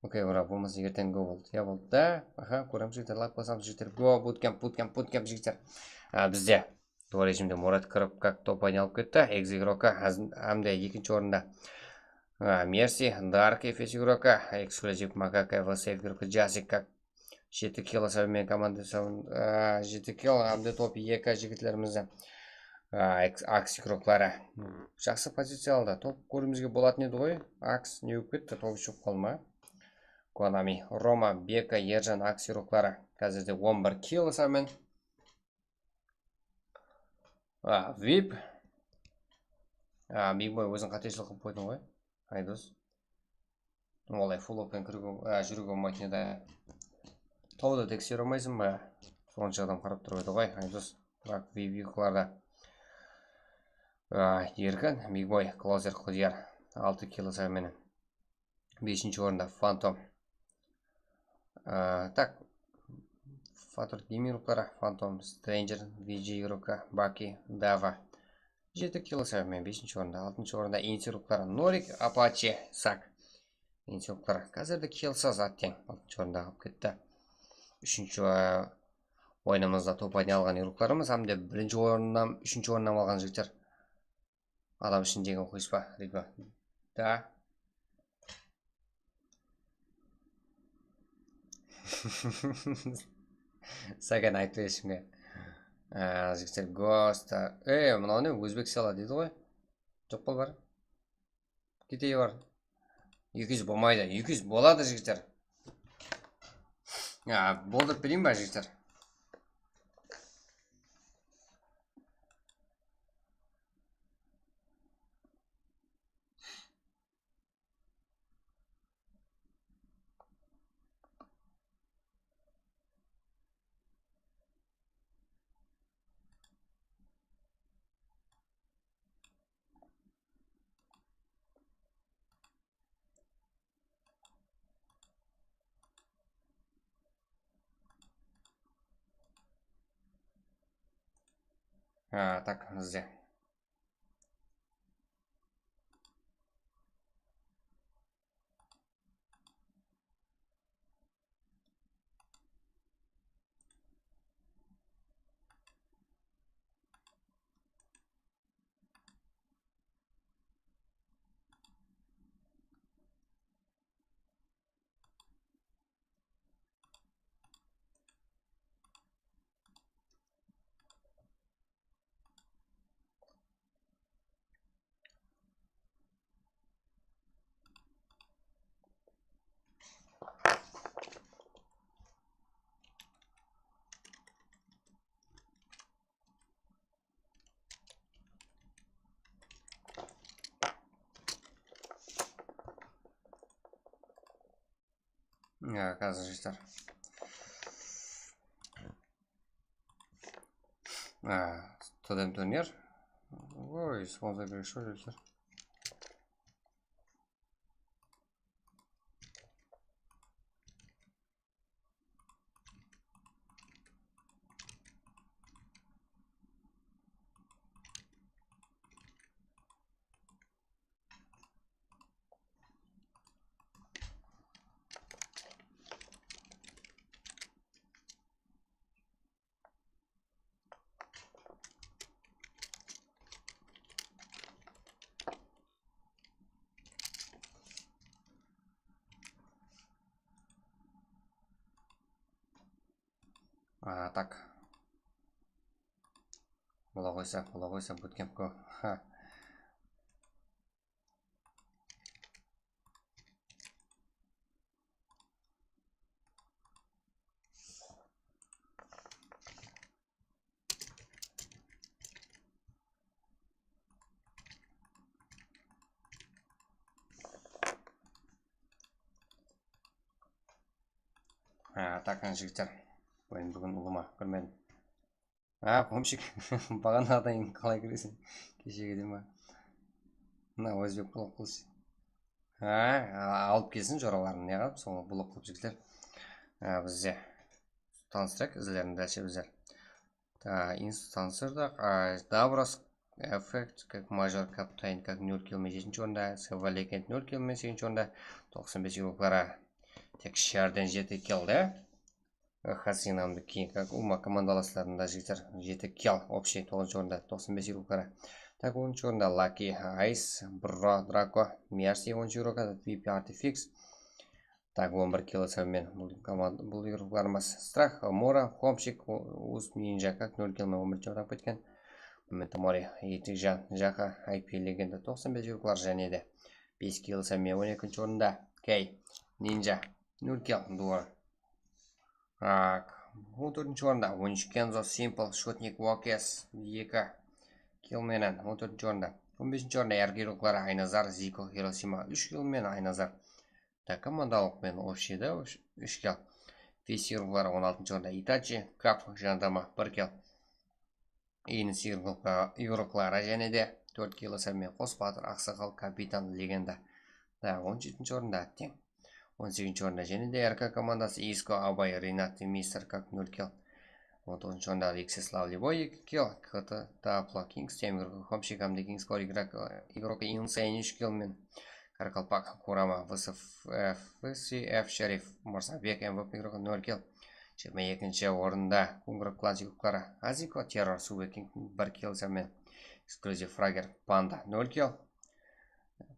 Okey, bro, bolmasa erteń go boldı. Ya, boldı da. Aha, kóremiz, jigitler, layk basamız, jigitler. Go, bootcamp, bootcamp, bootcamp, jigitler. A, bizde duo rejimde Murat kirip, как, top odni alıp ketti. Ex igroka, házir, hám de ekinshi orında. A, Mercy, Dark, Efes igroka, eksklyuziv, Makaka, Evo Safe igroka, Jasik, как, jeti kill esabı menen komanda esabın, a, jeti kill hám de top eki jigitlerimizdi. A, eks-, Aks igrokları. Jaqsı poziciya aldı. Top kóriwimizge bolatın edi ǵoy. Aks ne bolıp ketti? Top iship qalma. Konami, Roma, Beka, Erjan, Aks igrokları. Házirde on bir kill esabı menen. A, vip. A, Big Boy, óziń qáteshilik qılıp qoydıń ǵoy. Aydos. Olay full open kiriwge, a, júriwge bolmaytın edi. Tawdı teksere almaysıń ba? Sonsha adam qarap turıp edi ǵoy, Aydos. Biraq vip yuqarıda. A, Erkin, Big Boy, Closer, Qudiyar. Altı kill esabı menen. Besinshi orında Phantom. A, tak. Fatur Demir igrokları, Phantom, Stranger, V J igroka, Baki, Dava. Jeti kill esabı menen besinshi orında, altınshı orında Insi igrokları, Norik, Apache, Sak. Insi igrokları. Házirde kill esabı teń. Altınshı orında alıp ketti. Úshinshi, a, oyınımızda top odni alǵan igroklarımız, hám de birinshi orınnan, úshinshi orınnan alǵan jigitler. Adam ishindegi oqıysız ba, Rigo? Da. Saken, aytpay eshkimge. Á, jigitler, Ghost. E, mınaw ne, ózbek sala deydi ǵoy. Joq bol, bar. Ketey, bar. Eki júz bolmaydı. Eki júz boladı, jigitler. Ya, boldırıp bereyin ba, jigitler? A, tak, bizde. Ya, házir jigitler. Ha, Totem turner. Oy, sponsor kerek shıǵar, jigitler. A, tak. Bola qoysa, bola qoysa, bootcampke. Ha. Ha, tak, jigitler. Men búgin ulıwma kirmedim. A, Xomshik, baǵanaǵıdan keyin qalay kireseń? Keshegidey ma? Mına, ózbek blok qılısh. Ha, a, alıp kelsin joraların, ne qılıp, soń blok qılıp jigitler. A, bizde tanıstırayıq izlerin, dálshe bizler. Ta, instance da, a, Davros, Effect, как major, Captain, как nol kill men jetinshi orında, Silver Legend nol kill men segizinshi orında, toqsan bes yuruklara. Tek sherden jeti kill de. Hasinamdı keyin, как ulıwma komandalaslarında jigitler, jeti kill, общий toǵızınshı orında, toqsan bes yuruklara. Tak, onınshı orında Lucky, Ice, Bro, Draco, Mercy, onınshı yurukada, V P Artifix. Tak, on bir kill sám men bul komand-, bul yuruklarımız Strah, Mora, Homchik, Us, Ninja, как nol kill men on birinshi orında ketken. Memento Mori, Etikjan, Jaka, I P Legenda, toqsan bes yuruklar jáne de. Bes kill sám men on ekinshi orında. Key, Ninja, nol kill, Duo. Tak, on tórtinshi orında on úsh Kenzo, Simple, Shotnik, Wokes, eki kill menen on tórtinshi orında. On besinshi orında R G yurukları Aynazar, Ziko, Hiroshima, úsh kill menen Aynazar. Tak, komandalıq penen общийde úsh, úsh kill. Fis yurukları on altınshı orında Itachi, Kap, Jandama, bir kill. Inis yurukla-, yurukları jáne de tórt kill sám men Qos Batır, Aqsaqal, Kapitan, Legenda. Tak, on jetinshi orında teń. On segizinshi orında jáne de R K komandası Isko, Abay, Rinat, Mister, как nol kill. On toǵızınshı orında Alexis Lovely Boy, eki kill, K T, Taplo, Kings, Temir, Homchik, Amde Kings, Kor, Igrak, Igro, Insane, úsh kill men. Qaraqalpaq, Kurama, V S F, V C F, Sherif, Mursabek, M V P, Igro, nol kill. Jigirma ekinshi orında Kungro Klan yurukları Aziko, Terror, Subeking, bir kill sám men. Exclusive Frager, Panda, nol kill.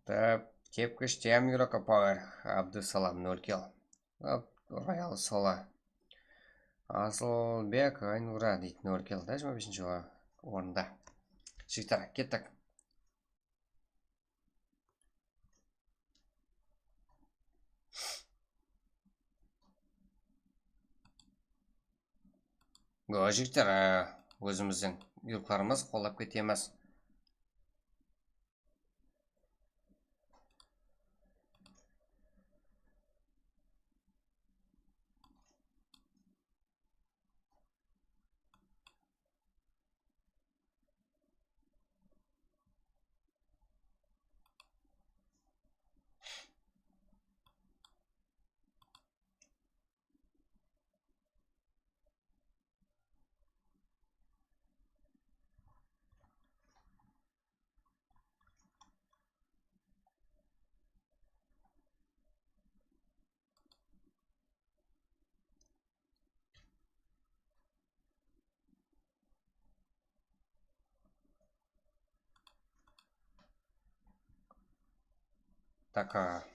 Tep-, Tepkish, Tem, Igro, Power, Abdusalam, nol kill. Ab-, Royal Sola. Asılbek Aynura deydi, nol kill da, jigirma besinshi o-, orında. Jigitler, kettik. Go, jigitler, e, ózimizdiń yurtlarımız qollap ketemiz. Taka.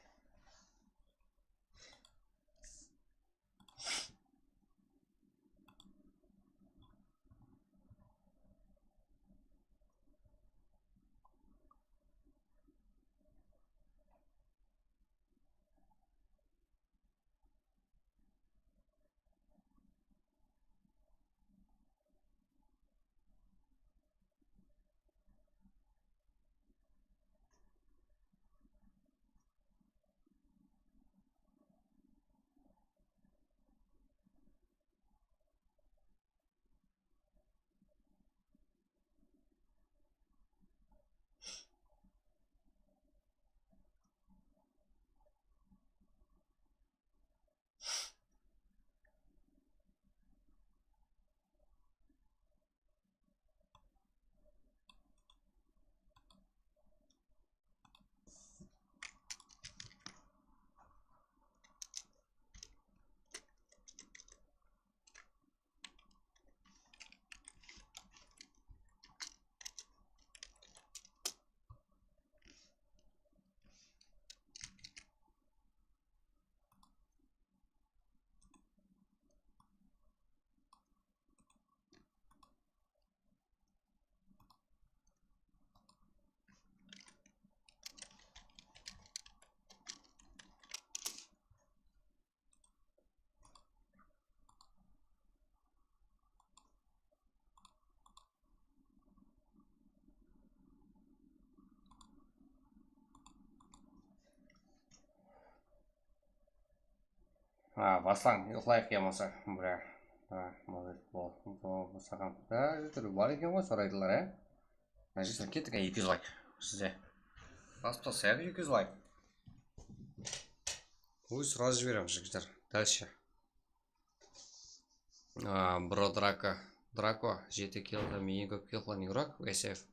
Ha, baslań, uyıqlayıq ya bolmasa, bra. Ha, молодец, bol. Bol, bol, saǵan. Ha, jigitler, bar eken ǵoy, soraydılar, e? Ha, jigitler, kettik, eki júz layk sizde. Basıp taslayıq, eki júz layk. Oy, сразу jiberemiz, jigitler. Дальше. A, bro Drako. Drako, jeti kill, men eń kóp kill qılǵan igrok, S F.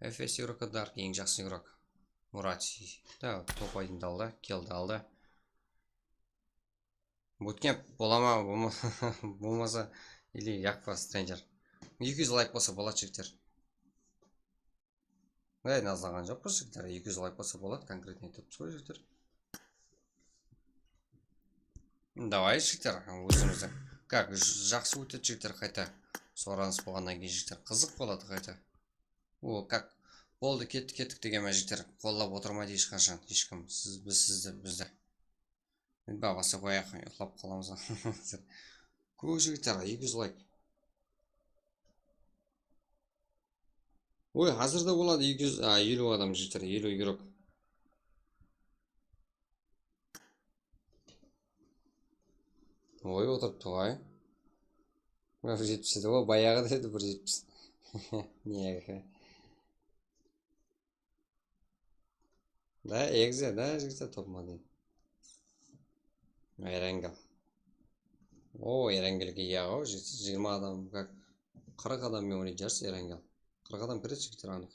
F S igrok, Dark, eń jaqsı igrok. Murat, da, top oyındı aldı, killdi aldı. Bootcamp bola ma, bolma-, bolmasa, или Yakfa Stranger. Eki júz layk bolsa boladı, jigitler. Ey, nazlanǵan joqpız, jigitler. Eki júz layk bolsa boladı, konkretno aytıptı ǵoy, jigitler. Davay, jigitler, ózimizdiń. Kak, j-, jaqsı ótedi, jigitler, qayta. Soranıs bolǵannan keyin, jigitler, qızıq boladı qayta. O, kak, boldı, kettik, kettik degen me, jigitler? Qollap otırmaydı hesh qashan hesh kim. Siz, biz, sizdi, bizdi. Endi basa qoyayıq, uyıqlap qalamız. Kóp jigitler, eki júz layk. Oy, házir de boladı, eki júz, a, eliw adam jigitler, eliw igrok. Oy, otırıptı ǵoy. Bir jetpis edi, o, bayaǵıda edi bir jetpis. Nege? Da, egze, da, jigitler, top model. Erangel. O, Erangelge iya ǵo, jigitler, jigirma adam, как, qırq adam men oynaydı jarıs Erangel. Qırq adam kiredi, jigitler, anıq.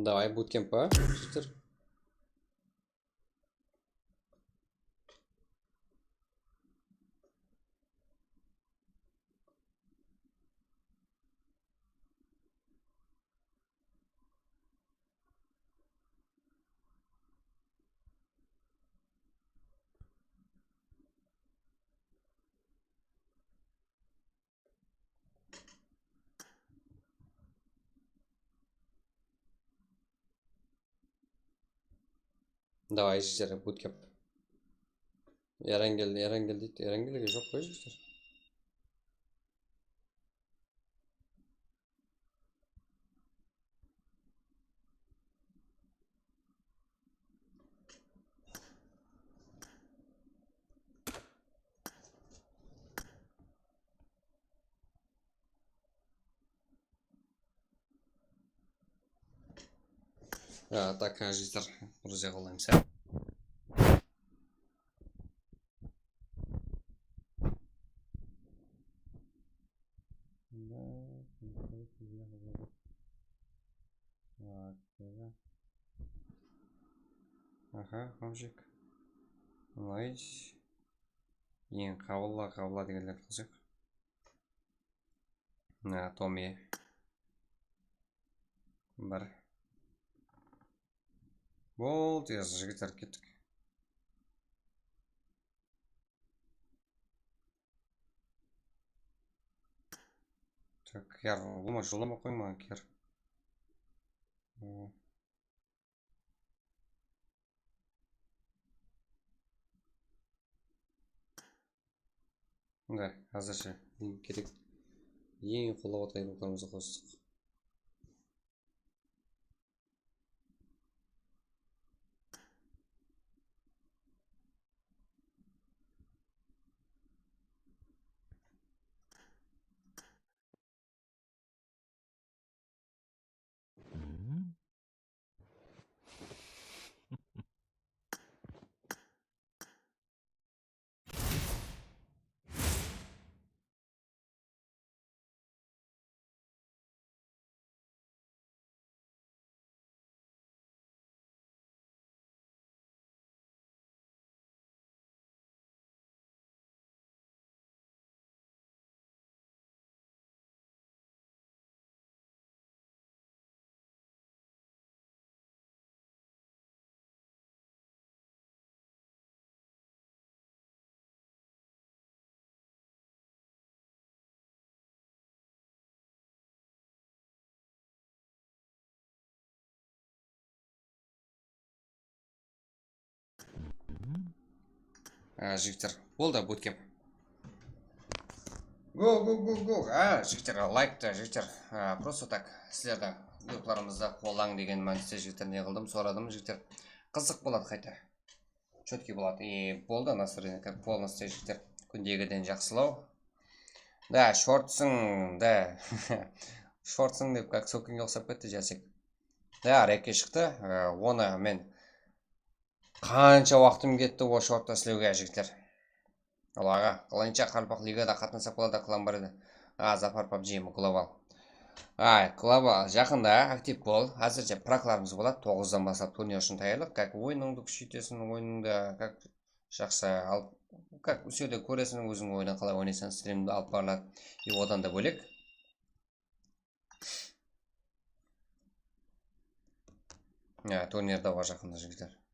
Давай, bootcamp pa, jigitler? Davay, jigitler, bootcamp. Erangel, Erangel deydi. Erangelge joq qoy, jigitler. Ya, tak, jigitler, bir jerde qollaymız, ya. Aha, object. Nice. Eń qabılla, qabılla degenlerdi qılsaq. Mına, Tomi. Bir. Boldı, jigitler, kettik. Так, Kiyar, bolma, jolama qoyma, Kiyar. Mına, házirshe kerek. Eń qollap atırǵan yıldızlarımızdı qostıq. Á, jigitler, boldı, bootcamp. Go, go, go, go. Á, jigitler, layktı, jigitler. Á, просто так, sizlerdi, yurtlarımızda qollań degen mániste, jigitler, ne qıldım, soradım, jigitler. Qızıq boladı qayta. Chotkiy boladı. E, boldı, настроение как полностью, jigitler. Kúndegiden jaqsılaw. Da, shortsıń, da. Shortsıń dep, как sókkenge uqsap ketti, Jasek. Da, rekke shıqtı. E, onı men qansha waqtım ketti, o shortta islewge, jigitler. Al, aǵa, qalayınsha qaraqalpaq ligada qatnasaq boladı, qılan bar edi. A, Zafar pabji global. Ay, global, jaqında aktiv bol. Házirshe praklarımız boladı. Toǵızdan baslap turnir ushın tayarlıq. Как oyınıńdı kúsheytesiń, oyınıńdı, как, jaqsı, al, как, usı jerde kóreseń, óziń oyınıń qalay oynaysań, strimdi alıp barıladı. И odan da bólek. Ya, turnir de bar jaqında, jigitler.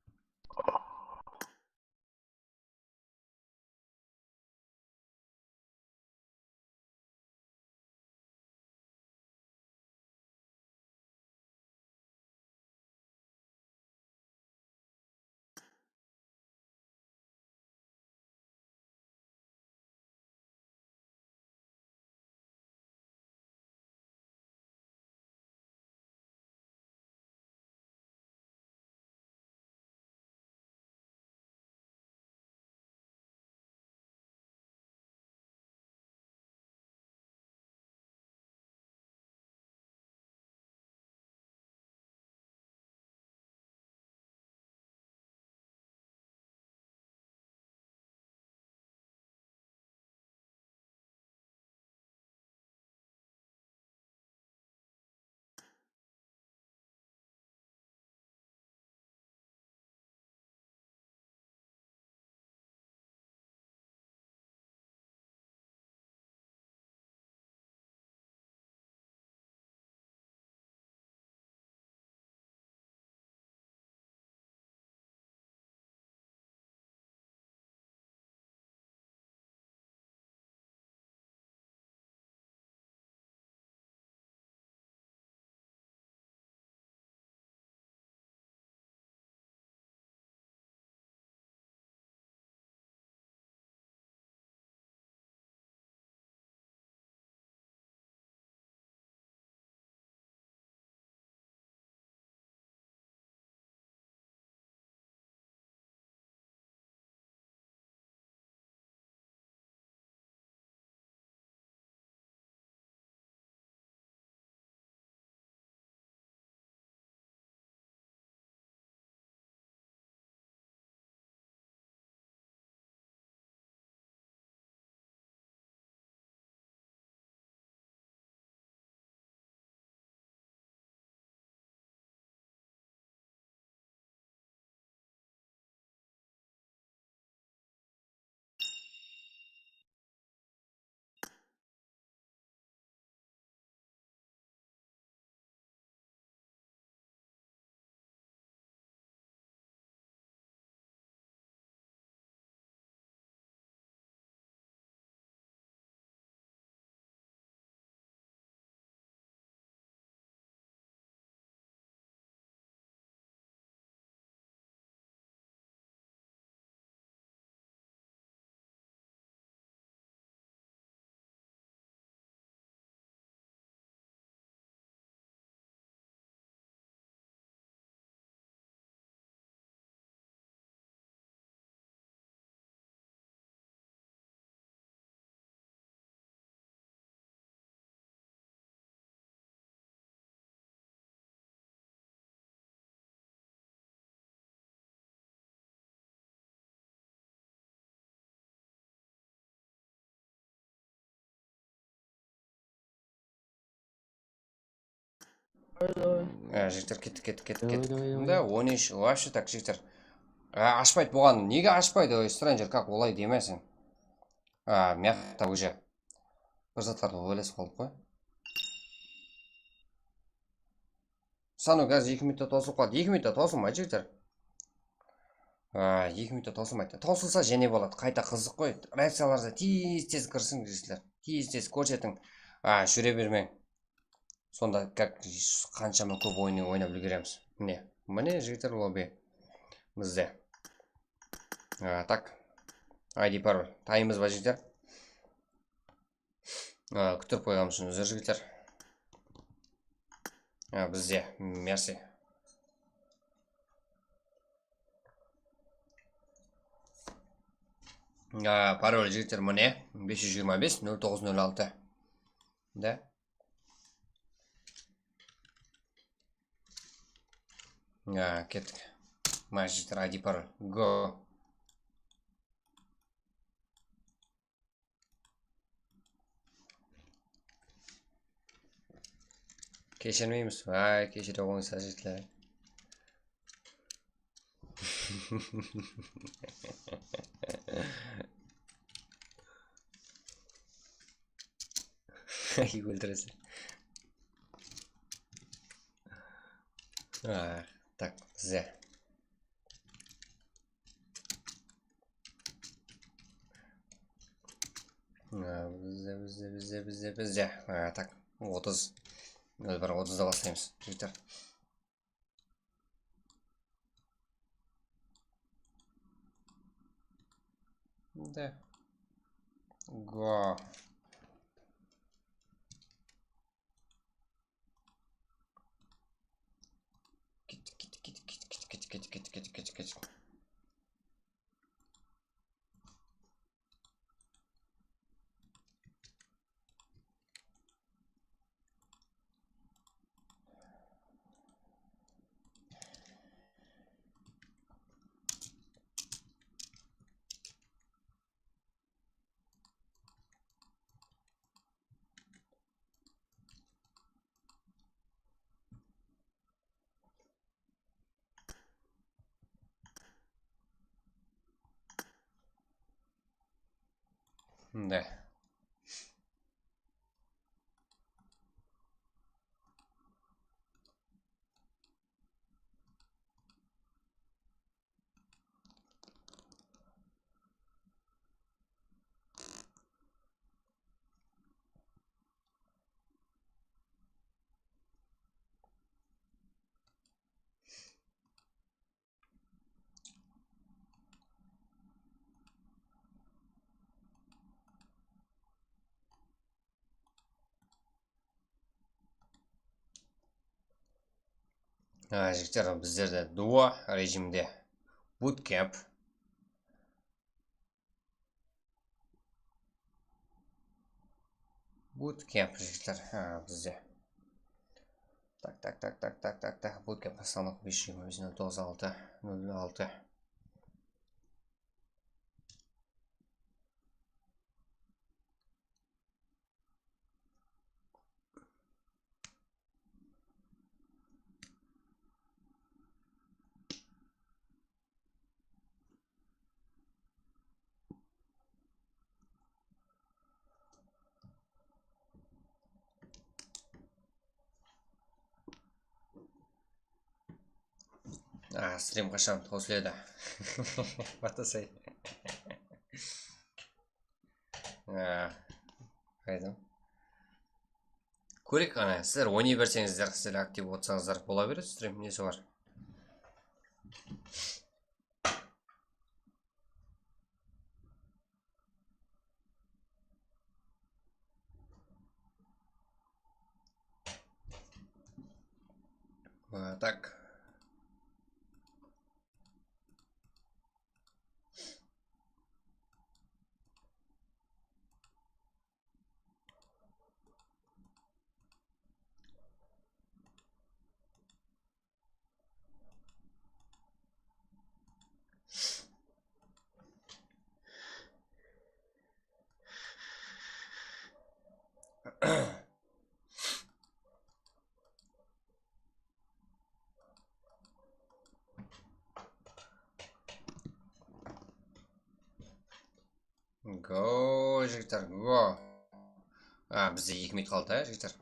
Á, jigitler, kettik, kettik, kettik, kettik. Mında on úsh, вообще так, jigitler. Á, ashpaydı buǵan. Nege ashpaydı, ey, Stranger, как olay demesin. Á, mıyaqta уже bir zatlardı oylasıp qaldıp qoy. Sanıw házir eki minutta tosılıp qaldı. Eki minutta tosılmaydı, jigitler. Á, eki minutta tosılmaydı. Tosılsa jáne boladı. Qayta qızıq qoy. Reakciyalarǵa tez-tez kirsin, jigitler. Tez-tez kórsetiń. Á, júre bermeń. Sonda как qansha kóp oyın oynap úlgeremiz. Mine, mine, jigitler, lobby bizde. Á, так. I D, parol. Tayınbız ba, jigitler? Á, kúttirip qoyǵanımız ushın úzir, jigitler. Á, bizde, merci. Á, parol, jigitler, mine, bes júz jigirma bes, nol toǵız, nol altı. Da. Á, kettik. Mına, jigitler, I D, parol. Go. Keshirmeymiz. Ay, keshire qoyıń, sajitler. Ay, óltireseń. Á, tak, bizde. Á, bizde, bizde, bizde, bizde, bizde. Á, tak, otız. Nol bir otızda baslaymız, jigitler. De. Go. Kettik, kettik, kettik. Mınday. Á, jigitler, bizlerde duo rejimde bootcamp. Bootcamp, jigitler, á, bizde. Tak, tak, tak, tak, tak, tak, tak. Bootcamp baslanıp, bes júz jigirma bes, nol toǵız, altı, nol altı. A, strim qashan qosıladı? Batasay. A, qaydan? Kóreyik, ana, sizler oynay berseńizler, sizler aktiv otsańızlar, bola beredi strim, nesi bar? А, так. Go, jigitler, go. A, bizde eki minut qaldı, a, jigitler.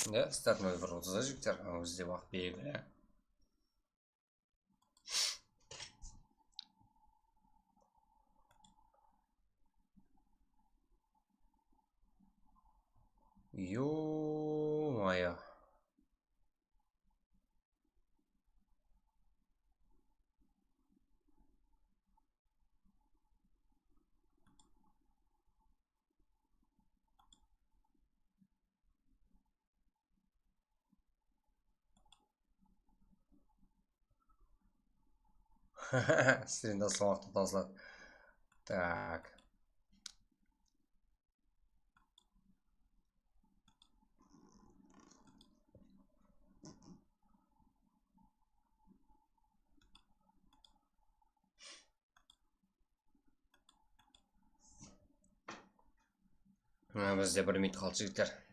Ne, start nol bir otızda, jigitler, bizde waqıt belgili. Ё-моё. Strimde sol waqıtta tawsıladı. Tak. Mına bizde bir minut qaldı, jigitler.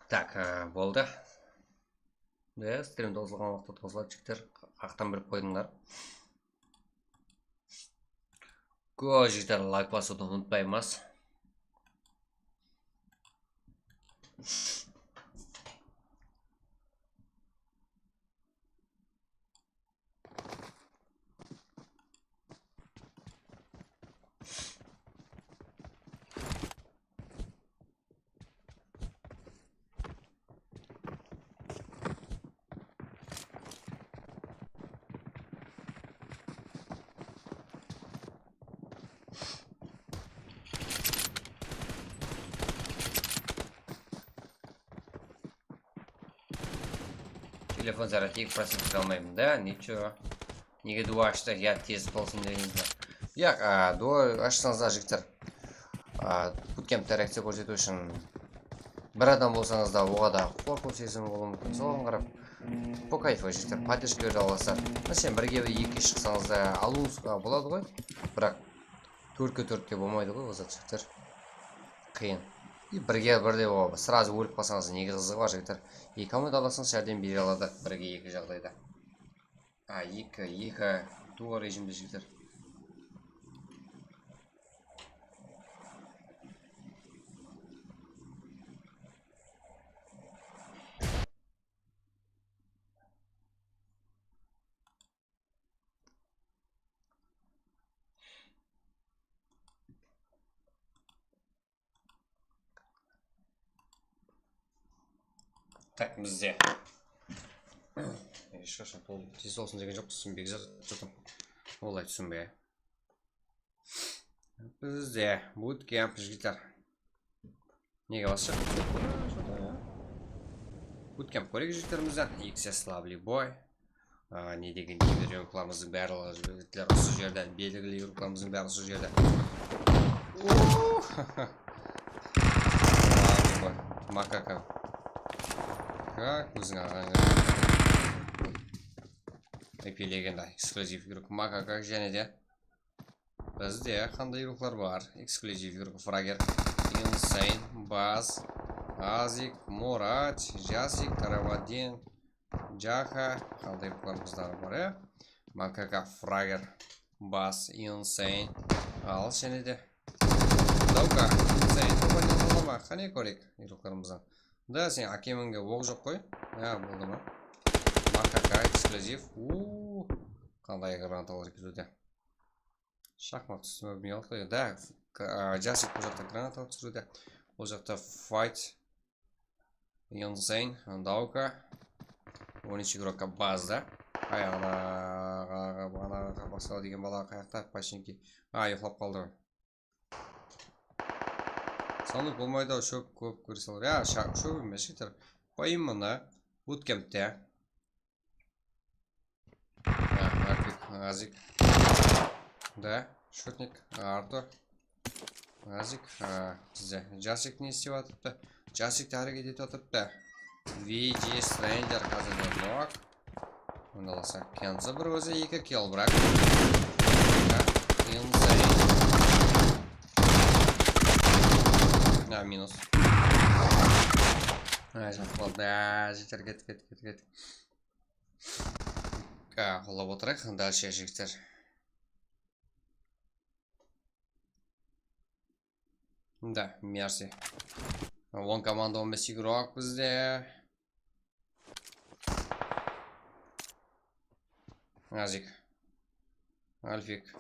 Tak, e, boldı. Ya, strimde uzılǵan waqıtta tawsıladı, jigitler. Qaqtan bilip qoydıńlar. Go, jigitler, layk basıwdı umıtpaymız. Telefon zarad, eki procent kire almayman da, nicho. Nege duo ashtı? Ya, tez bolsın degeniz be? Yaq, a, duo ashsańız da, jigitler. A, bootcampte reakciya kórsetiw ushın bir adam bolsańız da, oǵada qorqıw sezimi bolıwı múmkin. Soǵan qarap, po kayfu, jigitler, podderjka bere alasızlar. Máselen, birge bir, ekige shıqsańız da, alıwıńız, a, boladı ǵoy. Biraq tórtke tórtke bolmaydı ǵoy, ol zat, jigitler. Qıyın. И birge birde, o, srazu ólip qalsańız, nege qızıǵı bar, jigitler? Eki komanda alasańız, járdem bere aladı, birge eki jaǵdayda. A, eki, eki, duo rejimde, jigitler. Tak, bizde. Hesh qashan tol-, tez bolsın degen joqpız, túsinbey zat jatırman. Olay túsinbey. Bizde bootcamp, jigitler. Nege basshı? Bootcamp kóreyik, jigitlerimizden. X S Lovely Boy. A, ne degen kiyimler, yumruqlarımızdıń barlıǵı, jigitler, usı jerden belgili, yumruqlarımızdıń bári usı jerde. Oh! Makaka. Kak, óziń aǵań. Epi legenda, eksklyuziv yumruq. Makaka, jáne de. Bizde qanday yumruqlar bar? Eksklyuziv yumruq, Frager, Insane, Baz, Azik, Murat, Jasik, Taravadin, Jaka, qanday yumruqlarımız bar, ya? Makaka, Frager, Baz, Insane. Al, jáne de. Dauka, Insane, Dauka, ne qıladı ma? Qáne kóreyik yumruqlarımızdan. Da, sen akemińde oq joq qoy. Ya, boldı ma? Makaka, eksklyuziv. Uuu, qanday granatalar kiriwde. Shaxmat túsirip qoyayıq. Da, k-, a, Jasik bul jaqta granata túsirdi. Bul jaqta Fight, Insane, Dauka. On úsh igrokka bazda. Ay, ana, ana, ana, basqa degen bala qayaqta, pachinki. A, uyıqlap qaldı. Sanıp bolmaydı, shóp kóp kóre salar. Ya, sha-, shóp emes, jeter. Qoyayın bunı. Bootcampte. Ya, Arpik, Azik. Da, shotnik, Artur. Azik, a, bizde. Jasik ne islep atırıptı? Jasik háreket etip atırıptı. V G Stranger házir nok. Onda alsa, Kenzo bir ózi eki kill, brak. Insane. Ha, minus. Ha, jatqan boldı. Ha, jeter, ket, ket, ket, ket. Ha, qollap otırayıq. Dálshe, jigitler. Da, Mersi. On komanda, on bes igrok bizde. Azik. Alfik.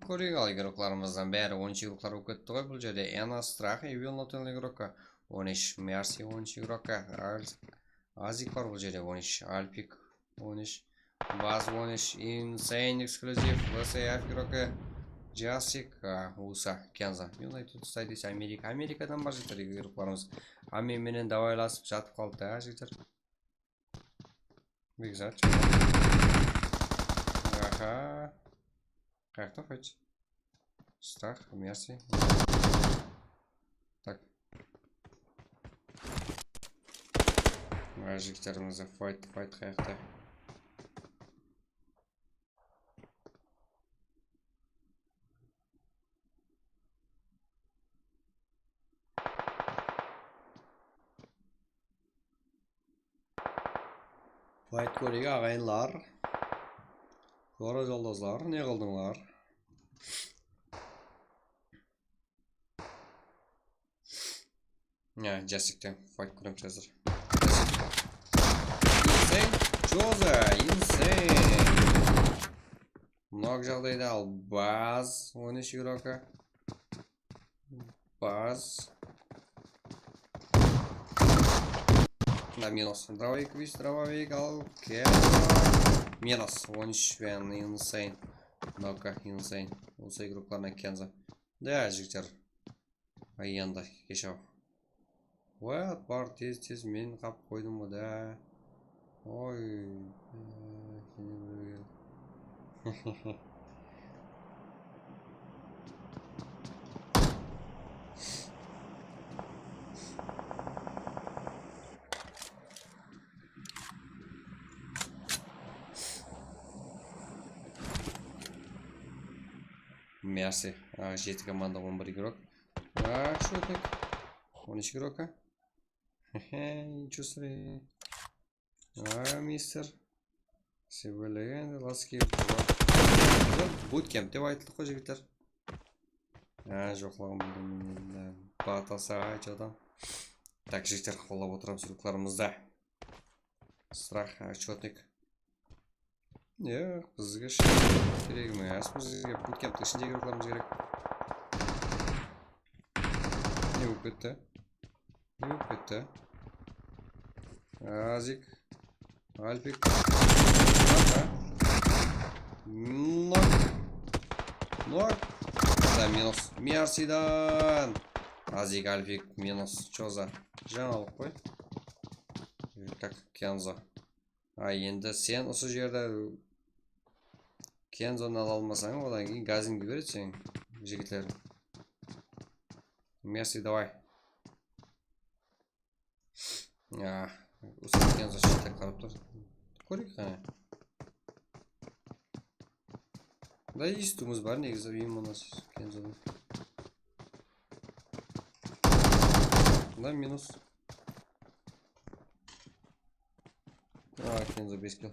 Kóreyik al igroklarımızdan bári on úsh igroklar bolıp ketti ǵoy bul jerde. Ena, Strah, Evil, Notel igrokka. On úsh, Mersi, on úsh igrokka. Al-, Azik bar bul jerde, on úsh, Alfik, on úsh. Baz on úsh, Insane eksklyuziv, V S F igroki, Jasik, a, Usa, Kenzo. United States, Amerika, Amerikadan bar jigitler igroklarımız. Hámme menen dawaylasıp jatıp qaldı da, jigitler. Big zat. Aha. Qayaqta fight? Strah, Mersi. Tak. Mına jigitlerimizde fight, fight qayaqta? Fight kóreyik, aǵayinlar. Qora joldaslar, ne qıldıńlar? Ya, Jasikten fight kóremiz házir. Insane, Joza, Insane. Nok jaǵdayda al Baz, on úsh igroki. Baz. Da, minus. Dravovik, vis, Dravovik, al, Kenzo. Minus, on úsh penen Insane. Noka, Insane. Usa igroklarına Kenzo. Da, jigitler. Ay, endi, kesh-aw. What? Bar, tez, tez, men qap qoydım ǵo da. Oy. Mersi. A, jeti komanda, on bir igrok. A, shotnik. On úsh igrok, a? Hehe, nicho себе. A, mister. Sebelegende, laski. Bootcamp dep aytıldı ǵoy, jigitler. A, joqlaǵan boldım men endi. Batasa, ayt adam. Tak, jigitler, qollap otıramız ruhlarımızdı. Strah, a, shotnik. Yoq, bizge shıǵıp keregi emes, bizge bootcamptiń ishindegi ruhlarımız kerek. Ne bolıp ketti? Ne bolıp ketti? Azik. Alpik. Nok. Nok. Da, minus. Mersidan. Azik, Alpik, minus. Joza. Jańalıq qoy. Tak, Kenzo. Ay, endi sen usı jerde Kenzonı ala almasań, odan keyin gazingdi beredi seniń jigitleriń. Mersi, davay. Ya, usı Kenzo shette qarap tur. Kóreyik qáne. Da, istuımız bar negizi, uyım mına Kenzodan. Da, minus. A, Kenzo bes kill.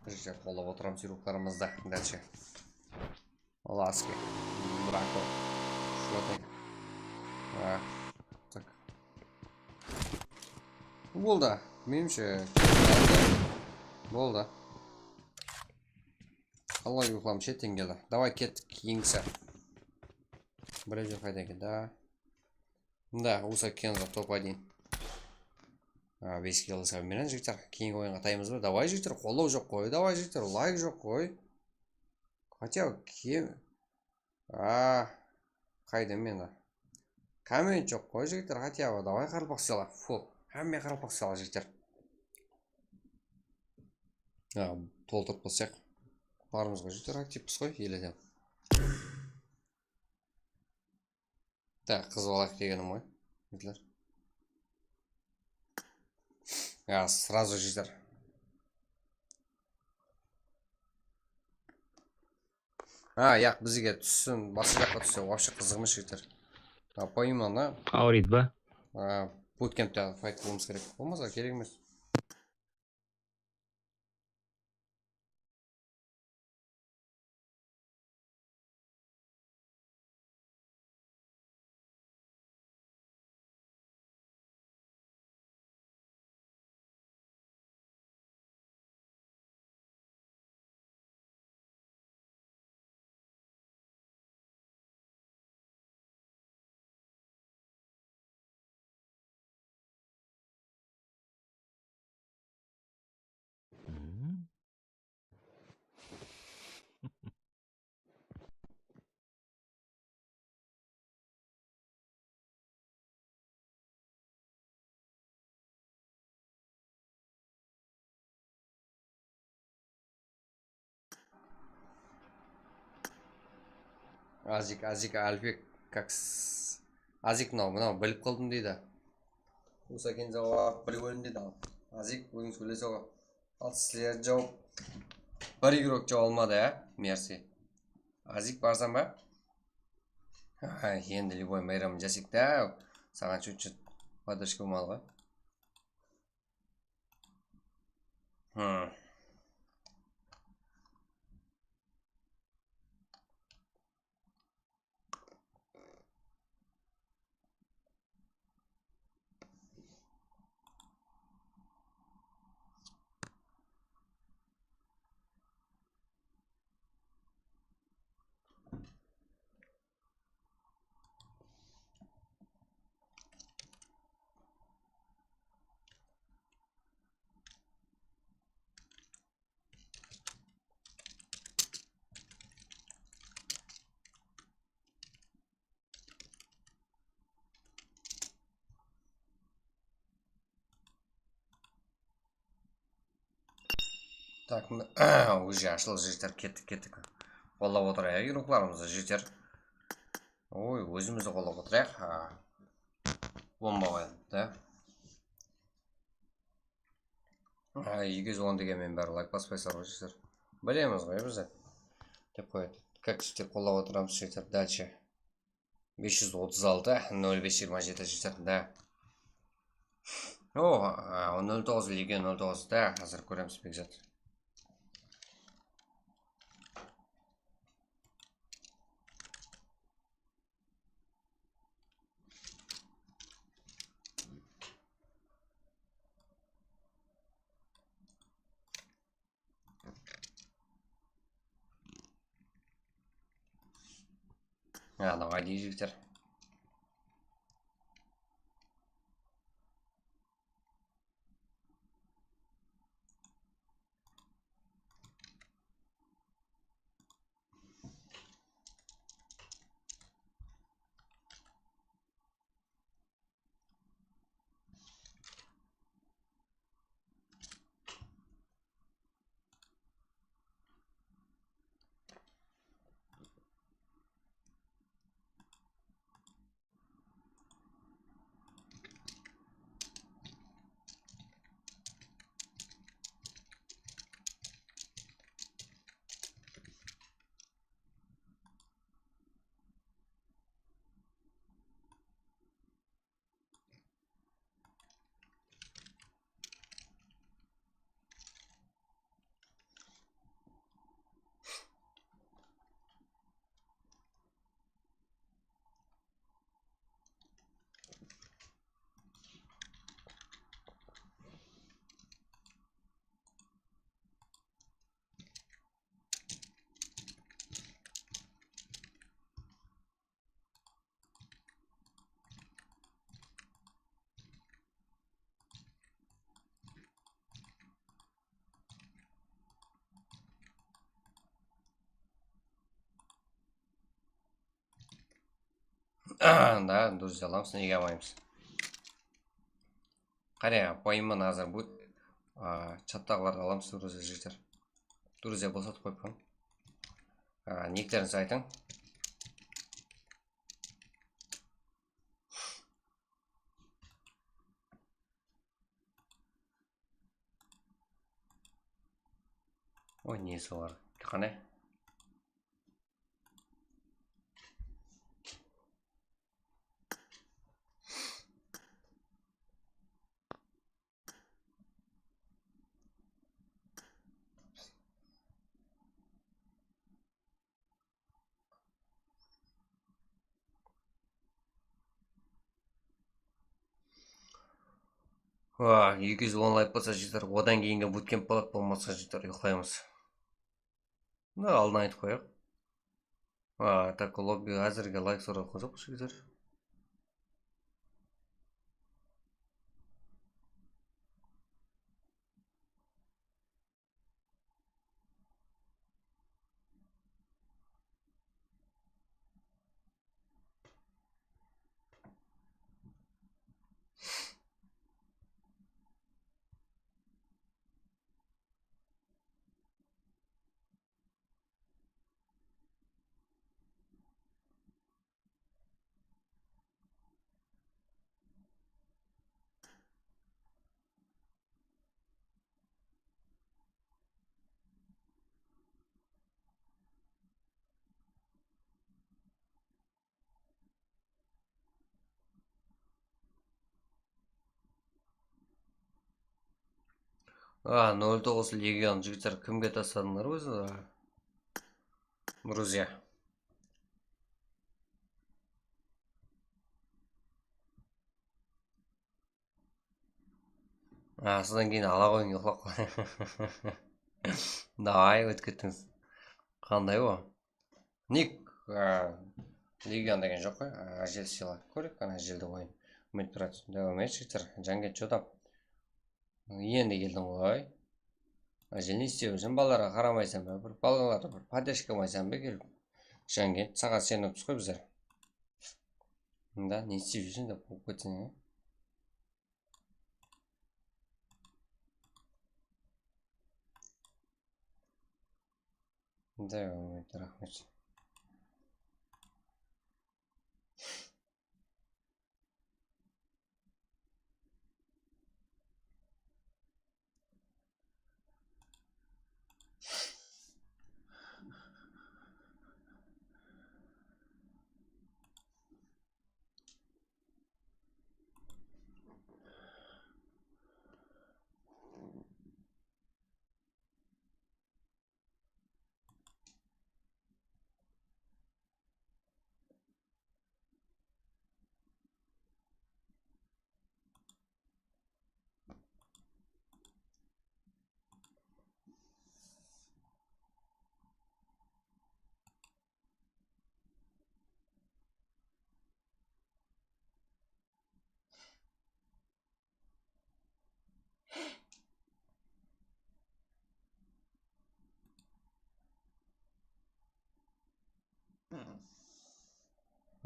Jigitler, qollap otıramız ruhlarımızdı. Дальше. Laski. Brako. Shotnik. A, tak. Boldı. Menimshe. Boldı. Alay, uyqılarım shetten keldi. Davay, kettik, keyingisi. Birew júr qaydan keldi? A. Mında Usa Kenzo top один. A, bes kill alıp menen, jigitler. Keyingi oyınǵa ataymız ba? Davay, jigitler, qollaw joq qoy. Davay, jigitler, layk joq qoy. Хотя бы kem. A, qaydım men? Komment joq qoy, jigitler, хотя бы. Davay, qaraqalpaq sıyla. Full. Hámme qaraqalpaq sıyla, jigitler. A, toltırıp basayıq. Barımızǵa, jigitler, aktivpiz ǵoy, eleden. Так, qız bala kelgenim ǵoy. Jigitler. Ya, сразу jigitler. Ha, yaq, bizge tússin, basqa jaqqa tússe, вообще qızıq emes, jigitler. Ha, поименно. Awırıydı ba? Ha, bootcampte fight qılıwımız kerek. Bolmasa kerek emes. Azik, Azik, Alpek, kaks. Azik mınaw, mınaw, bilip qaldım deydi. Usa Kenzo bilip qoydım deydi. Azik, búgin sóylese ǵoy. Al, sizler jawap. Bir igrok jawap almadı, á? Mersi. Azik, barsań ba? Ay, endi любой meyramın jasayıq ta. Saǵan chut-chut podderjka bolmadı ǵoy. Hmm. Tak, mine, уже ashıldı, jigitler, kettik, kettik. Qollap otırayıq, igroklarımızdı, jigitler. Oy, ózimizdi qollap otırayıq. Ha. Bomba qoydı da. Ha, eki júz on degen men bári layk baspaysalar ǵoy, jigitler. Bilemiz ǵoy biz de. Dep qoyadı. Как jigitler, qollap otıramız, jigitler. Дальше. Bes júz otız altı, nol bes jigirma jeti jigitler, da. O, a, nol toǵız, Legion nol toǵız, da, házir kóremiz, Bekzat. Ya, давай, jigitler. Da, друзья alamız, nege almaymız? Qáne, qoyayman házir bu, a, chattaǵılardı alamız, друзья jigitler. Друзья bosatıp qoyıppan. A, nikterińizdi aytıń. Oy, ne solar? Qáne. Wa, eki júz on layk bolsa jeter, odan keyingi butkemp boladı, bolmasa jeter, uyıqlaymız. Mına aldın aytıp qoyayıq. A, так, lobbi házirge layk sorap atqan joqpız, jeter. A, nol toǵız legion jigitler, kimge tasladıńlar ózi? Друзья. A, sodan keyin ala qoyıń, uyıqlap qal. Davay, ótip kettińiz. Qanday o? Nik, a, legion degen joq qoy. A, Ájel sıyladı. Kóreyik, ana Ájeldi qoyayın. Umid turadi. Dáwam et, jigitler. Janget, что там? Endi keldiń ǵoy. Ájel, ne islep júrseń? Balalarǵa qaramaysań ba? Bir balalarǵa bir podderjka qılmaysań ba kelip? Janget, saǵan isenippiz ǵoy bizler. Mında ne islep júrseń dep qoyıp ketseń, a? Mında, raxmet.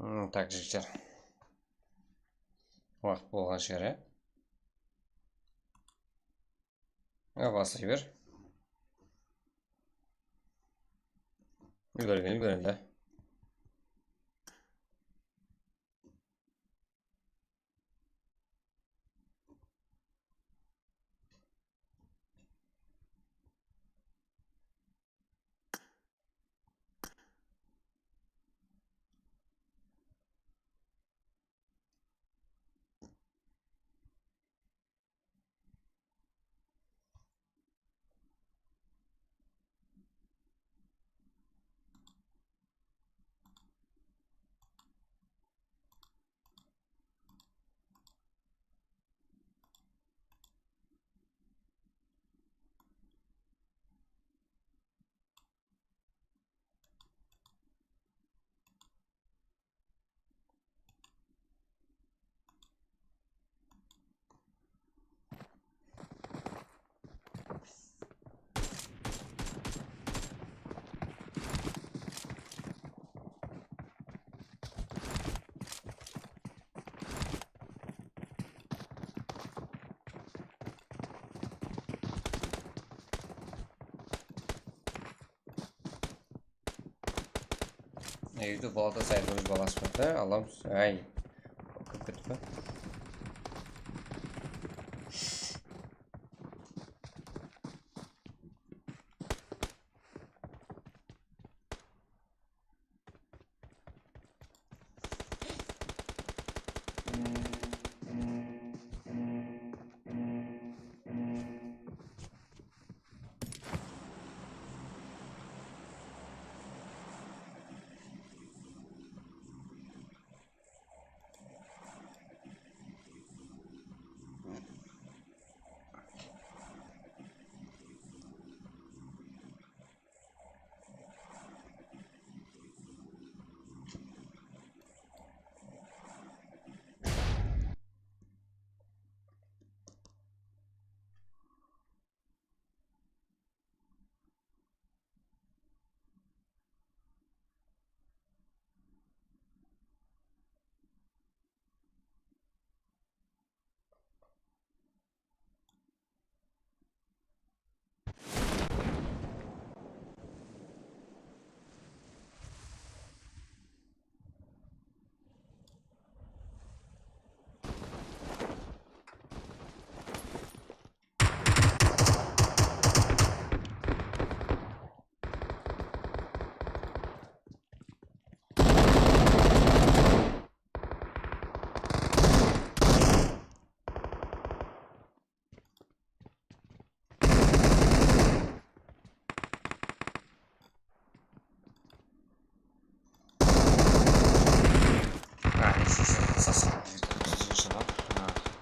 Hmm, tak, jigitler. Waqıt bolǵan shıǵar, ya? Ya, baslay ber. Úlgergen, úlgergen de. Evde bolata sayılır balası bar da, alamız. Ay. Kóp ketip pa?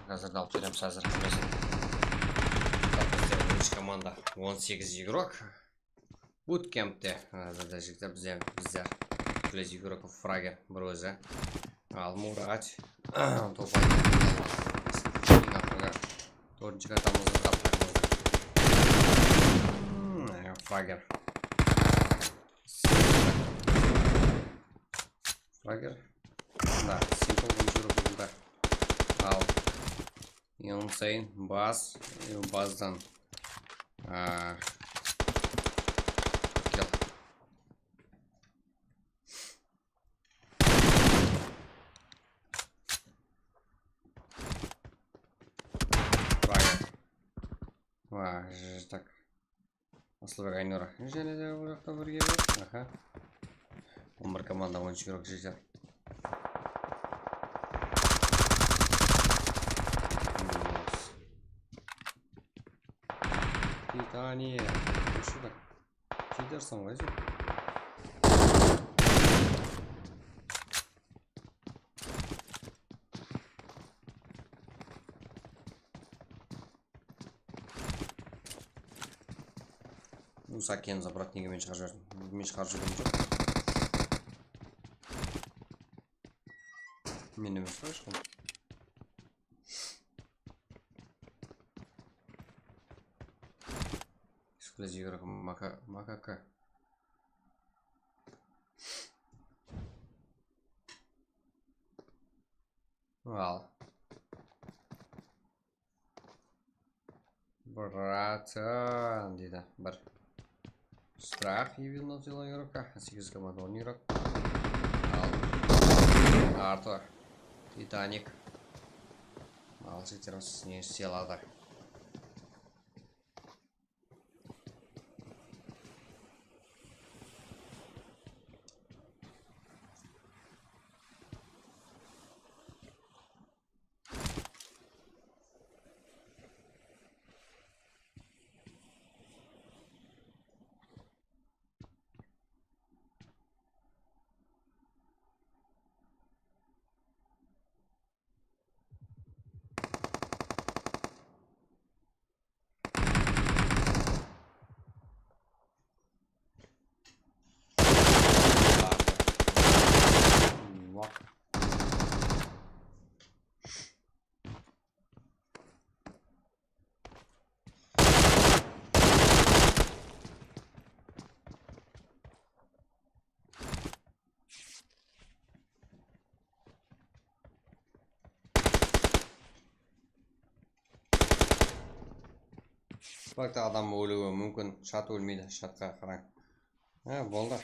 Házir de alıp beremiz, házir hámmesin. Tak, bizde birinshi komanda, on segiz igrok. Bootcampte, házirde jigitler, bizler, bizler Crazy Kurokov, Frager, bir ózi. Al, Murat. Topay. Tórtinshi kartamızdı taptıq. Hmm, Frager. Frager. Da, Simple on Kurokov bunda. Al. Insane, Baz, e, Bazdan. Aa, kel. Vay. Vay, tak. Aslıbek, Aynura. Jáne de bul jaqta birge bar. Aha. On bir komanda, on úsh igrok jeter. Titaniya. Ushıdı. Jeydersiń ǵoy sen. Usa eken, zabrat, nege men shıǵarıp jiberdim? Men shıǵarıp jibergen joq. Men emes pa eshqam? Ekskluzivka maka-, makaka. Al. Bratan, deydi. Bir. Strah, Evil Not Yellow igrokka. Segiz komanda on igrok. Al. Artur. Titanik. Al, jigitlerimiz ne isley aladı. Bak da, adam ólüwi múmkin, shat ólmeydi, shatqa qarań. Ha, boldı.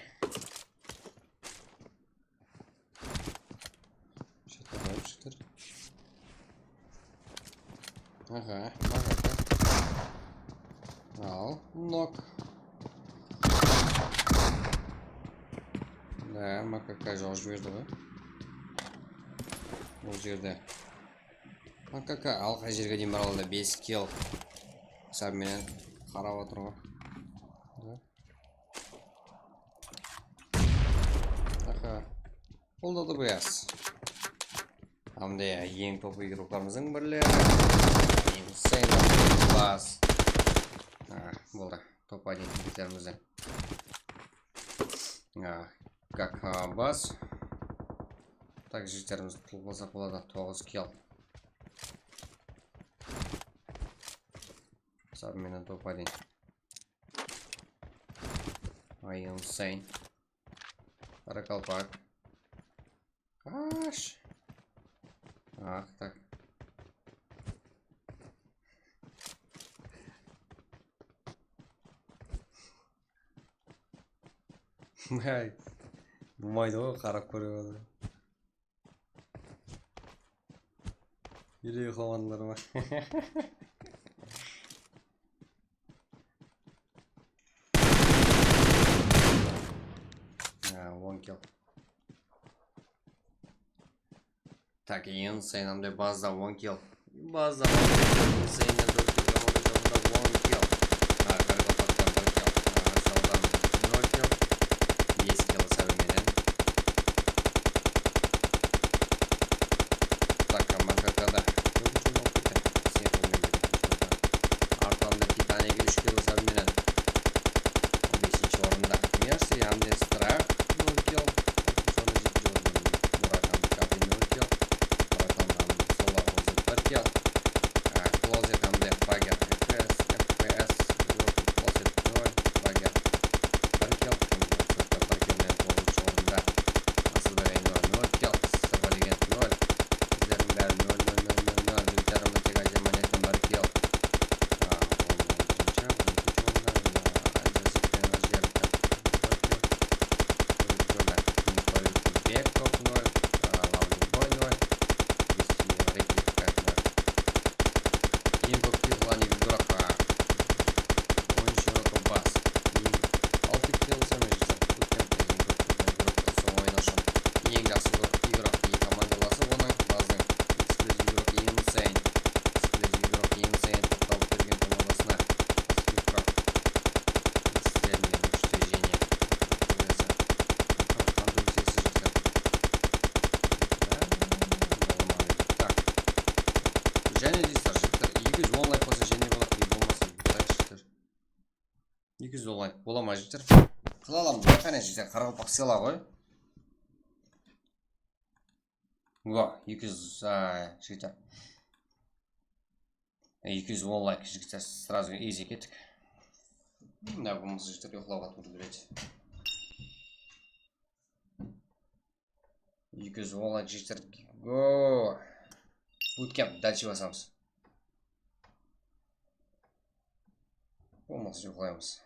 Aha, makaka. Al, nok. Da, makaka joq jiberdi ǵoy. Bul jerde. Makaka, al, qay jerge deyin bara aladı, bes kill. Esabı menen qarap atır ǵoy. Da. Aha. Bul da D B S. Hám de eń top igroklarımızdıń birleri. Insane bas. Ah, boldı. Top один jigitlerimizdiń. Ah, kaka bas. Tak, jigitlerimizdi qutlıqlasaq boladı. Toǵız kill. Esabı menen top один. Ay, Insane. Qarakalpaq. Qash. Ah, tak. Ay, bolmaydı ǵoy, qarap kóre. Ele uqlamanlar ma? Ha, on kill. Tak, Insane hám de bazda on kill. Bazda on kill. Insane tórt kill, on kill. Ha, Qaraqalpaqtan bir kill. Ha, Sawdan nol kill. Bes kill esabı menen. Tak, M K K da. Kóbinshi bolıp ketti. Sen qolınan beredi. Artlarında Titanik úsh kill esabı menen. On besinshi orında. Mercy hám de Strah nol kill. Sonda jetinshi orında Murat hám Kabi nol kill. Murat hám Sola ózi bir kill. Á, Closet hám de Fager F P S, F P S, Closet nol, Fager bir kill, hám de Closet bir kill menen toǵızınshı orında. Asılbek Aynur nol kill, Sırba Legend nol. Bizlerdiń bári nol, nol, nol, nol, nol. Jigitlerim tek Ájay Manettiń bir kill. Á, on birinshi, on ekinshi orında, á, Josip Jeritta bir kill. Júrdi. Miqol Bekov nol, á, Lavlin Boy nol. Bes kill, Riki F K nol. Eń kóp kill qılǵan igrok, a, onınshı igrok Bas. Eń, altı kill sómejizler. Ótken eń kóp kill qılǵan igrok usı oyın ushın. Eń jaqsı igrok, e, komandalasıp onıń, Bazdıń. Ekskllyuziv igrok Insane. Ekskllyuziv igrok Insane toqtalıp bergen komandasına. Ekskllyuziv igrok. Экстрем менен күшті жеңе. Озы. Qanday sesi jigitler. Bá, bolaman. Tak. Jáne deysizler, jigitler, eki júz on layk bolsa jáne boladı, ey, bolmasa, bolay, jigitler. Eki júz on layk bola ma, jigitler? Qıla alamız ba, qáne, jigitler, qaraqalpaq sıyla ǵoy. Ǵo, eki júz, a, jigitler. Eki júz on layk, jigitler, сразу easy kettik. Mına, bolmasa, jigitler, uyıqlap atır, biledi. Eki júz on layk, jigitler. Go! Bootcamp, дальше basamız. Bolmasa, uyıqlaymız.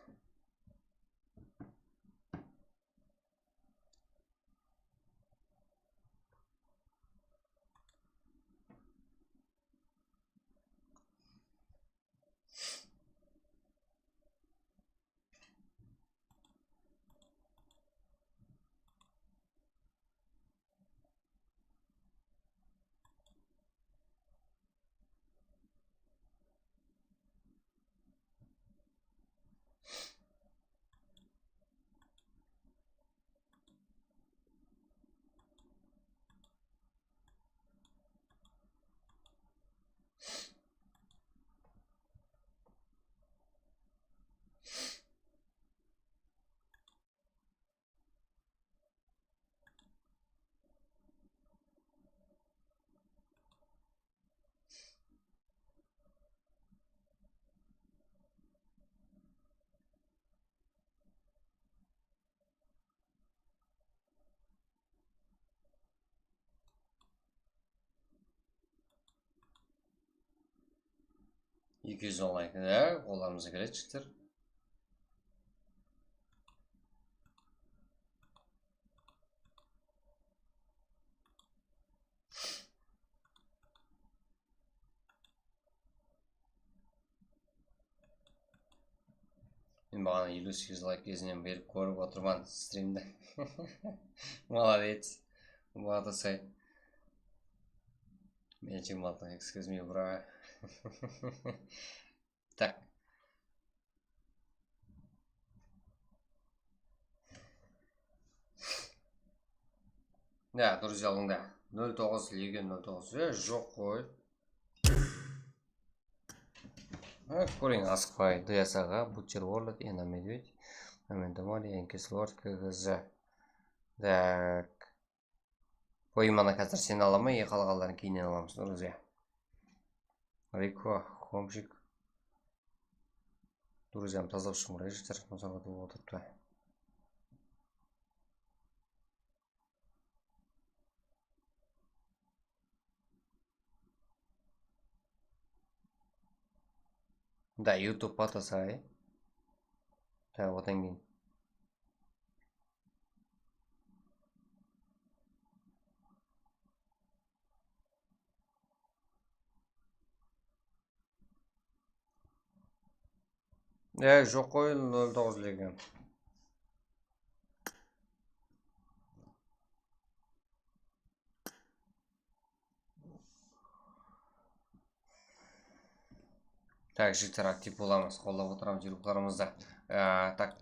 Eki júz on layk, ya, qollarımızǵa keledi, jigitler. Maǵan eliw segiz layk gezinen berip kórip otırman strimdi. Молодец. Batasay. Melchik Maltın, excuse me, bro. Tak. Ya, durız alıńda. Nol toǵız, Legion nol toǵız. Ya, joq ǵoy. Ha, kóriń, asıqpay, D S A ǵa, Butcher World, Ena Medved, Memento Mori, Yankee Sword, K G Z. Tak. Oyımana házir sen alaman, ya qalǵanların keyninen alamız, durız ya. Riko, Homchik. Durız ya, tazalap shıǵıń, jigitler, mısalǵa tuwıp otırıptı. Da, YouTube batasay. Da, odan keyin. E, joq ǵoy, nol toǵız Legion. Tak, jigitler, aktiv bolamız, qollap otıramız yurıqlarımızdı. E, tak,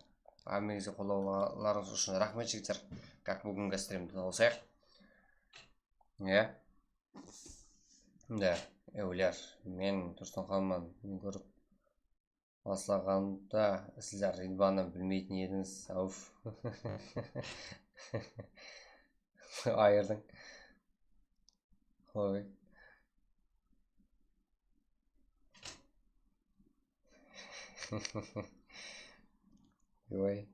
hámmeńizge qollawlarıńız ushın raxmet, jigitler. Как, búgingi strimdi tawsayıq. E. Da, ewler, men Tursunxanman, men kórip baslaǵanda sizler Ridvanı bilmeytin edińiz, áuf. Ayırdıń. Oy. Oy.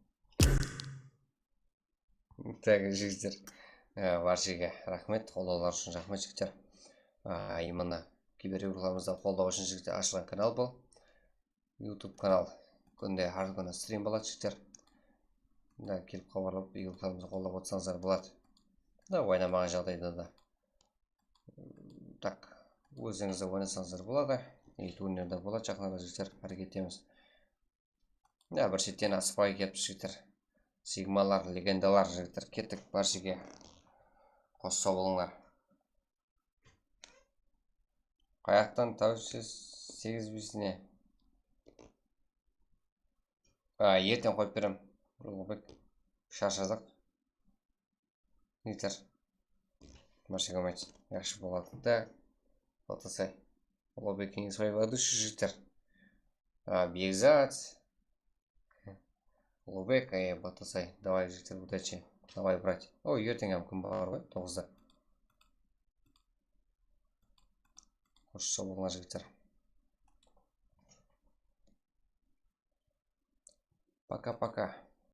Tak, jigitler. Á, bárshege raxmet, qollawlar ushın raxmet, jigitler. Á, именно kiber yurıqlarımızdı qollaw ushın, jigitler, ashılǵan kanal bul. YouTube kanal. Kúnde, hár kúni strim boladı, jigitler. Da, kelip xabarlap, yurıqlarımızdı qollap otsańızlar boladı. Da, oynamaǵan jaǵdayda da. Tak, ózińiz de oynasańızlar boladı. E, turnirde boladı, jaqın arada, jigitler, háreket etemiz. Ya, bir shetten asıqpay kelipti, jigitler. Sigmalar, legendalar, jigitler, kettik, bárshege. Xosh saw bolıńlar. Qayaqtan tawsız segiz bisine. A, erteń qoyıp berem. Ullıbek, sharshadıq. Jigitler. Bárshege omaydı. Yaqshı boladı da. Batasay. Ullıbek, Keńesbay, Badush, jigitler. A, Bekzat. Ullıbek, e, Batasay. Davay, jigitler, udachi. Davay, brat. O, erteń hám kún bar ǵoy, toǵızda. Xosh, saw bolıńlar, jigitler. Пока-пока.